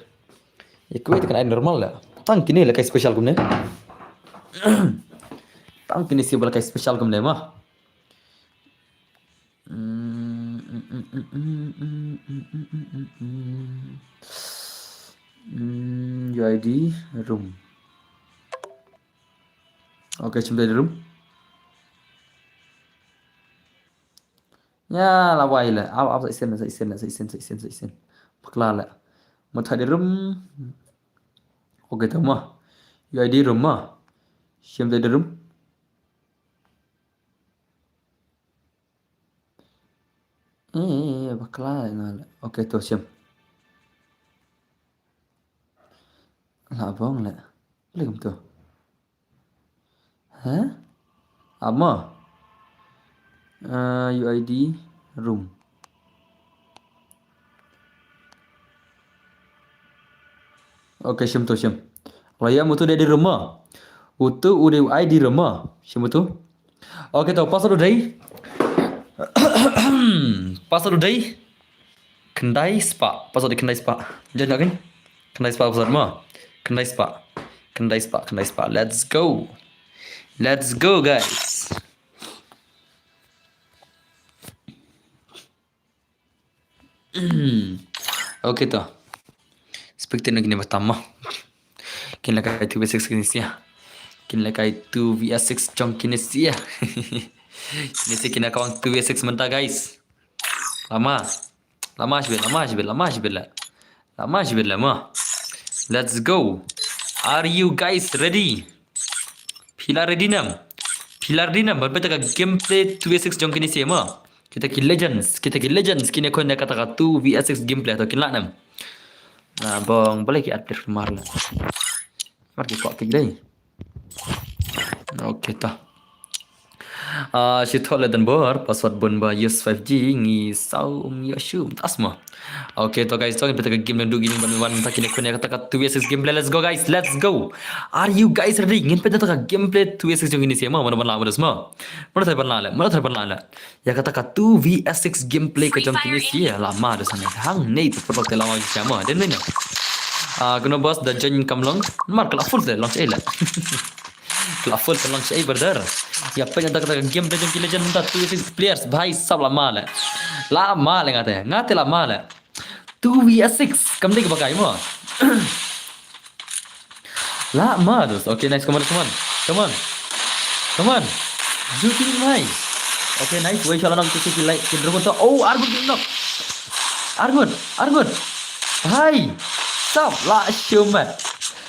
Ya kiwei dengan ai normal la. Tang kini la kai special kumne. Tang kini si bala kai special kumne mo. Mm, U I D room. Okay, chim dai room. Ya, la wai la. Aw, aw, sa isen, sa isen, sa isen, sa isen, sa isen. Pakla la. Mata di room. Okay, tama. U I D room ma. Chim dai room. Eh, bakla nga le. Okay, to chim. La bong le. Lem to. Ha? Ama. Uh, U I D room. Okay, chim to chim. Raya mutu dei di room ma. Utu u dei U I D room ma. Chim mutu. Okay, to password u dei. Password u dei. Khyndai spah. Password u dei khyndai spah. Jangan kan? Khyndai spah password ma. Khyndai spah. Khyndai spah, khyndai spah. Let's go. Let's go, guys. Okay to. Speak to nagini batama. Kin lehkai two v six Kinesia. Kin lehkai two v six jong Kinesia. Kinesia kin lehkai two v six mynta, guys. Lama. Lama shibit, lama shibit, lama shibit la. Lama shibit la mo. Let's go. Are you guys ready? Phi la ready nam? Phi la ready nam? Ban peit ïa ka gameplay two v six jong Kinesia mo. Kita ki legends, kita ki legends kin ïakhun ïa kata ka two v six gameplay, to kin lah nam? Na bong, balei ki update mar la. Mar ki kwah ki dei. Okay, ta. Ah, shi thok le dan bor, password bun ba use five G, ngi saw um ïoh shu, tas mo. Okay, to guys, to ngin peit ïa ka game dang duh kine ban wan, ta kin ïakhun ïa kata ka two v six gameplay. Let's go, guys, let's go. Are you guys ready? Ngin peit ïa kata ka gameplay two v six jong Kinesia mo, mano ban lah mo, das mo. Mano trai ban lah le, mano trai ban lah le. Ïa kata ka two v six gameplay ka jong Kinesia, lama da sani. Hangne to pyrlok te lama shisha mo. Dei ne. Ah, kano boss da join kam long. Mar ka la full te long shaei la. Ka la full te long shaei, brother. Ïa peit ïa kata ka gameplay jong ki legend mynta two v six players, bhai sab, lama le. Lama le nga te. Nga te lama le. Two v six. Kam dei kaba kai mo. Lama, dos. Okay, nice. Come on, come on. Come on. Come on. Juting, nice. Okay, nice. Wei shala nang tu si like, kin rukun to. Oh, argut nok. Argut, argut. Bhai. Stop. La shumat.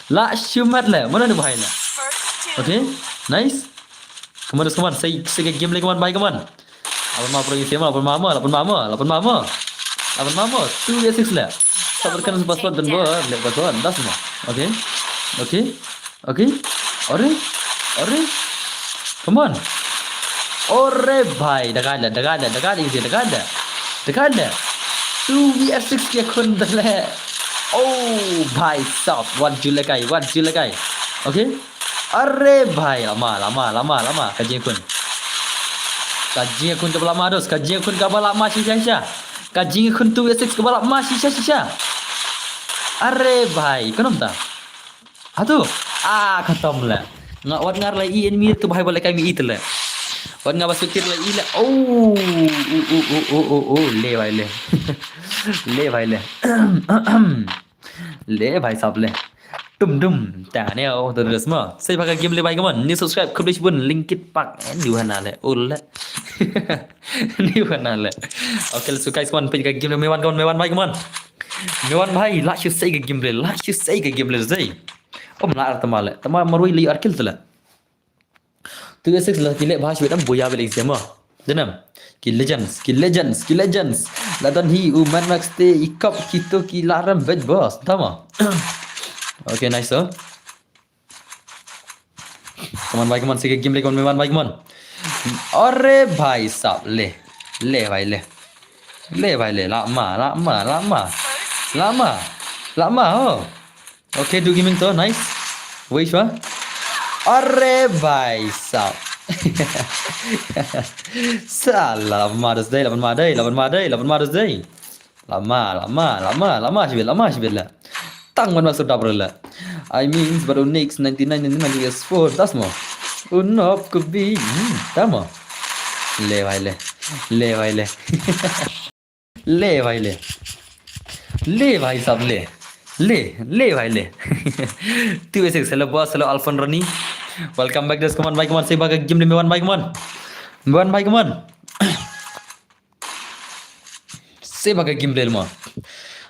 La shumat le. Mana ni bhai le. Okay, nice. Come on, come on. Sei, sei ka game le, come on, bhai, come on. Lapan ma, pro, la pan ma, la pan ma, la pan ma, la pan ma. La pan ma, two v six le. Sabar kan password dan bor, le password, das mo. Okay. Okay. Okay. Are. Are. Come on. Ore bhai, daga le, daga le, daga le, daga le. Daga le. Two v six ki ïakhun le. Oh bhai sab, wat ju le kai, wat ju le kai. Okay. Are bhai, lama, lama, lama, lama. Ka jingïakhun. Ka jingïakhun kaba lama, dos. Ka jingïakhun kaba lama shisha shisha. Ka jingïakhun two v six kaba lama shisha shisha. Are bhai, kano mynta? Hato? Ah, khatam le. Nga wat ngar la i enemy tu bhai, ba lehkai mi i te le. Wat nga ba sutir la i le. Oh, oh, oh, oh, oh, oh, oh, le bhai le. Le bhai le. Le bhai sab le. Dum dum. Ta ne o, to dress mo. Sei ba ka game le bhai, come on. Ni subscribe, khublei shibun, link kit pak. Ni wana le. Ul le. Ni wana le. Okay, let's go guys, come on. Peit ka game le, me wan, come on, me wan bhai, come on. Me wan bhai, la shu sei ka game le. La shu sei ka game le sei. Om la ar tama le. Tama marwei le ar kill te le. Two v six la ki leh bha shibit, am buya bel exam mo. Denam. Ki legends, ki legends, ki legends. La don hi u Mad Max te i kop kito ki la rem bej boss. Tama. Okay, nice to. Come on bhai, come on, sei ka game le, come on, me wan bhai, come on. Are bhai sab le. Le bhai le. Le bhai le, lama, lama, lama. Lama. Lama, oh. Okay, du gaming to, nice. Wei shwa. Are bhai sab. Sala, lama dos dei, laban ma dei, laban ma dei, laban ma dos dei. Lama, lama, lama, lama shibit, lama shibit la. Tang man masuk dab la. I mean, but on next ninety-nine ninety-nine U S four, das mo. Unop kubi, hmm, tama. Le bhai le. Le bhai le. Le bhai le. Le bhai sab le. Le, le bhai le. Two v six, hello boss, hello Alfon Rani. Welcome back, guys. Come on, bhai, come on. Sei ba ka game le, me wan bhai, come on. Me wan bhai, come on. Sei ba ka game le mo.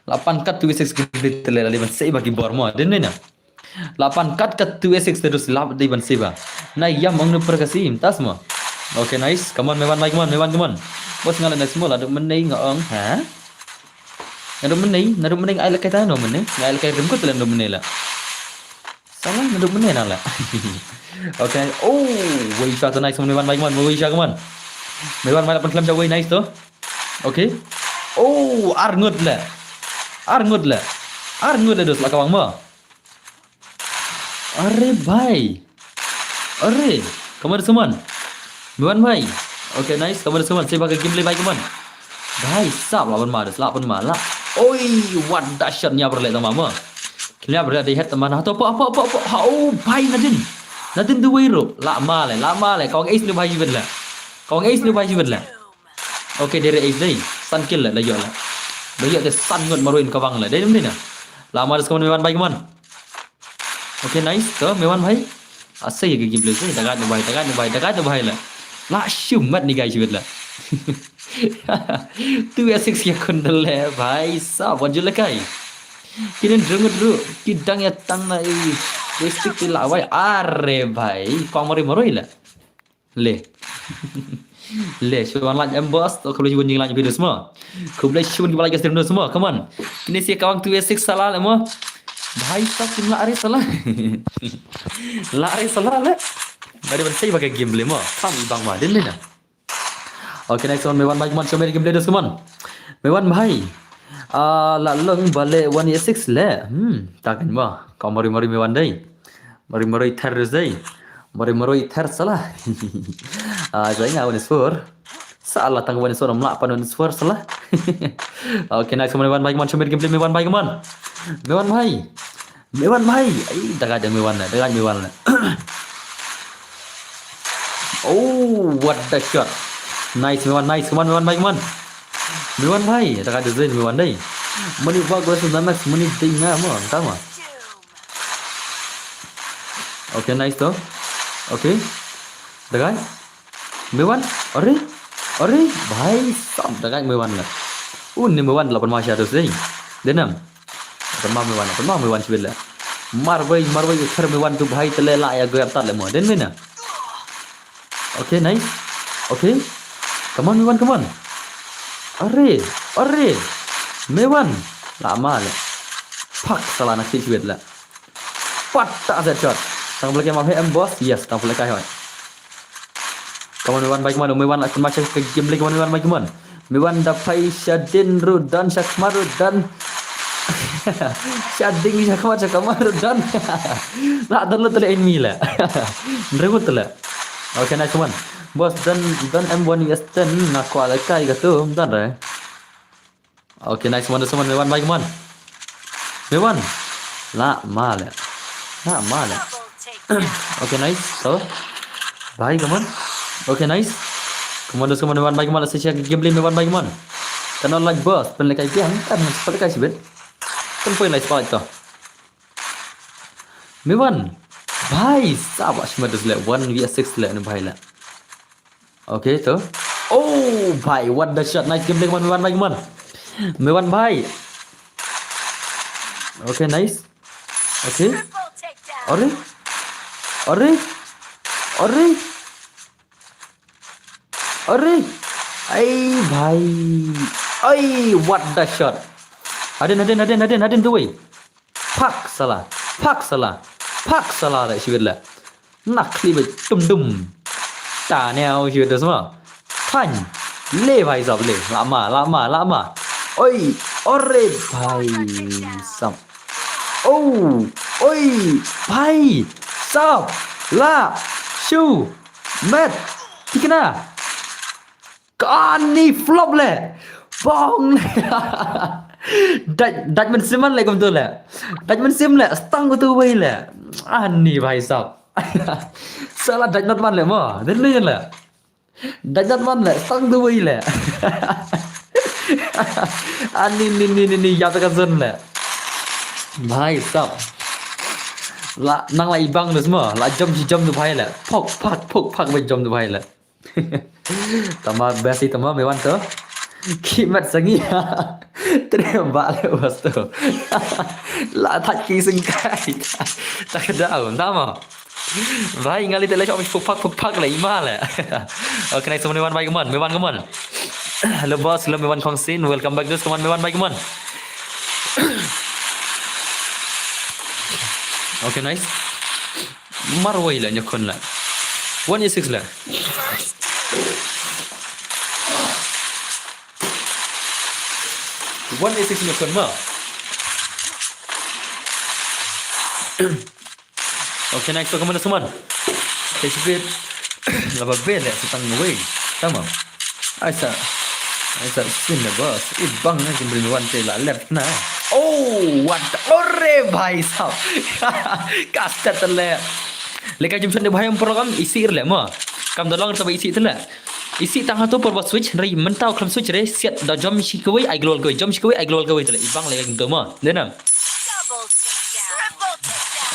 La pan kat two v six game le te le, la dei ban sei ba ki bor mo. Dei ne na. La pan kat kat two v six terus lap dei ban sei ba. Na ïam ong nu perkasi, tas mo. Okay, nice. Come on, me wan bhai, come on, me wan, come on. Bos nga la nice mo, la duk menei nga ong, ha? Nga duk menei, nga duk menei, ai la kai ta no menei. Nga ai la kai rim ko te la duk menei la. Salah, nga duk menei na la. Okay, oh, wei sha ta nice, me wan bhai, come on, wei sha, come on. Me wan bhai, la pan khlem sha wei, nice to. Okay. Oh, ar ngut le. Ar ngut le. Ar ngut le dos la ka bang mo. Are bhai. Are. Kamar suman. Me wan bhai. Okay, nice. Kamar suman. Sei ba ka game le bhai, come on. Bhai sab, laban ma dos, laban ma la. Oi, what the shot, nya berle tama mo. Nya berle dei head tama na to, po, po, po, po. Ha, oh bhai, nadin. Nadin duwei ro. Lama le, lama le. Kawang ace ne bhai, jibet le. Kawang ace ne bhai, jibet le. Okay, dei re ace dei. San kill le, la ïoh le. La ïoh te san ngut marwei ka bang le. Dei ne na. Lama dos, come on, me wan bhai, come on. Okay, nice. To, Mewan bhai. Asai ka gameplay tu. Dagat ni bhai, dagat ni bhai, dagat ni bhai la. La shumat ni guys, wait la. Two vs six ya kundal le bhai. Sa, what you like ai? Kinin drung dru. Kidang ya tang na i. Stick ti la bhai. Are bhai. Kong mari maroi la. Le. Le, shuwa like em boss, to khublei shibun jingla video semua. Khublei shibun kiba like stream semua, come on. Kini si kawang two vs six salah le mo. Bhai, stop, kim la are salah. La are salah le. Bari ban sei baka game le mo. Kam ibang ma, din le na. Okay, next one, Mewan bhai, come on, show me the gameplay, come on. Mewan bhai. Ah, la long bale one vs six le. Hmm, takin mo. Kau mari mari Mewan dei. Mari mari ter dei. Mari mari ter salah. Ah, saya nggak one vs four. Salah tang one vs four, mlak pan one vs four salah. Okay, next one, Mewan bhai, come on, show me the gameplay, Mewan bhai, come on. Mewan bhai. Mewan bhai. Ai, daga ada Mewan lah, daga Mewan lah. Oh, what the shot. Nice, Mewan, nice. Come on, Mewan bhai, come on. Mewan bhai, daga ada Zain, Mewan dei. Mani bak gua sudah nice, mani dei nga mo, tama. Okay, nice to. Okay. Daga. Mewan, are, are, bhai sab daga Mewan la. Un ni Mewan la pynma sha dus dei. Denam. Pynma Mewan, pynma Mewan sibit la. Mar bai, mar bai, uther Mewan tu bhai tele la ya goyar tat le mo. Den mena. Okay, nice. Okay. Come on, Mewan, come on. Are, are. Mewan. La ma le. Pak salah na sibit la. Pat ta set shot. Tang pelak ma em boss. Yes, tang pelak hoi. Come on, Mewan bhai, come on. Mewan la kena check ke game lagi, Mewan bhai, come on. Mewan da phai shadin ru dan shakmar ru dan. Shading shakmar shakmar ru dan. La dan lu tele enemy la. Nrewut tele. Okay, nice one. Boss dan dan M one Western na kwa la kai ka tu dan re. Okay, nice one, someone, Mewan bhai, come on. Mewan. La ma le. La ma le. Okay, nice. So, bhai, come on. Okay, nice. Come on, someone, Mewan bhai, come on. Let's check gameplay, Mewan bhai, come on. Kan like boss, pen like game, kan pen like sibit. Kan pen like spot to. Mewan. Bhai, sabash, Mewan le one vs six le ni bhai la. Okay, to. Oh, bhai, what the shot. Nice gameplay, Mewan, Mewan bhai, Mewan. Mewan bhai. Okay, nice. Okay. Are? Are? Are? Are? Ai, bhai. Ai, what the shot. Hadin, hadin, hadin, hadin, hadin, tu wei. Phak salah. Phak salah. Phak salah da sibit la. Nak li ba tum dum. Ta neo sibit da semua. Than. Le bhai sab le. Lama, lama, lama. Oi. Ore bhai sab. Oh. Oi. Bhai sab. La. Shu. Met. Tikna. Kani flop le. Bong le. Daj, daj mynsiem le kumtu le. Daj mynsiem le. Stang kumtu wei le. Ani bhai sab. Salah daj not man le mo. Din le le. Daj not man le. Stang kumtu wei le. Ani ni ni ni ni ya ta ka zon le. Bhai sab. La nang la ibang dus mo. La jom si jom tu bhai le. Phok phak phok phak ba jom tu bhai le. Tama besi tama Mewan to. Ki mat sangi. Tre ba le was to. La thak ki sengkai. Tak ada tama. Bhai ngali tele shop phuk phak phuk phak le ima le. Okay, nice, Mewan bhai, come on, Mewan, come on. Hello boss, hello Mewan Khongsin, welcome back, just come on, Mewan bhai, come on. Okay, nice. Marwei la nyokon la. One vs six la. One vs six nyokon ma. Okay, nice to, come on, someone. Test bit. Laba bele setang wei. Tamam. Aisa. Aisa sin le boss. Ibang na jimbrin wan te la left na. Oh, what? Ore bhai sab. Kastet le. Leka jim sende bhai em program isi le mo. Kam dalong ta isi tele. Isi tang hatu por ba switch ri mentau klam switch re siat da jom shi kawei ai global kawei jom shi kawei ai global kawei tele. Ibang le jim to mo. Denam. Double takedown. Triple takedown.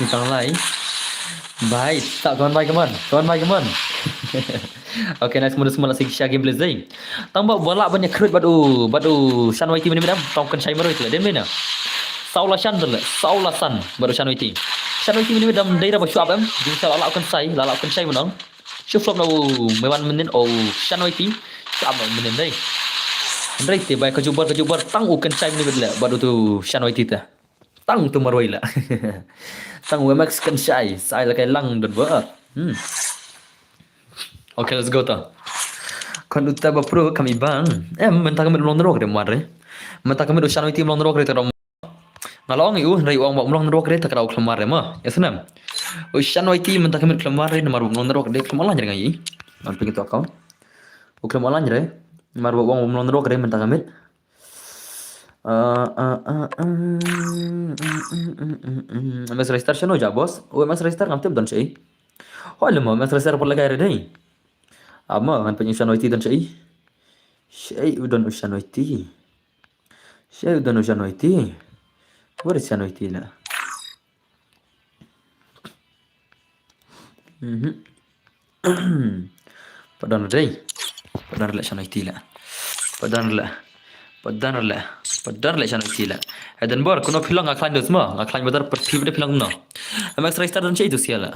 Ni tang lai. Bai, ta, come on, bai, come on. Come on, bai, come on. Okay, nice, muna semua la sik sha gameplay zai. Tang ba, ba lah ban ïa khrut bad u, bad u Shan Y T mynne mynne, tang kan shai marwei te la, dei mynne. Saw la shan te la, saw la san, bad u Shan Y T. Shan Y T mynne mynne, dei da ba shuh ap em, jingshai la lah kan shai, la lah kan shai mynne. Shu flop na u Meiwan mynne, u Shan Y T. Shuh ap mynne dei. Hynrei te bai ka jubor, ka jubor, tang u kan shai mynne mynne, bad u tu Shan Y T te. Tang tu marwei la. Tang u M X kan shai, shai la kai lang don ba. Hmm. Okay, let's go ta. Kan uta ba pro kam i bang. Em, mynta ka miet u long nrok re mar re. Mynta ka miet u Shan Y T u long nrok re ta rom. Nga la ong i u, hynrei u ong ba u long nrok re ta ka u khlem mar re ma. Ya snam. U Shan Y T mynta ka miet khlem mar re namar u long nrok re khlem online re nga i. Ngan pynto account. U khlem online re. Namar u ong u long nrok re mynta ka miet. Uh, uh, uh, um, mm, mm, mm, mm, mm. M S Register shano ja, boss? Oh, M S Register ngam tip don shi. Hoi lemo, M S Register por lagai re dei. Ama ngan pynshano iti don shi. Shei u don u Shanoiti. Shei u don u Shanoiti. Where is Shanoiti la? Mhm. Pat don dei. Pat don la Shanoiti la. Pat don la. Pat don la. Pat don la Shanoiti la. Eden bor, kuno phi long nga khlaiñ dos mo. Nga khlaiñ badar pat phi bad phi long no. Am extra star don shei tu sia la.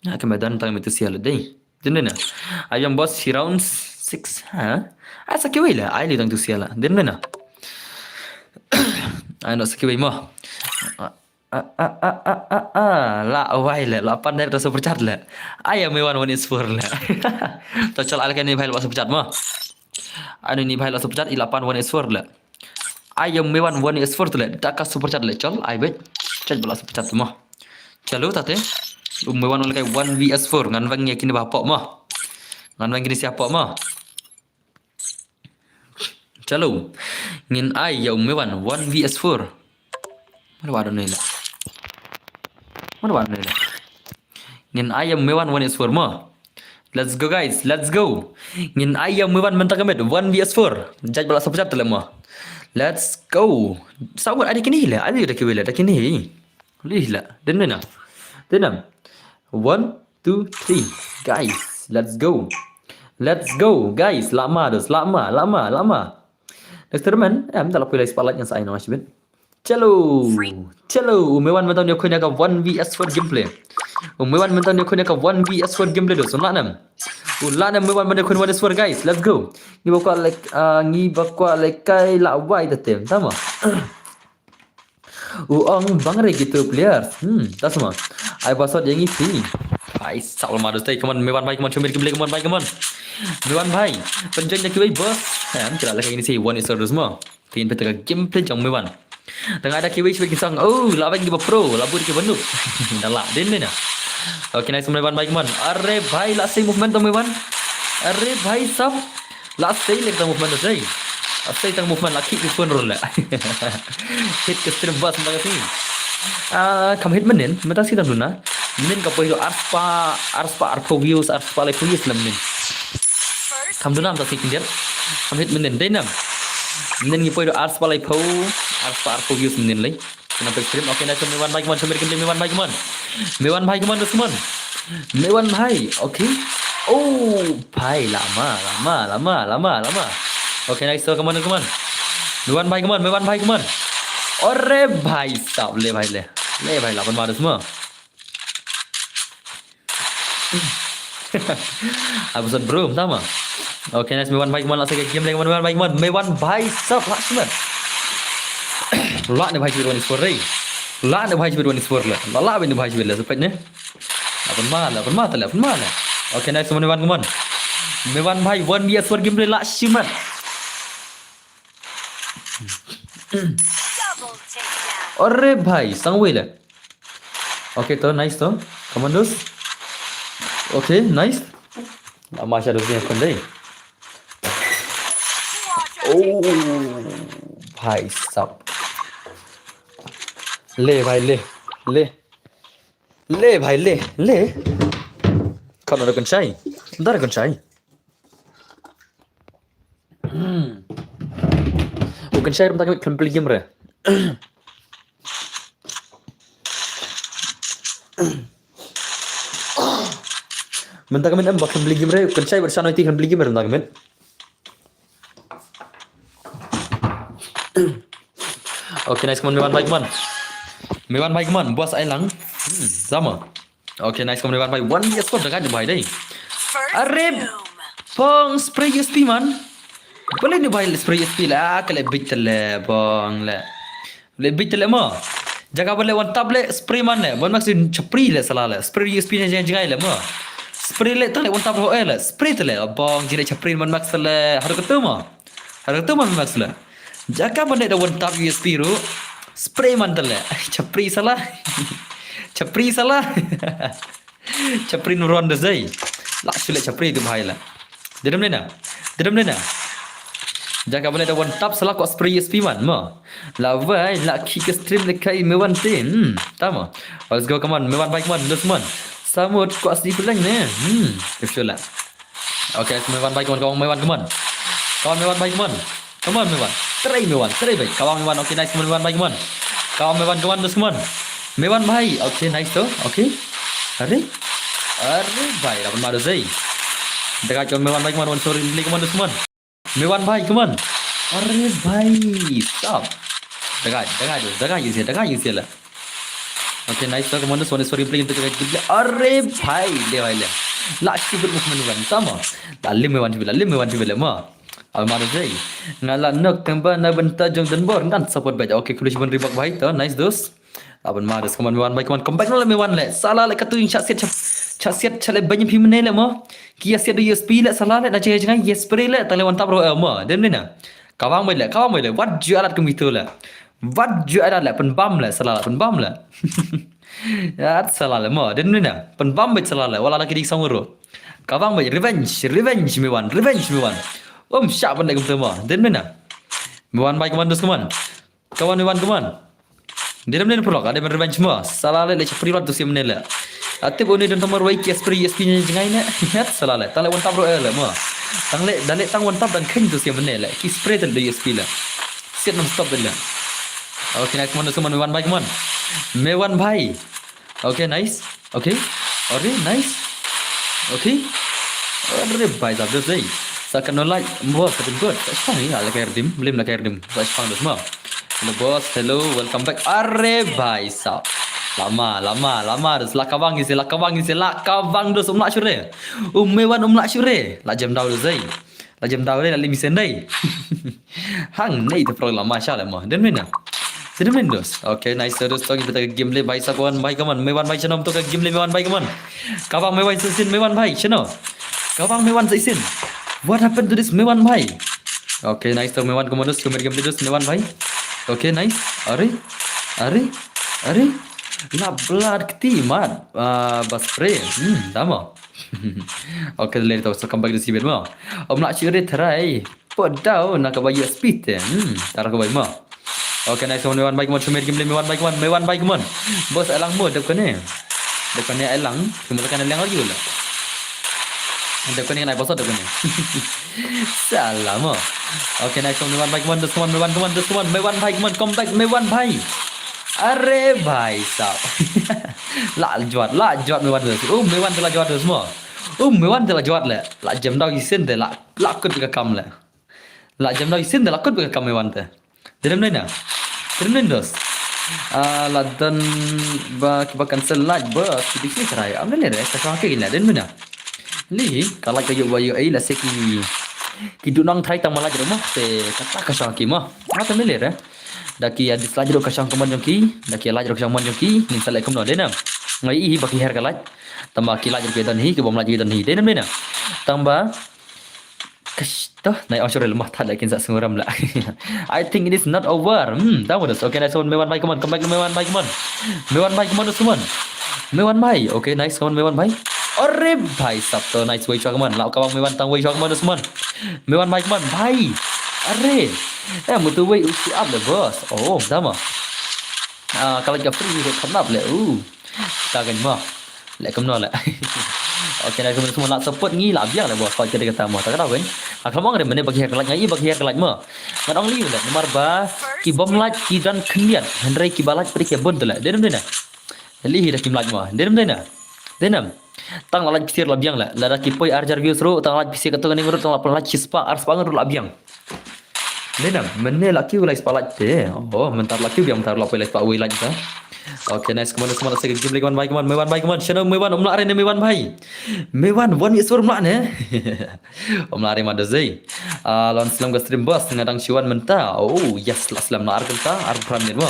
Nga ka madan tang mitu sia la dei. Dei na. Ayam bos shi round six, ha? Ai sa kiwei la, ai li tang tu sia la. Dei na. Ai no sa kiwei mo. A, a, a, a, a, a. La wai la, la pan da super chat la. Ai me wan wan is four la. Ta chal alkan ni bhai la super chat mo. Anu ni bhai la super chat i la pan wan is four la. Ai me wan wan is four la. Da ka super chat la chal ai bet. Chat bala super chat mo. Chalo tate. Um me wan wan kai one V S four ngan wang ya kini ba pok mo. Ngan wang kini sia pok mo. Chalo. Ngin ai ya um me wan one V S four. Mana wad nila. Mana wad nila. Ngin ai ya me wan one is four mo. Let's go guys, let's go. Ngin ai ya me wan mynta ka met one V S four. Judge bala super chat tele mo. Let's go. Sa wan ada kini la, ada da kiwei la, da kini. Lih la. Dei na. Dei na. One, two, three. Guys, let's go. Let's go guys. Lama dos, lama, lama, lama. Next tournament, em da la pulai spotlight ngan sa ai no shibit. Chalo. Chalo. U me wan mynta u ne khun ya ka one V S four gameplay. U me wan mynta u ne khun ya ka one V S four gameplay dos. U la nem. U la nem me wan mynta khun one is four guys. Let's go. Ngi ba kwa lek, ah, ngi ba kwa lek kai la wai da tem. Tama. U ong bang re gitu players. Hmm, ta sama. Ai ba sot yang isi. Ai sal ma dos tai, come on, me wan bhai, come on, chumir gameplay, come on bhai, come on. Me wan bhai. Penjoin da kiwei bos. Em, kila lek ini si one is four dos mo. Tin peta ka gameplay jong me wan. Tang ada kiwei shibit ki sang. Oh, la bang ki ba pro, la bud ki ba noob. Da la din ni na. Okay, nice me wan bhai, come on. Are bhai, la sei movement to me wan. Are bhai sab. La sei lek tang movement to sei. La sei tang movement la kick ki phone roll la. Hit ka stream bus ma ka si. Ah, kam hit menen, meta si tang duna. Menen ka poi do arspa, arspa arphew views, arspa lai views la menen. Kam duna meta si kindiat. Kam hit menen dei nam. Menen ngi poi do arspa lai phew, arspa arphew views menen lai. Kena pek stream. Okay, nice, me wan bhai, come on, chumir gameplay, me wan bhai, come on. Me wan bhai, come on, come on. Me wan bhai, okay. Oh, bhai, lama, lama, lama, lama, lama. Okay, nice, so come on, come on. Me wan bhai, come on, me wan bhai, come on. Ore bhai, sab le bhai le. Le bhai, la pan ma dos mo. Abusat bro, tama. Okay, nice, me wan bhai, come on, la sa ka game leng, me wan bhai, come on. Me wan bhai, sab, la sumat. La ne bhai shibit one is four re. La ne bhai shibit one is four le. La la ne bhai shibit le, sepet ne. La pan ma, la pan ma, la pan ma. Okay, nice, me wan, come on. Me wan bhai, one V S four gameplay la sumat. Double takedown. Ore bhai, sang wei le. Okay to, nice to. Come on, dos. Okay, nice. Ama sha dos ni kon dei. Oh, bhai sab. Le bhai le, le. Le bhai le, le. Kan ada kan shai. Dar kan shai. Hmm. U kan shai rum tak kan beli game re. Mynta ka min em ba kan beli game re, kan shai ber shano iti kan beli game re mynta ka min. Okay, nice, come on, me wan bhai, come on. Me wan bhai, come on, bos ai lang. Hmm, sama. Okay, nice, come on, me wan bhai. One V S four da kan bhai dei. Are, bong, spray U S P man. Boleh ni bhai spray U S P la, ka le bit le, bong le. Le bit le mo. Jaga ba le one tap le spray man le. Mon max chapri le sala le. Spray U S P ne jeng jengai le mo. Spray le tang le one tap ho le. Spray te le bong jing le chapri mon max le. Haru ketu mo. Haru ketu mon max le. Jaga ba le da one tap U S P ru. Spray man te le. Chapri sala. Chapri sala. Chapri nuron da zai. La shule chapri tu bhai la. Dedam lena. Dedam lena. Jaga bale da one tap sala ko spray U S P man mo. La vai la ki ka stream le kai me wan tin. Hmm, tama. Let's go, come on. Me wan bhai, come on. Dos man. Samut ko asli pulang ne. Hmm, kepsula. Okay, me wan bhai, come on, come on, me wan, come on. Come on, Mewan bhai, come on. Come on, Mewan. Trei Mewan, trei bhai. Come on, Mewan. Okay, nice, come on, Mewan bhai, come on. Come on, Mewan, come on, dos, come on. Mewan bhai. Okay, nice to. Okay. Are? Are bhai, dapat madu sei. Dekat, come on, Mewan bhai, come on. One, sorry, beli, come on, dos, come on. Mewan bhai, come on. Are bhai, stop. Dekat, dekat, dekat, you see, dekat, you see lah. Okay, nice to, come on, dos, one, sorry, beli, beli, beli. Are bhai, le bhai le. La stupid movement, Mewan, sama. La lim Mewan, la lim Mewan, le ma. Al madu sei. Nga la nok tang ba na bynta jong Denbor ngan support bad. Okay, khublei shibun Reebok bhai to. Nice dos. Aban madu, come on, Mewan bhai, come on. Come back na le Mewan le. Salah le katu ïing shah siat, shah siat, shah le banyam phi mane le mo. Ki ïa siat da U S P le, salah le, na jngai jngai, ïa spray le, tang le wan tap ro, eh, mo. Dem ne na. Kawang bhai le, kawang bhai le. Wat ju alat kum itu le. Wat ju alat le, pynbam le, salah le, pynbam le. Ya, salah le mo. Dem ne na. Pynbam bhai salah le. Wala la ki dik song ro. Kawang bhai, revenge, revenge Mewan, revenge Mewan. Um, shah ban le kum tu mo. Dem ne na. Mewan bhai, come on, dos, come on. Come on, Mewan, come on. Dem ne na prolog, ada revenge mo. Salah le, le chapri lat tu sim ne le. Ati bo ne don tamar wai ki spray U S P ne jngai ne. Yat salah le. Tang le wan tap ro le mo. Tang le, dan le tang wan tap dan khen tu sim ne le. Ki spray tu U S P le. Siat nam stop le. Okay, nice, come on, dos, come on, Mewan bhai, come on. Mewan bhai. Okay, nice. Okay. Are, nice. Okay. Are bhai, zabardast dei. Sa kan no like, boss, sa kan good. Sa shpang ni, la kai redeem, lim la kai redeem. Sa shpang dos ma. Hello boss, hello, welcome back. Are bhai sab. Lama, lama, lama, dos la kawang ise, la kawang ise, la kawang dos um la shure. Um Mewan um la shure. La jem daw dos dei. La jem daw dei, la lim isen dei. Hangne ita prolog lama sha le mo. Dem ne na. Dem ne dos. Okay, nice dos. To kita game le bhai sa kawan bhai kaman. Mewan bhai chano to ka game le Mewan bhai kaman. Kawang Mewan sa isin Mewan bhai chano. Kawang Mewan sa isin. What happened to this Mewan bhai? Okay, nice to Mewan kaman dos. Kumer game le dos Mewan bhai. Okay, nice. Are. Are. Are. La blood kti mat. Ah, bas pre. Hmm, dama. Okay, later to, so come back to see bit mo. Om la shure tharai. Pot daw na ka ba U S P te. Hmm, tara ka ba mo. Okay, nice one, Mewan bhai, come on, Sumer, game le Mewan bhai, come on, Mewan bhai, come on. Boss, alang mo, dep kane. Dep kane alang, cuma tekan alang lagi pula. Dep kane kena boss, dep kane. Salah mo. Okay, nice one, Mewan bhai, come on, dos, come on, Mewan, come on, dos, come on, Mewan bhai, come on, come back, Mewan bhai. Are bhai sab. La jwat, la jwat Mewan dos. Oh, Mewan te la jwat dos mo. Oh, Mewan te la jwat le. La jem daw isin te la, la kut ka kam le. La jem daw isin te la kut ka kam Mewan te. Dem ne na. Dem ne dos. Ah, la don ba ki ba cancel like ba ki dikni trai. Am ne re ka sa ke la dem ne na. Li ka like ka yo ba yo ai la se ki ki du nang trai tang ma like ro ma te ka ta ka sa ki ma. Ma te ne re. Da ki ya dislike ro ka sa ka man jong ki, da ki ya like ro ka sa man jong ki, nin sa le kum no de na. Ngai i ba ki her ka like. Tang ba ki like ro ki don hi, ki bom like ki don hi. De na ne na. Tang ba Kash, to, nai ong sure lemah tad la kin sa snguram la. I think it is not over. Hmm, tang ba dos. Okay, nice one, Mewan bhai, come on, come back, Mewan bhai, come on. Mewan bhai, come on, dos, come on. Mewan bhai. Okay, nice, come on, Mewan bhai. Are bhai sab to, nice, wei shwa, come on. Lau kawang Mewan tang wei shwa, come on, dos, come on. Mewan bhai, come on, bhai. Are. Eh, mutu wei u si up le boss. Oh, dama. Ah, kalau ka free ko khnap le. Uh. Ta kan mo. Le kumno le. Okay, na kumno semua la support ngi la biang le bo. Kau kata kata mo. Ta kata kan. Ak lamang re mene bagi hak like ngai bagi hak like mo. Ngan ong liu le namar ba ki bom like ki don khyndiat. Hynrei ki ba like prik ya bun tu le. Denem dena. Li hi da kim like mo. Denem dena. Denem. Tang la like pisiar la biang le. Lada ki poi arjar views ru tang like pisiar kata kan ru tang la like shispa arspang ru la biang. Lena, mene la kiew lai spotlight te. Oh, mentar la kiew biang mentar la poi lai spot wei light ta. Okay, nice. Come on, come on, second game lagi, Mewan bhai, come on, Mewan bhai, come on. Shano Mewan, um la re ne Mewan bhai. Mewan, wan mi sur um la ne. Um la re ma dozei. Ah, lon slem ka stream boss, ngadang shiwan menta. Oh, yes, la slem la ar kenta, ar pram ne mo.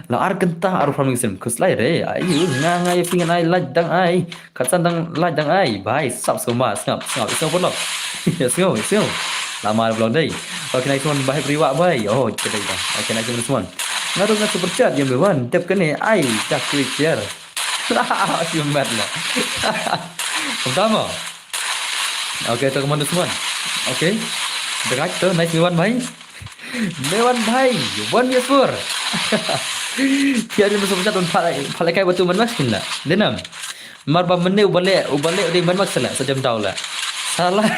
La ar kenta, ar pram ne sim. Kuslai re. Ayu, nga nga ya fingan ai light dang ai. Katsan dang light dang ai. Bhai, sap sngap, sngap, sngap, sngap pun lo. Sngap, sngap. Lama vlog dei. Okay, nice one, bhai, priwa, bhai. Oh, kedai dah. Okay, nice one, nice one. Ngaruh ngat super chat yang Mewan. Dep kene ai, dah creature. Lah, si mat lah. Pertama. Okay, to kemana semua? Okay. Dekat tu, nice Mewan, bhai. Mewan bhai, wan ya sur. Tiada masuk pecat pun phalai phalai kai batu man mak sila. Denam. Mar ba mene u bale, u bale u dei man mak sila, sa jam daw la. Salah.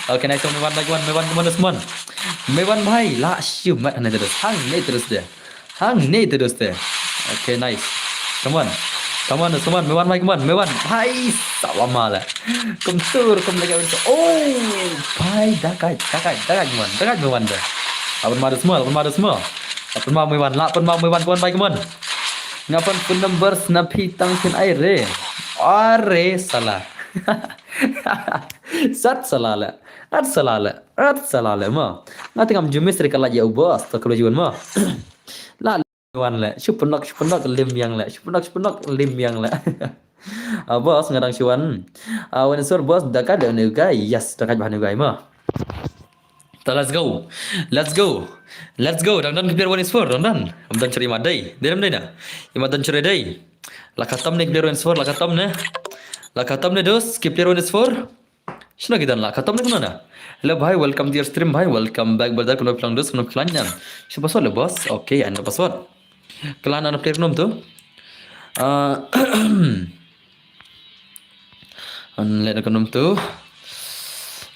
Okay, nice one, Mewan, nice one, Mewan, come on, Usman. Mewan bhai, la shimet hangne te dos. Hangne te dos de. Hangne te dos de. Okay, nice. Come on. Come on, Usman, Mewan bhai, come on, Mewan. Bhai, salah mala. Kumtur, kum lagi. Oh, bhai, dakai, dakai, dakai, Mewan. Dakai, Mewan de. Apun ma dos mo, apun ma dos mo. Apun ma Mewan, la apun ma Mewan, Mewan bhai, come on. Nga pan phone number sna phi tang khin ai re. Are, salah. Sat salah le. At salah le. At salah le mo. Nga te ngam ju miss re ka lait ïa u boss. To ka la ju wan mo. La wan le. Shu pynlok, shu pynlok lim ïang le. Shu pynlok, shu pynlok lim ïang le. Ah, boss nga dang shu wan. Ah, wan sur boss, dakai de ne guy. Yes, dakai bah ne guy mo. Ta, let's go. Let's go. Let's go. Dang don ki player one is four, dang don. Am don cheri ma dei. Dei dam dei na. Ima don cheri dei. La khatam ne ki player one is four, la khatam ne. La khatam ne dos, ki player one is four. Shino ki don la khatam ne kumno na. Hello bhai, welcome to your stream bhai. Welcome back brother. Kumno phi long dos, kumno phi long na. Shu password le boss. Okay, ano password. Klan ano player nom tu. Ah, An leh na ka num tu.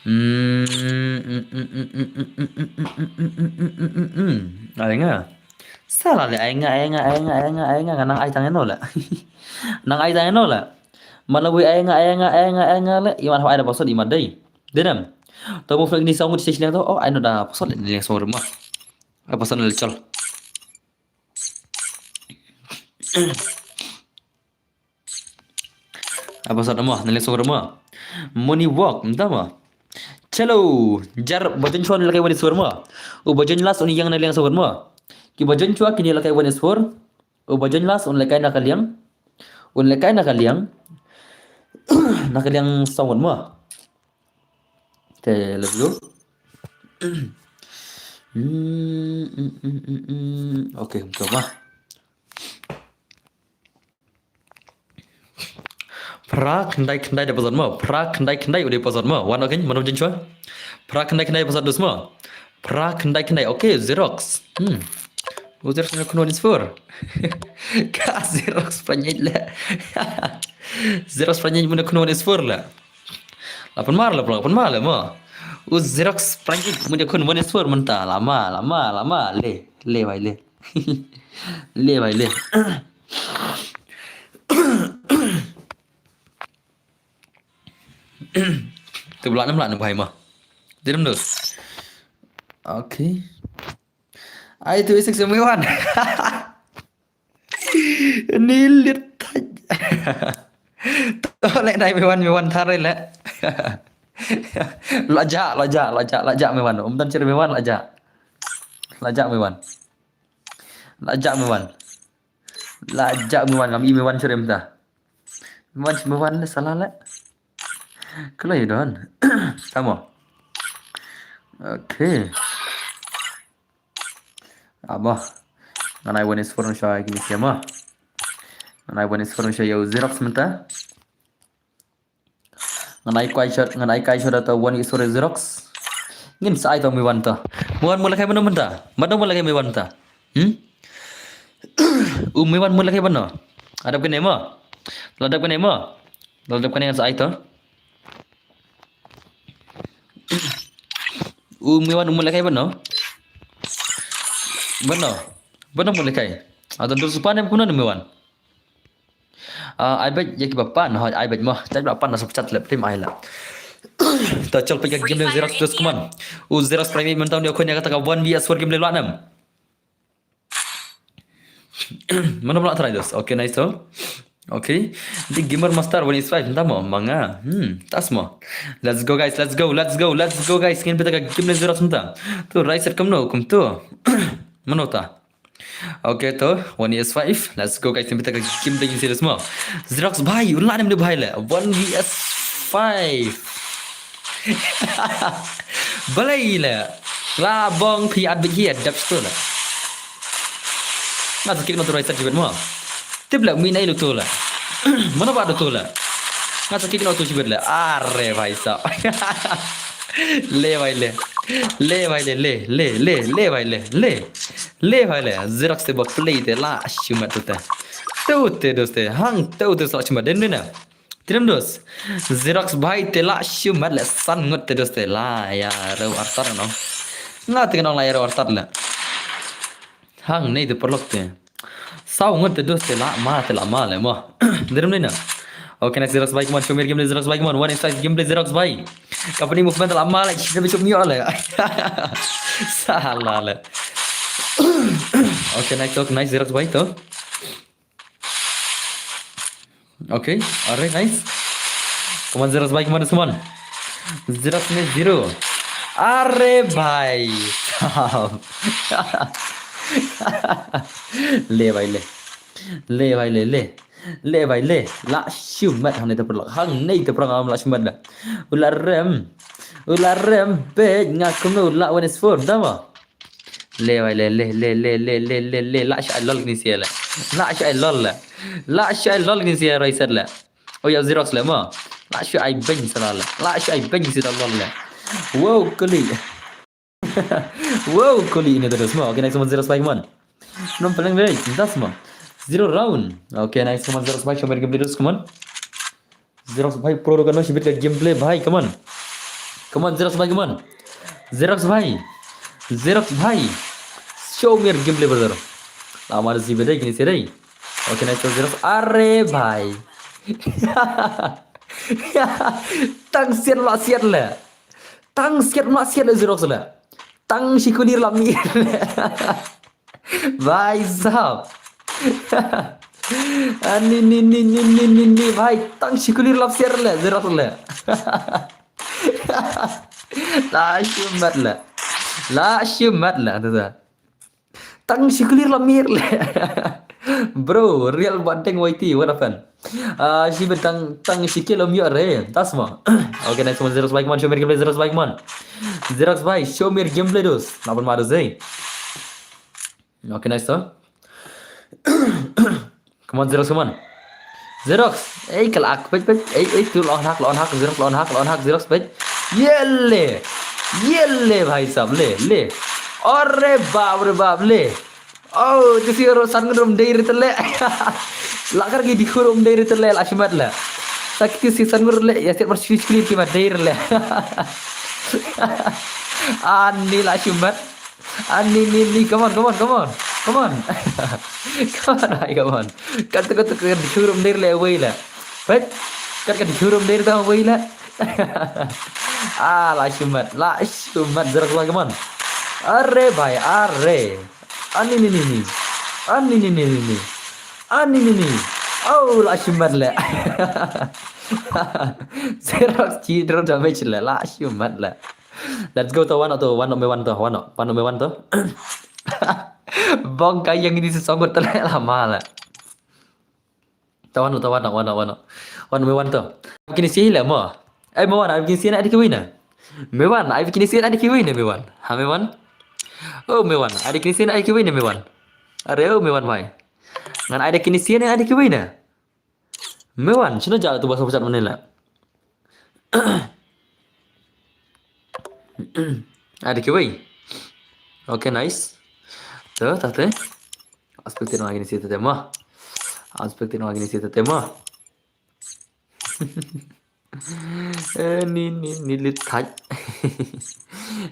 Hmm, hmm, hmm, hmm, hmm, hmm, hmm, hmm, hmm, hmm, hmm, hmm, hmm, hmm, hmm. Ai nga. Salah le, ai nga, ai nga, ai nga, ai nga, ai nga, nga nang ai tang eno le. Nang ai tang eno le. Mana wei ai nga, ai nga, ai nga, ai nga le. Iman hau ai da password iman dei. Dei nam. Tau mo flag ni song di station to. Oh, ai no da password le ni song rumah. Ai password le chol. Apa sat mo, na leng song mo. Money walk, mynta mo. Chalo, jar ba jon chwa na lakai one is four mo. U ba jon last un ïeng na leng song mo. Ki ba jon chwa kine lakai one is four. U ba jon last un lakai na ka liang. Un lakai na ka liang. Na ka liang song mo. Okay, let's go. Hmm, hmm, hmm, hmm, hmm. Okay, come on. Phra khyndai khyndai da password mo. Phra khyndai khyndai u dei password mo. Wan, okay, mano jin chwa. Phra khyndai khyndai password dus mo. Phra khyndai khyndai. Okay, Xerox. Hmm. U Xerox na khun one is four. Ka Xerox panyit le. Xerox panyit mun khun one is four le. La pynmar le, la pynmar le mo. U Xerox panyit mun khun one is four mynta. Lama, lama, lama le. Le bai le. Le bai le. Tu bla nam la nam bai ma. Diram dus. Okay. Ai tu isik semua wan. Ni lit thaj. To le nai me wan, me wan thare le. La ja, la ja, la ja, la ja me wan. Um dan cer me wan la ja. La ja me wan. La ja me wan. La ja me wan, ngam i me wan cer em ta. Me wan, me wan le salah le. Kala i don. Tamo. Okay. Amo. Ngan ai one is four sha kini siama. Ngan ai one is four sha ïa u Xerox mynta. Ngan ai kai shot, ngan ai kai shot ata one is four Xerox. Ngin sa ai to me wan to. Me wan mula kai mano mynta. Mano mula kai me wan ta. Hmm? U me wan mula kai mano. Adap kane mo. Ladap kane mo. Ladap kane ngan sa ai to. U me wan u mula kai bano. Bano. Bano mula kai. Ata dur supan em kuno me wan. Ah, ai bet ya ki bapan, ha, ai bet mo. Chat bapan na sop chat lep tim ai la. Ta chal pe ya game Xerox terus kuman. U Xerox prime mentam dia khun ya kata ka one V S four game le la nam. Mano pula try dos. Okay, nice to. Okay. Di Gamer Master one is five entah mo manga. Hmm, tas mo. Let's go guys, let's go, let's go, let's go guys. Ngin pita ka game le zero senta. Tu right set kumno, kum tu. Mano ta. Okay to, one is five. Let's go guys, ngin pita ka game le serious mo. Xerox bhai, u la nem de bhai le. One V S five. Balei le. La bong phi at bit hi dap sto le. Nga sa kik no tu rai sat jibet mo. Tip le mi nai lu tu le. Mana ba tu le. Nga sa kik no tu jibet le. Are bhai sa. Le bhai le. Le bhai le le le le le bhai le le. Le bhai le. Xerox te ba play te la shimat tu te. Tu te dos te hang tu te sa shimat den den na. Trim dos. Xerox bhai te la shimet le san ngut te dos te la ïarew artat no. Nga te nong la ïarew artat le. Hangne te paralok te. Saw ngut te dos te la ma te la ma le mo. Trim ne na. Okay, next Xerox bhai, come on, show me your gameplay, Xerox bhai, come on. One x five gameplay, Xerox bhai. Company movement la ma le, shi be chup myo le. Sala le. Okay, nice, okay, nice, Xerox bhai to. Okay, alright, nice. Come on, Xerox bhai, come on, come on. Xerox ne zero. Are bhai. Le bhai le. Le bhai le, le. Le bhai le. La shimet hangne te paralok. Hangne te paralok la shimet le. U la rem. U la rem bej nga kumno u la one is four. Dama. Le bhai le, le, le, le, le, le, le, le, la sha lol kini sia le. La sha lol le. La sha lol kini sia roi set le. Oh ya, Xerox le mo. La sha ai beng sala le. La sha ai beng sala lol le. Wow, kuli. Wow, kuli ini terus mo. Okay, next one, Xerox bhai, come on. Nom peleng bej, das mo. Zero round. Okay, nice, come on, Xerox bhai, show me gameplay terus, come on. Xerox bhai, pro kan shi bit ka gameplay bhai, come on. Come on, Xerox bhai, come on. Xerox bhai. Xerox bhai. Show me your gameplay, brother. Amar zi bedai kini serai. Okay, nice, Xerox. Are bhai. Tang siat la siat le. Tang siat la siat le Xerox le. Tang shi kulir la mir le. Bhai sahab. Ani ni ni ni ni ni ni bhai, tang shi kulir la siat le Xerox le. La shimet le. La shimet le tu tu. Tang shi kulir la mir le. Bro, real bandeng Y T, what a fan. Ah, shi bentang tang shi kilo mi re. Das mo. Okay, nice one, Xerox bhai, come on, show me gameplay, Xerox bhai, come on. Xerox bhai, show me gameplay dos. Lapan ma dos eh. Okay, nice to. Come on, Xerox, come on. Xerox, ei kal ak pej pej. Ei ei tu lon hak, lon hak, Xerox lon hak, lon hak, Xerox pej. Yele. Yele bhai sahab le, le. Are bap re bap le. Oh, tu si ro san rum dei ritele. Lakar ki dikhu rum dei ritele la shimet le. Sakti si san rum le ya siat mar shi shi ki ma dei ritele. Ani la shimet. Ani ni ni, come on, come on, come on. Come on. Come on, ai, come on. Kat kat kat dikhu rum dei le wei le. Bet. Kat kat dikhu rum dei le wei le. Ah, la shimet, la shimet, Xerox bhai, come on. Are bhai, are. Ani ni ni ni. Ani ni ni ni ni. Ani ni ni. Oh, la shimet le. Xerox chi drop damage le, la shimet le. Let's go to one to, one me one to, one, one me one to. Bong ka yang ini si songot tele lama le. Ta wan, ta wan, wan, wan. Wan me wan to. Kini si le mo. Ai me wan, ai kini si na di kiwi na. Me wan, ai kini si na di kiwi na me wan. Ha me wan. Oh me wan, ai kini si na di kiwi na me wan. Are oh me wan mai. Ngan ai kini si na di kiwi na. Me wan, shino ja tu basa basa menila. Ada kiwi. Okay, nice. Tu, tu, tu. Aspek tin lagi ni situ tema. Aspek tin lagi ni situ tema. Eh, ni, ni, ni lit thaj.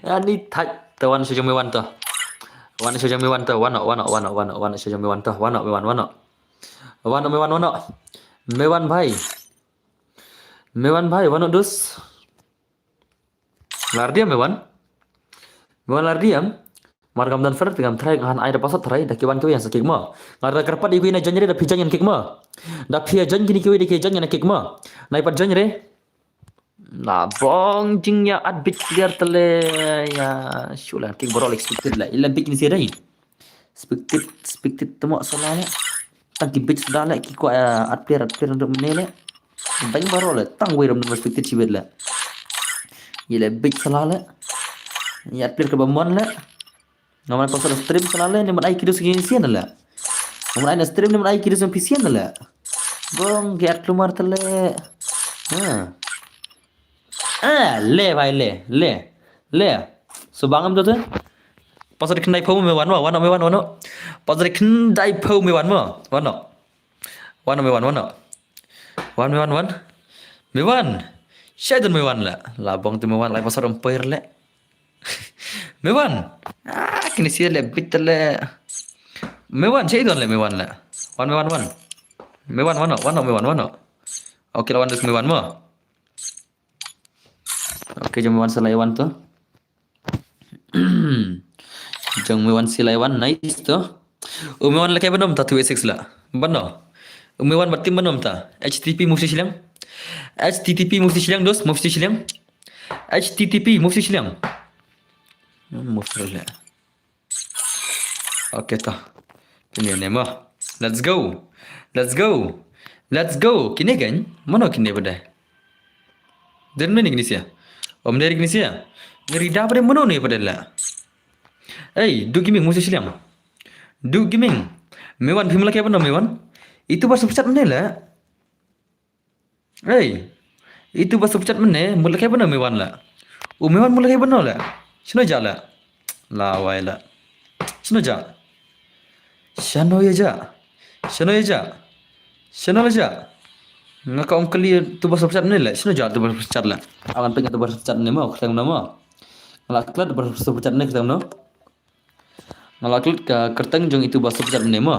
Ah, ni thaj. Tu wan sejong me wan tu. Wan sejong me wan tu. Wano, wano, wano, wano, wano sejong me wan tu. Wano, me wan, wano. Wano, me wan, wano. Me wan bhai. Me wan bhai, wano dus. Lardiam me wan. Me wan lardiam. Mar kam dan fer tingam trai ngan ai da pasat trai da ki wan ki wan sa kick mo. Ngar da kerpat iku ina jan re da phi jan kick mo. Da phi jan kini kiwi da ki jan kick mo. Nai pat jan re. Na bong jing ya at bit clear tele ya shulan kick borol expected la. Ila bit ni siadai. Expected, expected temo sala le. Tang ki bit sudah le ki kwa at player at player untuk menele. Bang borol le tang wei rom expected chibet le. Ila bit sala le. Ya at player ke bamon le. Ngaman pasal stream sala le ni man ai kidus ki sian le. Ngaman ai stream ni man ai kidus ki sian le. Bong ki at lumar tele. Ha. Ah, le bhai le, le. Le. So bangam tu tu. Pasal khendai pau me wan mo, wan me wan wan. Pasal khendai pau me wan mo, wan. Wan me wan wan. Wan me wan wan. Mewan. Shai don Mewan la. La bong tu Mewan la pasar umpire le. Mewan. Ah, kini sia le bit le. Mewan, shai don le Mewan la. Wan Mewan wan. Mewan wan no, wan no Mewan wan no. Okay, lawan dus Mewan mo. Okay, jom Mewan sa lai wan tu. Jong Mewan silai wan, nice to. U Mewan la kai banom ta two eight six la. Bano. U Mewan bat tim banom ta. H T T P move shiliang. H T T P move shiliang dos, move shiliang. H T T P move shiliang. Hmm, move shiliang. Okay to. Kine ne mo. Let's go. Let's go. Let's go. Kine kan? Mano kine bade? Den mene kine sia? Om dari kine sia? Ngeri da bade mano ne bade la? Hey, du giming musi shiliang. Du giming. Mewan phim la kai bano Mewan. Itu ba super chat ne la. Hey. Itu ba super chat mene mula kai bano Mewan la. U Mewan mula kai bano la. Shino ja la. La wai la. Shino ja. Shano ya ja. Shano ya ja. Shano la ja. Nga ka ong kali tu ba super chat mene la. Shino ja tu ba super chat la. Awan pek tu ba super chat mene mo. Kata mene mo. Ngala klat ba super chat mene kata mene. Ngala klat ka kerteng jong itu ba super chat mene mo.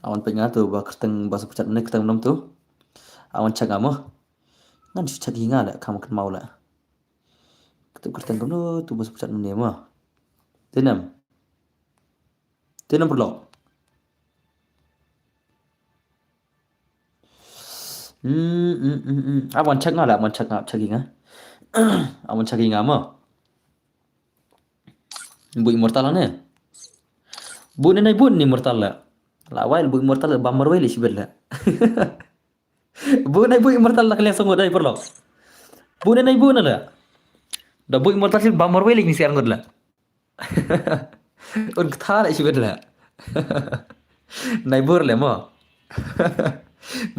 Awan peit nga tu ba kyrteng ba super chat ne kyrteng nom tu. Awan check nga mo. Ngan shu check hi nga le kam kynmaw le. Katu kyrteng kumno tu ba super chat ne mo. Tenem. Tenem perlo. Hmm, hmm, hmm, hmm. Awan check nga le, awan check nga, check hi nga. Awan check hi nga mo. Bu immortal ne. Bu ne nai bu ne immortal la. La wai bu immortal ba marwai le sibet la. Bu nai bu immortal la kaliang songot dai perlo. Bu ne nai bu ne la. Da bu immortal sibet ba marwai le ni siar ngot la. Un kta le sibet la. Nai bur le mo.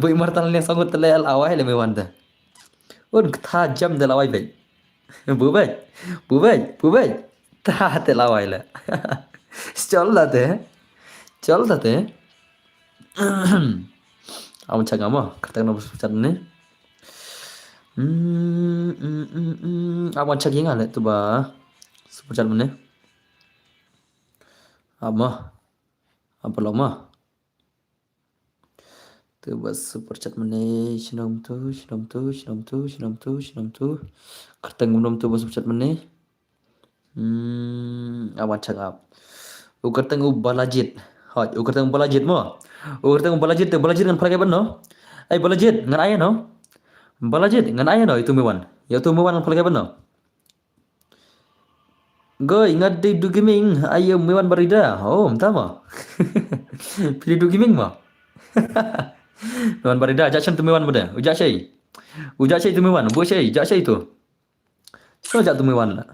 Bu immortal ne songot le al awai le me wanda. Un kta jam de la wai bai. Bu bai. Bu bai. Bu bai. Ta te la wai le. Chol la te. Chol la te. Awan changa mo. Kata no super chat ne. Hmm, hmm, hmm, hmm. Awan chagi nga le tu ba. Super chat ne. Amo. Apa lo mo. Tu ba super chat mene, shinom tu, shinom tu, shinom tu, shinom tu, shinom tu. Kyrteng nom tu ba super chat mene. Hmm, awan changap. U kyrteng u Balajit. Hot, u kyrteng u Balajit mo. U kyrteng u Balajit, tu Balajit ngan phalai ban no. Ai Balajit ngan ai no. Balajit ngan ai no itu mewan. Ya tu mewan ngan phalai ban no. Goi, nga dei du gaming, ayo mewan barida. Oh, mta mo. Pili du gaming mo. Mewan barida, jak shen tu mewan bade. Ujak shei. Ujak shei tu mewan, bu shei, jak shei tu. So jak tu mewan la.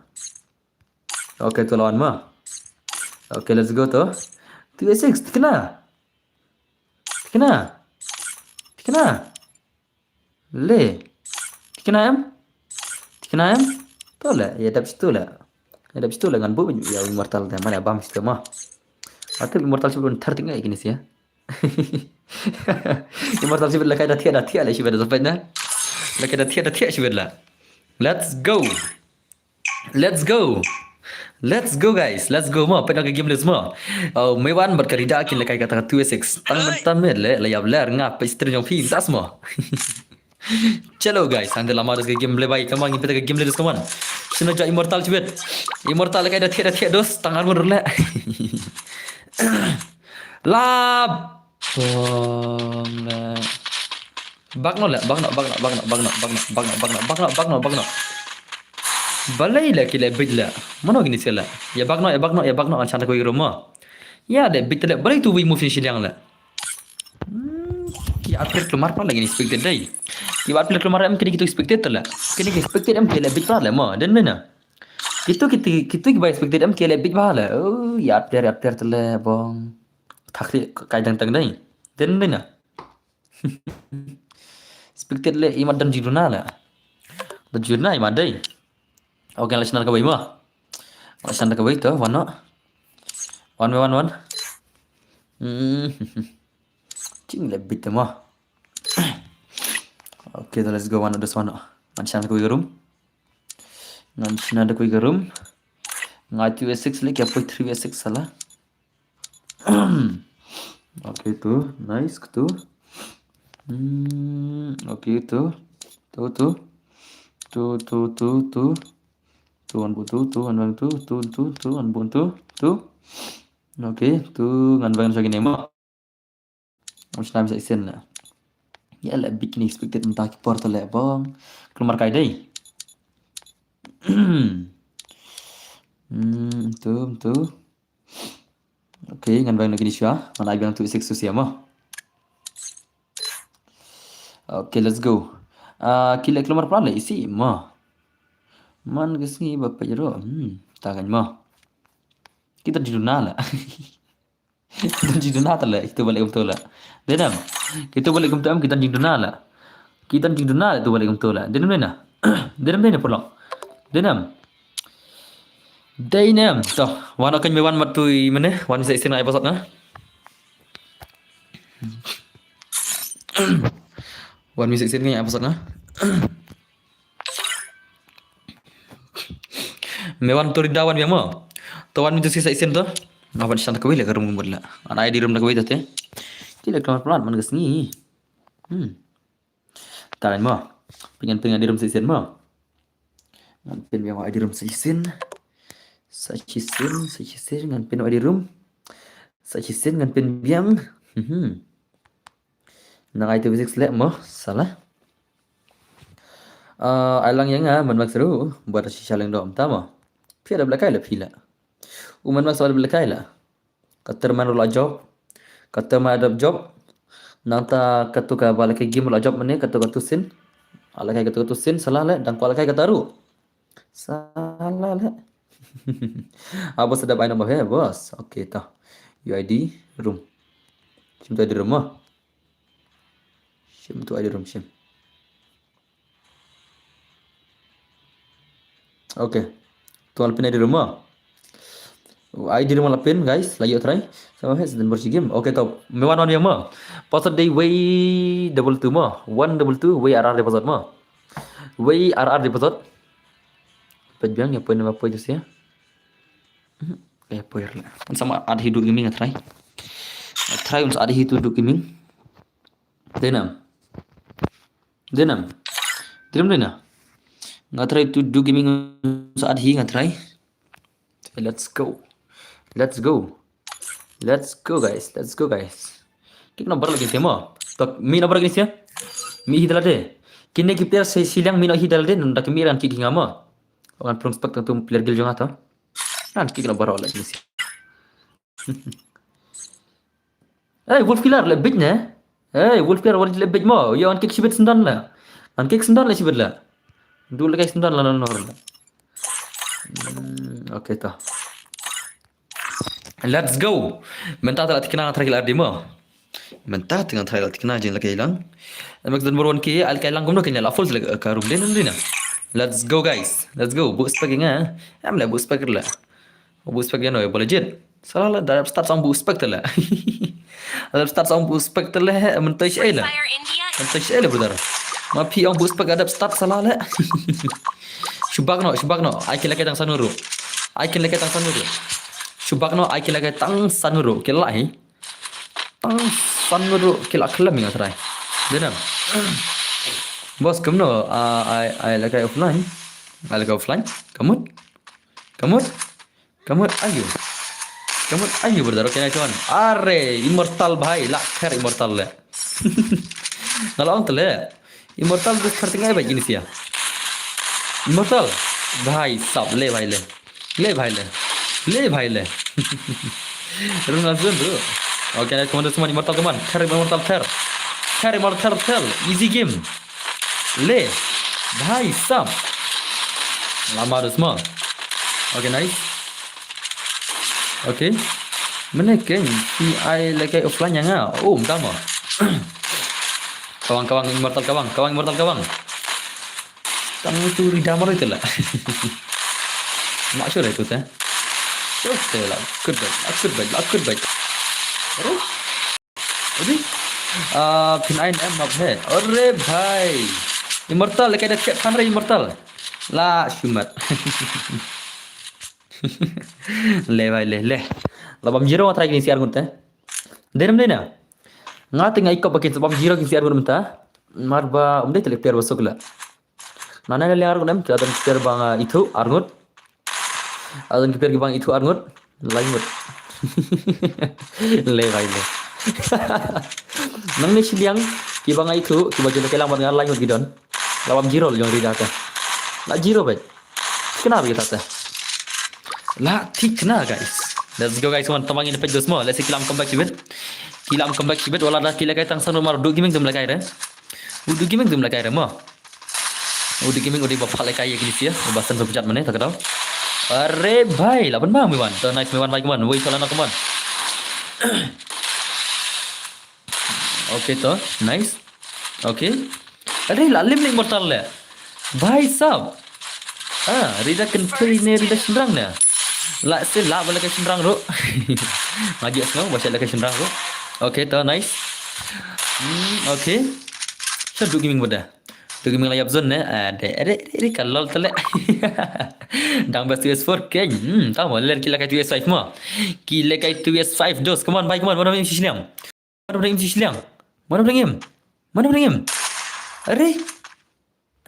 Okay, tu lawan mo. Okay, let's go tu. Two eight six, tikna. Tikna. Tikna. Le. Tikna em? Tikna em? To le, ya dap situ le. Ya dap situ le ngan bu ya immortal de mana bam situ mo. Atu immortal situ thar tinga ikini sia. Immortal situ le kai da thia da thia le situ da sampai na. Le kai da thia da thia situ le. Let's go. Let's go. Let's go guys. Let's go mo. Pynlong ka game list mo. Oh, mewan bad ka rida kin lekai kata two six. Tang mentan me le la yab ler nga pe stream jong phi tas mo. Chalo guys, ande lama dus ka game le bai kama ngi peta ka game le dus kaman. Sino ja immortal chibet. Immortal lekai da thia da thia dos tang armor le. Lab. Bong le. Bak no le, bak no, bak no, bak no. Balei le ki le bit le. Mano kini sila. Ya bak no, ya bak no, ya bak no, an chanta ko iro mo. Ya de bit le, balei tu wi move ni silang le. Hmm, ki atlet lumar pa lagi ni expected dai. Ki atlet lumar em kini kitu expected le. Kini ki expected em ki le bit pa le mo. Den mena. Kitu kitu kitu ki ba expected em ki le bit pa le. Oh, ya atlet atlet le bong. Thakri kai dang tang dai. Den mena. Expected le imat dan jiduna le. Dan jiduna imat dai. Okay, la sinar ka bai mo. La sinar ka bai to, wan no. Wan me wan wan. Hmm. Ching le bit mo. Okay, to let's go. One, just one. Ngan shna da kawei ka room. Ngan shna da kawei ka room. Nga two v six leh, ki ïa poi three v six sala. Okay, tu. Nice, tu. Hmm, okay, tu. Tu, tu. Tu, tu, tu, tu. Tu, ngan buh tu, tu, ngan buh tu, tu, tu, tu, ngan buh tu, tu. Okay, tu, ngan buh sha kine mo. Ngan shna sa shisien la. Ïa la bikini expected mynta ki por te leh bong. Kulmar kai dei. Hmm, tu, tu. Okay, ngan buh na kine shuwa. Ngan ai biang tu six tu sia mo. Okay, let's go. Ah, ki leh kulmar plan leh isi mo. Man ka sngi ba pajro. Hmm, ta kan mo. Kita di duna la. Kita di duna ta la. Kita balik kumtu la. Denam. Kita balik kumtu am kita di duna la. Kita di duna la tu balik kumtu la. Denam dena. Denam dena pulang. Denam. Denam. To, wan akan me wan matui mene. Wan sa shisien ai pasat na. Wan mi sa shisien ngi apa sat nga? Me wan tu rida wan biang mo. To wan mi tu sa shisien to. Nga ban shna da kawei leh ka room mut la. Ngan ai di room da kawei to te. Ki leh kulmar plan man ka sngi. Hmm. Taran mo. Pyngan pyngan di room sa shisien mo. Ngan pyn biang ai di room sa shisien. Sa shisien, sa shisien, ngan pyn ai di room. Sa shisien, ngan pyn biang. Hmm. Nang ai tu basic select mo, salah. Ah, ai lang ïa nga, man mak seru, buat shisha leng dom, ta mo. Phi da bla kai la phi la. U man mak sa da bla kai la. Kata man la job. Kata man da job. Nangta katu ka ba la ka game la job mane, katu katu sin. Ala kai katu katu sin, salah le, dang ko ala kai kata ru. Salah le. Abo sedap ai nombor he, bos. Okay, ta. U I D room. Shim tu I D room mo. Shim tu I D room, shim. Okay. Tu al pin I D room mo. I D room la pin, guys, la ïoh try. Sama he sedang bersih game. Okay, to. Me wan wan biang mo. Password dei wei double two mo. One double two, wei R R dei password mo. Wei R R dei password. Peit biang ïa poi nama poi tu sia. Mhm. Ïa poi la. Kan sama ad hi du gaming nga try. Nga try un sa ad hi tu du gaming. Denam. Denam. Denam dena. Nga try tu du gaming sa ad hi nga try. Let's go. Let's go. Let's go, guys. Let's go, guys. Kik number lagi sia mo. Tak mi number lagi sia. Mi hi dalade. Kine ki player si silang mi no hi dalade nunda ki mi ran kik hinga mo. Ngan prung spek tu player gil jong ato. Ngan kik number lagi sia. Hey, Wolf Killer le bit ne. Hey, Wolf Killer wal le bit mo. Yo an kik sibit sendan la. An kik sendan la sibit la. Dul le kai sendan la non nor la. Hmm, okay ta. Let's go. Mynta ta la tikna try la di mo. Mynta tengah try la tikna jing la kai lang. Mak dan buruan ki al kai lang kumno kini la full le ka room din din. Let's go guys. Let's go. Bu spek nga. Am la bu spek la. Bu spek no boleh jit. Salah la, da dep start song bu spek te la. Da dep start song bu spek te la, mynta shi ai la. Mynta shi ai la, brother. Ma phi ong bu spek da dep start salah la. Shubak no, shubak no. Ai ki la kai tang sanuru. Ai ki la kai tang sanuru. Shubak no, ai ki la kai tang sanuru. Ki la hi. Tang sanuru ki la khlem nga try. Denam. Bos, kumno, ah, ai, ai la kai offline. Ai la kai offline. Kamut. Kamut. Kamut ayu. Kamut ayu, brother. Okay, nice one. Are, Immortal bhai, la kher Immortal le. Nga la ong te le. Immortal dus kher tengah bhai ini sia. Immortal. Bhai sab le, bhai le. Le, bhai le. Le, bhai le. Runa zone, bro. Okay, nice. Come on, come on, Immortal, come on. Kher Immortal, kher. Kher Immortal, kher. Easy game. Le. Bhai sab. Lama dus mo. Okay, nice. Okay. Mene keng, si ai la kai offline ïa nga. Oh, mynta mo. Kawang, kawang, Immortal, kawang, kawang, Immortal, kawang. Tang tu rida mari tu la. Mak sure tu te. Tu te la, kut bai, la kut bai, la kut bai. Aduh. Aduh. Ah, phin ai em map he. Ore bhai. Immortal, lehkai da khet phan re Immortal. La shumat. Le bhai le le. La bam zero nga try kine si ar ngut te. Dei nam dei na. Nga te nga ikop ba kin sa bam zero kine si ar ngut mynta. Mar ba um dei te lek player ba suk la. Nane le ar ngut em, te adon ki player ba nga ithuh ar ngut. Adon ki player ki ba nga ithuh ar ngut. Lai ngut. Le bhai le. Nangne shiliang ki ba nga ithuh, ki ba jin ke lang ba nga lai ngut ki don. La bam zero le jong Rida te. La zero bhai. Kena bhai ta te. La thik na guys. Let's go guys, wan tamang in page dos mo. Let's see ki lam comeback shibit. Ki lam comeback shibit wala da ki lehkai tang san mar Udu Gaming tum lehkai re. Udu Gaming tum lehkai re mo. Udu Gaming udu ba phah lehkai ïa kine sia. Ba san so pejat mane ta ka dau. Are bhai, la ban ba mi wan. To nice mi wan bhai, come on. Wei sola na, come on. Okay to, nice. Okay. Are la lim le Immortal le. Bhai sab. Ah, Rida kynthei ne Rida shynrang ne. La se la ba lehkai shynrang ruh. Nga ju sngew ba lehkai shynrang ruh. Okay to, nice. Hmm, okay. Sha Udu Gaming bad. Udu Gaming la ïap zone ne. Ah, de, de, de, de, ka lol tele. Dang best two S four keng. Hmm, tamo ler ki lehkai two S five mo. Ki lehkai two S five dos. Come on bhai, come on. Mana im shiliang. Mana im shiliang. Mana im. Mana im. Are.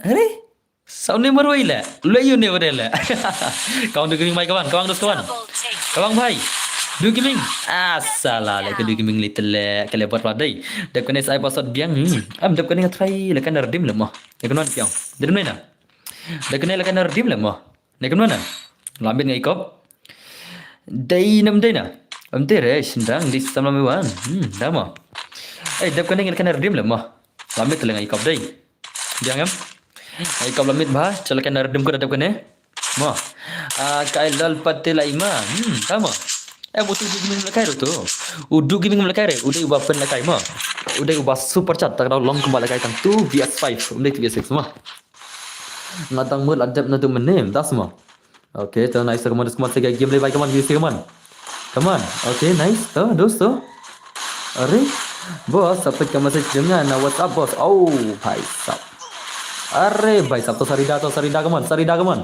Are. Sauni marwei le. Lui yu ne wade le. Kawang Udu Gaming mai kawan, kawang dos kawan. Kawang bhai. Udu Gaming. Ah, salah le ke Udu Gaming li tele ke le bot wadai. Dep kane sai pasot biang. Hmm. Am dep kane ngatrai le kan redeem le mo. Ya kanon piang. Dep kane na. Dep kane le kan redeem le mo. Ne kanon na. Lambit ngai kop. Dei nam dei na. Am te re shindang di samla me wan. Hmm, damo. Eh, dep kane ngai kan redeem le mo. Lambit le ngai kop dei. Biang em. Ai kap lamit bha, chale kan redeem ko da dep kane. Mo. Ah, kai lal pate la ima. Hmm, tamo. Eh, Udu Gaming lehkai ruh to. Udu Gaming lehkai re, u dei uba pynlehkai mo. U dei uba super chat, ta ka dau long kumba lehkai tang two V S five, um dei two V S six mo. Nga dang mut la dep na tu menem, das mo. Okay, to nice, come on, come on, sega game le bhai, come on, game, come on. Come on. Okay, nice. To, dos to. Are. Boss, apa ka message dengan na WhatsApp, boss? Oh, bhai sab. Are, bhai sab, to Sarida, to Sarida, come on, Sarida, come on.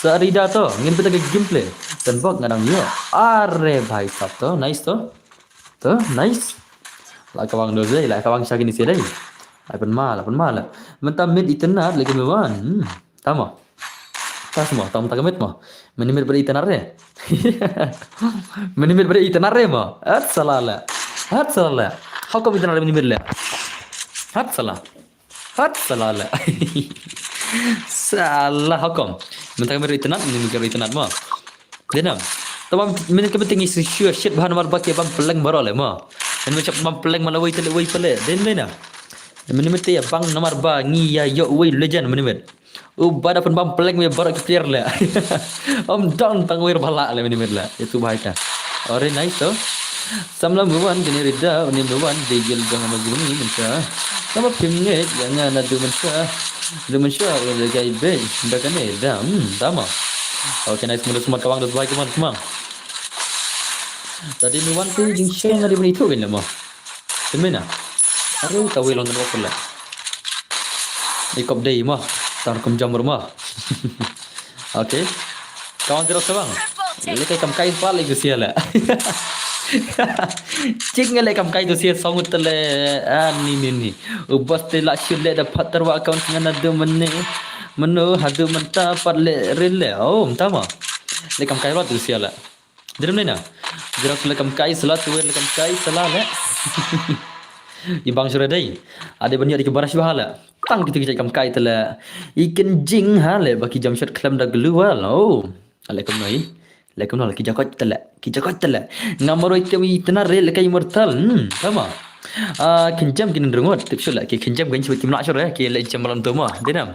Sarida to, ngin pita ke gameplay. Dan bok ngadang yo. Are, bhai sab to, nice to. To, nice. La kawang dos dei, la kawang sha kine sia dei. La pynma, la pynma la. Mynta mid itynnad lagi me wan. Hmm. Tamo. Tas mo, tam ta ka mid mo. Mini mid bad itynnad re. Mini mid bad itynnad re mo. Hat salah la. Hat salah la. How come itynnad re mini mid le? Hat salah. Hat salah la. Salah how come? Mynta ka mid itynnad, mini mid itynnad mo. Denam. Tamam, mini ka mid ngi sure shit bha namar ba ki bam peleng baroh le mo. Mini mid bam peleng mala wei tele wei pele. Den denam. Mini mid te bang namar ba ngi ïa ïoh wei legend mini mid. U ba da pynbam peleng me baroh ki player le. Om don tang wir bala le mini mid le. Itu bahai ta. Ore nice to. Samla me wan kini rida, ni me wan degil dong ama gini mensa. Sama pim nge jangan adu mensa. Adu mensa le gai be. Da kane da. Hmm, tama. Okay, nice, mundur semua kawang, dos bahai kemang, kemang. Tadi me wan tu jing sheng adi bani tu kan le mo. Kemena. Aru tawi long dan wakul le. Ikop dei mo. Tar kum jam mo. Okay. Kawan terus bang. Lehkai kam kai pal lagi sia le. Cik nge lehkai kam kai tu sia song tele. Ah, ni, ni, ni. Ubas te la shit le da patar wa account ngan adu mene. Menu hadu menta pat le ril le. Oh, tama. Lehkai kam kai rot tu sia le. Drum le na. Drum le kam kai sala tu le kam kai sala le. I bang sure dei. Ade ban ïa ki barash bha le. Tang kitu ki kam kai tele. I ken jing ha le ba ki jam shot klem da glue wall. Oh. Ale kam noi. Le kam noi ki jakot tele. Ki jakot tele. Nga maroi te wi tena re le kai mortal. Hmm, tama. Ah, ken jam kin rungot. Tip shula ki ken jam kin shula kim la shura ki le jam malam tu mo. Denam.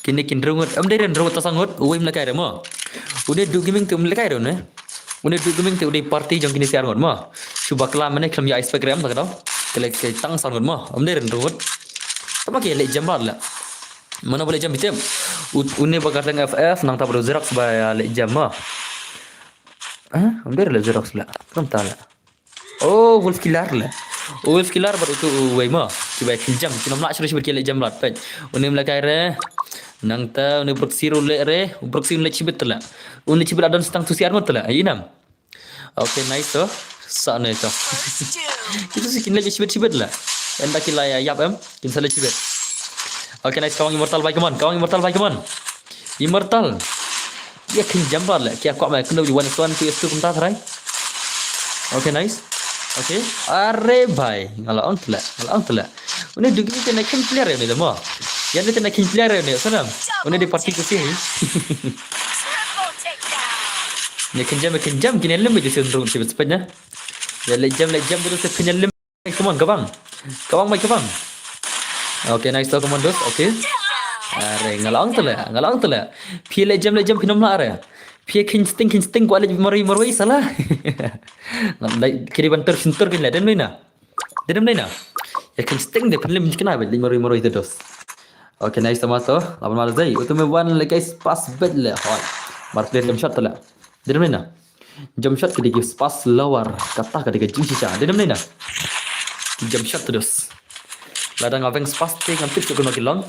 Kini kin rungot. Am dei ren rungot tasang ngot. Uwei mlekai re mo. Une Udu Gaming tu mlekai re ne. Une Udu Gaming te u dei party jong kine siar ngut mo. Shu bakla mane khlem ïa expect rem ta ka dau. Kele ke tang san ngut mo. Am dei ren ngut. Tama ke le jam bad la. Mano bole jam bitem. U-, une ba ka tang F F nang ta bro Xerox ba ïa le jam mo. Ah, am dei le Xerox la. Kam ta la. Oh, Wolf Killer le. U Wolf Killer bad utu uwei mo. Kiba kynjam, ki nym lah shuh shibit ki leh jam lad peit. Une um lehkai re. Nangta une u Broxy ruh leh re, u Broxy un leh shibit te leh. Un leh shibit la don stang tu siar mo te leh. Ai nam. Okay, nice to. Sa ne to. Kitu si kin leh shibit shibit leh. Ynda ki la ïa ïap em, kin sa leh shibit. Okay, nice, kawang Immortal bhai, come on. Kawang Immortal bhai, come on. Immortal. Ïa kynjam bad leh, ki ïa kwah mai kyndoh wan S one to S two kumta tharai. Okay, nice. Okay. Are bhai, nga la ong te leh, nga la ong te leh. Une u Duke Ming te na kynjam player une de mo. Ïa une te na kynjam player une, sanam. Une de party ko si. Ïa kynjam, ïa kynjam, kin ïa lem bad de sen rung shibit spet na. Ïa leh jam, leh jam bad de sen kin ïa lem. Come on, kawang. Kawang mai, kawang. Okay, nice to, come on, dos. Okay. Are, nga la ong te leh, nga la ong te leh. Phi leh jam, leh jam, phi nym lah are. Phi kynjam sting, kynjam sting, kwah leh marwei, marwei, sala. Ngam leh, kiri ban ter, sen ter kin leh, dem leh na. Dem leh na. Ïa kynjam sting de, phin leh mynjkna bad leh marwei, marwei te dos. Okay, nice to, mato. Laban mar dei. Utu me wan leh guys, pass bad leh. Hoi. Mar player jam shot te leh. Dem leh na. Jump shot ka dei ki spas lower, kata ka dei ka jingshisha. Dei dem lei na. Ki jump shot te dos. Lada nga weng spas te ngam tip shuh kumno ki long.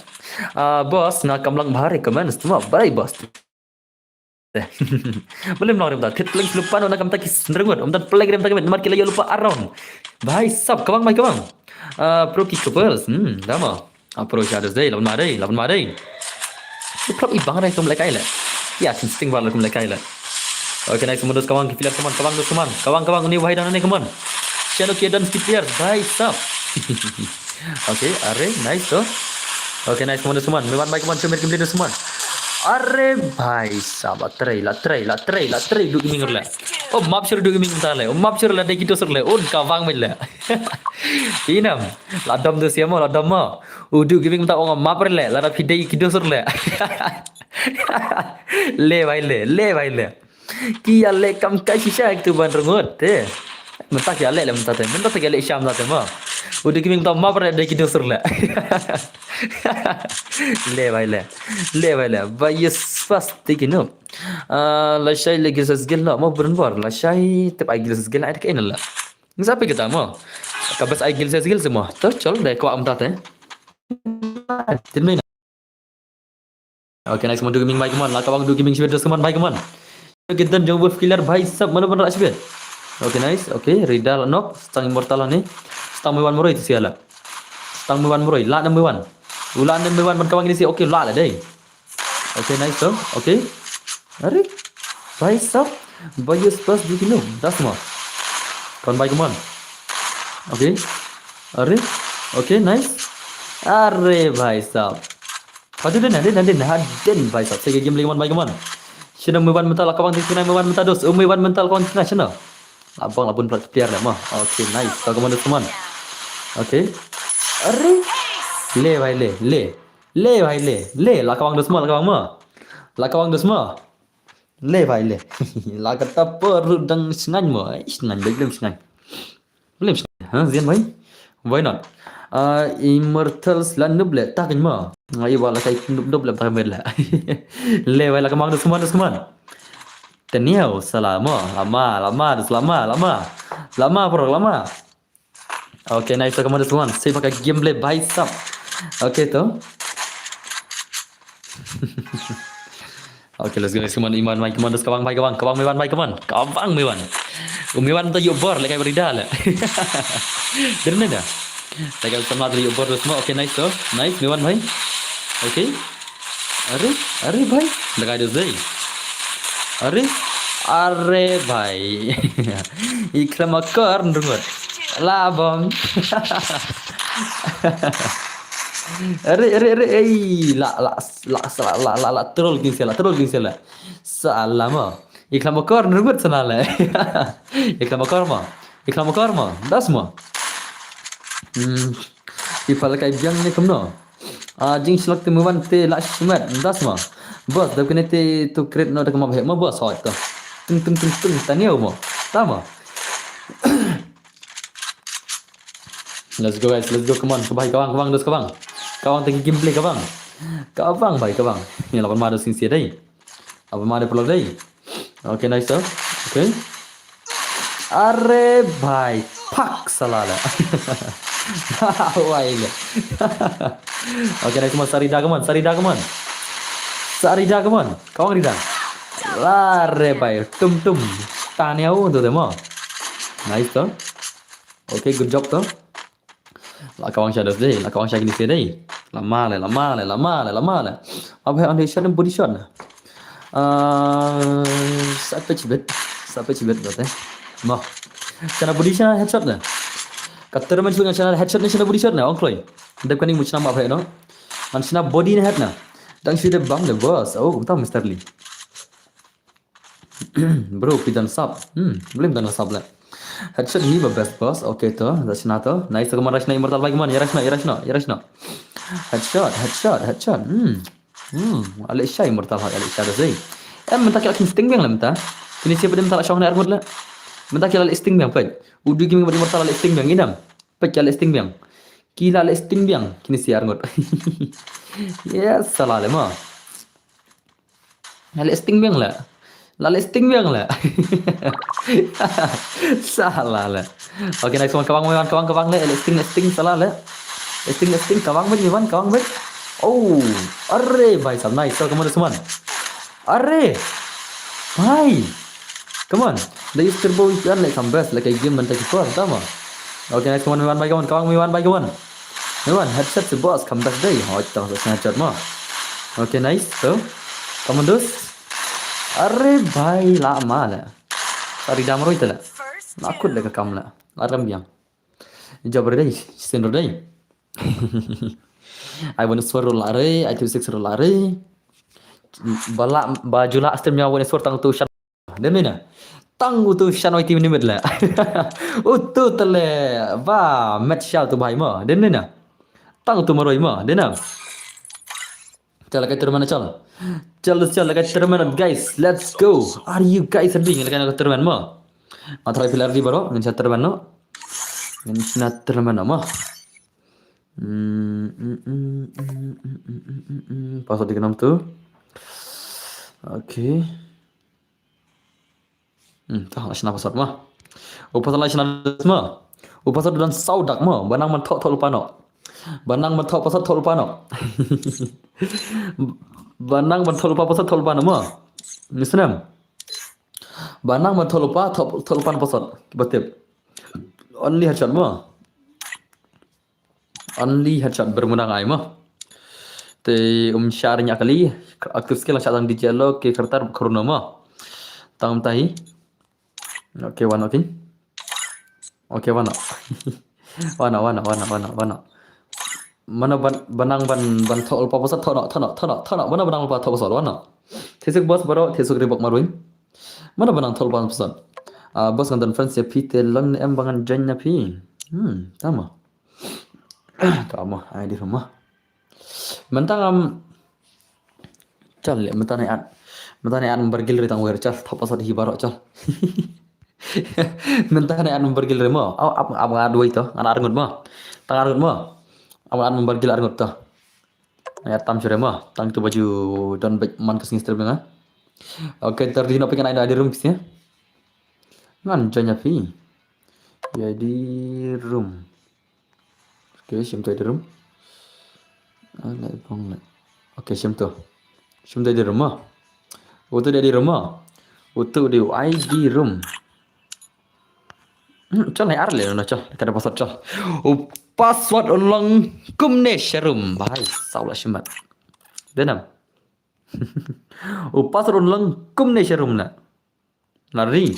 Ah, boss, nga kam long bha re comments, tuma bha re boss. Balei ym long re mynta, thied pleng lypa na, kumta ki sngewrung ngut, ym don pleng re mynta ka miet, namar ki la ïoh lypa around. Bhai sab, kawang bhai kawang. Ah, pro ki couples, hmm, dama. Approach others dei, laban ma dei, laban ma dei. Ki plop i bang dei kum lehkai leh. Ïa, kin sting bar leh kum lehkai leh. Okay, nice, come on, dos, come on, ki player, come on, kawang, dos, come on. Kawang, kawang, une wahai dang ne, come on. Shan, okay, done, ki player, bhai sab. Okay, are, nice to. Okay, nice, come on, dos, come on. Me wan bhai, come on, show me, kim player, dos, come on. Are bhai sab, la trei, la trei, la trei, la trei, Duke Gaming leh. Oh, map sure Duke Gaming ta leh. Oh, map sure la dei ki dos leh. Oh, kawang me leh. Inam. La dom tu siamo, la dom mo. U Duke Gaming mynta ong map re leh, lada phi dei ki dos re leh. Le bhai le, le bhai le. Ki ïa leh kam kai shisha kitu ban rngut te. Mynta ki ïa leh leh mynta te, mynta te ki ïa leh sham mynta te mo. U Duke Gaming mynta map re leh, dei ki dos re leh. Le bhai le, le bhai le. Ba yes fast te ki no. Ah, lashai le gilsas gil no mo, bun bor. Lashai tep ai gilsas gil ai te ka ina la. Ngi sa phi kata mo. Ka best ai gilsas gil se mo. To chol dei kwah mynta te. Tin mai na. Okay, nice mo, Duke Gaming bhai, come on. La kawang Duke Gaming shibit, come on bhai, come on. Okay, done jong Wolf Killer bhai sab, mano ban rah shibit. Okay, nice. Okay, Rida la knock, stang Immortal ni. Stang me wan marwei tu siala. Stang me wan marwei, la nam me wan. U la nam me wan ban kawang ni si, okay, la la dei. Okay, nice to. Okay. Are bhai sab, bhai yes pas di kino. Das mo. Come on bhai, come on. Okay. Are. Okay, nice. Are bhai sab. Padu den, den, den, den, den bhai sab. Sege game lagi man bhai, come on. Shina me wan mynta la kawang di, shina me wan mynta dos. Oh, me wan mynta la kawang shina, shina. Abang la bun plat player le mo. Okay, nice. Kawang dos, come on. Okay. Are. Le bhai le, le. Le bhai le, le, la kawang dos mo, la kawang mo. La kawang dos mo. Le bhai le. La kata por dang sngan mo. Ai, sngan, bek dang sngan. Belum sngan. Ha, zian bhai. Why not? Ah, Immortals la nup le, tak mo. Ai, wala kai nup nup le, tak le. Le bhai, la kawang dos mo, dos mo. Teniau, salah mo. Lama, lama, dos lama, lama. Lama, bro, lama. Okay, nice, come on, dos one. Save ka gameplay bhai sab. Okay, to. Okay, let's go, nice, come on, Iman, Mike, come on, dos kawang, bhai, kawang, kawang, me wan, bhai, come on. Kawang, me wan. U me wan to yu bor, le kai berida le. Derne da. Tagal sama to yu bor, dos mo. Okay, nice, to. Nice, me wan, bhai. Okay. Are, are bhai, da kai dos dei. Are, are bhai. I khlem akor nrungut. La bom. Are, are, are, ei, la, la, la, la, la, la, troll kin sela, troll kin sela. Sala mo. I khlem akor nrungut sana le. I khlem akor mo. I khlem akor mo. Das mo. Hmm. I pala kai biang ne kumno. Ah, jing shlok te me wan te la shimet, das ma. Boss, da kene te tu create no da kama bhe ma boss hoi to. Tung, tung, tung, tung, taniau mo. Tama. Let's go guys, let's go, come on. Kabang, kabang, kabang, dos kabang. Kabang te gameplay kabang. Kabang bhai, kabang. Ni lawan ma dos sing sia dei. Apa ma ada pula dei. Okay, nice to. Okay. Are bhai. Pak sala la. Wai le. Okay, next one, Sarida, come on, Sarida, come on. Sarida, come on. Kawang Rida. Lare bai. Tum tum. Tanya u tu demo. Nice to. Okay, good job to. La kawang sha dos dei, la kawang sha kini se dei. La male, la male, la male, la male. Apa yang anda shot dan body shot na? Ah, sapa chibet, sapa chibet kata. Mo. Chana body shot headshot na. Kater man chuna chana headshot na chana body shot na, ong kloi. Dep kani muchna ma apa no. Man chana body na head na. Dang shu de bang de boss. Oh, kumta Mister Lee. Bro, phi don sap. Hmm, blim don sap le. Headshot hi ba best boss. Okay to, da chna to. Nice to, kaman rashna immortal bai kaman, ya rashna, ya rashna, ya rashna. Headshot, headshot, headshot. Hmm. Hmm, ale shai immortal ha, ale shai da sei. Em, mynta ki la kin sting biang le mynta. Kini siapa dem tala shong ne armut le. Mynta ki la sting biang pek. Udu kimi immortal ale sting biang idam. Pek ki ale sting biang. Ki la ale sting biang. Kini si arngut. Yes, sala le ma. Ale sting biang le. La ale sting biang le. Sala le. Okay, next one, kawang, wan, kawang, kawang le. Ale sting, sting, sala le. Sting, sting, kawang, ben, wan, kawang, ben. Oh, are, bhai sahab, nice. So, come on, this one. Are, bhai. Come on. The use turbo weapon like some best, like a game and take it for, tama. Okay, nice, come on, mi wan bai, come on, kawang, mi wan bai, come on. Mi wan, headshot si boss, come back dei. Oh, tang sa headshot ma. Okay, nice. So, come on, dos. Are bhai, la ma le. Tari dam roi tele. La kut le ka kam le. La ram biang. Jab re dei, sin re dei. Ai wan sor la re, ai tu six la re. Bala ba jula stem nya wan sor tang tu shan. Dem ni na. Tang utu shan oi tim ni mit le. Utu tele ba met shal tu bai ma. Dem ni na. Tang utu maroi ma. Dem na. Chal kai tournament chal. Chal chal kai tournament guys. Let's go. Are you guys ready? Ngi kai tournament ma. Matrai pilar di baro. Ngi sa tournament no. Ngi sa tournament no ma. Hmm, hmm, hmm, hmm, hmm, hmm, hmm, hmm, hmm. Password di kenam tu. Okay. Hmm, tah, la shna password ma. U password la shna ma. U password dan saudak ma. Banang man thok thok lupa no. Banang man thok password thok lupa no. Banang man thok lupa password thok lupa no ma. Ni snem. Banang man thok lupa thok thok lupa no password. Batip. Only headshot ma. Only headshot bermuna ngai ma. Te um shar nya kali active skill shah tang D J lo ke kertar corona ma. Tang tahi. Okay, wano kin. Okay, wano. Wano, wano, wano, wano, wano. Mana ban, banang ban, ban thok lupa password thok no, thok no, thok no, thok no. Mana banang lupa thok password wano. Thesuk boss baro, thesuk ribok marwin. Mana banang thok lupa password. Ah, boss ngan don friends ya phi te lon em bangan join na phi. Hmm, tama. Tama, ai di rumah. Mentang am chal le mentang ne at. Mentang ne at member guild re tang wer chal. Thok password hi baro chal. Mentang ne at member guild re mo. Au ap ap ngat wei to. Ngan arngut mo. Tang arngut mo. Ap ngat member guild arngut to. Ya tam sure mo. Tang tu baju don bek man ke singis terbang ah. Okay, ter di no pekan ada di room kisnya. Ngan join ya phi. Ya di room. Okay, shim tu di room. Ah, lai pong lai. Okay, shim tu. Shim tu di room ah. Utu di room ah. Utu di I D room. Hmm, chal lai ar le no chal. Kada password chal. U password un long kumne sharum. Bhai, saw la shimat. Denam. U password un long kumne sharum na. Lari.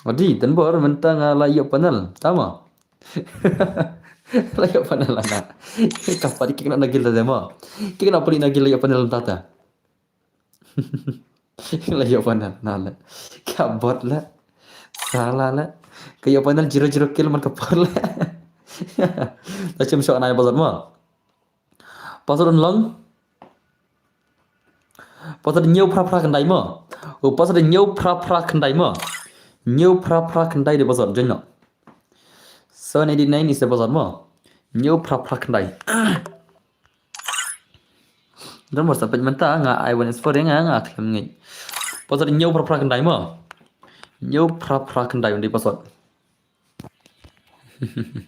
Adi, dan bor mentang la yok panel. Tama. La yok panel ana. Kapadi kikna nagil da demo. Kikna padi nagil la yok panel tata. La yok panel na le. Ka bot le. Sala le. Ka yok panel zero zero kill man ka por le. Ta chim shok nai bot mo. Password long. Password nyew phra phra khyndai mo. U password nyew phra phra khyndai mo. Nyew phra phra khyndai de password join no. Seven eighty nine is the password mo. Nyew phra phra khyndai. Don bor sa pej menta nga I one is four nga nga khlem ngi. Password nyew phra phra khyndai mo. Nyew phra phra khyndai undi password. Mhm,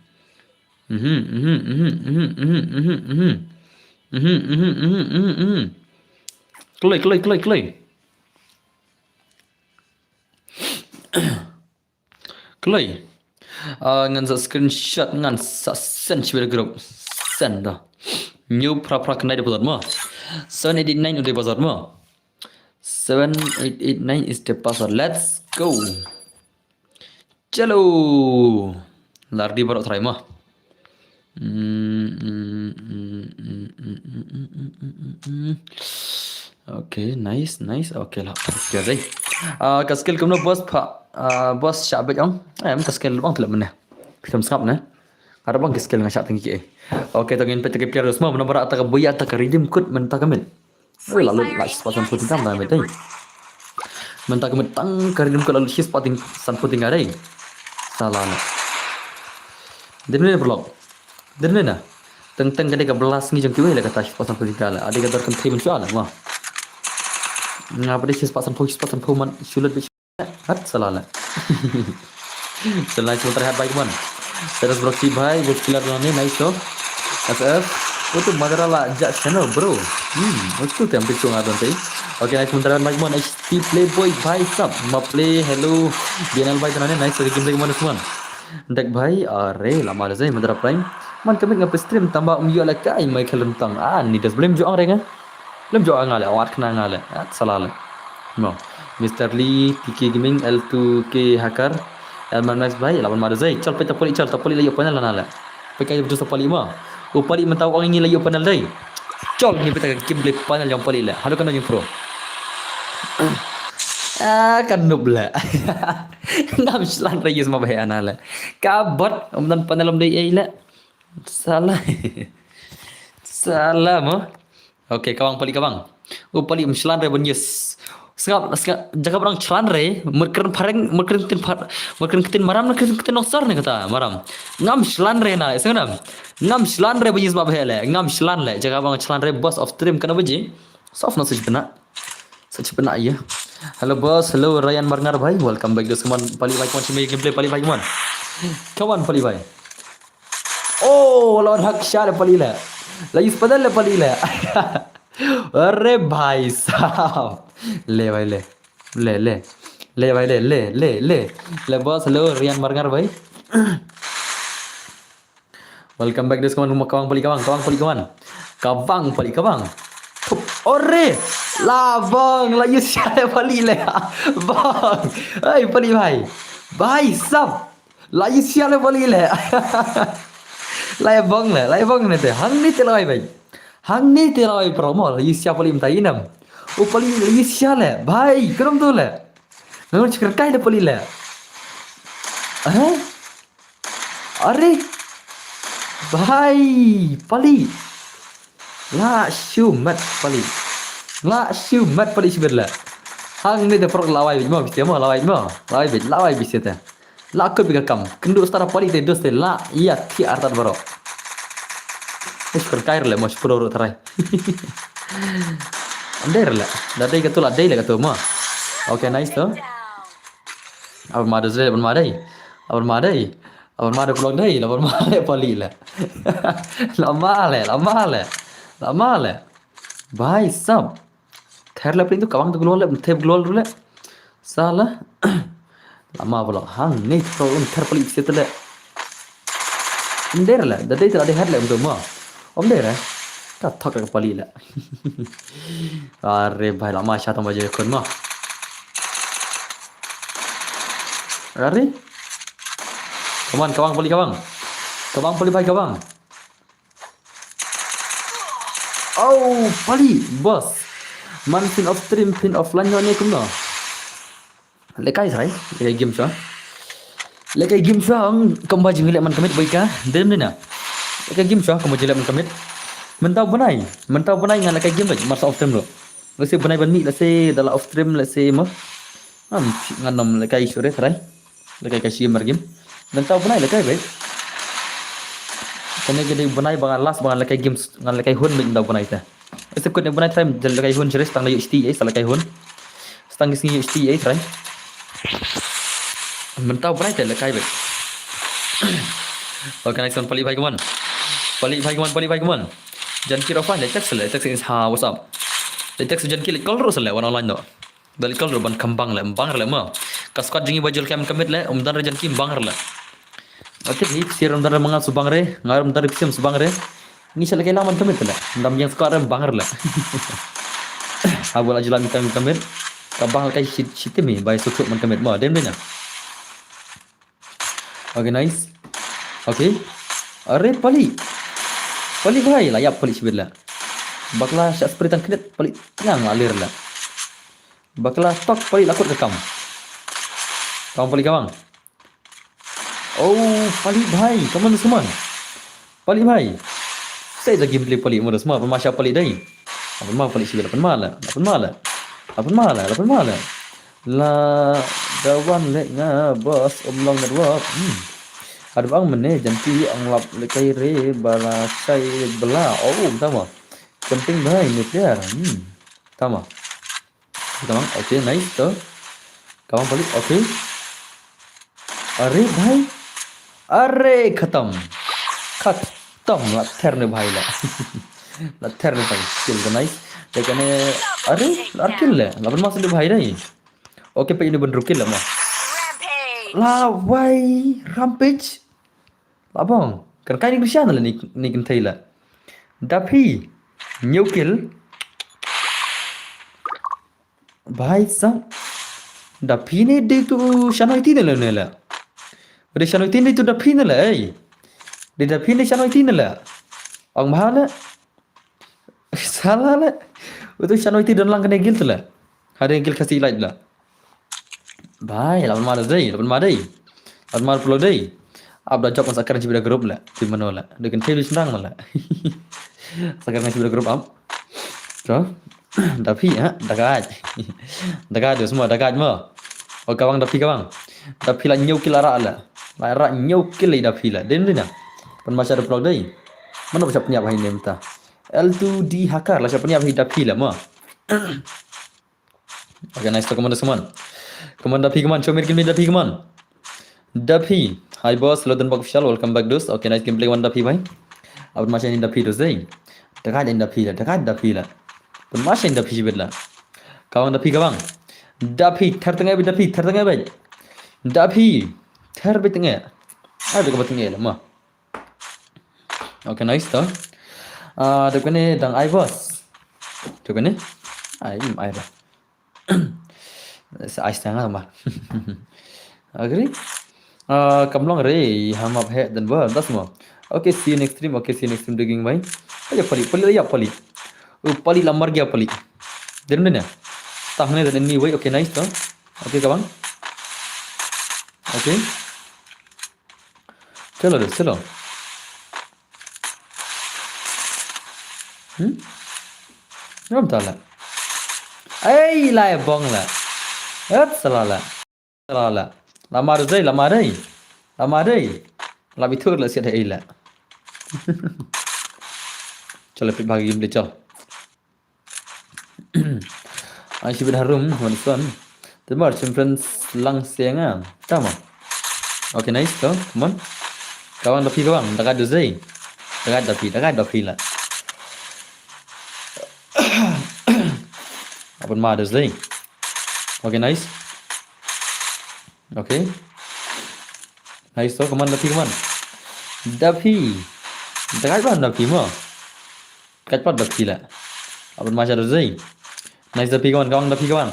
mhm, mhm, mhm, mhm, mhm, mhm. Mhm, mhm, mhm, mhm, mhm. Kloi, kloi, kloi, kloi. Kloi. Ah, ngan sa screenshot, ngan sa send sha group. Send da. New phra phra kane da password mo. Seven eight eight nine u dei password mo. Seven eight eight nine is the password. Let's go. Chalo. La ready baroh try mo. Mm, mm, mm, mm. Okay, nice, nice. Okay lah. Okay dei. Ah, ka skill kumno boss pha, ah, boss shah beit ong. Em, ka skill bang tlep mynne. Phi sngap ne. Ada bang ka skill nga shah tang ki. Okay, to ngin peit ki player mo, mano bara ta ka buya ta ka redeem code mynta ka mid. Oi, la lut, la shispah sanphew tyngka mynta ka mid dei. Mynta ka mid tang ka redeem code la lut shispah tyngka, sanphew tyngka dei. Salah na. Dei ne paralok. Dei ne na. Teng teng ka dei ka blast ngi jong kiwei la kata shispah sanphew tyngka la. Ade ka dor kynthei mynshuwa la mo. Nga pat dei shispah sanphew, shispah sanphew man shu lut beit. Hat salah la. Salah shu try hat bhai kumon. Terus bro ki bhai, bro ki la dona ne, nice to. S F. Utu madara la jak channel bro. Hmm, utu tem tu chung adon tei. Okay, nice madara bhai kumon. H T Playboy bhai sap. Ma play, hello. B N L bhai dona ne, nice to game bhai kumon kumon. Dek bhai, are, lama da zai madara prime. Man ka mid nga peit stream tamba um ïoh lehkai Michael Ryntong. Ah, ni das blame jo ang renga. Lem jo nga le, wat kena nga le. At salah le. No. Mister Lee, T K Gaming, L two K Hacker, Elman Max bhai, laban mada zai. Chal peit ta pali, chal ta pali la ïoh panel na le. Peit ka ïoh sa pali ma. U pali mynta u ong ngi la ïoh panel dei. Chal ngi peit ka gameplay panel jong pali le. Halo kan jong pro. Ah, kan noob le. Ngam shlan re use ma bhai ana le. Ka bot, um dan panel um dei ei le. Salah. Salah mo. Okay, ka bang pali ka bang. U pali um shlan re ban use. Sngap, sngap, jaka ba dang shlan re, mut kren phareng, mut kren ktien phar, mut kren ktien maram, mut kren ktien nongsor ne kata, maram. Ngam shlan re na, iseng ngam. Ngam shlan re ban use ma bhai le, ngam shlan le, jaka ba dang shlan re, boss of stream kana baji. Soft na sej pena. Sej pena ya. Hello boss, hello Ryan Marngar bhai, welcome back to someone pali bhai, kumon shimei gameplay pali bhai kumon. Kumon pali bhai. Oh, lawan hak sha le pali le. La use panel le pali le. Are bhai sahab. Le bhai le. Le, le. Le bhai le, le, le, le. Le boss, hello, Rian Marngar bhai. Welcome back, guys. Kumon, kumon, ka bang pali, ka bang, ka bang pali, kumon. Ka bang pali, ka bang. Thup. Ore. La bang, la use sha le pali le. Bang. Hey, pali bhai. Bhai sahab. La ïoh sia le pali le. La ïa bong le, la ïa bong ne te. Hangne te la wai bai. Hangne te la wai promo, la ïoh sia pali mynta inem. U pali la ïoh sia le. Bai, krum tu le. Nang chikar kai le pali le. Eh? Are? Bai, pali. La shu mat pali. La shu mat pali shibit le. Hangne te prok la wai bit mo, bit mo, la wai mo. La wai bit, la wai bit te. La kut bika kam. Kynduh star pali te dus te la. Ïa ti artat baro. Ish, kyrkai rle mo, shpro ro trai. Ande rle. Da dei katu la dei le katu mo. Okay, nice to. Abar ma dus le, abar ma dei. Abar ma dei. Abar ma dei, blok dei, abar ma le pali le. La ma le, la ma le. La ma le. Bhai sahab. Ther le pling tu kawang tu glol le, ther glol le. Sala. Lama bolo hang ni tu um ther pali siat le. Om der le, da dei tu ada hat le um tu mo. Om der eh. Ka thok ka pali le. Are bhai lama sha tong baje khun mo. Are. Kawang, kawang pali kawang. Kawang pali bhai kawang. Oh, pali, boss. Man phin off stream, phin offline ne kumno. Lekai sai, lekai game sha. Lekai game sha, um, kamba jing le man commit boy ka, dem dina. Lekai game sha, kamba jing le man commit. Mentau benai, mentau benai ngan lekai game lagi, masa off stream lo. Lese benai ban mi, lese dala off stream, lese mo. Am, ngan nom lekai sure trai. Lekai ka shi mar game. Ngan tau benai lekai be. Kane ka dei benai ba ngan last ba ngan lekai games, ngan lekai hun be ngan tau benai ta. Ese kut ne benai trai jal lekai hun sure stang da U H T A sa lekai hun. Stang ki sngi U H T A trai. Ngan tau benai ta lekai be. Okay, nice one, Palik bhai, come on. Palik bhai, come on, Palik bhai, come on. Janki Rofan, leit text, leit text, ha, what's up? Leit text Janki, leit call ruh sa leh, wan online noh. Da leit call ruh ban kham bang leh, bang leh mo. Ka squad jong ngi ba jol kem commit leh, um don re Janki bang leh. Ati hi, sir um don re, ma nga shu bang re, nga um don re, sir shu bang re. Ngi sha leh kai lang ban commit leh. Dam ïeng squad re bang leh. Haba la jol kem commit. Ka bang leh kai shi, shi team hi, bai shu thuk ban commit mo, dem de na. Okay, nice. Okay. Are Palik. Palik bhai, la ïap Palik shibit leh. Bakla shah spray tang knet Palik, nang la lir leh. Bakla tok Palik la kut ka kam. Kam Palik ka bang. Oh, Palik bhai, come on, come on. Palik bhai. Sei da gameplay Palik mo da sma, pynma sha Palik dei. La pynma Palik shibit, la pynma leh, la pynma leh. La pynma leh, la pynma leh. La da wan leh nga boss, um long network. Hmm. Ad bang mene Janki ang lap leh kai re ba la shai bla. Oh, tama. Jumping bhai, nuclear. Hmm. Tama. Ka bang, okay, nice to. Ka bang Palik, okay. Are bhai. Are khatam. Khatam, la ther ne bhai la. La ther ne bhai. Kill ka nice. Te kane, are, la kill leh. La pynma sa ne bhai dei. Okay, peit ïa une ban ruh kill leh mo. La wai, rampage. La bang. Kan kai ni Krishan leh ni, ni kynthei leh. Da phi. Hynñiew kill. Bhai sab. Da phi ne dei tu shanoi ti ne leh ne leh. Dei shanoi ti ne tu da phi ne leh, ei. Dei da phi ne shanoi ti ne leh. Ong bha leh. Sala leh. Utu shanoi ti don lang kane guild leh. Hade guild Khasi Elite leh. Bhai, la pynma dei, la pynma dei. La pynma plo dei. Ap da jop sa kren shibit da group leh. Ti mano leh. Dei kan te bi sendang leh. Sa kren shibit da group ap. To. Da phi ha, da gaj. Da gaj tu semua, da gaj mo. Oh, ka bang da phi ka bang. Da phi la hynñiew kill la rah leh. La rah hynñiew kill leh da phi leh. Dei dei na. Pynma sha da plo dei. Mano ba shah pynïap ha ine mynta. L two D hacker la shah pynïap hi da phi leh mo. Okay, nice to, come on, come on. Come on, da phi, come on, show me, give me da phi, come on. Da phi. Hi boss, hello Denbok official, welcome back dos. Okay, nice gameplay one da phi bhai. Ab ma sha ni da phi dos dei. Da ka da phi leh, da ka da phi leh. Pynma sha ni da phi shibit leh. Ka bang da phi ka bang. Da phi, ther teng eh beit da phi, ther teng eh beit. Da phi. Ther beit teng eh. Ai beit ka beit teng eh leh mo. Okay, nice to. Ah, dep kane dang ai boss. Dep kane. Ai, hmm, ai ba. Sa ai stang ah ma. Agree? Ah, kam long re, ha map he den ba, das mo. Okay, see you next stream. Okay, see you next stream, digging bhai. Ayo, Palik, Palik, ayo, Palik. Oh, Palik lambar gya, Palik. Den den ya. Tang ne den ni wei. Okay, nice to. Okay, ka bang. Okay. Chalo, chalo. Hmm? Ngam ta la. Ai, lai bong la. Ep, sala la. Sala la. Lama dei, lama dei. Lama dei. Labi tur la siat ai la. Chalo, pit bagi beli chalo. Ai shibit harum, wan suan. Temar chim friends lang siang ah. Tama. Okay, nice to. Come on. Ka bang da phi ka bang. Da ka da zei. Da ka da phi, da ka da phi la. Apan ma da zei. Okay, nice. Okay. Nice to, come on, da phi, come on. Da phi. Da ka bang da phi mo. Kat pat da phi la. Apan ma sha da zei. Nice da phi ka bang, ka bang da phi ka bang.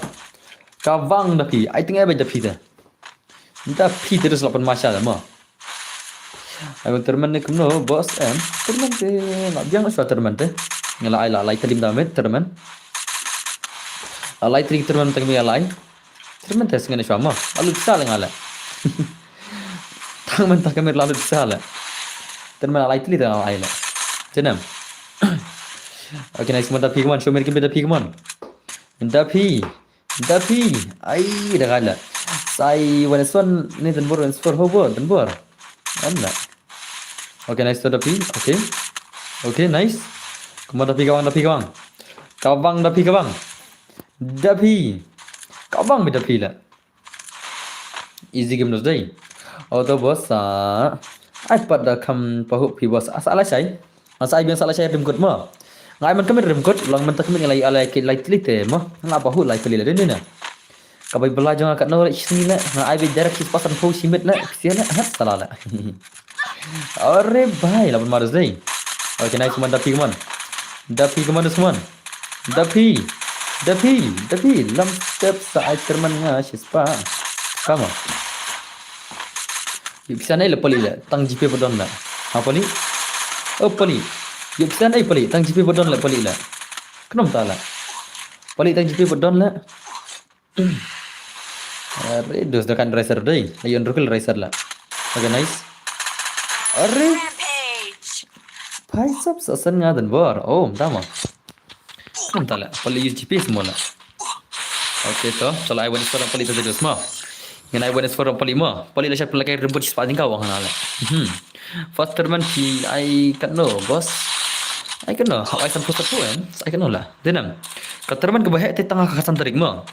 Ka bang da phi. Ai teng ai beit da phi da. Da phi terus la pan ma sha da mo. Ai ban tournament ne kumno boss em. Tournament te la biang la sha tournament te. Nga la ai la lai trim da met tournament. La lai trim tournament tang mi la lai. Tournament te sngen shwa mo. Alu pisa le nga le. Tang men ta kamera la alu pisa le. Tournament la lai tili ta la ai le. Jenem. Okay, nice, man da phi, come on, show me, give me da phi, come on. Da phi. Da phi. Ai, da ka la. Sai, wan swan, ni dan bor, wan swan, ho bor, dan bor. An la. Okay, nice to da phi. Okay. Okay, nice. Come on, da phi ka bang, da phi ka bang. Ka bang, da phi ka bang. Da phi. Ka bang beit da phi la. Easy game nos dei. Auto boss, ah, Ai pat da kham pahuh phi boss. Asa ala shai. Asa ai biang sa ala shai rim kut mo. Nga ai man kami rim kut, long man ta kami lai ala ki lai tli te mo. Nga pahuh lai tli la dini na. Ka bai bela jong nga kat no re shini le. Nga ai bi direct sis pasan phu shimit le. Ksia le. Hat sala le. Are bai la ban marus dei. Okay, nice man, da phi man. Da phi man, da phi. Da phi. Da phi. Lam step sa ai terman nga shispa. Kama. Yu pisa nei le pali le. Tang G P ba don le. Ha pali. Oh pali. Yu pisa nei pali. Tang G P ba don le pali le. Knom ta le. Pali tang G P ba don le. Are, dus da kan racer dei. Ayo, rukil racer la. Okay, nice. Are. Rampage. Paisap sa san nga dan bor. Oh, mtama. Mtala, pali use G P S mo la. Okay, to. Chala ai wan isfar pali to dus mo. Ngan ai wan isfar pali mo. Pali la shat pala kai rebut spa ding ka wang na la. Hmm. First tournament ki ai kat no, boss. Ai kat no, ai san pusat tu em. Ai kat no la. Denam. Ka tournament ka bahek te tang ha ka khatsan tarik mo.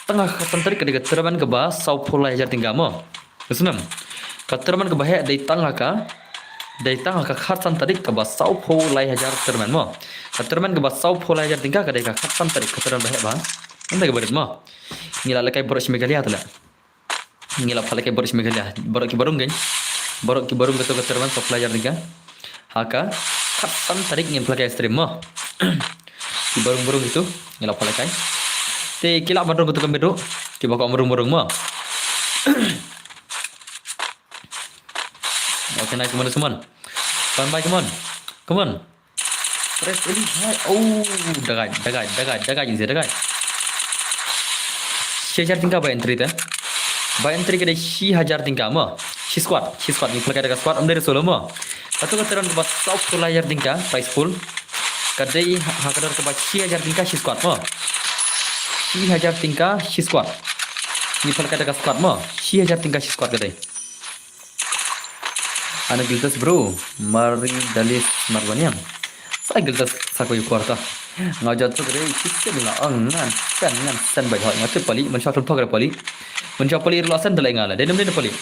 Tang ha ka khatsan tarik ka dei ka tournament ka ba saw phew lai hajar tyngka mo. Ka snam. Ka tournament ka bahek dei tang ha ka. Dei tang ha ka khatsan tarik ka ba saw phew lai hajar tournament mo. Ka tournament ka ba saw phew lai hajar tyngka ka dei ka khatsan tarik ka tournament bahek ba. Anta ka barit mo. Ngi la lehkai baroh shi Meghalaya te la. Ngi la pha lehkai baroh shi Meghalaya. Baroh ki barung kan. Baroh ki barung kato ka tournament saw phew lai hajar tyngka. Ha ka khatsan tarik ngin pha lehkai stream mo. Ki barung barung itu ngi la pha lehkai. Te ki la ban rung kato ka miet ruh. Ki ba ko am rung barung mo. Okay, nice, come on, come on. Come on, bye, come on. Come on. Press really high. Oh, dagai, dagai, dagai, dagai, inse dagai. Shi hajar tyngka ba entry te. Ba entry ka dei shi hajar tyngka mo. Shi squad, shi squad, ngi pha lehkai da ka squad, ym dei da solo mo. Kato ka tournament ka ba saw phew lai hajar tyngka, prize pool. Ka dei ha ka dor ka ba shi hajar tyngka shi squad mo. Shi hajar tyngka shi squad. Ngi pha lehkai da ka squad mo. Shi hajar tyngka shi squad ka dei. Ana giltas bro, Mari Dalis Marbaniam. Sa giltas sa ko yu kuarta. Nga jat tu kre, kisim la ang ngan, sen ngan, sen bai hoi. Nga tip pali, man sha tum thok re pali. Man sha pali rela sen dalai nga la. Denem denem pali.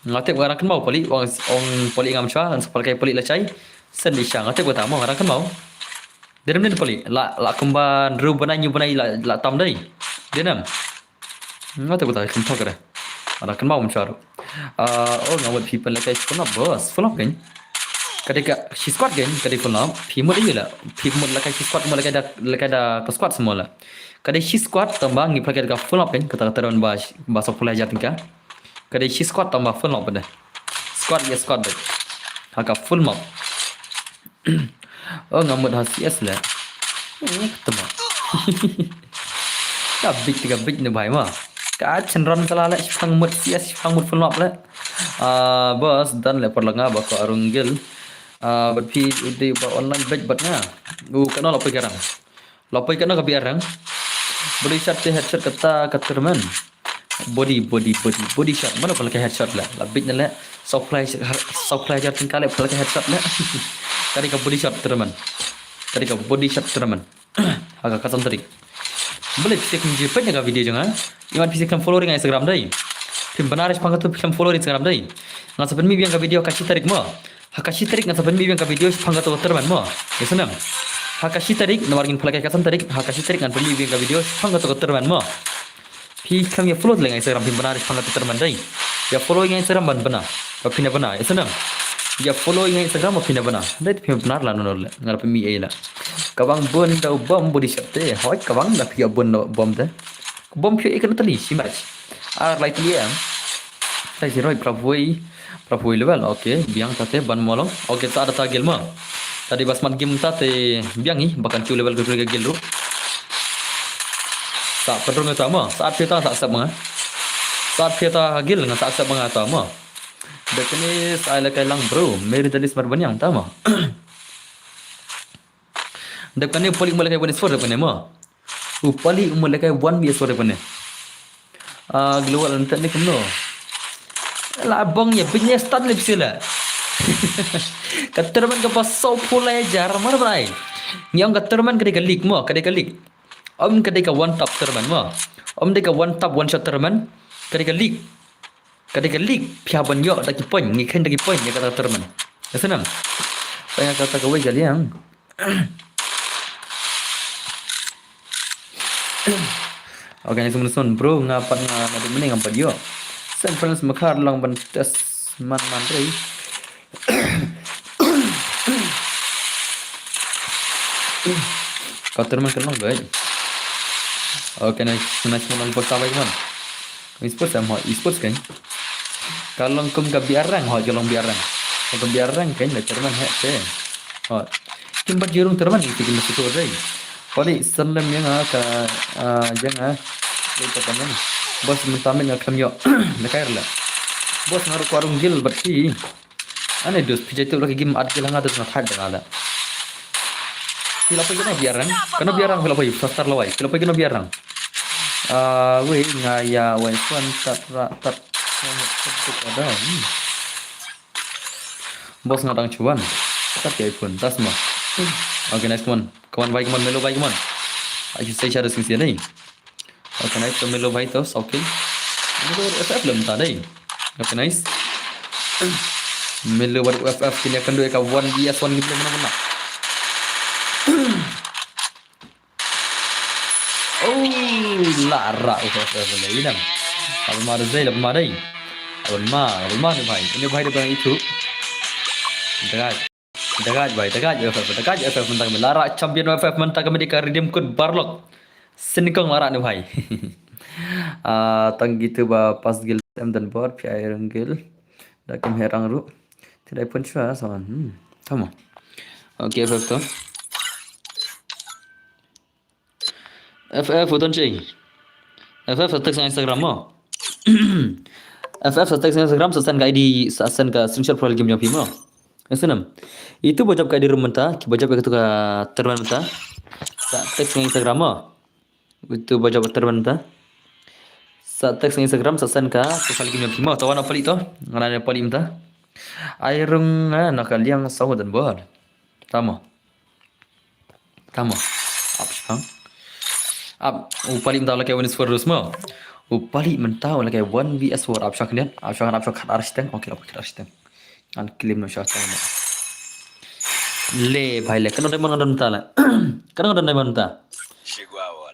Nga tip ngarang kenmau pali, ong, ong pali ngam sha, ang sa pali kai pali la chai. Sen di sha, nga tip kata mo ngarang kenmau. Denem denem pali, la, la kumba, ru banai nyu banai la, la tam dai. Denem. Nga te bata kham thok re. Ada kan mau mencar. Ah, oh, nga wat phi pen lehkai full up, boss. Full up kan. Ka dei ka shi squad kan, ka dei full up. Phi mut ila. Phi mut lehkai shi squad, mut lehkai da, lehkai da ka squad semua la. Ka dei shi squad tang ba ngi pha lehkai da ka full up kan, kata ka tournament ba, ba saw phew lai hajar tyngka. Ka dei shi squad tang ba full up ba dei. Squad ya squad dei. Ha ka full map. Oh, nga mut ha C S le. Eh, ketema. Ka bit, ka bit ne bhai ma. Ka chynron sala le, shipang mut C S, shipang mut full map le. Ah, boss, done le por la nga ba ko arung gil. Ah, bad phi u dei ba online bad bad nga. U kano la poi garang. La poi kano ka biar rang. Body shot te headshot kata ka termen. Body, body, body, body shot. Mano pala ka headshot la. La bit na le. Saw phew lai, saw phew lai hajar tyngka le pala ka headshot la. Ka dei ka body shot termen. Ka dei ka body shot termen. Ha ka khatsan tarik. Bale phi sngewbha peit ïa ka video jong nga. Imat phi sngewbha follow ïa nga Instagram dei. Phim bana re shipang katu phim follow Instagram dei. Nga sa pynmih biang ka video ka shi tarik mo. Ha ka shi tarik ngan sa pynmih biang ka video shipang kato ka termen mo. Ïa snem. Ha ka shi tarik namar ngin pynlait ka khatsan tarik, ha ka shi tarik ngan pynmih biang ka video shipang kato ka termen mo. Phi kam ïa follow leh nga Instagram phin bana shipang kato termen dei. Ïa follow nga Instagram ban bana. Ba phin bana. Ïa snem. Ïa follow nga Instagram ba phin bana. Dei phin bana la nonor le. Ngan pynmih ei la. Ka bang bun da u bom body shot te. Hoi ka bang da phi bun da u bom te. Bom phi ei kan tali shi match. Ar lai tali em. Tai si roi prapwei. Prapwei level. Okay, biang tate ban molong. Okay, ta ada ta gil ma. Tadi bas mat game tate biang i bakan kiu level ke gil ru. Sa pedrong ta ma. Saat pita sa sep ma. Saat pita gil nga sa sep ma ta ma. Dekni sa ai lekai lang bro. Meri dalis mar banyang ta ma. Dekni poli melekai one is four dekni ma. U pali u mut lehkai one V S four dei pynne. Ah, global ante ne kumno. La bong ïa bit ne start lip sila. Ka tournament ka ba saw phew lai hajar mar brai. Ngi ong ka tournament ka dei ka league mo, ka dei ka league. Om ka dei ka one tap tournament mo. Om dei ka one tap one shot tournament. Ka dei ka league. Ka dei ka league phi hap ban ïoh da ki point, ngi khein da ki point ïa kata ka tournament. Ka snem. Tang ïa kata kawei ka liang. Okay, next one, bro, nga pat nga naduh mynne ngam pat ïoh. Send friends ma khar long ban test man man rei. Ka tournament kan long beit. Okay, nice, nice, man, long post away, man. Esports em ho, esports kan. Ka long kum ka biar rang ho, ka long biar rang. Ka long biar rang kan, la tournament he te. Ho. Kim pat jurung tournament iti kim sutu dei. Pali sallem ïa nga ka, ah, ïa nga. Lei ka panan. Boss mynta mynta nga khlem ïoh. Na kai rla. Boss nga ruh kwah rung guild bad phi. Ane dus phi jai tu lagi game at guild ha nga dus nga thait da nga la. Phi la poi kano biar rang? Kano biar rang phi la poi? Faster lawai. Phi la poi kano biar rang? Ah, wei nga ïa wei swan tat ra tat. Tat tat tat tat. Hmm. Boss nga dang chuan. Tat ya iPhone. Tas ma. Okay, nice, come on. Come on, bhai, come on, Melo, bhai, come on. Ai sai shadow sing sia dei. Okay, nice, to Melo, bhai, to, saukin. Melo F F lem ta dei. Okay, nice. Melo bad F F kini akan dua ka one V S one gitu mana mana. Oh, la ra F F le inam. Apa ma dei, apa ma dei. Apa ma, apa ma ni bhai. Ini bhai dia bilang itu. Dekat. Dagaj bhai, dagaj F F, dagaj F F mynta kami. La ra champion F F mynta kami di ka redeem code Barlock. Sini kong la ra ni bhai. Ah, tang gitu ba pas guild em dan bor, P I rang guild. Da kim herang ru. Tidak pun chua son. Hmm, tama. Okay, F F to. F F uton ching. F F sa text Instagram mo. F F sa text Instagram sa send ka I D, sa send ka screenshot profile game jong phi mo. Snam. Itu ba jop ka I D room mynta, ki ba jop ka tu ka tournament mynta. Sa text Instagram mo. Itu ba jop tournament mynta. Sa text Instagram sa send ka profile game jong phi mo. Tawan pali to. Ngana pali mynta. Ai rung na ka liang sa dan bor. Tama. Tama. Ap shang. Ap, u pali mynta la kai one versus four dus mo. U pali mynta la kai one versus four, ap shang niat. Ap shang, ap shang khat ar shiteng. Okay, okay, khat ar shiteng. An claim no shang tang. Le bhai le, kano diamond nga don mynta le. Kano nga don diamond mynta.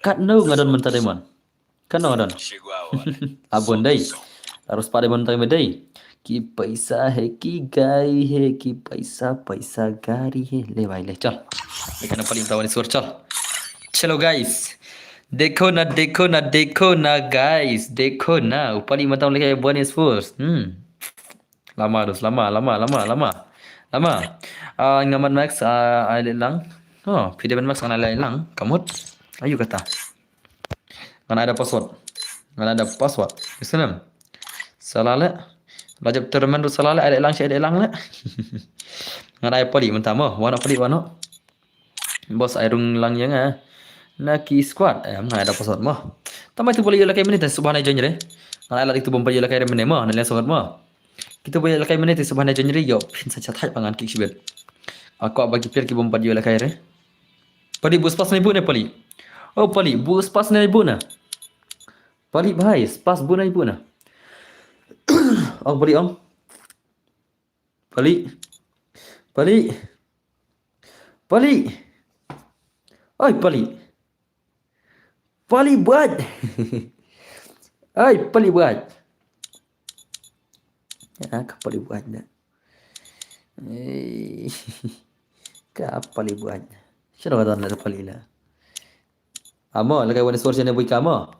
Kano nga don mynta diamond. Kano don. Abon dei. Harus pada mon tang dei. Ki paisa hai ki gari hai, ki paisa paisa gari hai. Le bhai le chal. Lekana pali mynta one versus four chal. Chalo guys. Dekho na, dekho na, dekho na guys. Dekho na. U pali mynta le kai one versus four. Hmm. Lama dus, lama, lama, lama, lama. Lama. Ah, nga man Max, ah, ai le lang. Oh, phi dei man Max ngan ai le lang. Kamut. Ayu kata. Ngan ai da password. Ngan ai da password. Isnam. Salah le. Lajab termen tu salah le, ai le lang, ai le lang le. Ngan ai pali mynta mo. Wano pali wano. Boss ai rung lang ïa nga. Na ki squad. Eh, ngan ai da password mo. Tamai tu pali ïa la kai mene te subhanai jonjre. Ngan ai la tu bom pali ïa la kai mene mo. Na le sangat mo. Kitu ba ïa la kai mene te subhanai jonjre ïa phin sa chathai pangan ki sibet. Aku ba ki pier ki bom pali ïa la kai re. Pali bus pas nai bu ne pali. Oh pali bus pas nai bu na. Pali bhai, pas bu nai bu na. Ong pali ong. Pali. Pali. Pali. Oi pali. Pali buat. Oi pali buat. Ya, ka pali buat na. Eh, ka pali buat. Sino ka don la pali la. Amo, la kai one versus four sene bui kamo.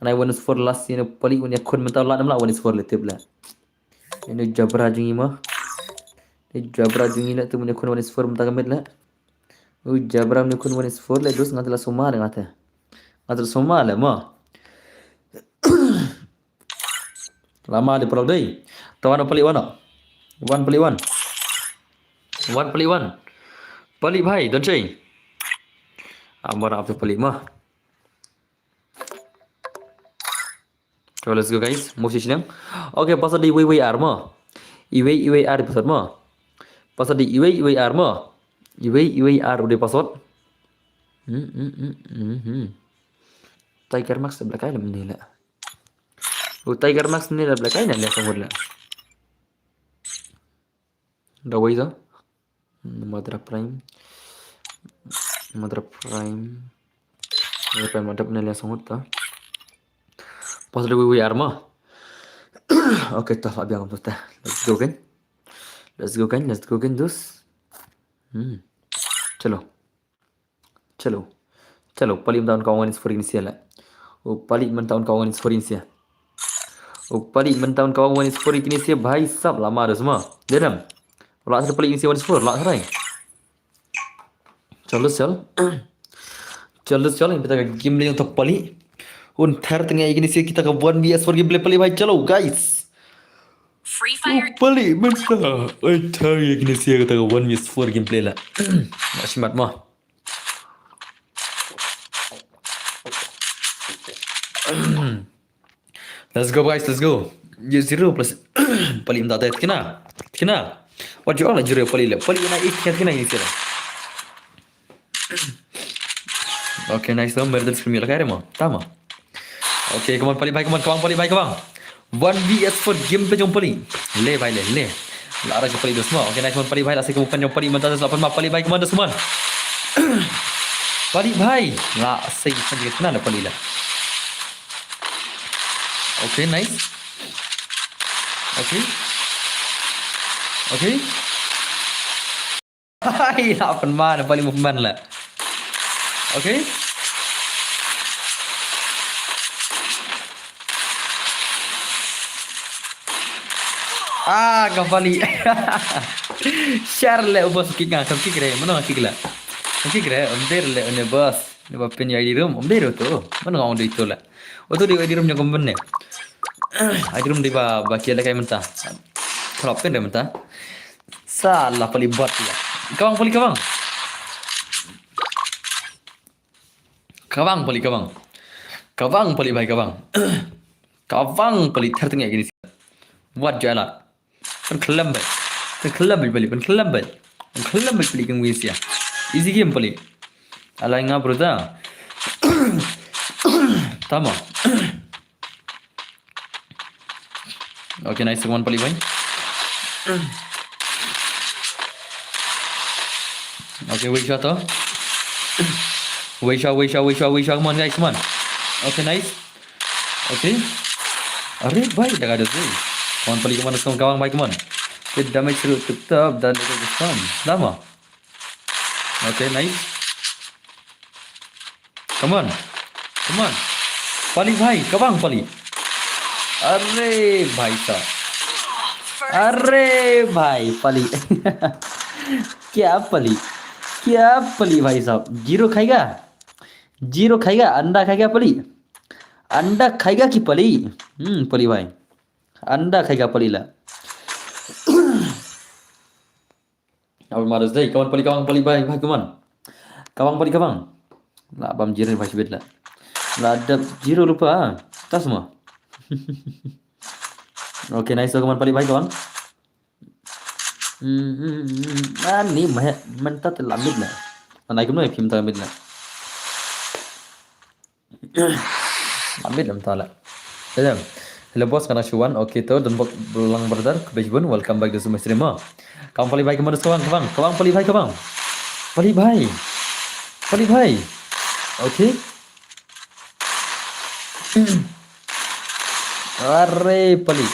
Kanai one versus four last sene pali one ya kun mental la namla one versus four le tip la. Ini jabra jungi mo. Ini jabra jungi la tu mene kun one versus four mental kamit la. U jabra mene kun one versus four le dus ngata la suma le ngata. Ngata la suma le mo. Lama di paralok dei. Tawan pali wan. Wan pali wan. Wan pali wan. Pali bhai, don chei. Ambar ap pali ma. So let's go guys. Mo shishnang. Okay, password di iwei iwei ar mo. Iwei iwei ar password mo. Password di iwei iwei ar mo. Iwei iwei ar udah password. Hmm, hmm, hmm, hmm, hmm. Tiger Max sebelah kai lam ni lah. U Tiger Max ne la black ai ne le song la. Da wei da. Madra Prime. Madra Prime. Madra Prime madap ne le song ta. Pas le wei wei arma. Okay, ta fa biang tu ta. Let's go again. Let's go again. Let's go again, dus. Hmm. Chalo. Chalo. Chalo, pali mynta un ka wan is for Indonesia la. O pali mynta un ka wan is for Indonesia. O pali mynta un ka wan is for Indonesia, bhai sab lama da semua. Dedam. La sa pali Indonesia wan is for, la sa rai. Chalo, chal. Chalo, chal, kita ka game le untuk pali. Un thar tengah Indonesia kita ka one V S four game play pali, bhai, chalo, guys. Free Fire. Pali mynta. Ai, thar Indonesia kita ka one V S four game play la. Nak simat mah. Let's go, guys, let's go. Ye zero plus pali mynta te kena. Kena. What you all zero pali le. Pali na eight kena ni sila. Okay, nice. Murder screen la kare mo. Tama. Okay, come on, pali bhai, come on, come on, pali bhai, come on. One V S four game pe jong pali. Le bhai le, le. La ara pali dos mo. Okay, nice one, pali bhai, la se ke bukan jong pali mynta dos lapan ma, pali bhai, come on, dos, come on. Pali bhai. La se ke bukan jong pali la. Okay, nice. Okay. Okay. Hai, la pynman, pali movement la. Okay. Ah, ka pali. Share le, boss, kick nga, kam kick re, mano kick la. Kam kick re, um der le, une boss. Ni ba pin ya di room, um der tu. Mano nga ong di tu la. O tu di di room nya kumben ne. Di room di ba, ba kia le kai mynta. Kalau pin re mynta. Salah pali bot ya. Kawang pali kawang. Kawang pali kawang. Kawang pali bhai kawang. Kawang pali thar tengah gini. Buat jualan. Pynkhlam bad. Pynkhlam bad pali, pynkhlam bad. Pynkhlam bad pali kang wis ya. Easy game pali. Alai nga brother. Tama. Okay, nice one pali bhai. Okay, wait shot to. Wait shot, wait shot, wait shot, wait shot. Come on, guys, come on. Okay, nice. Okay. Are bhai, da ka da tu. Come on, pali, come on, come on, kawang bhai, come on. Kit damage through tip top dan itu spam. Lama. Okay, nice. Come on. Come on. Pali bhai, kawang pali. Are bhai sab. Are bhai pali. Kya pali? Kya pali bhai sab? Zero khayega? Zero khayega? Anda khayega pali? Anda khayega ki pali? Hmm, pali bhai. Anda khayega pali la. Happy Mother's Day. Kawang pali, kawang pali bhai, bhai, kawang. Kawang pali, kawang. La bam zero bhai, sibit la. La dap zero rupa. Tas mo. Okay, nice, kawang pali bhai, kawang. Hmm, hmm, hmm. Ani mah mynta te la mid la. Anai kumno phim ta mid la. Amit lam tala. Hello. Hello boss, kana shuwan. Okay to, don bok lang brother. Khublei shibun, welcome back to my stream. Kawang pali bhai, kawang, kawang, kawang pali bhai, kawang. Pali bhai. Pali bhai. Okay. Are pali.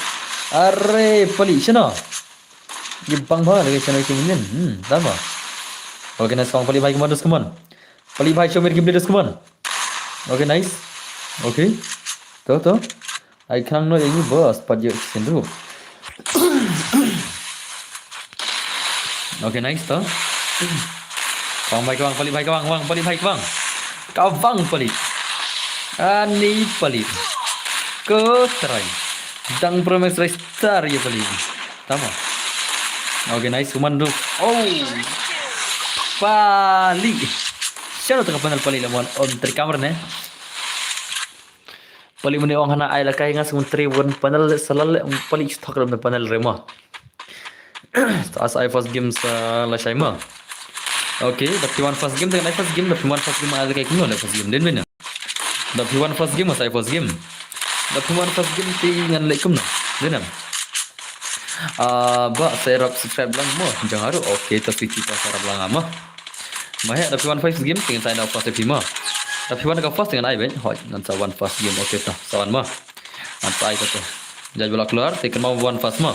Are pali. Shano? Ye bang bha lagi channel ki minion. Hmm, tama. Okay, nice, kawang pali bhai, come on, come on. Pali bhai, show me the gameplay, come on. Okay, nice. Okay. To, to. Ai khang no ini boss, pat ye sendru. Okay, nice to. Kawang bhai, kawang pali bhai, kawang, kawang pali bhai, kawang. Kawang pali. Ani pali. Ko try. Dang promise rai star ye pali. Tama. Okay, nice one, bro. Oh. Pali. Shano tengah panel pali lamon on three camera ne. Pali mane ong hana ai la kai nga sung three one panel salal pali thok lam panel rema. As I first game sa la shaima. Okay, tapi one first game, tapi first game, tapi one first game ai la kai kuno la first game den bena. Tapi one first game, as I first game. Da phi wan first game te ngan leh kumno? Dei nam? Ah, ba sa ïarap subscribe lang mo. Jong haru. Okay, to sweetie, to sa ïarap lang mo. Ma heh, da phi wan first game te ngan sa ai da first ïa phi mo. Da phi wan ka first te ngan ai beit. Hooid, ngan sa wan first game. Okay, to sa wan mo. Ngan sa ai ka to. Judge ba la keluar te kynmaw wan first mo.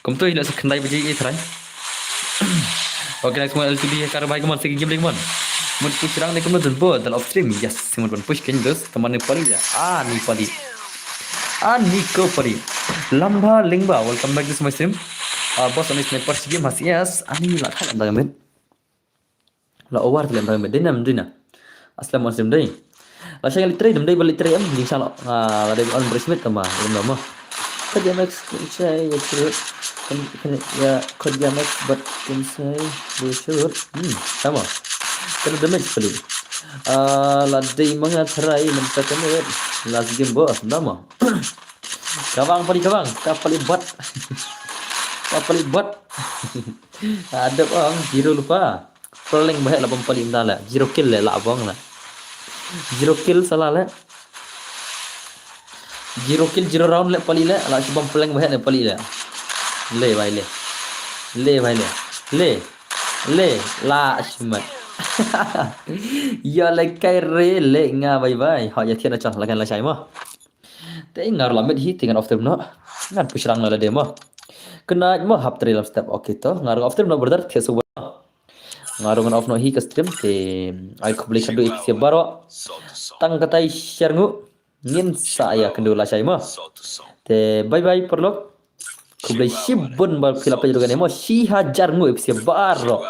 Kumto hi la sa khyndai baje ïa trai. Okay, next one, L two D ka rai bhai, kumno sa game dei kumno? Mut push rang ne kumno dun bo, dal off stream. Yes, mut ban push keiñ dos, te mane pali da. Ah, ni pali. Ah, ni ko pali. Lamba Lingba, welcome back to my stream. Ah, boss, ani sniper game has, yes. Ani la kha lamba mit. La over lamba mit. Dei nam, dei na. Aslam on stream dei. La shang literate, dei ba literate em, ding shang la. Ah, la dei on brismit tama, lamba mo. Ka dia max, shai, ya sirut. Kan, kan, ya, ka dia max, but kan shai, ya sirut. Hmm, tama. Kena damage pali. Ah, la dei manga try mynta ka minit. Last game bos, nama? Ka bang pali, ka bang, ka pali bot. Ka pali bot. Adep ang zero lupa. Peleng bahek la bom pali mynta le. Zero kill le la bong le. Zero kill salah le. Zero kill, zero round le pali le. La shi bom peleng bahek le pali le. Le bai le. Le bai le. Le. Le la shimat. Ya le kai re le nga bye bye. Ha ya thian chal la kan la shai mo. Te nga ruh la met hi te ngan off stream noh. Ngan push rang noh la dei mo. Kena mo hap teri lam step. Okay to. Nga ruh off stream noh brother. Thiah suba. Nga ruh ngan off noh hi ka stream te. Ai khublei khadduh ïa phi baroh. Tang katai share nguh. Ngin sa ïa kynduh la shai mo. Te bye bye paralok. Khublei shibun ba phi la peit ruh kane mo. Shi hajar nguh ïa phi baroh.